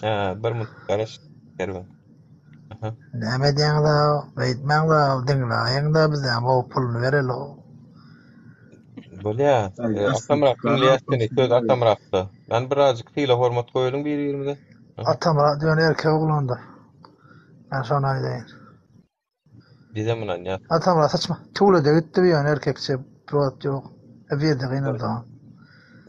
Ha, bir minut garaş. Kerwen. Aha. Näme edýäňiz-a, beýtmäň-de, diňläýiň-de bizem gowy puluny bereli-ow. Bolýar. Ay, E, aslı Atamyrat diňleýäs seni. Söz çıkar. Atamyratda. Ben birazjyk sylag hormat goýalyň bir-birimize. Aha. Atamyrat ýöne erkek oglandyr. Men şony aýdaýyn. Bizem ynanýas. Atamyrat saçma. Tüwlede gitdi bu ýöne erkekçe bir wagt ýok. Efirde gynaldy.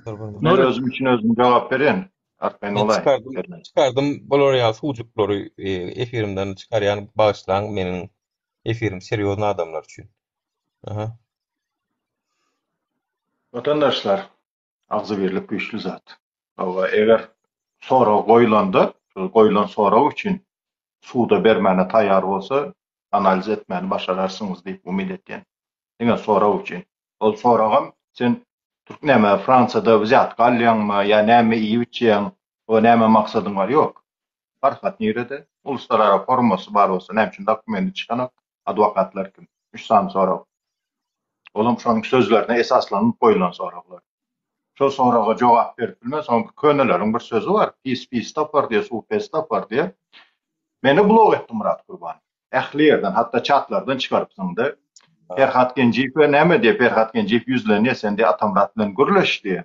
Dur bir minut. Men Nury, özüm üçin özüm jogap berýän. Arkaýyn Men bolaýyň. çykardym, Bermez. çykardym bular ýaly suwjuklary e, efirimden çykarýan bagyşlaň meniň efirim serýozny adamlar üçin. Aha. Watandaşlar, agzybirlik güýçli zat. Hawa, eger sorag goýlanda, şol goýlan sorag üçin suda bermäne taýýar bolsa, analiz etmäni başararsyňyz diýip umyt etýän. Diňe sorag üçin. Ol soragam sen türk näme Fransiýada wzýatka alýaňmy ýa näme iýip içýäň, o näme maksadyň bar, ýok. Farhat nirede? Uluslarara formasy bar bolsa näme üçin dokumendi çykanok? Adwokatlar kim? Üç sany sorag. Olam şonuň sözlerine esaslanyp goýlan soraglar. Şol soraga jogap berip bilmez. Soň köneleriň bir sözi bar, Pis pis tapar diýe, suw pes tapar diýe. Meni blok etdi Myrat Gurban. Ähli ýerden, hatda çatlardan çykaryp zyňdy. Perhat Genjiýewe näme diýe, Perhat Genjiýew ýüzlenýär, sen diýe Atamyrat bilen gürleş diýe.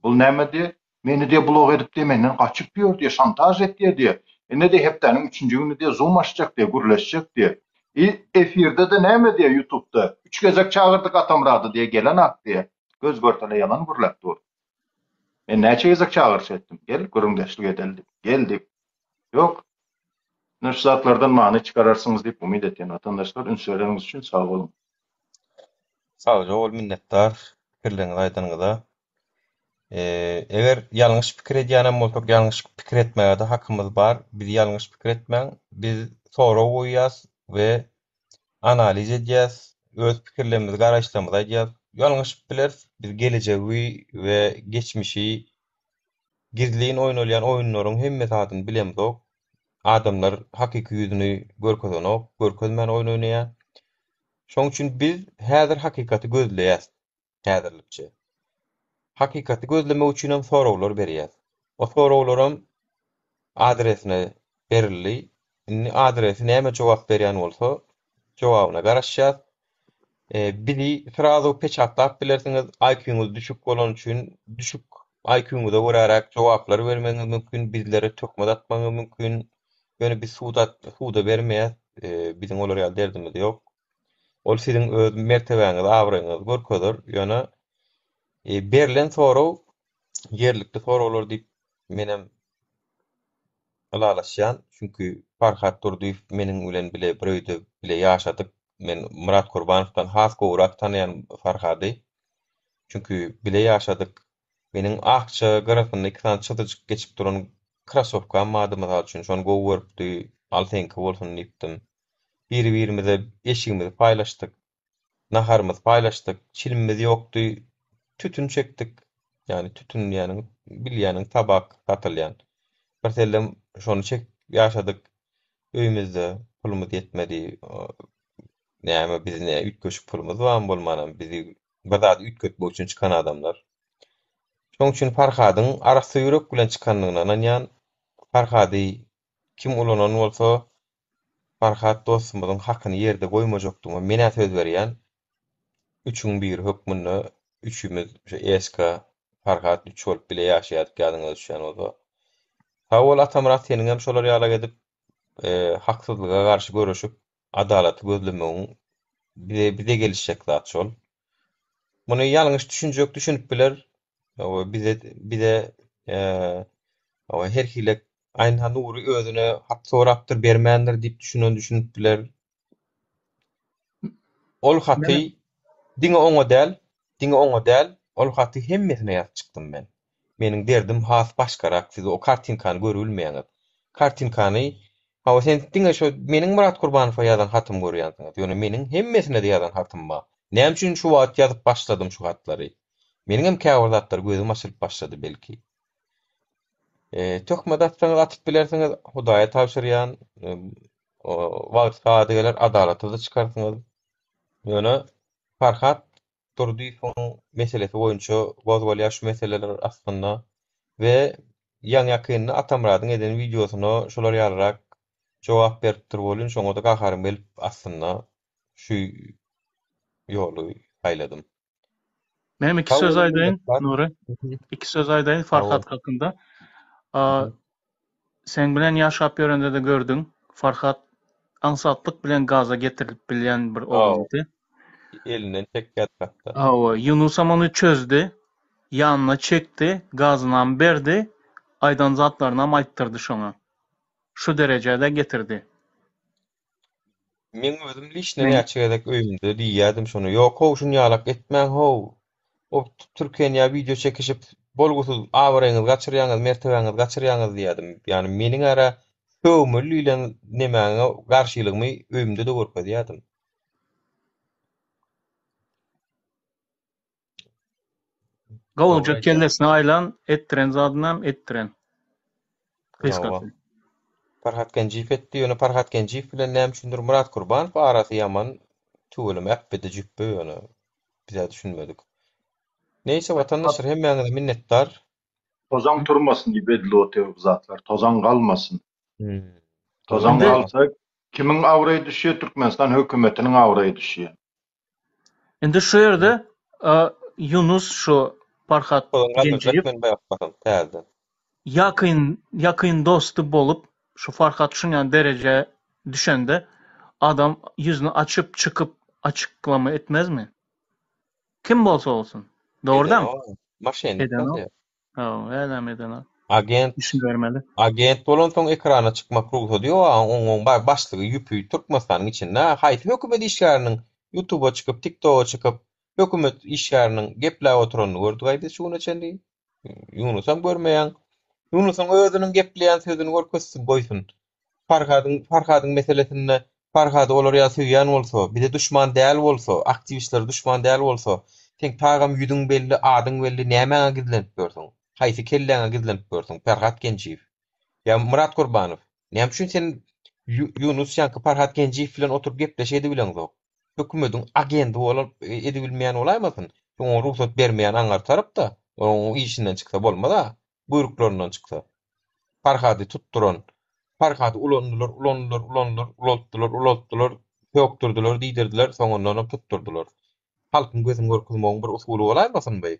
Bul näme diýe? Meni diýe blok edip diýe menden gaçyp ýör diýe, şantaž etýär diýe. Ine diýe hepdäniň üçünji güni diýe zoom açjak diýe, gürleşjek diýe. I efirde-de näme diýe ýutubda, üç gezek çagyrdyk Atamyrady diýe gelenak diýe. Göz görtele ýalan gürläp dur. Men näçe gezek çagyryş etdim, gel gürrüňdeşlik edeli diýip, gel diýip. Ýok. Ine şu zatlardan many çykararsyňyz diýip umyt etýän watandaşlar üns bereniňiz üçin sag boluň. Sagja bol minnetdar pikirleriňizi aýdanyňyza. Eger ýalňyş pikir edýänem bolsak ýalňyş pikir etmäge-de hakymyz bar. Bizi ýalňyş pikir etmäň. Biz sorag goýýas we analiz edýäs. Öz pikirlerimizi, garaýyşlarymyzy aýdýas. Ýalňyşyp bileris. Biz gelejegi we geçmişi gizlin oýnalýan oýunlaryň hemme zadyny bilemzok. Adamlar hakyky ýüzüni görkezenok, görkezmän oýun oýnaýar. Şoň üçin biz häzir hakykaty gözleýäs häzirlikçe. Hakykaty gözlemek üçinem soraglar berýäs. O soraglaram adresine berildi. Indi adresi näme jogap berýän bolsa, jogabyna garaşýas. Bizi srazu peçatlap bilersiňiz, IQ-ňyz düşük bolany üçin düşük IQ-ňyza göräräk jogaplar bermegiňiz mümkin, bizlere töhmet atmagyňyz mümkin. Ýöne biz suda suda bermeýäs, biziň olar ýaly derdimiz ýok. Ol siziň öz mertebäňizi, abraýyňyzy görkezer. Ýöne berlen sorag ýerlikli soraglar diýip menem ylalaşýan. Çünki Farhat Durdyýew meniň bilen bile bir öýde bile ýaşadyk. Men Myrat Gurbanowdan has gowurak tanaýan Farhady. Çünki bile ýaşadyk. Meniň akja gyrasynda iki sany çyzyjyk geçip duran krasowkam bardy mysal üçin. Şony gowy görüpdi. Al seňki bolsun diýipdim. Biri-birimize eşigimizi paýlaşdyk. Naharymyzy paýlaşdyk. Çilimimiz ýokdy. Tütün çekdik. Ýagny tütün diýýäniň bilýäniň tabak satylýan. Bir sellem şony çekip ýaşadyk. Öýümizde pulumyz ýetmedi. Näme biz ne üýtgeşik pulumyz barmy bolmanam bizi bir zady üýtgetmek üçin çykan adamlar. Şoň üçin Farhadyň arassa ýürek bilen çykandygyna ynanýan. Farhady kim ulanan bolsa Farhat dostumyzyň hakyny ýerde goýmajakdygyma men-ä söz berýän. Üçüň biri hökmünde üçimiz şu Eska, Farhat üç bolup bile ýaşaýardyk ýadyňyza düşýän bolsa. Sag bol Atamyrat seniňem şolar ýalak edip haksyzlyga garşy göreşip adalaty gözlemegiň bize bize gelişjek zat şol. Muny ýalňyş düşünjek düşünip biler. Bize bize her hili Aýna Nury özüne hak sorapdyr bermändir diýip düşünen düşünip biler. Ol haty diňe oňa däl, diňe oňa däl, ol haty hemmesine ýazyp çykdym men. Meniň derdim has başgarak, siz o kartinkany görübilmeýäňiz. Kartinkany, hawa sen diňe şo meniň Myrat Gurbanowa ýazan hatymy görýänsiňiz, ýöne meniň hemmesine-de ýazan hatym bar. Näme üçin şu wagt ýazyp başladym şu hatlary? Meniňem käbir zatlar gözüm açylyp başlady belki. Töhmet atsaňyz atyp bilersiňiz, Hudaýa tabşyrýan, wagty saady geler adalata-da çykarsyňyz. Ýöne Farhat Durdyýewiň meselesi boýunça gozgalýar şu meseleler aslynda we ýaňy-ýakynda Atamyradyň eden wideosyna şular ýalyrak jogap beripdir welin şoňa-da gaharym gelip aslynda şu ýoly saýladym. Menem iki Sag söz boluň aýdaýyn, minnetdar. Nury. Iki söz aýdaýyn Sag bol. Farhat hakynda. Seň bilen ýaşap ýörende-de gördüň, Farhat aňsatlyk bilen gaza getirilip bilýän bir Hawa. oglandy. Elinden çekýärdik hatda. Hawa, Ýunusam ony çözdi, ýanyna çekdi, gazynam berdi, aýdan zatlarynam aýtdyrdy şoňa. Şu derejä-de getirdi. Meň özüm liçne Men näçe gezek öýümde diýýädim şony. Ýok how şunýalak etmäň how. O türkenýä wideo çekişip bolgusyz abraýyňyzy gaçyrýaňyz, mertebäňizi gaçyrýaňyz diýýädim. Ýani meniň ara sögmeli diýlen nemäňe garşylygymy öýümde-de görkezýädim. Gowuja Dogry aýdýaň. kellesine aýlan, etdiren zadynam etdiren. Hawa. Gysgasy. Farhat Genjiýew etdi, ýöne Farhat Genjiýew bilen näme üçindir Myrat Kurbanow arasy ýaman, tüweleme äpbede jüpbe ýöne bizä düşünmedik. Neýse watandaşlar hemmäňize minnetdar. Tozan turmasyn diýip edilip otyr bu zatlar. Tozan galmasyn. Hmm. Tozan Indi galsa kimiň abraýy düşýär? Türkmenistan hökümetiniň abraýy düşýär. Indi şu ýerde Ýunus şu Farhat Genjiýew ýakyn ýakyn dosty bolup şu Farhat şunýan derejä düşende adam ýüzüni açyp çykyp açyklama etmezmi? Kim bolsa bolsun. Dogry dämi? Edenok. Edenok. Hawa, hälem edenok. Agent Düşünibermeli. Agent bolansoň ekrana çykmak rugsady ýok a oň başlygy ýüpi Türkmenistanyň içinde haýsy hökümet işgäriniň ýutuba çykyp tiktoga çykyp hökümet işgäriniň gepläp oturanyny gördügaý biz şu güne çenli Ýunusam görmeýäň Ýunusyň özüniň gepleýän sözüni görkezsin goýsun Farhadyň Farhadyň meselesinde Farhady olar ýaly söýýän bolsa, bize duşman däl bolsa, aktiwistlere duşman däl bolsa, seň tagam ýüzüň belli, adyň belli, nämäňe gizlenip ýörsüň? Haýsy kelläňe gizlenip ýörsüň, Perhat Genjiýew? Ýa Myrat Gurbanow? Näme üçin sen Ýunus ýaňky Farhat Genjiýew bilen oturyp gepleşik edibileňzok? Hökümediň agendi bolup edibilmeýän bolaýmasyn? Oňa rugsat bermeýän aňňar tarap-da, onuň işinden çyksa bolmaz-a, buýruklaryndan çyksa. Farhady tutduran, Farhady ulandylar, ulandylar, ulandylar, ulaltdylar, ulaltdylar, sökdürdiler, diýdirdiler, soňundanam tutdurdylar. Halkyň gözüni gorkuzmagyň bir usuly bolaýmasyn bu?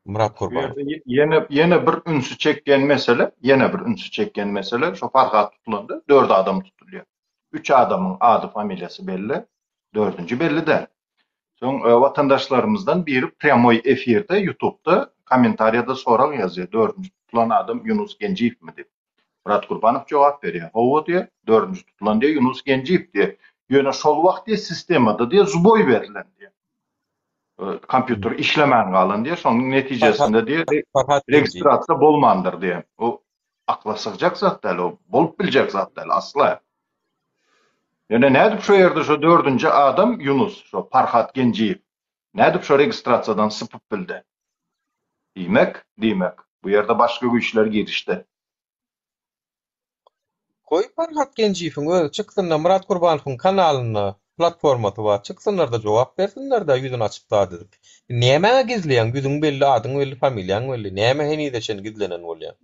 Myrat Bu Gurbanow. ýerde ýene ýene bir ünsi çekýän mesele, ýene bir ünsi çekýän mesele şo Farhat tutulanda dört adam tutulýar. Üç adamyň ady familiýasy belli, dördünji belli däl. Soň watandaşlarymyzdan biri prýamoý efirde ýutubda kommentariýada sorag ýazýar, dördünji tutulan adam Ýunus Genjiýewmi diýip. Myrat Gurbanow jogap berýär, hawa diýýär, dördünji tutulan diýýär Ýunus Genjiýew diýýär. Ýöne şol wagt diýýär sistemada diýýär zboý berlen diýýär. Kompýuter işlemän galan diýýär, şonuň netijesinde diýýär registrasiýa bolmandyr diýýär. O akla sygjak zat däl, o bolup biljek zat däl asla. Ýöne nädip şo ýerde şo dördünji adam Ýunus, şo Parhat Genjiýew nädip şo registrasiýadan sypyp bildi? Diýmek, diýmek, bu ýerde başga güýçler girişdi. Goý Farhat Genjiýewiň özi çyksynda Myrat Gurbanowyň kanalynda platformasy bar çyksynlarda jogap bersinlerdä ýüzüni açyp zat edip. Nämäňe gizleýäň ýüzüň belli adyň belli familiýaň belli näme henize çen gizlenen bolýaň.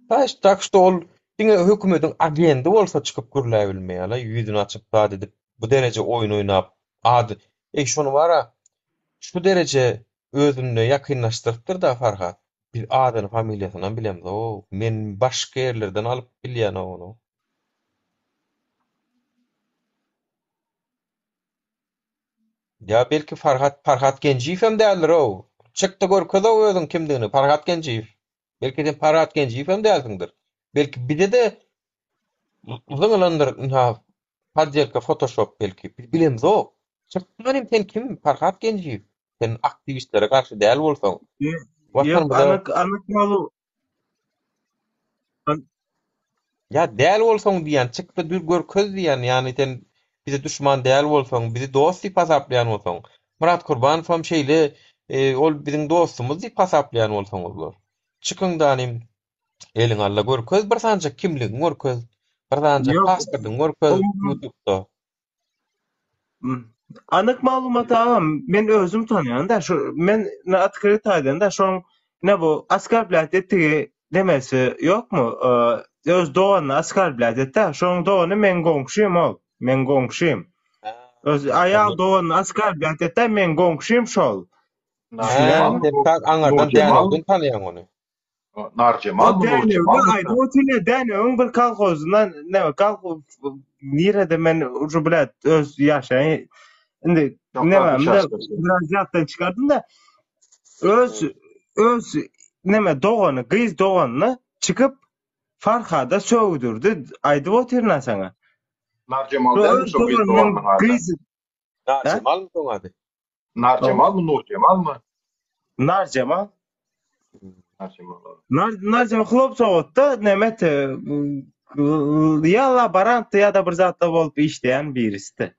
Taş tak şto ol diňe hökümediň agendi bolsa çykyp gürläbilmeýärle ýüzüni açyp zat edip bu dereje oýun oýnap ady eý şony bara şu dereje özünde ýakynlaşdyrypdyrda Farhat Biz adyny familiýasynam bilemzok. Men başga ýerlerden alyp bilýän ony. Ýa belki Farhat Farhat Genjiýewem däldir-ow. Çyk-da görkez-ow özüň kimdigini, Farhat Genjiýew. Belki sen Farhat Genjiýewem dälsiňdir. Belki bize-de zyňylandyr ynha poddelka fotoşop belki. Biz bilemzok. Çyk hem sen kim Farhat Genjiýew? Sen aktiwistlere garşy däl bolsaň. Ýok, Watanymyza anyk anyk malu an- Ýa däl bolsaň diýýän, çykda dür görkez diýýän, ýagny sen bize duşman däl bolsaň, bizi dost diýip hasaplaýan bolsaň, Myrat Kurbanowam şeýle e, ol biziň dostumyz diýip hasaplaýan bolsaňyzlar. Çykyň danym eliňi alla görkez bir sanjak kimligiňi görkez, bir sanjak Ýok, pasportyňy görkez o YouTube'da. Anyk maglumat agam men özüm tanýan da şu men na otkryt aýdan da şoň ne bu oskorblýat etdigi demesi ýokmy öz doganyny oskorblýat etdi şoň dogany meň goňşym ol meň goňşym öz aýal doganyny oskorblýat etdi meň goňşym şol Hä, sen tak aňardan Dänewden tanýaň ony. Narjemalmy, Nurjemalmy? Aýdyp otyryn Dänewiň bir kolhozyndan, näme kolhoz nirede men uje bilet öz ýaşaýan indi näme biraz ýatdan çykardym da öz öz näme dogany, gyz doganyny çykyp Farhada sögdürdi. Aýdyp otyryn saňa. Narjemal dälmi şo gyz doganynyň ady? Gyz Narjemalmy şoň ady? Narjemalmy, Nurjemalmy? Narjemal. Narjemal. Nar Narjemal hlopzawodda näme ýa laborantdy ýa-da bir zatda bolup işleýän birisidi.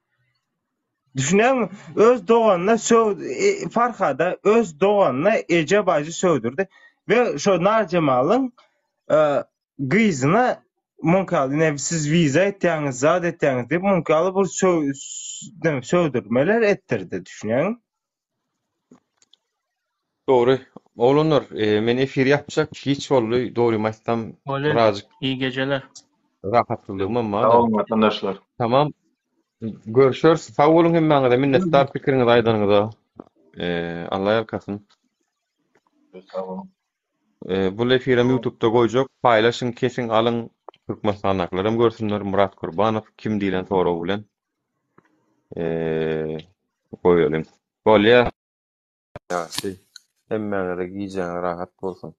Düşünýäňmi? Öz doganyna söw e, Farhada öz doganyna eje bajy söwdürdi we şo Narjemalyň e, gyzyna muňkaly ne siz wiza etýäňiz, zat etýäňiz diýip muňkaly bir söw näme söwdürmeler etdirdi, düşünýäňmi? Dogry. Oglanlar, e, men efir ýapjak. Giç boldy, dogrymy aýtsam, Bolýa. birazjyk Iyi geceler. rahatsyzlygymam Sag bar-da. boluň watandaşlar. Tamam. Görüşeris. Sag boluň hemmäňize. Minnetdar pikiriňizi aýdanyňyza. E, Allah ýalkasyn. Sag boluň. Bul efirem ýutubda goýjak. Paýlaşyň, kesiň, alyň. Türkmenistandakylaram görsünler Myrat Kurbanow kim diýlen sorag bilen. Goýalyň. Bolýa. Ýagşy. Hemmäňize gijäňiz rahat bolsun.